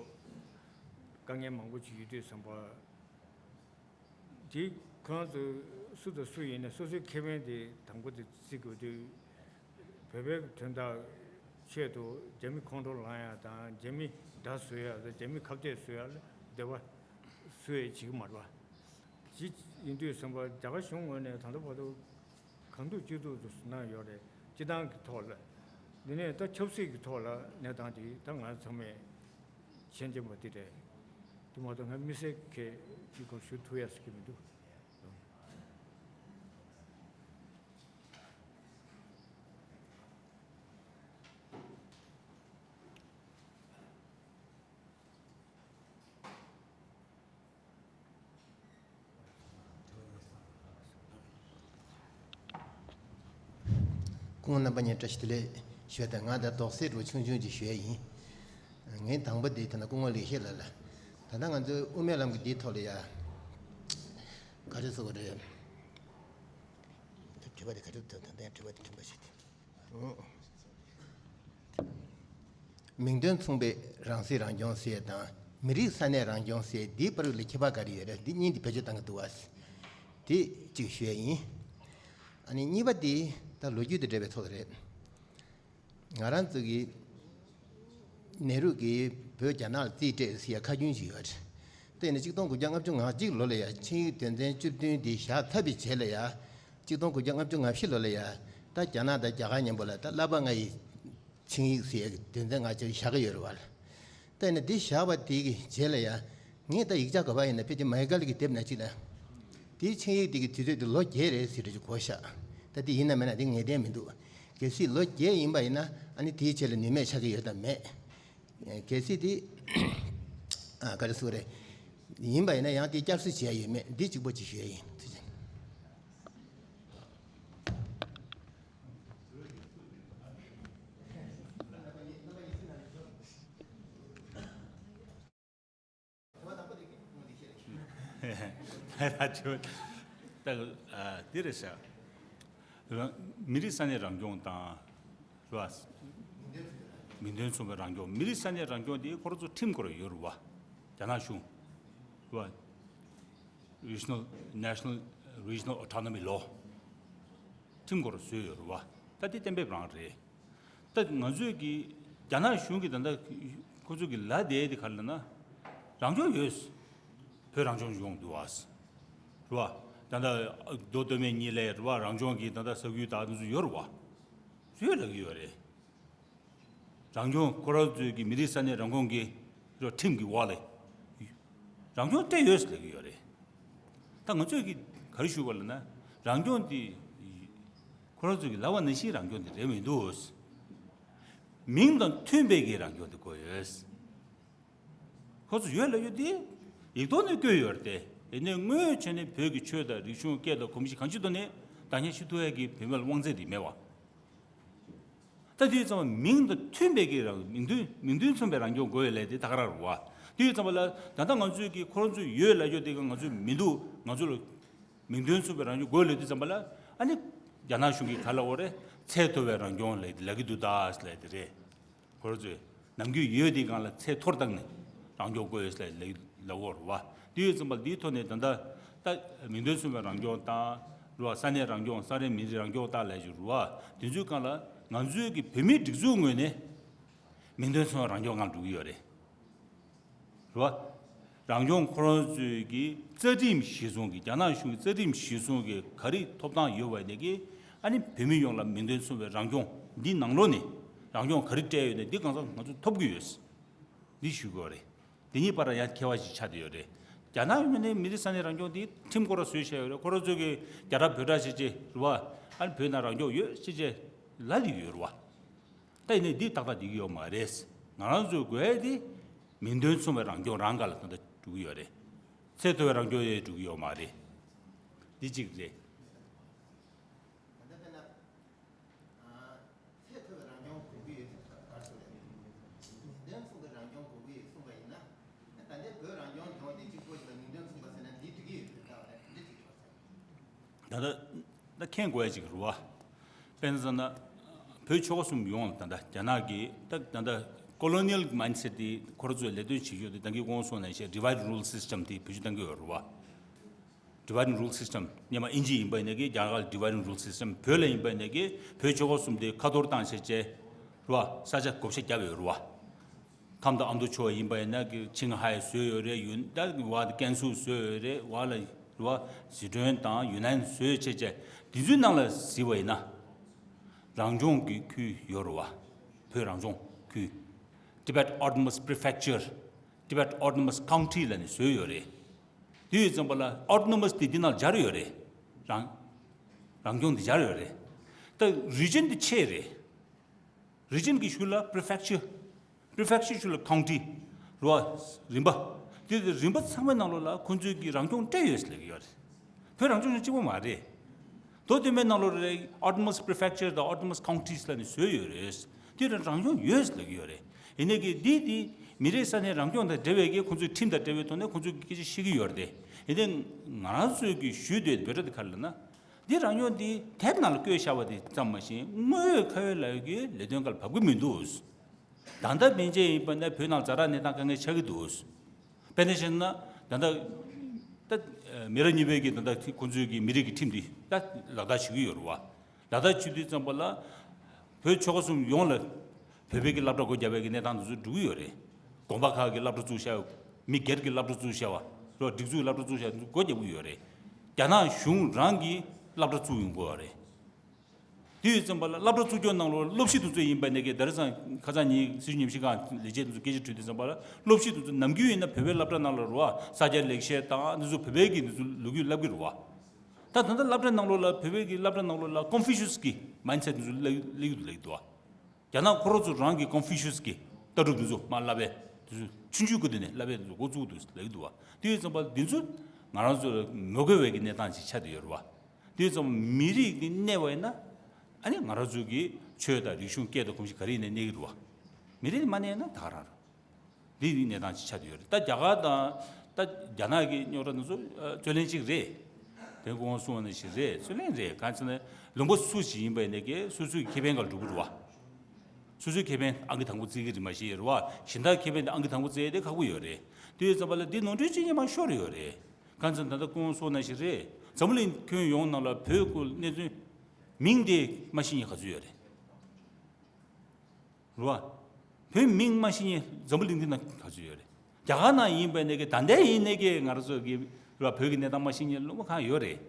དཀའ་ངལ་མང་པོ་ཅིག་ཡོད་དུས་ཙམ་པ། དེ་ཁོ་རང་ཚོ་སུ་དང་སུ་ཡིན་ན་སོ་སོའི་ཁེ་ཕན་དེ་དང་པོ་དེ་བརྩི་དགོས་དུས། བོད་པའི་དོན་དག་ཆེད་དུ་རྒྱ་མི་ཁོང་ཁྲོ་ལངས་ཡ་དང་རྒྱ་མི་དགྲ་བཟོ་ཡ་དང་རྒྱ་མི་ཁ་གཏད་བཟོ་ཡ་ལ་འདོད་པ་སུ་ཡང་བྱེད་ཀྱི་མ་རེད་པ། ཅི་ཡིན་དུས་ཙམ་པ་རྒྱ་གར་གཞུང་ངོས་ནས་ད་ལྟ་བར་དུ་གང་ཐུབ་ཅི་ཐུབ་ཏུ་གནང་ཡོད་རེད། སྤྱི་བཏང་གི་ཐོག་ལ་ འདི་ནས་ད་ཆབ་སྲིད་ཀྱི་ཐོག་ལ་གནས་སྟངས་དེ་ད་ང་ཚང་མས་མཁྱེན་གྱི་མ་དེ་རེད། དེ་མ་གཏོགས་ང་དམིགས་བསལ་གྱི་དེ་སྐོར་ཞུ་ཐུབ་ཡ་ཟེར་གྱི་མི་འདུག་སྐུ་ངོ་རྣམ་པ་གཉིས་བཀྲ་ཤིས་བདེ་ལེགས་ཞུ་དང་། ང་ད་དོགས་སེལ་རུ་ཆུང་ཆུང་ཅིག་ཞུ་ཡ་ཡིན། ངའི་དང་པོ་དེ་ད་ནི་སྐུ་ངོ་ལེགས་བཤད་ལགས་ལ། ད་ལྟ་ང་ཚོའི་དབུ་མའི་ལམ་གྱི་འདིའི་ཐོག་ལ་ཡ། ག་རེ་ཟེར་དགོས་རེད། དྲི་བ་དེ་ག་རེ་འདུག་ད་ལྟ་དྲི་བ་དེ་མཐུན་པ་ཞིག་དེ། མིང་དོན་མཚུངས་པའི་རང་སྲིད་རང་སྐྱོང་ཟེར་དང་། མི་རིགས་ས་གནས་རང་སྐྱོང་ཟེར། འདིའི་བར་ལ་ཁྱད་པར་ག་རེ་ཡོད་རེད། འདི་གཉིས་འདི་བེད་སྤྱོད་བཏང་གི་འདུག་བ། དེ་གཅིག་ཞུ་ཡ་ཡིན། ཨ་ནི་གཉིས་པ་དེ་ད་ལོ་རྒྱུས་དང་འབྲེལ་བའི་ཐོག་རེད། ང་རང་ཚོ་གི་ནེ་རུ་གིས་བོད་རྒྱ་ནག་ལ་རྩིས་སྤྲད་ཟེར་ཡ་ཁ་རྒྱུན་ཞིག་ཡོད་རེད། དེ་ནི་གཅིག་སྟོང་དགུ་བརྒྱ་ལྔ་བཅུ་ང་གཅིག་ལོ་ལ་ཡ་ཆིངས་ཡིག་དོན་ཚན་བཅུ་བདུན་དེ་བཞག་ཚར་བའི་རྗེས་ལ་ཡ། གཅིག་སྟོང་དགུ་བརྒྱ་ལྔ་བཅུ་ང་བཞི་ལོ་ལ་ཡ། ད་རྒྱ་ནག་དང་རྒྱ་གར་མཉམ་པོ་ལ་ད་བསླབ་པ་ལྔ་ཡི་ཆིངས་ཡིག་ཟེར་ཡ་གི་དོན་ཚན་ལྔ་ཅིག་བཞག་གི་ཡོད་རེད་བ། ད་ནི་འདི་བཞག་པ་དེ་གི་རྗེས་ལ་ཡ། ངས་ད་ཡིག་ཆ་ག་པར་ཡིན་ན་ཕལ་ཆེར་མའི་ཀལ་གྱི་དེབ་ན་ཅིག་ལ། དེའི་ཆིངས་ཡིག་དེ་གི་དུས་ཚོད་དེ་ལོ་བརྒྱད་རེད་ཟེར་རེ་ཅིག་གོ་ཤག་ད་དེ་ཡིན་ན་མིན་ན་དེ་ངེས་གཏན་མི་འདུག་གལ་སྲིད་ལོ་བརྒྱད་ཡིན་པ་ཡིན་ན། ཨ་ནི་དེའི་ཆེད་ལ་ནུས་མེད་ཆགས་ཀྱི་ཡོད་དམ་མེད། གལ་སྲིད་དེ། ཨ། ག་རེ་ཟེར་དགོས་རེད། ཡིན་པ་ཡིན་ན་ཡང་དེ་བསྐྱར་གསོ་བྱེད་ཡ་ཡོད་མེད་འདི་གཅིག་པོ་ཅིག་ཞུ་ཡ་ཡིན། ཐུགས་རྗེ་ཆེ། ད་ཨ། འདི་རེད་ཤག་རང་། མི་རིགས་ས་གནས་རང་སྐྱོང་དང་། རེད་བ། མིང་དོན་མཚུངས་པའི་རང་སྐྱོང་། མི་རིགས་ས་གནས་རང་སྐྱོང་དེ་ཁོ་རང་ཚོ་ཁྲིམས་སྐོར་ཡོད་རེད་བ། རྒྱ་ནག་གཞུང་། རེད་བ། Regional National Regional Autonomy Law ཁྲིམས་སྐོར་བཟོས་ཡོད་རེད་བ། ད་དེ་གཏན་འབེབས་རང་རེད། ད་ང་ཚོས་ཀྱི་རྒྱ་ནག་གཞུང་གིས་ད་ལྟ་ཁོ་ཚོ་གི་ལབ་བསྡད་དེ་ག་རེ་ལབ་ན། རང་སྐྱོང་ཡོད། བོད་རང་སྐྱོང་ལྗོངས་འདུག་བ། རེད་བ། ད་ལྟ་མདོ་སྟོད་སྨད་གཉིས་ལ་རེད་བ། རང་སྐྱོང་གི་ད་ལྟ་ས་ཁུལ་དག་དེ་ཚོ་ཡོད་རེད་བ། ཡོད་ལབ་ཀྱི་ཡོད་རེད། རང་སྐྱོང་ཁོ་རང་ཚོའི་གི་མི་རིགས་ས་གནས་རང་སྐྱོང་གི་རོ་ཁྲིམས་ཀྱི་འོག་ལ་རང་སྐྱོང་སྤྲད་ཡོད་ཟེར་གྱི་ཡོད་རེད། ད་ང་ཚོས་ཀྱི་ག་རེ་ཞུ་དགོས་ལབ་ན། རང་སྐྱོང་དེ་ཁོ་རང་ཚོས་ཀྱི་ལབ་པ་ནང་བཞིན་རང་སྐྱོང་དེ་རེད་མི་འདུག་མིང་དང་མཐུན་པའི་གི་རང་སྐྱོང་དེ་དགོས་ཡོད། ཁོ་ཚོ་ཡོད་ལབ་ཡོད་དེ། ཡིག་ཐོག་ནས་བཀོད་ཡོད་རེད་དེ། ཡིན་ནའི་དངོས་ཡོད་ཆ་ནས་བོད་ཀྱི་ཆོས་དང་རིག་གཞུང་སྐད་དང་གོམས་གཤིས་གང་ཅི་ཐོག་ནས་བདག་ཉར་ཞུ་ཐུབ་ཡ་གི་བོད་མི་ལ་དབང་ཚད་དེ་མེད་བ། ད་དེ་ཙམ་མིང་དང་མཐུན་པའི་གི་རང་མིང་དོན་མིང་དོན་མཚུངས་པའི་རང་སྐྱོང་དགོས་ཡོད་ལབ་དེ་ད་ག་རང་རེད་བ། དེ་ཙམ་པ་ལ་ད་ལྟ་ང་ཚོས་ཀྱི་ཁོ་རང་ཚོས་ཡོད་ལབ་ཡོད་དེ་ག་ང་ཚོས་མི་འདུག་ང་ཚོ་ལ་མིང་དོན་མཚུངས་པའི་རང་སྐྱོང་དགོས་ལབ་དུས་ཙམ་པ་ལ། ཨ་ནི་རྒྱ་ནག་གཞུང་གིས་ག་ལབ་ཡོད་རེད། ཚད་མཐོ་བའི་རང་སྐྱོང་ལབ་ལབ་ཀྱི་འདུག་ད་ལབ་དེ་རེད། ཁོ་རང་ཚོས་ནམ་རྒྱུན་ཡོད་དེ་སྒང་ལ་ཚད་མཐོར་བཏང་ནས་རང་སྐྱོང་དགོས་ཡོད་ལབ་ལབ་ཡོད་རེད་བ། དེ་ཡོད་ཙམ་པ་འདིའི་ཐོག་ནས་ད་ལྟ་ད་མིང་དོན་མཚུངས་པའི་རང་སྐྱོང་དང་། རེད་བ། ས་གནས་རང་སྐྱོང་། ས་གནས་མི་རིགས་རང་སྐྱོང་དང་ལབ་ཀྱི་རེད་བ། དེ་ཚོའི་སྒང་ལ་ང་ཚོའི་གི་བོད་མིའི་སྒྲིག་འཛུགས་ངོས་ནས་མིང་དོན་མཚུངས་པའི་རང་སྐྱོང་སྒང་འགྲོ་གི་ཡོད་རེད། རེད་བ། རང་སྐྱོང་ཁོ་རང་ཚོའི་གི་རྩ་ཁྲིམས་གཞིར་བཟུང་གི། རྒྱ་ནག་གཞུང་གི་རྩ་ཁྲིམས་གཞིར་བཟུང་གི་ག་རེ་ཐོབ་ཐང་ཡོད་པ་ཡིན་ནའི་གི། ཨ་ནི་བོད་མི་ཡོངས་ལ་མིང་དོན་མཚུངས་པའི་རང་སྐྱོང་འདི་ནང་ལོགས་ནས་རང་སྐྱོང་ག་རེ་སྤྲད་ཡོད་ནའི་འདི་གང་ཟག་ང་ཚོ་ཐོབ་ཀྱི་ཡོད། འདི་ཞུ་དགོས་རེད། འདི་གཉིས་བར་ཡང་ཁྱད་པར་ཞིག་ཆགས་བསྡད་ཡོད་རེད། རྒྱ་ནག་ཡོད་ནའི་མི་རིགས་ས་གནས་རང་སྐྱོང་འདི་ཁྲིམས་སྐོར་བཟོས་བཞག་ཡོད་རེད། ཁོ་རང་ཚོ་གི་རྒྱ་ར་བོད་ར་བྱས་བྱས་རེད་བ། ཨ་ནི་བོད་ནང་རང་སྐྱོང་ཡོད་བྱས་བྱས་ལབ་བསྡད་ཡོད་རེད་བ། ད་ཡིན་ནའི་འདི་ཏག་ཏག་འགྲིག་གི་ཡོད་མ་རེད། ང་རང་ཚོའི་དགོས་ཡ་དེ་མིང་དོན་མཚུངས་པའི་རང་སྐྱོང་རང་སྒང་ལ་ད་ལྟ་འགྲོ་གི་ཡོད་རེད། ཚད་མཐོ་བའི་རང་སྐྱོང་ཡང་འགྲོ་གི་ཡོད་མ་རེད། འདི་གཅིག་རེད། ད་ལྟ་དཔེར་ན། ཚད་མཐོ་བའི་རང་སྐྱོང་དགོས་ཀྱི་ཡོད་ཚུལ་ག་རེ་ཟེར་རེད། མིང་དོན་མཚུངས་པའི་རང་སྐྱོང་དགོས་ཀྱི་ཡོད་གསུངས་པ་ཡིན་ན། ད་ལྟའི་བོད་རང་སྐྱོང་ལྗོངས་འདི་གཅིག་པོ་ཞིག་ལ་མིང་དོན་མཚུངས་པ་ཟེར་ན་འདི་འགྲིག་གི་ཡོད་ཚུལ་ལྟ་བ་རེད། འདི་གཅིག་རེད་བ། ད་ལྟ་ད་མཁྱེན་དགོས་ཡ་ཅིག་རེད་བ། དཔེར་ན་བོད་ཆོལ་ཁ་གསུམ་ཡོངས་ལ་ད་ལྟ་རྒྱ་ནག་གིས་ད་ད་ལྟ་colonial mindset དེ་ཁོ་རང་ཚོས་ལས་དོན་བྱེད་ཕྱོགས་དེ་ད་གིན་གོང་སོང་ནང་བཞིན་divide and rule system དེ་བེད་སྤྱོད་གཏང་གི་ཡོད་རེད་བ། Divide and rule system སྔོན་མ་ཨིན་ཇི་ཡིན་པ་ཡིན་ནའི་གི་རྒྱ་གར་divide and rule system བོད་ལ་ཡིན་པ་ཡིན་ནའི་གི་བོད་ཆོལ་ཁ་གསུམ་དེ་ཁ་ཐོར་བཏང་བྱས་བྱས་རེད་བ། ས་ཆ་བགོ་བཤའ་བརྒྱབ་ཡོད་རེད་བ། ཁམས་དང་ཨ་མདོ་ཕྱོགས་ཡིན་པ་ཡིན་ན་གི་ཆིང་ཧའེ་བཟོས་ཡོད་རེད། ཡུན་ད་བ་ཀན་སུའུ་བཟོས་ཡོད་རེད་བ། ལ་རེད་བ། ཟི་ཁྲོན་དང་ཡུན་ནན་བཟོས་བྱས་བྱས་དེ་ཚོའི་ནང་ལ་གཟིགས་པ་ཡིན་ན་རང་སྐྱོང་གི་ཁུལ་ཡོད་རེད་བ། བོད་རང་སྐྱོང་ཁུལ། Tibet Autonomous Prefecture། Tibet Autonomous County ལབ་ནས་བཟོས་ཡོད་རེད། དེ་ཡོད་ཙམ་པ་ལ་Autonomous དེ་འདི་ནང་སྦྱར་ཡོད་རེད། རང་རང་སྐྱོང་དེ་སྦྱར་ཡོད་རེད། ད་Region དེ་ཆེ་རེད། Region གི་ཤུལ་ལ་Prefecture། Prefecture ཤུལ་ལ་County། རེད་བ། རིམ་པ། དེ་རིམ་པ་ཚང་མའི་ནང་ལོགས་ལ་ཁོང་ཚོའི་གི་རང་སྐྱོང་སྤྲད་ཡོད་ཟེར་ལབ་ཀྱི་ཡོད་རེད། བོད་རང་སྐྱོང་ལྗོངས་གཅིག་པོ་མ་རེད། མདོ་སྟོད་སྨད་ནང་ལོགས་རེ་Autonomous Prefecture དང་Autonomous Counties ལབ་ནས་བཟོས་ཡོད་རེད། དེ་རང་སྐྱོང་ཡོད་ཟེར་ལབ་ཀྱི་ཡོད་རེད། ཡིན་ནའི་གི་འདི་དེ་མི་རིགས་ས་གནས་རང་སྐྱོང་དང་འབྲེལ་བའི་གི་ཁོང་ཚོའི་ཁྲིམས་དང་འབྲེལ་བའི་ཐོག་ནས་ཁོང་ཚོས་སྐད་ཆ་བཤད་ཀྱི་ཡོད་རེད་དེ། ཡིན་ནའི་ང་རང་ཚོའི་གི་ཞུས་འདོད་འབོད་སྒྲ་དེ་ག་རེ་ལབ་ན། འདི་རང་སྐྱོང་འདི་དེབ་ནང་ལ་བཀོད་བཞག་པ་དེ་ཙམ་མ་ཟད་དངོས་ཡོད་ཁ་ཡོད་ལག་ཡོད་ཀྱི་ལས་དོན་སྒང་ལ་བབས་ཀྱི་མི་འདུག་ད་ལྟ་ཕན་ཆད་ཡིན་པ་ན་བོད་ནང་ཛ་དྲག་གནས་སྟངས་དཀའ་ངལ་ཆགས་ཀྱི་འདུག་དཔེར་ན་བཤད་ན་ད་ལྟ་ད་མི་རབས་གཉིས་པའི་གི་ད་ལྟ་ཁོང་ཚོའི་གི་མི་རིགས་ཀྱི་ཁྲིམས་འདི་ད་ལག་བསྟར་བྱེད་ཀྱི་ཡོད་རེད་བ། ལག་བསྟར་བྱེད་དུས་ཙམ་པ་ལ་བོད་ཆོལ་ཁ་གསུམ་ཡོངས་ལ་བོད་པའི་གི་སློབ་གྲྭ་སྒོ་བརྒྱབ་པའི་གི་གནས་སྟངས་འདི་ཚོ་འགྲོ་གི་ཡོད་རེད། དགོན་པ་ཁག་གི་སློབ་གྲྭ་བཙུགས་བཞག་མི་སྒེར་གྱི་སློབ་གྲྭ་བཙུགས་བཞག་པ་རོ། སྒྲིག་འཛུགས་སློབ་གྲྭ་བཙུགས་བཞག་སྒོ་བརྒྱབ་ཀྱི་ཡོད་རེད། རྒྱ་ནག་གཞུང་རང་གི་སློབ་གྲྭ་བཙུགས་ཡོང་གི་ཡོད་རེད། དེ་ཡོད་ཙམ་པ་ལ་སློབ་གྲྭ་བཙུགས་སྐྱོང་ནང་ལོགས་སློབ་གཞི་དེ་ཚོ་ཡིན་པ་ནས་ཀྱི་ད་རེས་སང་ཁ་སང་ཉིན་སྲིད་བྱུས་ཉམས་ཞིབ་ཁང་ལས་བྱེད་དེ་ཚོ་སྐད་ཆ་དྲིས་དུས་ཙམ་པ་ལ་སློབ་གཞི་དེ་ཚོ་ནམ་རྒྱུན་ཡིན་ན་བོད་པའི་སློབ་གྲྭ་ནང་ལ་རུ་བ་ས་སྐྱ་ལེགས་བཤད་དང་འདི་ཚོ་བོད་པའི་གི་འདི་ཚོ་ལོ་རྒྱུས་བསླབ་ཀྱི་རུ་བ། ད་ད་ལྟ་སློབ་གྲྭ་ནང་ལོགས་ལ་བོད་པའི་གི་སློབ་གྲྭ་ནང་ལོགས་ལ་ཀོན་ཕུ་ཤུས་ཀྱི་མའིན་སེཊ་དེ་ཚོ་སླེབས་སླེབས་ཀྱི་འདུག་སླེབས་ཀྱི་འདུག་བ། རྒྱ་ནག་ཁོ་རང་ཚོ་རང་གི་ཀོན་ཕུ་ཤུས་ཀྱི་ལྟ་གྲུབ་འདི་ཚོ་མར་བསླབ་པའི་འདི་ཚོ་ཆུང་ཆུང་སྒང་དེ་ནས་བསླབ་པའི་འདི་ཚོ་འགོ་བཙུགས་འདུག་ལབ་ཀྱི་འདུག་བ། དེ་ཡོད་ཙམ་པ་འདི་ཚོ་ང་རང་ཚོ་ལ་མི་དགོས་པའི་གི་གནས་སྟངས་ཅིག་ཆགས་བསྡད་ཡོད་རེད་བ། དེ་ཡོད་ཙམ་མི་རིགས་འདི་གནས་པ་ཡིན་ན་ཨ་ནི་ང་རང་ཚོ་གི་ཆོས་དང་རིག་གཞུང་སྐད་དང་གོམས་གཤིས་ག་རེ་ཡིན་ནའི་གནས་ཀྱི་རེད་བ། མི་རིགས་འདི་མ་གནས་ན་ད་ག་རང་རེད། འདི་ཡི་གནས་སྟངས་ཅིག་ཆགས་བསྡད་ཡོད་རེད། ད་རྒྱ་གར་དང་ད་རྒྱ་ནག་གི་རྙོག་དྲ་འདི་ཚོ་རྩོད་ལེན་ཅིག་རེད། དེ་སྐུ་ངོ་གསུངས་པ་ནང་བཞིན་རེད། རྩོད་ལེན་རེད། གང་ཟེར་ན་ལུང་པ་སུ་ཞིག་ཡིན་པ་ཡིན་ནའི་གི་སོ་སོའི་ཁེ་ཕན་སྒང་ལ་འགྲོ་གི་རེད་བ། སོ་སོའི་ཁེ་ཕན་ཨང་ཀི་དང་པོ་བརྩི་གི་རེད་མ་གཞི་རེད་བ། གཞན་དག་ཁེ་ཕན་དེ་ཨང་ཀི་དང་པོ་བརྩི་ཡས་དེ་ཁག་པོ་ཡོད་རེད། དེ་ཡོད་ཙམ་པ་ལ་འདི་ནོར་འཁྲུལ་ཅིག་སྔོན་མ་ཤོར་ཡོད་རེད། གང་ཟེར་ན་ད་ལྟ་སྐུ་ངོ་གསུངས་པ་ནང་བཞིན་རེད། འཛམ་བུ་གླིང་ཁྱོན་ཡོངས་ནང་ལ་བོད་སྐོར་གནད་དོན་མིང་དེ་མ་ཤེས་མཁན་ག་ཚོད་ཡོད་རེད། རེད་བ། བོད་མིང་མ་ཤེས་མཁན་འཛམ་བུ་གླིང་འདི་ན་ག་ཚོད་ཡོད་རེད། རྒྱ་གར་ནང་ཡིན་པ་ནས་ཀྱི་ད་ལྟའི་ཡིན་ནས་ཀྱི་ང་རང་ཚོ་གི་རེད་བ། བོད་ཀྱི་གནས་སྟངས་མ་ཤེས་མཁན་སློབ་མ་གང་ཡོད་རེད།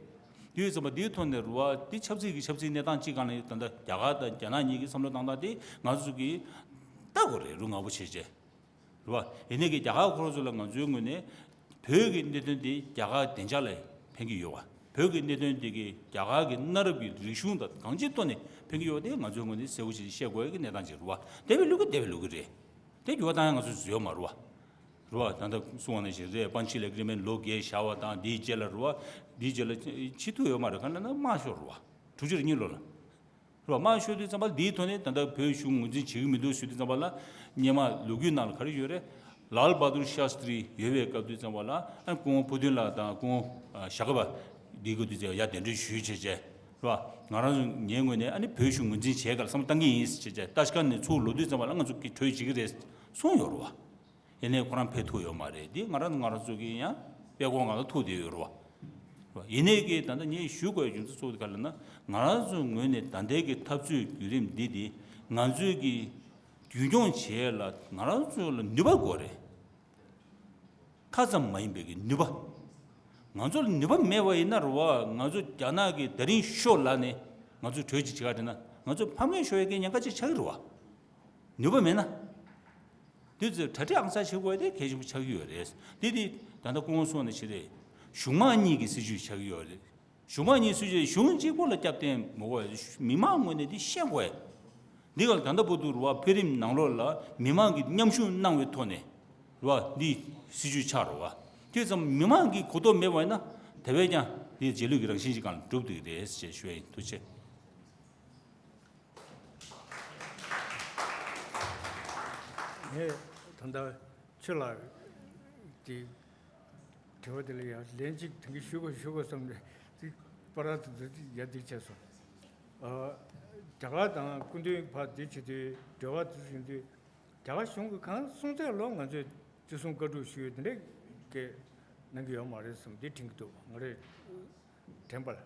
དེ་ཡོད་ཙམ་པ་དེའི་ཐོག་ནས་རེད་བ། དེ་ཆབ་སྲིད་ཀྱི་ཆབ་སྲིད་གནས་སྟངས་གཅིག་སྒང་ལ་ཡོད། ད་ལྟ་རྒྱ་གར་དང་རྒྱ་ནག་གཉིས་ཀྱི་བསམ་བློ་བཏང་སྟངས་དེ་ང་ཚོ་གི་ལྟ་དགོས་རེད། རུ་ང་པོ་བྱས་བྱས། རེད་བ། ཡིན་ནའི་གི་རྒྱ་གར་ཁོ་རང་ཚོ་ལ་ང་ཚོའི་ངོས་ནས་བོད་ཀྱི་གནད་དོན་དེ་རྒྱ་གར་བདེ་འཇགས་ལ་ཕན་གྱི་ཡོད་བ། བོད་ཀྱི་གནད་དོན་དེ་གི་རྒྱ་གར་གྱི་གནའ་རབས་ཀྱི་རིག་གཞུང་དང་གང་ཅིའི་ཐོག་ནས་ཕན་གྱི་ཡོད་པ་དེ་ང་ཚོའི་ངོས་ནས་གསལ་པོ་ཞིག་བཤད་དགོས་ཀྱི་གནས་སྟངས་ཅིག་རེད་བ། དེ་བས་ལོས་ཀྱི་དེ་བས་ལོས་ཀྱི་རེད། དེ་འགྱུར་བ་བཏང་ཡ་ང་ཚོས་བཟོས་ཡོད་མ་རེད་བ། རེད་བ། ད་ལྟ་གསུངས་པ་ནང་བཞིན་རེད། པན་ཆི་ལི་ཨེ་གྷི་རི་མེན་ཊི་ལོ་བརྒྱད་བཞག་པ་དང་དེའི་རྗེས་ལ་རེད་བ། དེའི་རྗེས་ལ་བྱེད་ཐུབ་ཡོད་མ་རེད། ག་ལབ་ན་དམག་ཤོར་རེད་བ། དྲུག་ཅུ་རེ་གཉིས་ལོ་ལ། རེད་བ། དམག་ཤོར་དུས་ཙམ་པ་འདིའི་ཐོག་ནས་ད་ལྟ་བོད་གཞུང་ངོས་འཛིན་བྱེད་ཀྱི་མི་འདུག་ཞུ་དུས་ཙམ་པ་ལ། སྔོན་མ་ལོ་རྒྱུས་ནང་ལ་ག་རེ་ཡོད་རེད། ལཱལ་བྷ་དུར་ཤཱ་སྟྲི་ཡོད་པའི་སྐབས་དུས་ཙམ་པ་ལ་ཨ་སྐུ་ངོ་ཕུར་སྟོན་ལགས་དང་སྐུ་ངོ་ཨ་ཞྭ་སྒབ་པ་འདི་གི་དུས་ཚོད་ཡ་གདན་འདྲེན་ཞུས་བྱས་བྱས། རེད་བ། ང་རང་ཚོ་ངའི་ངོས་ནས་ཨ་ནི་བོད་གཞུང་ངོས་འཛིན་བྱས་ག་ལ་བསམ་བློ་བཏང་གི་ཡིན་ཟེར་བྱས་བྱས། ཏཱ་ཤི་ཀན་ནས་ཚུར་ལོག་དུས་ཙམ་པ་ལ་ང་ཚོ་གི་གྲོས་བྱེད་ཀྱི་རེད་གསུངས་ཡོད་རེད་བ། ཡིན་ནའི་ཁོ་རང་ཕེབས་ཐུབ་ཡོད་མ་རེད། འདི་ང་རང་ང་རང་ཚོ་གི་ཡང་དཔྲལ་ཁོག་ནང་ལ་ཐུག་བསྡད་ཡོད་རེད་བ། ཡིན་ནའི་གི་ད་ལྟ་ངས་ཞུ་དགོས་རྒྱུ་མཚན་གཙོ་བོ་དེ་ག་རེ་ལབ་ན། ང་རང་ཚོའི་ངོས་ནས་ད་ལྟའི་གི་འཐབ་རྩོད་བརྒྱུད་རིམ་འདི་དེ་ང་ཚོའི་གི་རྒྱུན་སྐྱོང་བྱེད་ཡས་ལ་ང་རང་ཚོ་ལ་ནུས་པ་དགོས་རེད། ཁ་ཙམ་མ་ཡིན་པའི་གི་ནུས་པ། ང་ཚོ་ལ་ནུས་པ་མེད་པ་ཡིན་ན་རེད་བ། ང་ཚོ་རྒྱ་ནག་གི་དེ་རིང་ཤོག་ལབ་ནས་ང་ཚོ་གྲོས་ཅིག་བྱེད་ག་དེ་ན་ང་ཚོ་ཕམ་ཉེས་ཤོར་ཡས་གི་ཉེན་ཁ་ཅིག་ཆགས་ཀྱི་རེད་བ། ནུས་པ་མེད་ན། དེ་ཚོ་གྲ་སྒྲིག་ཨང་གསར་བྱེད་དགོས་དེ་གལ་ཆེན་པོ་ཆགས་ཀྱི་ཡོད་རེད། དེ་དེ་ད་ལྟ་སྐུ་ངོ་གསུངས་ནང་བཞིན་རེད། གཞུང་མང་གཉིས་ཀྱི་སྲིད་བྱུས་ཆགས་ཀྱི་ཡོད་རེད། གཞུང་མང་གཉིས་སྲིད་བྱུས་གཞུང་གཅིག་པོ་ལ་སྐྱབས་བསྟེན་མི་དགོས། མི་མང་ངོས་ནས་དེ་ཤེས་དགོས། འདི་ག་ལ་ད་ལྟ་བར་དུ་རེད་བ། འཕེལ་རིམ་ནང་ལོགས་ལ་མི་མང་གིས་མཉམ་ཞུགས་གནང་བའི་ཐོག་ནས་རེད་བ། འདི་སྲིད་བྱུས་ཆགས་རེད་བ། དེ་ཙམ་མི་མང་གིས་གོ་རྟོགས་མེད་པ་ཡིན་ན་དེ་བས་ཀྱང་འདི་རྗེས་ལུས་ཀྱི་རང་བཞིན་ཞིག་སྒང་ལ་གྲུབ་བསྡད་ཀྱི་རེད་ཅེས་ཞུ་ཡ་ཡིན། ཐུགས་རྗེ་ཆེ། ངས་ད་ལྟ་ཁྱོད་ལ་དེ་དྲི་བ་དེ་ལ་ཡང་ལན་གཅིག་དེ་གི་ཞུ་དགོས་ཞུ་དགོས་བསམ་ནས་དེ་པར་དེ་ཚོ་ཡར་འདེགས་བྱས་སོང་། ཨ། རྒྱ་གར་དང་སྐུ་མདུན་བར་དེ་བྱེད་དུས་འབྲེལ་བ་དེ་ཚོ་ཡིན་དུས་རྒྱ་གར་གཞུང་གིས་གང་གསུང་ཚད་ལོ་ང་ཚོས་བརྩི་སྲུང་བཀའ་སྒྲུབ་ཞུ་ཡོད་དེ་འདྲས་ཀྱི་གནང་གི་ཡོད་མ་རེད་བསམ་དེ་དྲན་གྱི་འདུག་ང་རེ་དྲན་པ་ལ།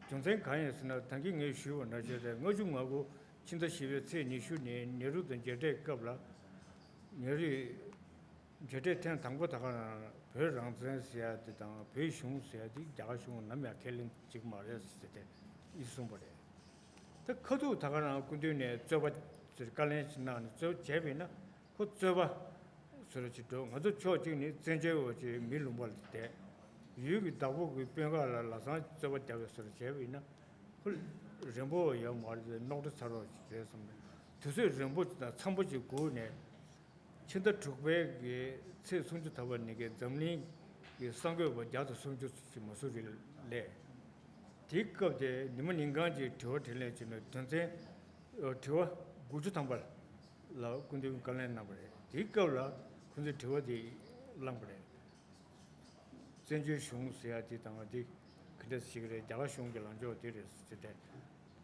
རྒྱུ་མཚན་གང་ཡིན་ཟེར་ན། ད་གིན་ངས་ཞུས་པ་ནང་བཞིན་རེད། ལྔ་བཅུ་ང་དགུ་ཕྱི་ཟླ་བཞི་པའི་ཚེས་ཉི་ཤུ་ཉིན་ནེ་རུ་དང་མཇལ་འཕྲད་སྐབས་ལ། ནེ་རུས་མཇལ་འཕྲད་ཐེངས་དང་པོ་ད་ག་རང་བོད་རང་བཙན་ཟེར་ཡ་དེ་དང་བོད་གཞུང་ཟེར་ཡ་དེ་རྒྱ་གར་གཞུང་ནམ་ཡང་ཁས་ལེན་བྱེད་ཀྱི་མ་རེད་ཟེར་ཏེ་ཨི་གསུངས་པ་རེད། ད་ཁ་ཐུག་ད་ག་རང་སྐུ་མདུན་ནས་རྩོད་པ་ ཟེར་བཀའ་ལན་ཞིག་གནང་ནས་རྩོད་པ་བྱས་པས་ན་ཁོ་རྩོད་པ་བཟོ་འདྲ་ཅིག་འགྲོ། ང་ཚོ་ཕྱོགས་གཅིག་ནས་བཙན་བྱོལ་བ་ཅིག་མི་ལུང་པ་ལ་བསྡད། ཡུལ་གྱི་བདག་པོ་གི་དཔོན་ཁག་ལ་ལམ་སང་རྩོད་པ་རྒྱག་པའི་བཟོ་འདྲ་བྱས་པས་ན་ཁོ་རན་པོ་ཡོད་མ་རེད། རྣོ་གྲ་ཚ་རོགས་ཅིག་རེད་བསམ་པས། དུས་ཚོད་རིང་པོ་ཅིག་དང་འཚམ་པོ་ཅིག་སྒུག་ནས། ཕྱི་ཟླ་དྲུག་པའི་གི་ཚེས་སུམ་ཅུ་ཐམ་པ་ཉིན་གྱི་འཛམ་གླིང་གི་གསར་འགོད་པ་བརྒྱ་དང་སུམ་ཅུ་ཞིག་མ་སུ་རི་སླེབས། དེའི་སྐབས་དེ་ཉི་མ་ཉིན་གང་གཅིག་དྲི་བ་དྲིས་ལན་བྱས་ནས་དོན་ཚན་དྲི་བ་དགུ་བཅུ་ཐམ་པ་ལ་སྐུ་མདུན་བཀའ་ལན་གནང་བ་རེད། དེའི་སྐབས་ལ་ཁོང་ཚོས་དྲི་བ་དེ་བླངས་པ་རེད། བཙན་བྱོལ་གཞུང་ཟེར་ཡ་དེ་དང་དེ་ག་འདྲ་ཞིག་རེད། རྒྱ་གར་གཞུང་གི་ལངས་ཕྱོགས་དེ་རེད་ཟེར་ཏེ་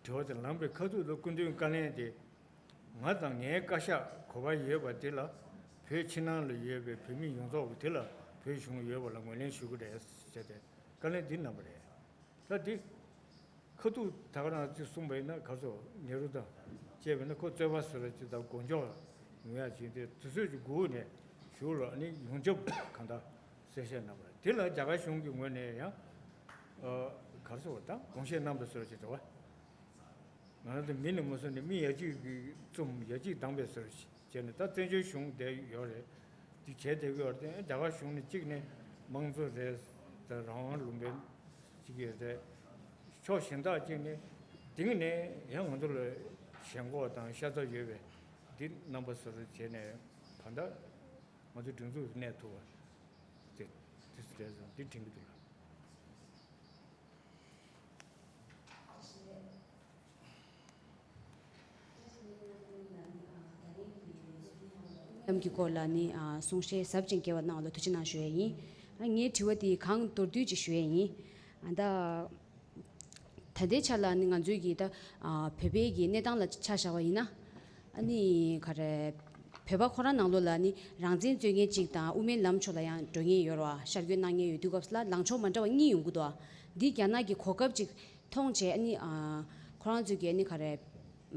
དྲི་བ་དེ་ལངས་པའི་ཁ་ཐུག་ལ་སྐུ་མདུན་བཀའ་ལན་དེ། ང་དང་ངའི་བཀའ་ཤག་གོ་བ་ཡོད་པ་དེ་ལ་བོད་ཕྱི་ནང་ལ་ཡོད་པའི་བོད་མི་ཡོངས་རྫོགས་ཀྱི་དེ་ལ་བོད་གཞུང་ཡོད་པ་ལ་ངོས་ལེན་ཞུ་གི་རེད་ཟེར་ཏེ་བཀའ་ལན་འདི་གནང་བ་རེད། ད་འདི་ཁ་ཐུག་ད་ག་རང་ཅིག་གསུངས་པ་ཡིན་ན་ག་ཚོད་ཉེ་རུ་དང་བཅས་པ་ཡིན་ན་ཁོ་རྩོད་པ་བཟོ་འདྲ་ཅིག་དང་དགོངས་ཞུ་ཡོང་ཡ་ཅིག་དེ་དུས་ཚོད་ཀྱི་སྒུག་ནས་ཞུ་ལ་ནི་ཡོངས་ཁྱབ་གང་ལྟར་གསལ་བཤད་གནང་བ་རེད། དེ་ལ་རྒྱ་གར་གཞུང་གི་ངོས་ནས་ཡང་ག་རེ་ཟེར་བ་དང་དགོངས་བཞེས་གནང་བ་བཟོ་འདྲ་ཅིག་རེད་བ། ང་རང་ཚོ་མི་ནི་མ་སོང་ནས་མི་ཡ་གཅིག་གི་བཙུམ་ཡ་གཅིག་བསྡམས་པའི་ཟུར་བྱས་ནས་ད་བཙན་བྱོལ་གཞུང་བསྡད་ཡོད་རེད། འདི་བྱས་བསྡད་ཀྱི་ཡོད་རེད་དེ། རྒྱ་གར་གཞུང་ནས་གཅིག་ནས་དམངས་གཙོ་རེད། ད་རང་དབང་ལུང་པའི་གཅིག་ཡོད་རེད། ཕྱོགས་གཞན་དག་གཅིག་ནས་དེང་ནས་ཡང་ང་ཚོ་ལ་ཞེན་ཁོག་དང་ཤ་ཚ་ཡོད་པའི་འདི་རྣམ་པ་ཟུར་བྱས་ནས་གང་ལྟར་ང་ཚོ་སྒྲིག་འཛུགས་གནས་ཐུབ་པ་དེ་དེ་རེད་བསམ་འདི་དྲན་གྱི་འདུག་ལ། ལམ་གྱི་སྐོར་ལ་ནི་ཨ་གསུང་བཤད་ཟབ་ཅིང་རྒྱས་པ་གནང་བ་ལ་ཐུགས་རྗེ་གནང་ཞུ་ཡས་ཡིན། ཨ་ངའི་དྲི་བ་དེ་གང་མདོར་བསྡུས་ཅིག་ཞུ་ཡས་ཡིན། ཨ་ད་ད་ལྟའི་ཆ་ལ་ནི་ང་ཚོའི་གི་ད་ཨ་བོད་པའི་གི་གནས་སྟངས་ལ་ཆ་བཞག་པ་ཡིན་ན། ཨ་ནི་ག་རེ། བོད་པ་ཁོ་རང་ནང་ལོགས་ལ་ནི་རང་བཙན་རྩོད་མཁན་གཅིག་དང་དབུ་མའི་ལམ་ཕྱོགས་ལ་ཡང་འགྲོ་མཁན་ཡོད་རེད་བ། ཤར་བསྐྱོད་གནང་མཁན་ཡོད་དུས་སྐབས་སུ་ལ་ལངས་ཕྱོགས་མ་འདྲ་བ་གཉིས་ཡོང་གི་འདུག་བ། འདི་རྒྱ་ནག་གི་གོ་སྐབས་ཅིག་མཐོང་བྱས་ཨ་ནི་ཨ་ཁོ་རང་ཚོས་ཀྱི་ཨ་ནི་ག་རེ།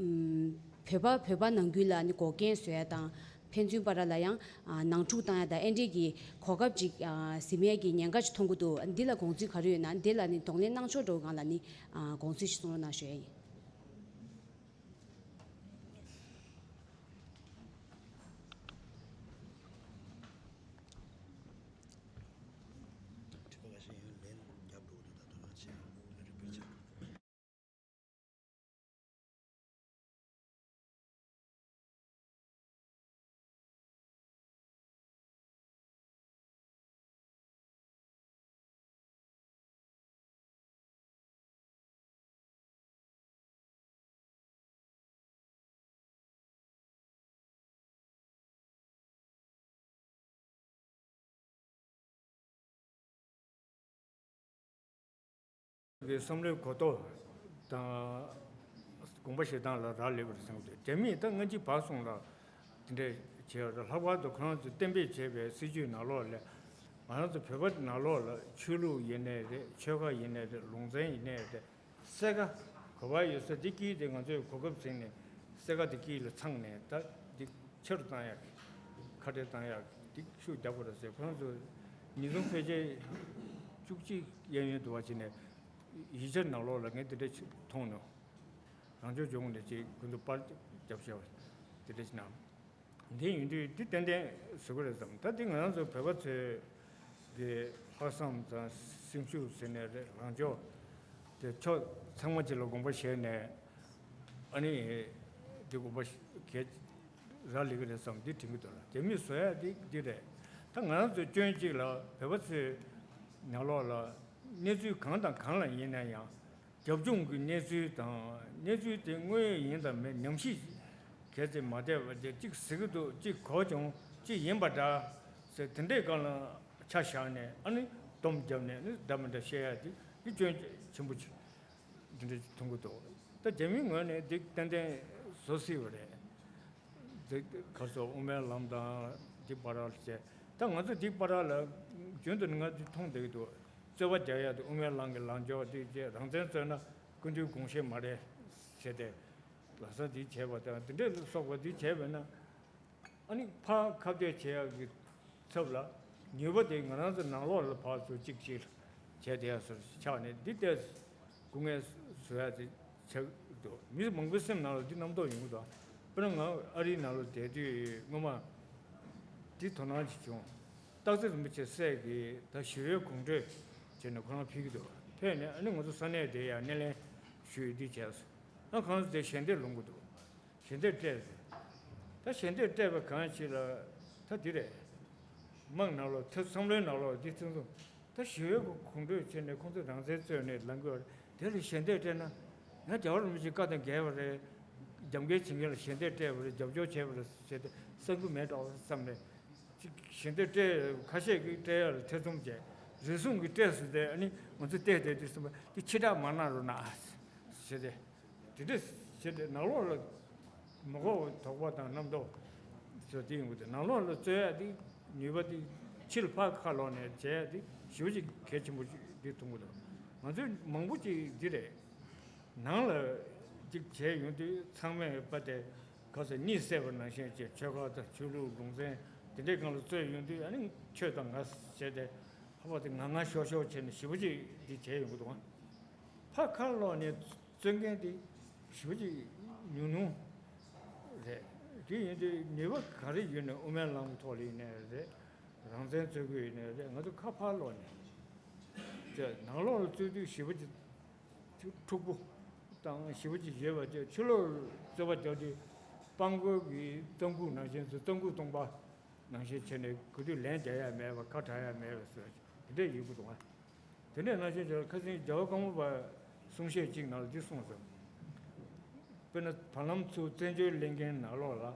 ཨམ་བོད་པ་བོད་པ་ནང་ཁུལ་ལ་ཨ་ནི་འགོག་རྐྱེན་བཟོ་ཡ་དང་ཕན་ཚུན་བར་ལ་ཡང་ཨ་ནང་འཁྲུག་བཏང་ཡ་དང་ཨེ་འདྲས་ཀྱི་གོ་སྐབས་ཅིག་ཨ་ཟིན་ཡ་གི་ཉེན་ཁ་ཅིག་མཐོང་གི་འདུག་འདི་ལ་དགོངས་ཚུལ་ག་རེ་ཡོད་ན་འདི་ལ་ནི་གདོང་ལེན་གནང་ཕྱོགས་འདྲ་བོ་སྒང་ལ་ནི་ཨ་དགོངས་ཚུལ་ཞིག་གསུང་རོགས་གནང་ཞུ་ཡ་ཡིན། གི་བསམ་བློའི་གོ་རྟོགས་དང་དགོངས་པ་བཞེས་སྟངས་ལ་རག་ལས་པར་སེམས་ཏེ་དེ་མིན་ད་སྔ་ཕྱི་བར་གསུམ་ལ་དེ་འདྲས་བྱས་པ་ལྷག་པར་དུ་ཁོ་རང་ཚོས་གཏན་འབེབས་བྱས་པའི་སྲིད་ཇུས་ནང་ལོགས་ལ་ང་རང་ཚོ་བོད་པ་ནང་ལོགས་ལ་ཆོས་ལུགས་ཡིན་ནའི་རེད། ཆོལ་ཁ་ཡིན་ནའི་རེད། ལུང་ཚན་ཡིན་ནའི་རེད། གསལ་ཁ་གོ་བ་ཡོད་ས་འདི་དཀྱིལ་དེ་ང་ཚོས་གོ་སྐབས་ཟིན་ནས་གསལ་ཁ་དེ་དཀྱིལ་ལ་ཚང་ནས་ད་འདི་ཆེ་རུ་བཏང་ཡག་གི་ཁ་བྲལ་བཏང་ཡག་གི་འདི་ཤུགས་རྒྱག་དགོས་རེད་ཟེར། ཁོ་རང་ཚོ་ཉིས་སྟོང་ཕལ་ཆེར་བཅུ་གཅིག་གཡས་གཡོན་དུ་བ་བྱས་ནས་ཡིག་ཆ་ནང་ལོགས་ལ་ངས་འདི་འདྲ་ཞིག་མཐོང་ནས་རང་སྐྱོང་ལྗོངས་ནས་ཅིག་ཁོ་ཚོ་པར་རྒྱབ་བཞག་པ་འདི་འདྲ་ཞིག་གནང་། འདི་ཡིན་དུས་འདི་ཏན་ཏན་བཟོ་གི་རེད་བསམ། ད་འདི་ང་རང་ཚོ་བོད་པ་ཚོའི་གི་ལྷག་བསམ་དང་སེམས་ཤུགས་ཟེར་ནའི་རེད། རང་ཕྱོགས་དེ་ཕྱོགས་ཚང་མ་ཅིག་ལ་དགོངས་པ་བཞེས་ནས་ཨ་ནི་འདི་དགོངས་པ་གལ་རག་ལས་ཀྱི་རེད་བསམ་འདི་དྲན་གྱི་འདུག་ལ། དེ་མིན་བཟོ་ཡ་འདི་འདི་རེད། ད་ང་རང་ཚོ་སྐྱོན་གཅིག་ལ་བོད་པ་ཚོའི་ནང་ལོགས་ལ་གནས་ཚུལ་གང་དང་གང་ལ་ཡིན་ན་ཡང་། རྒྱབ་ལྗོངས་ཀྱི་གནས་ཚུལ་དང་གནས་ཚུལ་དེ་དངོས་ཡོད་ཡིན་དང་མིན་ནམ་ཞིག་གལ་ཏེ་མ་བལྟས་པ་དེ་གཅིག་ཟེར་གྱི་འདུག་གཅིག་གོ་བྱུང་གཅིག་ཡིན་པ་འདྲ་ཟེར་དེ་འདྲའི་སྒང་ལ་ཆ་བཞག་ནས་ཨ་ནི་སྡོམ་བརྒྱབ་ནས་ནི་འདྲ་མི་འདྲ་བཤད་ཡ་དེ་དེ་སྐྱོན་ཆེན་པོ་ཅིག་འདི་འདྲ་མཐོང་གི་འདུག་ད་རྒྱ་མིའི་ངོས་ནས་འདི་ཏན་ཏན་བཟོ་སྲིད་པ་རེད། དེ་ག་ཚོད་དབུ་མའི་ལམ་དང་འདི་བར་ལ་བྱས། ད་ང་ཚོ་འདི་བར་ལ་རྒྱུན་དུ་ང་ཚོ་མཐོང་བསྡད་ཀྱི་འདུག་རྩོད་པ་རྒྱག་ཡ་དེ་དབུ་མའི་ལམ་གྱི་ལངས་ཕྱོགས་དེ་བྱས། རང་བཙན་རྩོད་ན་སྐུ་མདུན་དགོངས་བཞེས་མ་རེད་ཟེར་ཏེ་ལམ་སང་འདི་བྱས་པ་དང་འདི་འདྲའི་སོགས་པ་འདི་བྱས་པས་ན་ཨ་ནི་ཕར་ཁ་གཏད་བྱེད་ཡ་གི་ཚབ་ལ་ཉེས་པ་དེ་ང་རང་ཚོ་ནང་ལོགས་ལ་ཕར་ཚུར་གཅིག་གཅིག་བྱས་བསྡད་ཡ་བཟོ་ཆགས་ནས་འདི་ལྟས་སྐུ་ངལ་བཟོ་ཡ་དེ་ཆགས་འདུག་མི་མང་པོའི་སེམས་ནང་ལ་འདི་རྣམ་རྟོག་ཡོང་གི་འདུག་དཔེར་ན་ང་ཨ་རིའི་ནང་ལ་བསྡད་དུས་སྔོན་མ་འདི་དོ་སྣང་ཅིག་བྱུང་། སྟག་འཚེར་རིན་པོ་ཆེ་སྲས་ཀྱིས་ད་ཞི་བའི་གོམ་བགྲོད་བྱས་ནས་ཁོ་རང་ཕེབས་ཀྱི་འདུག་ཕེབས་ནས་ཨ་ནི་ང་ཚོ་ས་གནས་དེ་ཡང་སྣེ་ལེན་ཞུས་འདི་བྱས་སོང་། ཨ་གང་ཚོ་དེ་ཞལ་འདེབས་ལོང་གི་འདུག་ཞལ་འདེབས་སྤྲད་ཟེར། ད་ཞལ་འདེབས་སྤྲད་པ་གང་ཞིག་ལ་ད་འདི་རེད། དམངས་ནང་ལོགས་ཐེ་བསམ་བློའི་ནང་ལོགས་འདི་ཚོ་ཚོ་ད་ཞི་བའི་གོམ་བགྲོད་བྱས་ནས་ཁོང་ཚོས་རང་བཙན་རྩོད་ནས་ལངས་དགོས་པ་རེད། དེ་ལ་ཞལ་འདེབས་སྤྲད་ན་ང་རྒྱལ་བ་རིན་པོ་ཆེ་བཀའ་དང་འགལ་བ་རེད། རྒྱབ་འགལ་བྱེད་མཁན་ལ་ཞལ་འདེབས་སྤྲད་པ་རེད། རྒྱབ་སྐྱོར་བྱས་པ་རེད་ཟེར་ཏེ་བསམ་གྱི་མེད་འགྲོ་བསམ་ནས་ཅིག་ཞལ་འདེབས་སྤྲད་ཁ་ཤས་ཀྱིས་སྤྲད་ཡ་ལ་ཐེ་ཚོམ་བྱས། རེ་ཟུང་གིས་སྤྲད་སོང་སྟེ་ཨ་ནི་ང་ཚོ་བལྟས་བསྡད་དུས་སེམས་པ་འདི་ཕྱིར་བསྒྲགས་མ་གནང་རོགས་གནང་ཟེར་ཏེ། དེ་འདྲ་བྱས་ཏེ་ནང་ལོགས་ལ་མི་དགོས་པའི་དོགས་པ་དང་རྣམ་རྟོག་ཟེར་དེ་ཡོང་གི་འདུག་ནང་ལོགས་ལ་རྩོད་ཡ་དེ་ནུས་པ་དེ་ཕྱི་ལ་ཕར་ཁ་ལོག་ནས་བྱས་ཡ་དེ་ཞེ་པོ་ཅིག་གལ་ཆེན་པོ་ཅིག་འདི་མཐོང་གི་འདུག་ང་ཚོས་མང་པོ་ཅིག་འདི་རེད། ནང་ལ་ཅིག་བྱས་ཡོང་དུས་ཚང་མས་པ་དེ་ག་ཚོད་གཉིད་སད་པ་ནང་བཞིན་བྱས། ཆོལ་ཁ་དང་ཆོས་ལུགས་ལུང་ཚན་དེ་འདྲའི་སྒང་ལ་རྩོད་ཡོང་དུས་ཨ་ནི་ཁྱོད་དང་ང་བྱས་ཏེ་ཧ་པ་དེ་ང་ང་ཤོར་ཤོར་བྱས་ནས་ཞེ་པོ་ཅིག་འདི་བྱས་ཡོང་གི་འདུག་ཕར་ཁ་ལོག་ནས་རྩོད་མཁན་དེ་ཞེ་པོ་ཅིག་ཉུང་ཉུང་རེད། དེ་ཡིན་དུས་ནུས་པ་ག་རེ་ཡོད་ནས་དབུ་མའི་ལམ་གྱི་ཐོག་ལ་ཡིན་ནའི་རེད། རང་བཙན་རྩོད་དགོས་ཡིན་ནའི་རེད། ང་ཚོ་ཁ་ཕར་ལོག་ནས་དེ་ནང་ལོགས་ལ་རྩོད་དུས་ཞེ་པོ་ཅིག་འཁྲུག་པོ་དང་ཞེ་པོ་ཅིག་ཡོད་པ་དེ་ཕྱི་ལོགས་ལ་རྩོད་པ་རྒྱག་དུས་སྤང་རྒོད་ཀྱི་གཙང་ཁུག་ནང་བཞིན་དུ་གཙང་ཁུག་སྟོང་པ་ནང་བཞིན་བྱས་ནས་ག་དུས་ལན་རྒྱག་ཡ་མེད་པ་ཁ་གྲག་ཡ་མེད་པ་བཟོས་དེ་འདྲས་ཡོད་གི་འདུག་ཨ། དེ་འདྲས་ནང་བཞིན་བྱས་ཁ་སང་རྒྱལ་བ་ཀརྨ་པ་གསུང་བཤད་ཅིག་ནང་ལ་འདི་གསུངས་སོང་། དཔེར་ན་བར་ལམ་ཚུར་བཙན་བྱོལ་གླིང་གའི་ནང་ལོགས་ལ་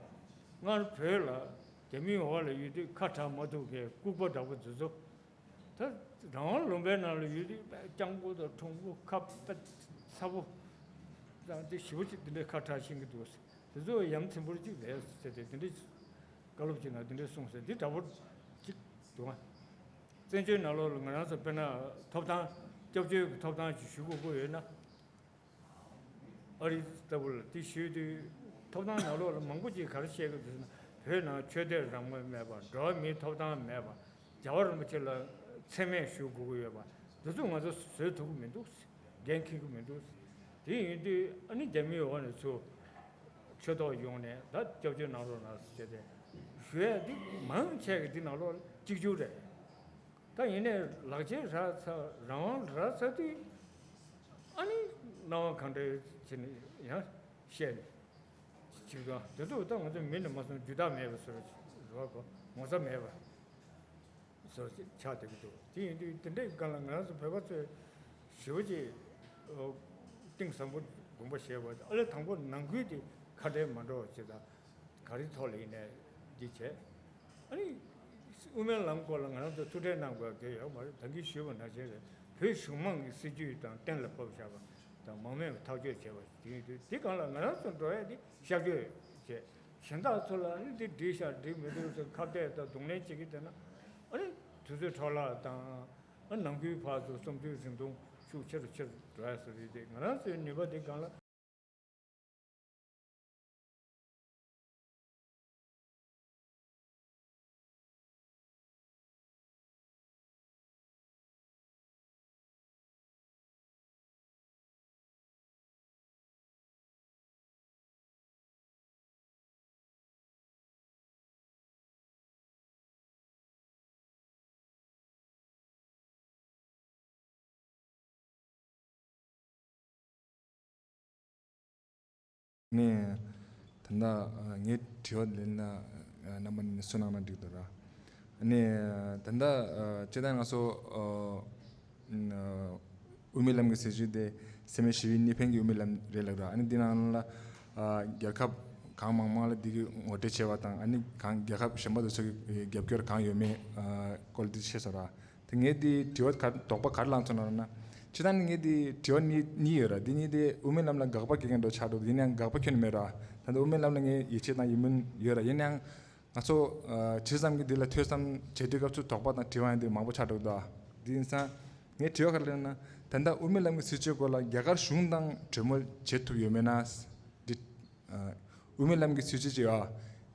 སྔར་བོད་ལ་རྒྱ་མིའི་འོག་ལ་ཡོད་དུས་ཁ་གྲག་མ་ཐུབ་མཁན་ལྐུགས་པ་འདྲ་པོ་འདི་ཚོ་ད་རང་དབང་ལུང་པའི་ནང་ལ་ཡོད་དུས་སྤྱང་པོ་དང་ཁྲོང་པོ་ཁ་པད་ཚ་པོ་དང་དེ་ཞེ་པོ་ཅིག་དེ་འདྲའི་ཁ་གྲག་ཤེས་ཀྱི་འདུག་དེ་ཚོ་ཡ་མཚན་པོ་ཅིག་རེད་ཟེར་ཏེ་དེ་འདྲའི་བཀའ་སློབ་ཅིག་ནང་དེ་འདྲའི་གསུངས་ཟེར་འདི་འདྲ་པོ་ཅིག་འདུག་ཨ། བཙན་བྱོལ་ནང་ལོགས་ལ་ང་རང་ཚོ་དཔེར་ན་ཐོབ་ཐང་སྐྱབས་བཅོལ་གྱི་ཐོབ་ཐང་ཅིག་ཞུ་དགོས་ཀྱི་ཡོད་ན། ཨ་རི་ལྟ་བུ་ལ་དེ་ཞུས་དུས་ཐོབ་ཐང་ནང་ལོགས་ལ་མང་པོ་ཅིག་ག་རེ་བཤད་ཀྱི་འདུག་ཟེར་ན། བོད་ནང་ཆོས་དད་རང་མོས་མེད་པ། འགྲོ་བ་མིའི་ཐོབ་ཐང་མེད་པ། རྒྱལ་བ་རིན་པོ་ཆེ་ལ་མཚན་སྨད་ཞུ་དགོས་ཀྱི་ཡོད་པ། འདི་ཚོ་ང་ཚོ་བཟོད་ཐུབ་ཀྱི་མི་འདུག་འགན་འཁྱེར་གྱི་མི་འདུག་དེ་ཡིན་དུས་ཨ་ནི་རྒྱ་མིའི་འོག་ནས་ཚུར་ཆོས་ཐོག་ཡོང་ནས་ད་སྐྱབས་བཅོལ་གནང་རོགས་གནང་ཟེར་ཏེ་ཞུ་ཡས་འདི་མང་ཆེ་གི་འདི་ནང་ལོགས་གཅིག་གྱུར་རེད། ད་ཡིན་ནའི་ལག་ཆས་རག་ཚར། རང་དབང་རག་ཚར་དུས་ཨ་ནི་སྣང་བ་གང་འདྲ་བྱས་ནས་ཡང་བཤད་ནས་ཅིག་དང་དེ་ཚོ་ད་ང་ཚོ་མི་ནས་མ་སོང་རྒྱུ་དག་མེད་པ་བཟོ་འདྲ་གོ་ངོ་ཚ་མེད་པ་བཟོ་ཆགས་བསྡད་ཀྱི་འདུག་དེ་ཡིན་དུས་དེ་འདྲའི་སྒང་ལ་ང་རང་ཚོ་བོད་པ་ཚོས་ཞེ་པོ་ཅིག་གཏིང་ཟབ་པོ་དགོངས་པ་བཞེས་པ་ཨ་ལས་དང་པོ་ནང་ཁུལ་དེ་ཁ་བྲལ་མ་འགྲོ་བ་ཅིག་དང་། ག་རེ་ཐོག་ལ་ཡིན་ནའི་འདི་བྱས། ཨ་ནི་དབུ་མའི་ལམ་སྐོར་ལ་ང་རང་ཚོ་ཐུགས་ཁྲལ་གནང་དགོས་དགོས་ཡོད་མ་རེད། ད་གིན་ཞུས་པ་ནང་བཞིན་རེད། བོད་གཞུང་མང་གི་སྲིད་ཇུས་དང་གཏན་ལ་ཕབ་བཞག་པ་དང་མང་མོས་ཀྱི་ཐག་གཅོད་བྱས་པ་དེ་ཡིན་དུས་དེ་སྒང་ལ་ང་རང་ཚོ་འགྲོ་ཡ་དེ་ཤར་བསྐྱོད་བྱས། གཞན་དག་ཚོ་ལ་ཨ་ནི་འདི་འགྲིག་ཤག་འགྲིག་མི་འདུག་ཟེར་ཁ་གཏད་དང་གདོང་ལེན་བྱེད་ཀྱི་བསྡད་ན་ཨ་ནི་དུས་ཚོད་འཕྲོ་བརླག་དང་ཨ་ནང་ཁུལ་ཕར་ཚུར་བསམ་ཚུལ་འཛིན་སྟངས་ཤུགས་ཆེ་རུ་ཆེ་རུ་འགྲོ་ཡ་ཟེར་རེད་དེ་ང་རང་ཚོའི་ནུས་པ་དེ་སྒང་ལ། ནས་ད་ལྟ་ངའི་དྲི་བ་ལན་ལ་རྣམ་པ་གཉིས་ནས་གསུང་གནང་ན་འགྲིག་འདུག་ར། ནས་ད་ལྟ་སྤྱིར་བཏང་ང་ཚོ་དབུ་མའི་ལམ་གྱི་སྲིད་བྱུས་དེ་སེམས་མེད་ཞི་བའི་གཉིས་ཕན་གྱི་དབུ་མའི་ལམ་རེད་ལབ་ར། ཨ་ནི་འདི་ནང་ལ་རྒྱལ་ཁབ་གང་མང་མང་ལ་འདི་གི་ངོ་སྤྲོད་བྱས་པ་དང་ཨ་ནི་གང་རྒྱལ་ཁབ་གཞན་པ་དེ་ཚོ་གི་རྒྱབ་སྐྱོར་གང་ཡོད་མེད་སྐོར་འདི་བཤད་སོང་ར། དེ་ངས་འདི་དྲི་བ་ག་དོགས་པ་ག་རེ་ལངས་སོང་ན་ར་ན། སྤྱིར་བཏང་ནི་ངས་འདི་དྲི་བ་གཉིས་གཉིས་ཡོད་ར། འདི་གཉིས་དེ་དབུ་མའི་ལམ་ལ་དགག་པ་སྐྱེ་མཁན་འདྲ་ཆགས་འགྲོ། འདི་ནས་དགག་པ་ཁྱོན་ནས་མེད་ར། ད་ལྟ་དབུ་མའི་ལམ་ལ་ངས་ཡིད་ཆེས་དང་ཡིད་སྨོན་ཡོད་ར། ཡིན་ནའང་ང་ཚོ་ཇི་ཙམ་གྱིས་འདི་ལ་ཐོས་བསམ་བྱེད་དུས་སྐབས་སུ་དོགས་པ་དང་དྲི་བ་ཡང་འདི་མང་པོ་ཆགས་འགྲོ་གི་འདུག་འདི་ཡིན་ཙང་ངས་དྲི་བ་ག་རེ་ལབ་ན། ད་ལྟ་དབུ་མའི་ལམ་གྱི་སྲིད་བྱུས་སྐོར་ལ་རྒྱ་གར་གཞུང་དང་གྲོས་མོལ་བྱེད་ཐུབ་ཡོད་མེད་ན། འདི་དབུ་མའི་ལམ་གྱི་སྲིད་བྱུས་ཅིག་ཨ།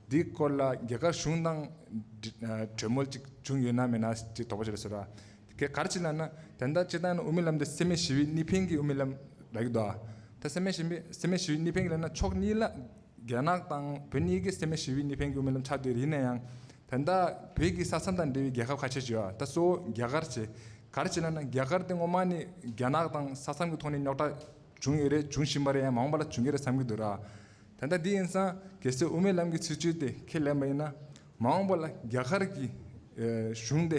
འདིའི་སྐོར་ལ་རྒྱ་གར་གཞུང་དང་གྲོས་མོལ་ཅིག་བྱུང་ཡོད་ན་མེད་ན་ཅིག་དོགས་པ་ཅིག་རེད་ཟེར་བ། དེ་ག་རེ་ཅིག་ལབ་ན། ད་ལྟ་སྤྱིར་བཏང་ནི་དབུ་མའི་ལམ་དེ་སེམས་མེད་ཞི་བའི་གཉིས་ཕན་གྱི་དབུ་མའི་ལམ་ལབ་ཀྱི་འདུག་ཨ། ད་སེམས་མེད་ཞི་བའི་སེམས་མེད་ཞི་བའི་གཉིས་ཕན་གྱི་ལབ་ན་ཕྱོགས་གཉིས་ལ་ རྒྱ་ནག་དང་བོད་གཉིས་ཀྱི་སེ་མེད་ཞི་བའི་གཉིས་ཕན་གྱི་དབུ་མའི་ལམ་ཆགས་བསྡད་ཡོད་རེད། ཡིན་ན་ཡང་ད་ལྟ་བོད་ཀྱི་ས་མཚམས་དང་འབྲེལ་བའི་རྒྱལ་ཁབ་ཁ་ཤས་ཅིག་ཡོད། ད་གཙོ་བོ་རྒྱ་གར་བྱས། ག་རེ་བྱས་ལབ་ན་རྒྱ་གར་དེ་སྔོན་མ་ནས་རྒྱ་ནག་དང་ས་མཚམས་ཀྱི་ཐོག་ནས་རྙོག་དྲ་བྱུང་ཡོད་རེད། འབྱུང་བཞིན་པ་རེད། ཡང་མ་འོངས་པ་ལ་འབྱུང་གི་རེད་བསམ་གྱི་འདུག་ར། ད་ལྟ་འདི་ཡིན་ཙང་གལ་སྲིད་དབུ་མའི་ལམ་གྱི་སྲིད་བྱུས་དེ་ཁས་ལེན་པ་ཡིན་ན་མ་འོངས་པ་ལ་རྒྱ་གར་གྱི་ཨེ་གཞུང་དེ་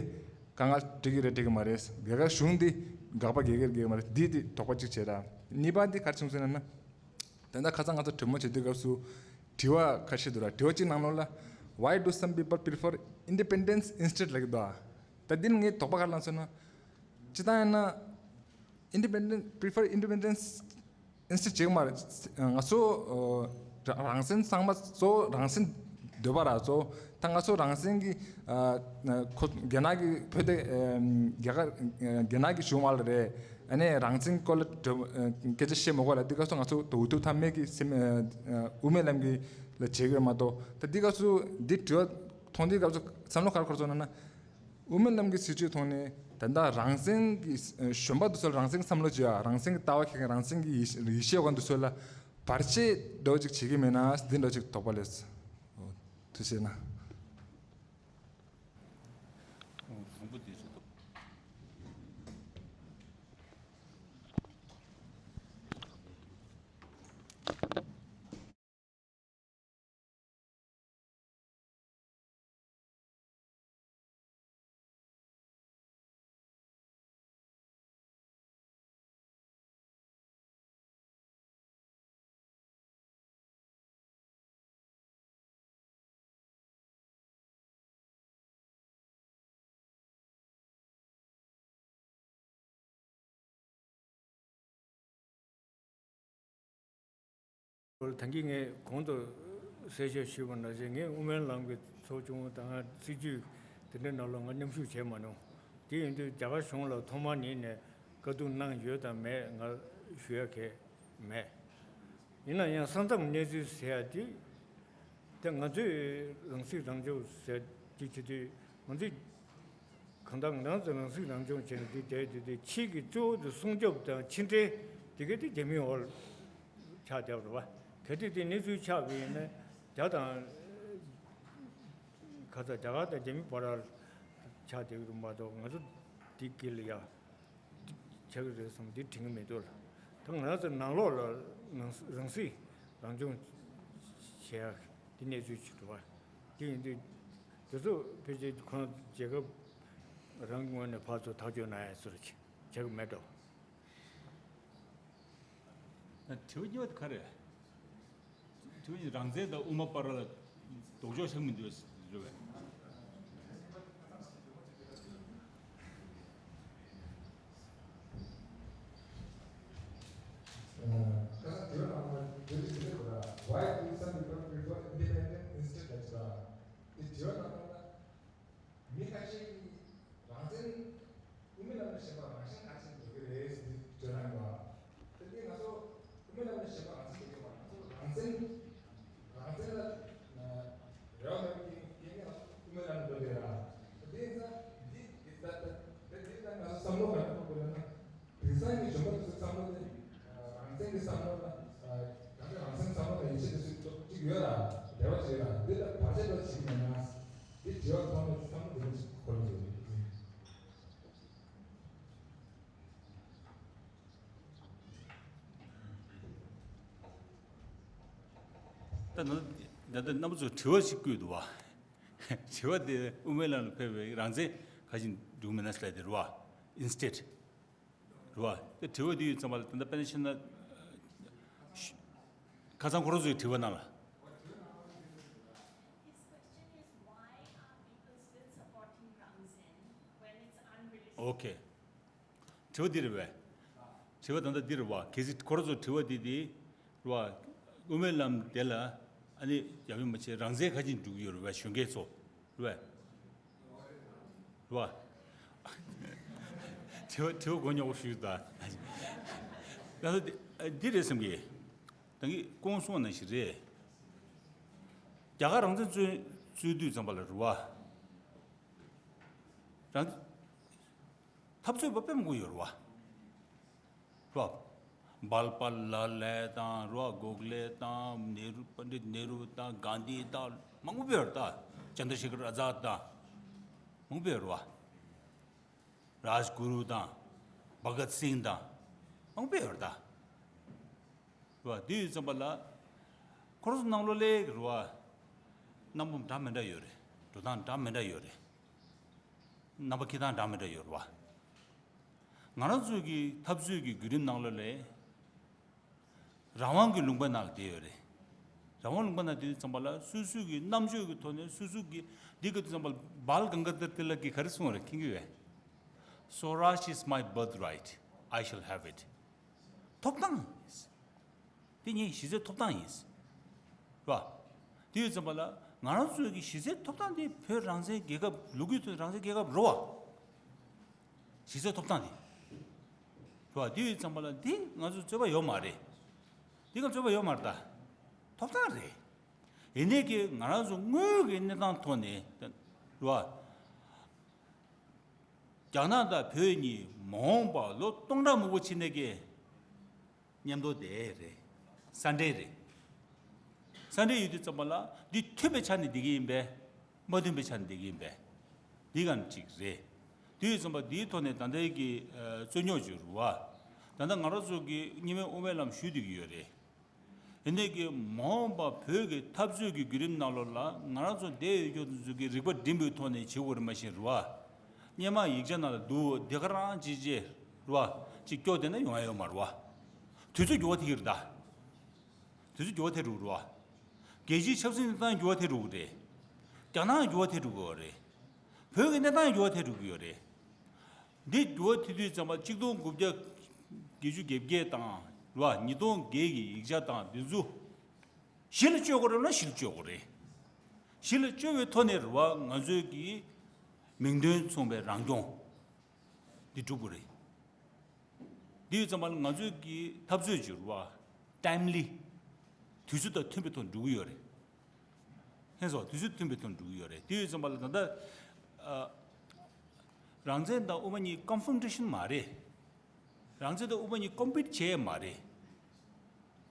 དཀའ་ངལ་འཕྲད་ཀྱི་རེད་འཕྲད་ཀྱི་མ་རེད། རྒྱ་གར་གཞུང་དེ་དགག་པ་རྒྱག་གི་རེད་རྒྱག་གི་མ་རེད། འདི་དེ་དོགས་པ་གཅིག་བྱས་ར། གཉིས་པ་འདི་ག་རེ་བྱུང་སོང་ལབ་ན། ད་ལྟ་ཁ་སང་ང་ཚོ་གྲོས་མོལ་བྱེད་དུས་སྐབས་སུ་དྲི་བ་ཁ་ཤས་འདུག་ར། དྲི་བ་གཅིག་ནང་ལོགས་ལ། Why do some people prefer independence instead ལབ་ཀྱི་འདུག་ད་འདི་ནི་ངས་དོགས་པ་ག་རེ་ལངས་སོང་ན། སྤྱིར་བཏང་ཡིན་ན་independent prefer independence instead བྱེད་ཀྱི་མ་རེད། ང་ཚོ་ཨ་རང་བཙན་ཚང་མ་གཙོ་བོ་རང་བཙན་འདོད་པ་ར། གཙོ་བོ་ད་ང་ཚོ་རང་བཙན་གྱི་ཨ་ཁོ་རྒྱ་ནག་གི་བོད་དེ་ཨ་རྒྱ་གར་རྒྱ་ནག་གི་གཞུང་བར་ལ་རེད། ཨ་ནི་རང་བཙན་སྐོར་ལ་སྐད་ཆ་བཤད་མ་དགོས་ལ། འདི་སྐབས་སུ་ང་ཚོ་འུ་ཐུག་ཐབས་མེད་ཀྱི་སེམས་དབུ་མའི་ལམ་གྱི་ལ་བྱེད་དགོས་མ་གཏོགས། ད་འདི་སྐབས་སུ་འདི་དྲི་བ་མཐོང་དུས་སྐབས་སུ་བསམ་བློ་ག་རེ་འཁོར་སོང་ན། དབུ་མའི་ལམ་གྱི་སྲིད་བྱུས་ཐོག་ནས་ད་ལྟ་རང་བཙན་གྱི་གཞོན་པ་དེ་ཚོ་ལ་རང་བཙན་གྱི་བསམ་བློ་བྱེད་ཡ། རང་བཙན་གྱི་ལྟ་བ་འཁྱེར་མཁན། རང་བཙན་གྱི་ཡིད་ཡིད་ཆེས་ཡོད་མཁན་དེ་ཚོ་ལ་བར་ཆད་འདྲ་བོ་ཅིག་བྱེད་ཀྱི་མེད་ན་འདི་འདྲ་ཅིག་དོགས་པ་སླེབས་སོང་། ཐུགས་རྗེ་གནང་། ཨོ། བཟང་པོ་དེ་རེད་འདུག་ད་གིན་ངས་གོང་དུ་གསལ་བཤད་ཞུས་པ་ནང་བཞིན། ངས་དབུ་མའི་ལམ་གྱི་ཚོགས་ཆུང་དང་སྲིད་བྱུས་དེ་འདྲའི་ནང་ལ་ང་མཉམ་ཞུགས་བྱས་མ་མྱོང་། དེ་ཡིན་དུས་རྒྱ་གར་གཞུང་ལ་ཐོག་མར་ཉིད་ནས་བཀའ་བསྡུར་གནང་ཡོད་དམ་མེད་ང་ཞུ་ཡ་གང་ཡང་མེད། ཡིན་ན་ཡང་ས་མཚམས་གནས་ཚུལ་ཟེར་ཡ་དེ། དེ་ང་ཚོས་རང་སྲིད་རང་སྐྱོང་ཟེར་གྱི་བྱེད་དུས། ང་ཚོས་གང་ལྟར་ང་རང་ཚོ་རང་སྲིད་རང་སྐྱོང་བྱས་ནས་དེ་བསྡད་དེ། དེ་ཕྱིའི་གཙོ་བོ་དེ་སྲུང་སྐྱོབ་དང་ཕྱི་འབྲེལ་དེ་ག་དེ་རྒྱ་མིའི་འོག་ཆགས་བསྡད་པ་རེད་བ། གལ་ཏེ་དེ་གནས་ཚུལ་ཆགས་པ་ཡིན་ན། རྒྱ་དང་ཁ་ས་རྒྱ་གར་དང་རྒྱ་མི་བར་ལ་ཆགས་བསྡད་ཀྱི་རེད་མ་གཏོགས། ང་ཚོ་དེ་དཀྱིལ་ལ་ཡ་ཆགས་ཀྱི་རེད་བསམ། དེ་དྲན་གྱི་མི་འདུག་ལ། ད་ང་རང་ཚོ་ནང་ལོགས་ལ་རང་རང་སྲིད་རང་སྐྱོང་བྱེད་ཡག་དེ་གནས་ཚུལ་ཅིག་འདུག་བ། དེ་ཡིན་དུས་དེ་ཚོ་ཕལ་ཆེར་ཁོང་རྒྱལ་ཁབ་རང་གི་ངོས་ནས་ཕར་ཚུར་ཐག་གཅོད་གནང་ཡག་ཚུལ་བྱེད་ཀྱི་མེད་འགྲོ། དྲི་བ་གཉིས་པ་དེ་ག་རེ་རེད། དྲི་བ་གཉིས། རང་བཙན་དང་དབུ་མ་བར་ལ་ལྡོག་ཕྱོགས་ཆགས་མི་འདུག་རེད་པས། ཁ་སང་དྲི་བ་ནང་ལ་བོད་ཀྱི་དྲི་བ་ལ། Why do some people prefer independence instead of the། དེ་དྲི་བ་ནང་ལ་མི་ཁ་ཤས་ཀྱིས་རང་བཙན། དབུ་མའི་ལམ་ནས་བཤད་པ་རང་བཞིན་ག་ཚོད་འགྲོ་གི་རེད་ཟེར་དུས་དྲི་བ་གནང་གི་འདུག་དེ་དུས་ང་ཚོ་དབུ་མའི་ལམ་ནས་བཤད་པ་རང་བཙན་འགྲོ་གི་མ་རེད། ང་ཚོ་རང་བཙན། རང་བཙན་ལ་རེ་བ་མེད་པའི་རྐྱེན་གྱིས་ང་ཚོ་དབུ་མའི་ལམ་ནས་འགྲོ་གི་རེད་ར། དེ་ཡིན་ཙང་འདི་འདི་ལྟ་ལྟ་དེ་འདི་ལྟ་ང་ཚོ་བསམ་བློ་ག་རེ་གཏོང་དགོས་ལབ་ན། དེང་སང་གི་གཞོན་པ་ཚོའི་བསམ་བློ་དེ་རང་བཙན་གྱི་བསམ་བློ་དང་། ད་ལྟ་རང་བཙན་བསམ་བློ་དང་ཡིད་ཆེས་དེ་ཚོ་གཅིག་ཡོད་ལ། འབྲེལ་བ་གཅིག་ཡོད་ལ། འདི་ལ་བར་ཆད་འདྲ་བྱེད་ཀྱི་མེད་ན། འདི་དྲི་བ་མཐོང་ནས་བསམ་བློ་འདི་འདྲ་ཞིག་འཁོར་འདུག་ད་ནི་ད་ལྟ་རྣམ་པ་ཚོས་དྲི་བ་ཞིག་བསྐུལ་འདུག་བ། དྲི་བ་དེ་དབུ་མའི་ལམ་ལ་ཕེབས་པའི་རང་བཙན་ག་བཞིན་འགྲུབ་མེད་ན་ཟེར་དེ་རེད་བ། Instead། རེད་བ། དེ་དྲི་བ་དེ་ཡོད་ཙམ་པ་ལ། དེ་འདྲ་དཔེར་ན་བཤད་ན། ཤ་ཁ་སང་ཁོ་རང་ཚོའི་དྲི་བ་ནང་ལ། His question is, why are people still supporting Rangzen when it's unrealistic? Okay. དྲི་བ་འདི་རེད་པས། དྲི་བ་ད་ལྟ་འདི་རེད་བ། གལ་སྲིད་ཁོ་རང་ཚོ་དྲི་བ་འདི་དེ་རེད་བ། དབུ་མའི་ལམ་དེ་ལ་ཨ་ནི་ཡག་པོ་མ་བྱས་རང་བཙན་ག་བྱས་འགྲུབ་ཀྱི་ཡོད་རེད་བ། གཞོན་སྐྱེས་ཚོ་རེད་བ། རེད་བ། དྲི་བ་དྲི་བ་གོ་མྱོང་བ་ཞུས་ད། ད་ལྟ་འདི་འདི་རེད་བསམ་གི། ད་གིན་སྐུ་ངོ་གསུངས་པ་ནང་བཞིན་རེད། རྒྱ་གར་རང་བཙན་རྩོད་རྩོད་དུས་ཙམ་པ་ལ་རེད་བ། རང་འཐབ་རྩོད་པ་དཔེ་མང་པོ་ཡོད་རེད་བ། རེད་བ། བཱལ་པཱལ་ལ་ལེ་དང་རོ་གོག་ལེ་དང་ནེ་རུ་པཎྜི་ཏ་ནེ་རུ་དང་གྷན་དྷི་དང་མང་པོ་ཡོད་རེད་ད། ཅན་དྲ་ཤེ་ཁར་ཨ་ཛཱད་དང་མང་པོ་ཡོད་རེད་བ། རཱཇ་གུ་རུ་དང་བྷ་གཏ་སིང་དང་མང་པོ་ཡོད་རེད་ད། རེད་བ། དེ་ཡོད་ཙམ་པ་ལ་ཁོ་རང་ཚོ་ནང་ལོགས་ལ་རེད་བ། རྣམ་པ་འདྲ་མི་འདྲ་ཡོད་རེད། འགྲོ་སྟངས་འདྲ་མི་འདྲ་ཡོད་རེད། རྣམ་པ་འཁྱེར་སྟངས་འདྲ་མི་འདྲ་ཡོད་རེད་བ། ང་རང་ཚོའི་གི་འཐབ་རྩོད་ཀྱི་བརྒྱུད་རིམ་ནང་ལོགས་ལ་རང་དབང་གི་ལུང་པ་ནང་ལ་བསྡད་ཡོད་རེད། རང་དབང་ལུང་པ་ནང་བསྡད་དུས་ཙམ་པ་ལ་སོ་སོའི་གི་རྣམ་དཔྱོད་ཀྱི་ཐོག་ནས་སོ་སོའི་གི་འདི་གི་དུས་ཙམ་པ་ལ་བཱལ་གང་ག་ཏར་ཏི་ལ་གིས་ག་རེ་གསུངས་རེད་མཁྱེན་གྱི་ཡོད། Swaraj is my birthright. I shall have it. ཐོབ་ཐང་ཡིན། དེ་ངའི་གཞི་རྩའི་ཐོབ་ཐང་ཡིན། རེད་བ། དེ་ཡོད་ཙམ་པ་ལ་ང་རང་ཚོའི་གི་གཞི་རྩའི་ཐོབ་ཐང་དེ་བོད་རང་བཙན་རྒྱལ་ཁབ་ལོ་རྒྱུས་ཐོག་རང་བཙན་རྒྱལ་ཁབ་རེད་བ། གཞི་རྩའི་ཐོབ་ཐང་དེ། རེད་བ། དེ་ཡོད་ཙམ་པ་ལ་འདི་ང་ཚོ་རྩོད་པ་ཡོད་མ་རེད། འདི་ང་རྩོད་པ་ཡོད་མ་རེད་ད། ཐོབ་ཐང་རེད། ཡིན་ནའི་གི་ང་རང་ཚོ་དངོས་ཀྱི་གནས་སྟངས་ཐོག་ནས་རེད་བ། རྒྱ་ནག་དང་བོད་གཉིས་མ་འོངས་པ་ལོ་སྟོང་ཕྲག་མང་པོ་ཕྱིན་ནས་ཀྱི་མཉམ་དུ་བསྡད་རེད། ས་འབྲེལ་རེད། ས་འབྲེལ་ཡོད་དུས་ཙམ་པ་ལ་འདི་མཐུན་པའི་ཆ་ནས་བསྡད་ཀྱི་ཡིན་པས། མ་མཐུན་པའི་ཆ་ནས་བསྡད་ཀྱི་ཡིན་པས། འདི་ག་ནས་གཅིག་རེད། དེ་ཡོད་ཙམ་པ་འདིའི་ཐོག་ནས་ད་ལྟའི་གི་རྩོད་རྙོག་ཅིག་རུ་བ། ད་ལྟ་ང་རང་ཚོ་གི་གཉིས་སྨན་དབུ་མའི་ལམ་ཞུས་བསྡད་ཀྱི་ཡོད་རེད། ཡིན་ནའི་གི་མ་འོངས་པ་བོད་ཀྱི་འཐབ་རྩོད་ཀྱི་བརྒྱུད་རིམ་ནང་ལོགས་ལ་ང་རང་ཚོ་འདས་ཡོད་རྒྱུ་དེ་ཚོ་གི་རིག་པ་སྒྲིམ་པའི་ཐོག་ནས་བྱེད་དགོས་རེད་མ་གཞི་རུ་བ། སྔོན་མ་ཡིག་ཆ་ནང་ལ་འདུག་འདི་ག་རང་ཅི་ཅི་རུ་བ། ཅིག་སྐྱོ་དེ་ན་ཡོང་ཡ་ཡོད་མ་རུ་བ། དུས་ཚོད་འགྱུར་བ་ཐེབས་ཀྱི་རེད་ད། དུས་ཚོད་འགྱུར་བ་ཐེབས་རུ་རུ་བ། རྒྱལ་སྤྱིའི་ཆབ་སྲིད་གནས་སྟངས་འགྱུར་བ་ཐེབས་རུ་རེད། རྒྱ་ནག་འགྱུར་བ་ཐེབས་རུ་གི་ཡོད་རེད། བོད་ཀྱི་གནས་སྟངས་འགྱུར་བ་ཐེབས་རུ་གི་ཡོད་རེད། འདི་འགྱུར་བ་ཐེབས་དུས་ཙམ་པ་གཅིག་སྟོང་དགུ་བརྒྱ་བརྒྱད་ཅུ་གྱ་བརྒྱད་དང་རུ་བ་ཉིས་སྟོང་བརྒྱད་ཀྱི་ཡིག་ཆ་དང་འདི་ཚོ་གཞི་ལ་བཅོལ་དགོས་རེད་ན་གཞི་ལ་བཅོལ་དགོས་རེད། གཞི་ལ་བཅོལ་བའི་ཐོག་ནས་རུ་བ་ང་ཚོའི་གི་མིང་དོན་མཚུངས་པའི་རང་སྐྱོང་འདི་སྒྲུབ་དགོས་རེད། འདི་ཡོད་ཙམ་པ་ལ་ང་ཚོའི་གི་འཐབ་རྩོད་ཀྱི་རུ་བ་ཊའིམ་ལི་དུས་ཚོད་དང་མཐུན་པའི་ཐོག་འགྲོ་གི་ཡོད་རེད། ཧེ་སོ་དུས་ཚོད་མཐུན་པའི་ཐོག་འགྲོ་གི་ཡོད་རེད། དེ་ཡོད་ཙམ་པ་ལ་ད་ལྟ་ཨ། རང་བཙན་དང་དབུ་མ་གཉིས་ཀོན་ཕོན་ཊེ་ཤན་མ་རེད། རང་བཙན་དང་དབུ་མ་གཉིས་ཀོམ་པིཊ་བྱེད་ཡས་མ་རེད། རེད་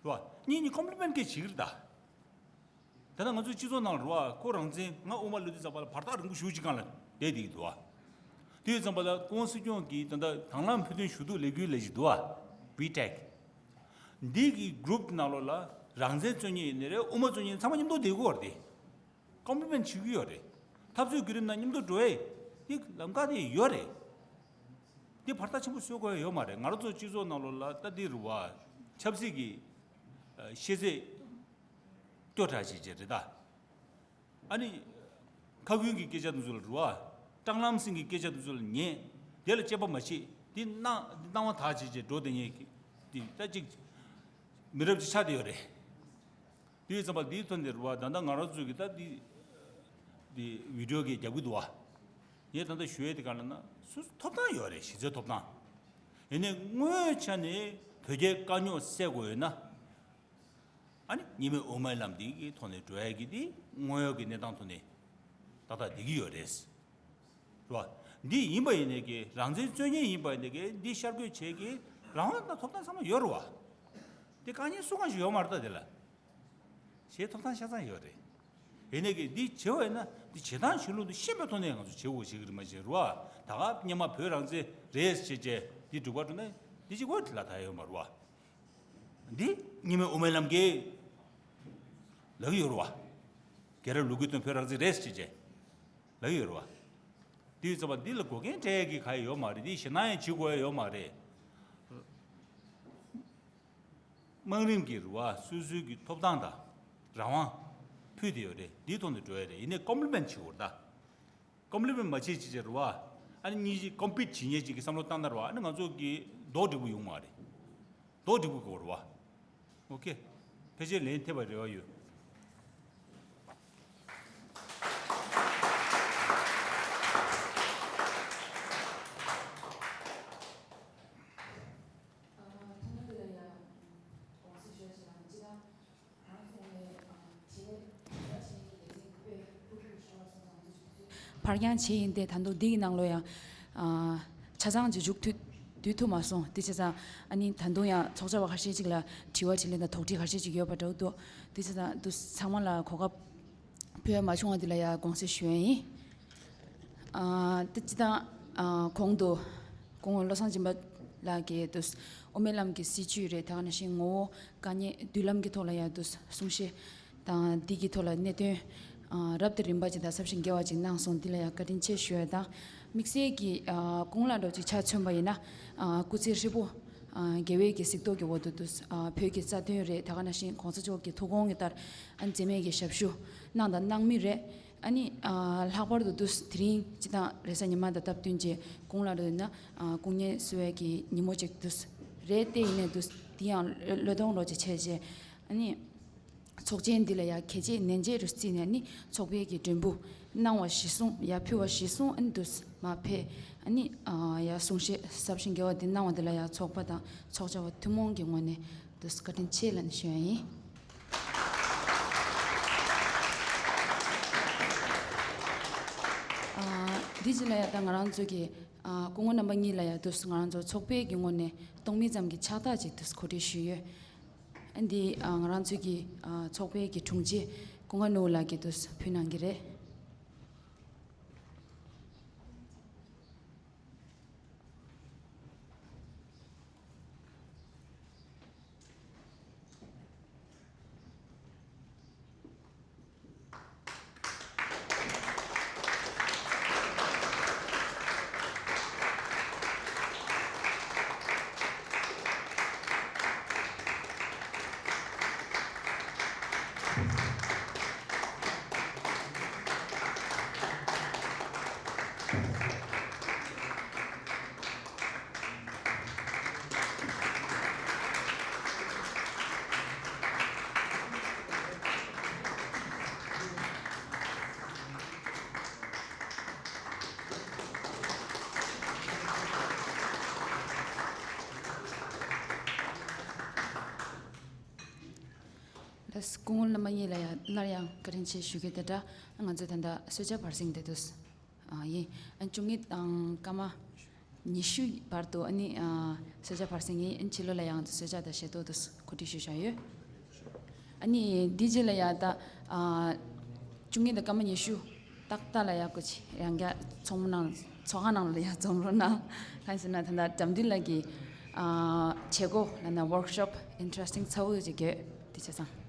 བ། གཉིས་གཉིས་ཀོམ་པི་ལི་མེན་ཊི་གི་བྱེད་ཀྱི་རེད་ད། ད་ལྟ་ང་ཚོའི་སྤྱི་ཚོགས་ནང་ལ་རེད་བ། ཁོ་རང་བཙན་ང་དབུ་མ་ལབ་དུས་ཙམ་པ་ལ་བར་ཐག་རིང་པོ་ཞེ་པོ་ཅིག་སྒང་ལ་བསྡད་བསྡད་ཀྱི་འདུག་བ། དེ་ཡོད་ཙམ་པ་ལ་ཁོང་སྲིད་སྐྱོང་གིས་ད་ལྟ་དང་བླངས་ཕུགས་འདུན་ཞུ་གཏུག་ལས་འགུལ་ལས་ཀྱི་འདུག་བ། བི་ཊེག་འདི་གི་གུ་རུབ་ནང་ལོགས་ལ་རང་བཙན་རྩོད་མཁན་ཡིན་ནའི་རེད། དབུ་མ་རྩོད་མཁན་ཚང་མ་མཉམ་དུ་བསྡད་ཀྱི་ཡོད་རེད། ཀོམ་པི་ལི་མེན་ཊི་བྱེད་ཀྱི་ཡོད་རེད། འཐབ་རྩོད་བརྒྱུད་རིམ་ནང་མཉམ་དུ་འགྲོ་ཡས་འདི་ལམ་ཁ་དེ་ཡོད་རེད། འདི་བར་ཐག་ཆེན་པོ་བཟོ་དགོས་ཡ་ཡོད་མ་རེད། ང་རང་ཚོ་སྤྱི་ཚོགས་ནང་ལོགས་ལ་ད་འདི་རུ་བ་ཆབ་སྲིད་ཀྱི་ཤེས་ཚད་སྐྱོ་དྲགས་བྱེད་བྱེད་རེད་ད། ཨ་ནི། ཁ་ཀུན་གྱི་སྐད་ཆ་དེ་ཚོ་ལ་རུ་བ། སྲང་ལམ་སེང་གི་སྐད་ཆ་དེ་ཚོ་ལ་ཉན། དེ་ལ་དཔྱད་པ་མ་བྱེད། དེ་སྣང་སྣང་བ་དག་བྱེད་བྱེད་འགྲོ་དེ་ཉན་གི། དེ་ད་ཅིག་མི་རབས་ཅིག་ཆགས་བསྡད་ཡོད་རེད། དེ་ཡོད་ཙམ་པ་དེའི་ཐོག་ནས་རུ་བ་ད་ལྟ་ང་རང་ཚོས་ཀྱི་ད་དེ་དེ་བི་ཌི་ཡོ་གི་རྒྱབ་ཀྱི་འདུག་བ། ངས་ད་ལྟ་ཞུ་ཡས་དེ་ག་ལ་ན་སོ་སོ་ཐོབ་ཐང་ཡོད་རེད། གཞི་རྩའི་ཐོབ་ཐང་། ཡིན་ནའི་དངོས་ཆ་ནས་བོད་རྒྱའི་དཀའ་རྙོག་སེལ་དགོས་ཡོད་ན། ཨ་ནི་གཉིས་སྨན་དབུ་མའི་ལམ་འདི་གི་ཐོག་ནས་འགྲོ་ཡ་གི་འདི་དངོས་ཡོད་ཀྱི་གནས་སྟངས་ཐོག་ནས་ཏག་ཏག་བསྡད་ཀྱི་ཡོད་རེད། རེད་བ། འདི་ཡིན་པ་ཡིན་ནའི་གི་རང་བཙན་རྩོད་མཁན་ཡིན་པ་ཡིན་ནའི་གི་འདི་ཤར་བསྐྱོད་བྱེད་ཀྱི་རང་དབང་དང་ཐོབ་ཐང་ཚང་མ་ཡོད་རེད་བ། འདི་དཀའ་ངལ་སུ་གང་ཞིག་ཡོད་མ་རེད་ད་དེ་ལ། བྱེད་ཐོབ་ཐང་ཆ་ཚང་ཡོད་རེད། ཡིན་ནའི་གི་འདི་བྱེད་བ་ཡིན་ན་འདི་བྱེད་སྟངས་བྱེད་ལུགས་འདི་ཤེས་པའི་ཐོག་ནས་ང་ཚོ་བྱེད་དགོས་བྱེད་ཀྱི་རེད་མ་བྱེད་རེད་བ། ད་ག་སྔོན་མ་བོད་རང་བཙན་རེད་ཟེར་བྱས་འདི་སྒྲུབ་པ་འགྲོ་ན་འདི་ཅིག་དགོས་ལ་ད་ཡོད་མ་རེད་བ། འདི་གཉིས་སྨན་དབུ་མའི་ལམ་གྱིས་ལབ་ཀྱི་ཡོད་རེད་བ། རྒྱལ་རབས་ལོ་རྒྱུས་སྟེང་བོད་རང་བཙན་རེད་ཟེར་བྱས་ལབ་ཀྱི་ཡོད་རེད་བ། དེ་ཡོད་ཙམ་པ་འདི་ལ་འགོག་རྐྱེན་སྤྲད་ཡས་ཀྱི་ག་ཡོད་མ་རེད། འདི་ཞེད་སྣང་ཡང་བྱེད་དགོས་ཡ་ཡོད་མ་རེད། དམངས་རིམ་གྱི་རེད་བ། སོ་སོའི་གི་ཐོབ་ཐང་དང་རང་དབང་ཕུལ་བསྡད་ཡོད་རེད། འདིའི་ཐོག་ནས་འགྲོ་ཡ་རེད། ཡིན་ནའི་ཀོམ་པི་ལི་མེན་ཊི་བྱེད་དགོས་རེད་ད། ཀོམ་པི་ལི་མེན་ཊི་མ་བྱེད་ཅིག་བྱེད་རེད་བ། ཨ་ནི་གཉིས་ཀྱིས་ཀོམ་པིཊ་བྱེད་མཁན་ཅིག་གི་བསམ་བློ་བཏང་ན་རེད་བ། ཨ་ནི་ང་ཚོ་གི་རྡོག་སྒྲིལ་པོ་དགོས་རེད་བ། ཨོ་ཁེ། ཕལ་ཆེར་ལན་ཐེབས་པའི་རེ་བ་ཡོད། ཕར་འགྱངས་བྱས་ཡིན་ཏེ། ད་དུང་འདི་ཡི་ནང་ལོགས་ཡང་ཨ་ཆ་ཚང་གཅིག་མཇུག་མཐུད་ བསྡུ་ཐུབ་མ་སོང་། དེ་བྱས་ཙང་ཨ་ནི་ད་དུང་ཡང་ཚོགས་བཅར་བ་ཁ་ཤས་ཅིག་ལ་དྲི་བ་དྲིས་ལན་དང་དོགས་འདྲི་ཁ་ཤས་ཅིག་ཡོད་པ་འདྲ་བོ་འདུག་དེ་བྱས་ཙང་དུ་ཚང་མ་ལ་གོ་སྐབས་ཕུལ་མ་བྱུང་བ་དེ་ལ་ཡང་དགོངས་སེལ་ཞུ་ཡ་ཡིན། ཨ་དེ་སྤྱིར་བཏང་ཨ་གོང་དུ་སྐུ་ངོ་བློ་བཟང་སྦྱིན་པ་ལགས་ཀྱིས་དུས་དབུ་མའི་ལམ་གྱི་སྲིད་བྱུས་རེད། ད་ག་ནང་བཞིན་ངོ་བོ་དཀའ་ཉེན་མདུན་ལམ་གྱི་ཐོག་ལ་ཡང་དུས་གསུང་བཤད་དང་འདི་གི་ཐོག་ལ་གནད་དོན་ཨ་རབ་དང་རིམ་པ་ཅིག་དང་ཟབ་ཞིང་རྒྱས་པ་ཅིག་གནང་སོང་། འདི་ལ་ཡང་བཀའ་དྲིན་ཆེ་ཞུ་ཡ་དང་། དམིགས་བསལ་གྱི་ཨ་སྐུ་ངོ་ལགས་འདྲ་ཅིག་ཆ་མཚོན་པ་ཡིན་ན་ཨ་སྐུ་ཚེ་ཧྲིལ་པོ་ཨ་རྒྱལ་བའི་གི་གཟིགས་རྟོག་གི་འོག་ཏུ་དུས་ཨ་བོད་ཀྱི་རྩ་དོན་རེད། ད་ག་ནང་བཞིན་གོང་ས་མཆོག་གི་ཐུགས་དགོངས་ཀྱི་ལྟར་ཨ་འཛད་མེད་ཀྱི་ཞབས་ཞུ་གནང་དང་གནང་མུས་རེད། ཨ་ནི་ཨ་ལྷག་པར་དུ་དུས་དེ་རིང་སྤྱིར་བཏང་རེས་གཟའ་ཉི་མ་དང་སྟབས་བསྟུན་བྱས་སྐུ་ངོ་ལགས་འདྲ་ཡིན་ན་ཨ་སྐུ་ངལ་གསོ་བའི་གི་ཉིན་མོ་ཅིག་དུས་རེད། དེ་ཡིན་ནའི་དུས་དེ་ཡང་བློས་གཏོང་རོགས་ཅིག་བྱས་རྗེས་ཨ་ནི་ཚོགས་ཆེན་འདི་ལ་ཡང་གལ་ཆེ་ནན་ཆེ་རུ་བརྩིས་ནས་ཨ་ནི་ཚོགས་པའི་གི་མགྲོན་འབོད་གནང་བ་གཞིར་བཟུང་ཡར་ཕུལ་བ་གཞིར་བཟུང་ཨ་ནི་དུས་མར་ཕེབས། ཨ་ནི་ཨ་ཡར་གསུང་བཤད་ཟབ་ཞིང་རྒྱས་པ་འདི་གནང་བ་འདི་ལ་ཡང་ཚོགས་པ་དང་ཚོགས་བཅར་བ་ཐུན་མོང་གི་ངོས་ནས་དུས་བཀའ་དྲིན་ཆེ་ལབ་ནས་ཞུ་ཡ་ཡིན། ཨ་འདི་རྗེས་ལ་ཡང་ད་ང་རང་ཚོ་གི་ཨ་སྐུ་ངོ་རྣམ་པ་གཉིས་ལ་ཡང་དུས་ང་རང་ཚོ་ཚོགས་པའི་གི་ངོས་ནས་སྟོང་མིན་ཙམ་གྱི་ཕྱག་རྟགས་ཅིག་དུས་གོ་སྒྲིག་ཞུས་ཡོད། ཨ་འདི་ཨ་ང་རང་ཚོའི་གི་ཨ་ཚོགས་པའི་གི་དྲུང་ཆེ་སྐུ་ངོ་ནོར་བུ་ལགས་ཀྱིས་དུས་ཕུལ་གནང་གི་རེད། ལགས་སོ། སྐུ་ངོ་རྣམ་པ་གཉིས་ལ་ཡང་སླར་ཡང་བཀའ་དྲིན་ཆེ་ཞུ་གི་དེ་འདྲ། ང་ཚོས་ད་ལྟ་གསོལ་ཇ་བར་གསེང་དེ་དུས་ཨ་ཡིན། ཨ་བཅུ་གཉིས་དང་སྐར་མ་ཉི་ཤུ་བར་དུ་ཨ་ནི་ཨ་གསོལ་ཇ་བར་གསེང་ཡིན། ཨ་ཕྱི་ལོགས་ལ་ཡང་གསོལ་ཇ་དང་ཞལ་ཏོག་དུ་གོ་སྒྲིག་ཞུས་བཞག་ཡོད། ཨ་ནི་འདི་རྗེས་ལ་ཡང་ད་ཨ་བཅུ་གཉིས་དང་སྐར་མ་ཉི་ཤུ་ཏག་ཏག་ལ་ཡང་སྐུ་མཁྱེན་རང་རྒྱལ་ཚོགས་མི་ནང་ཚོགས་ཁང་ནང་ལ་ཡང་འཛོམས་རོགས་གནང་། གང་ཡིན་ཟེར་ན་ད་ལྟ་འགྲམ་མདུན་ལ་གི་ཨ་བྱེད་སྒོ་ལ་ན་ཝོརྐ་ཤོབ་ཨིན་ཊི་རེ་སི་ཊིང་ཚ་བོ་ཅིག་ཡོད། དེ་བྱས་ཙང་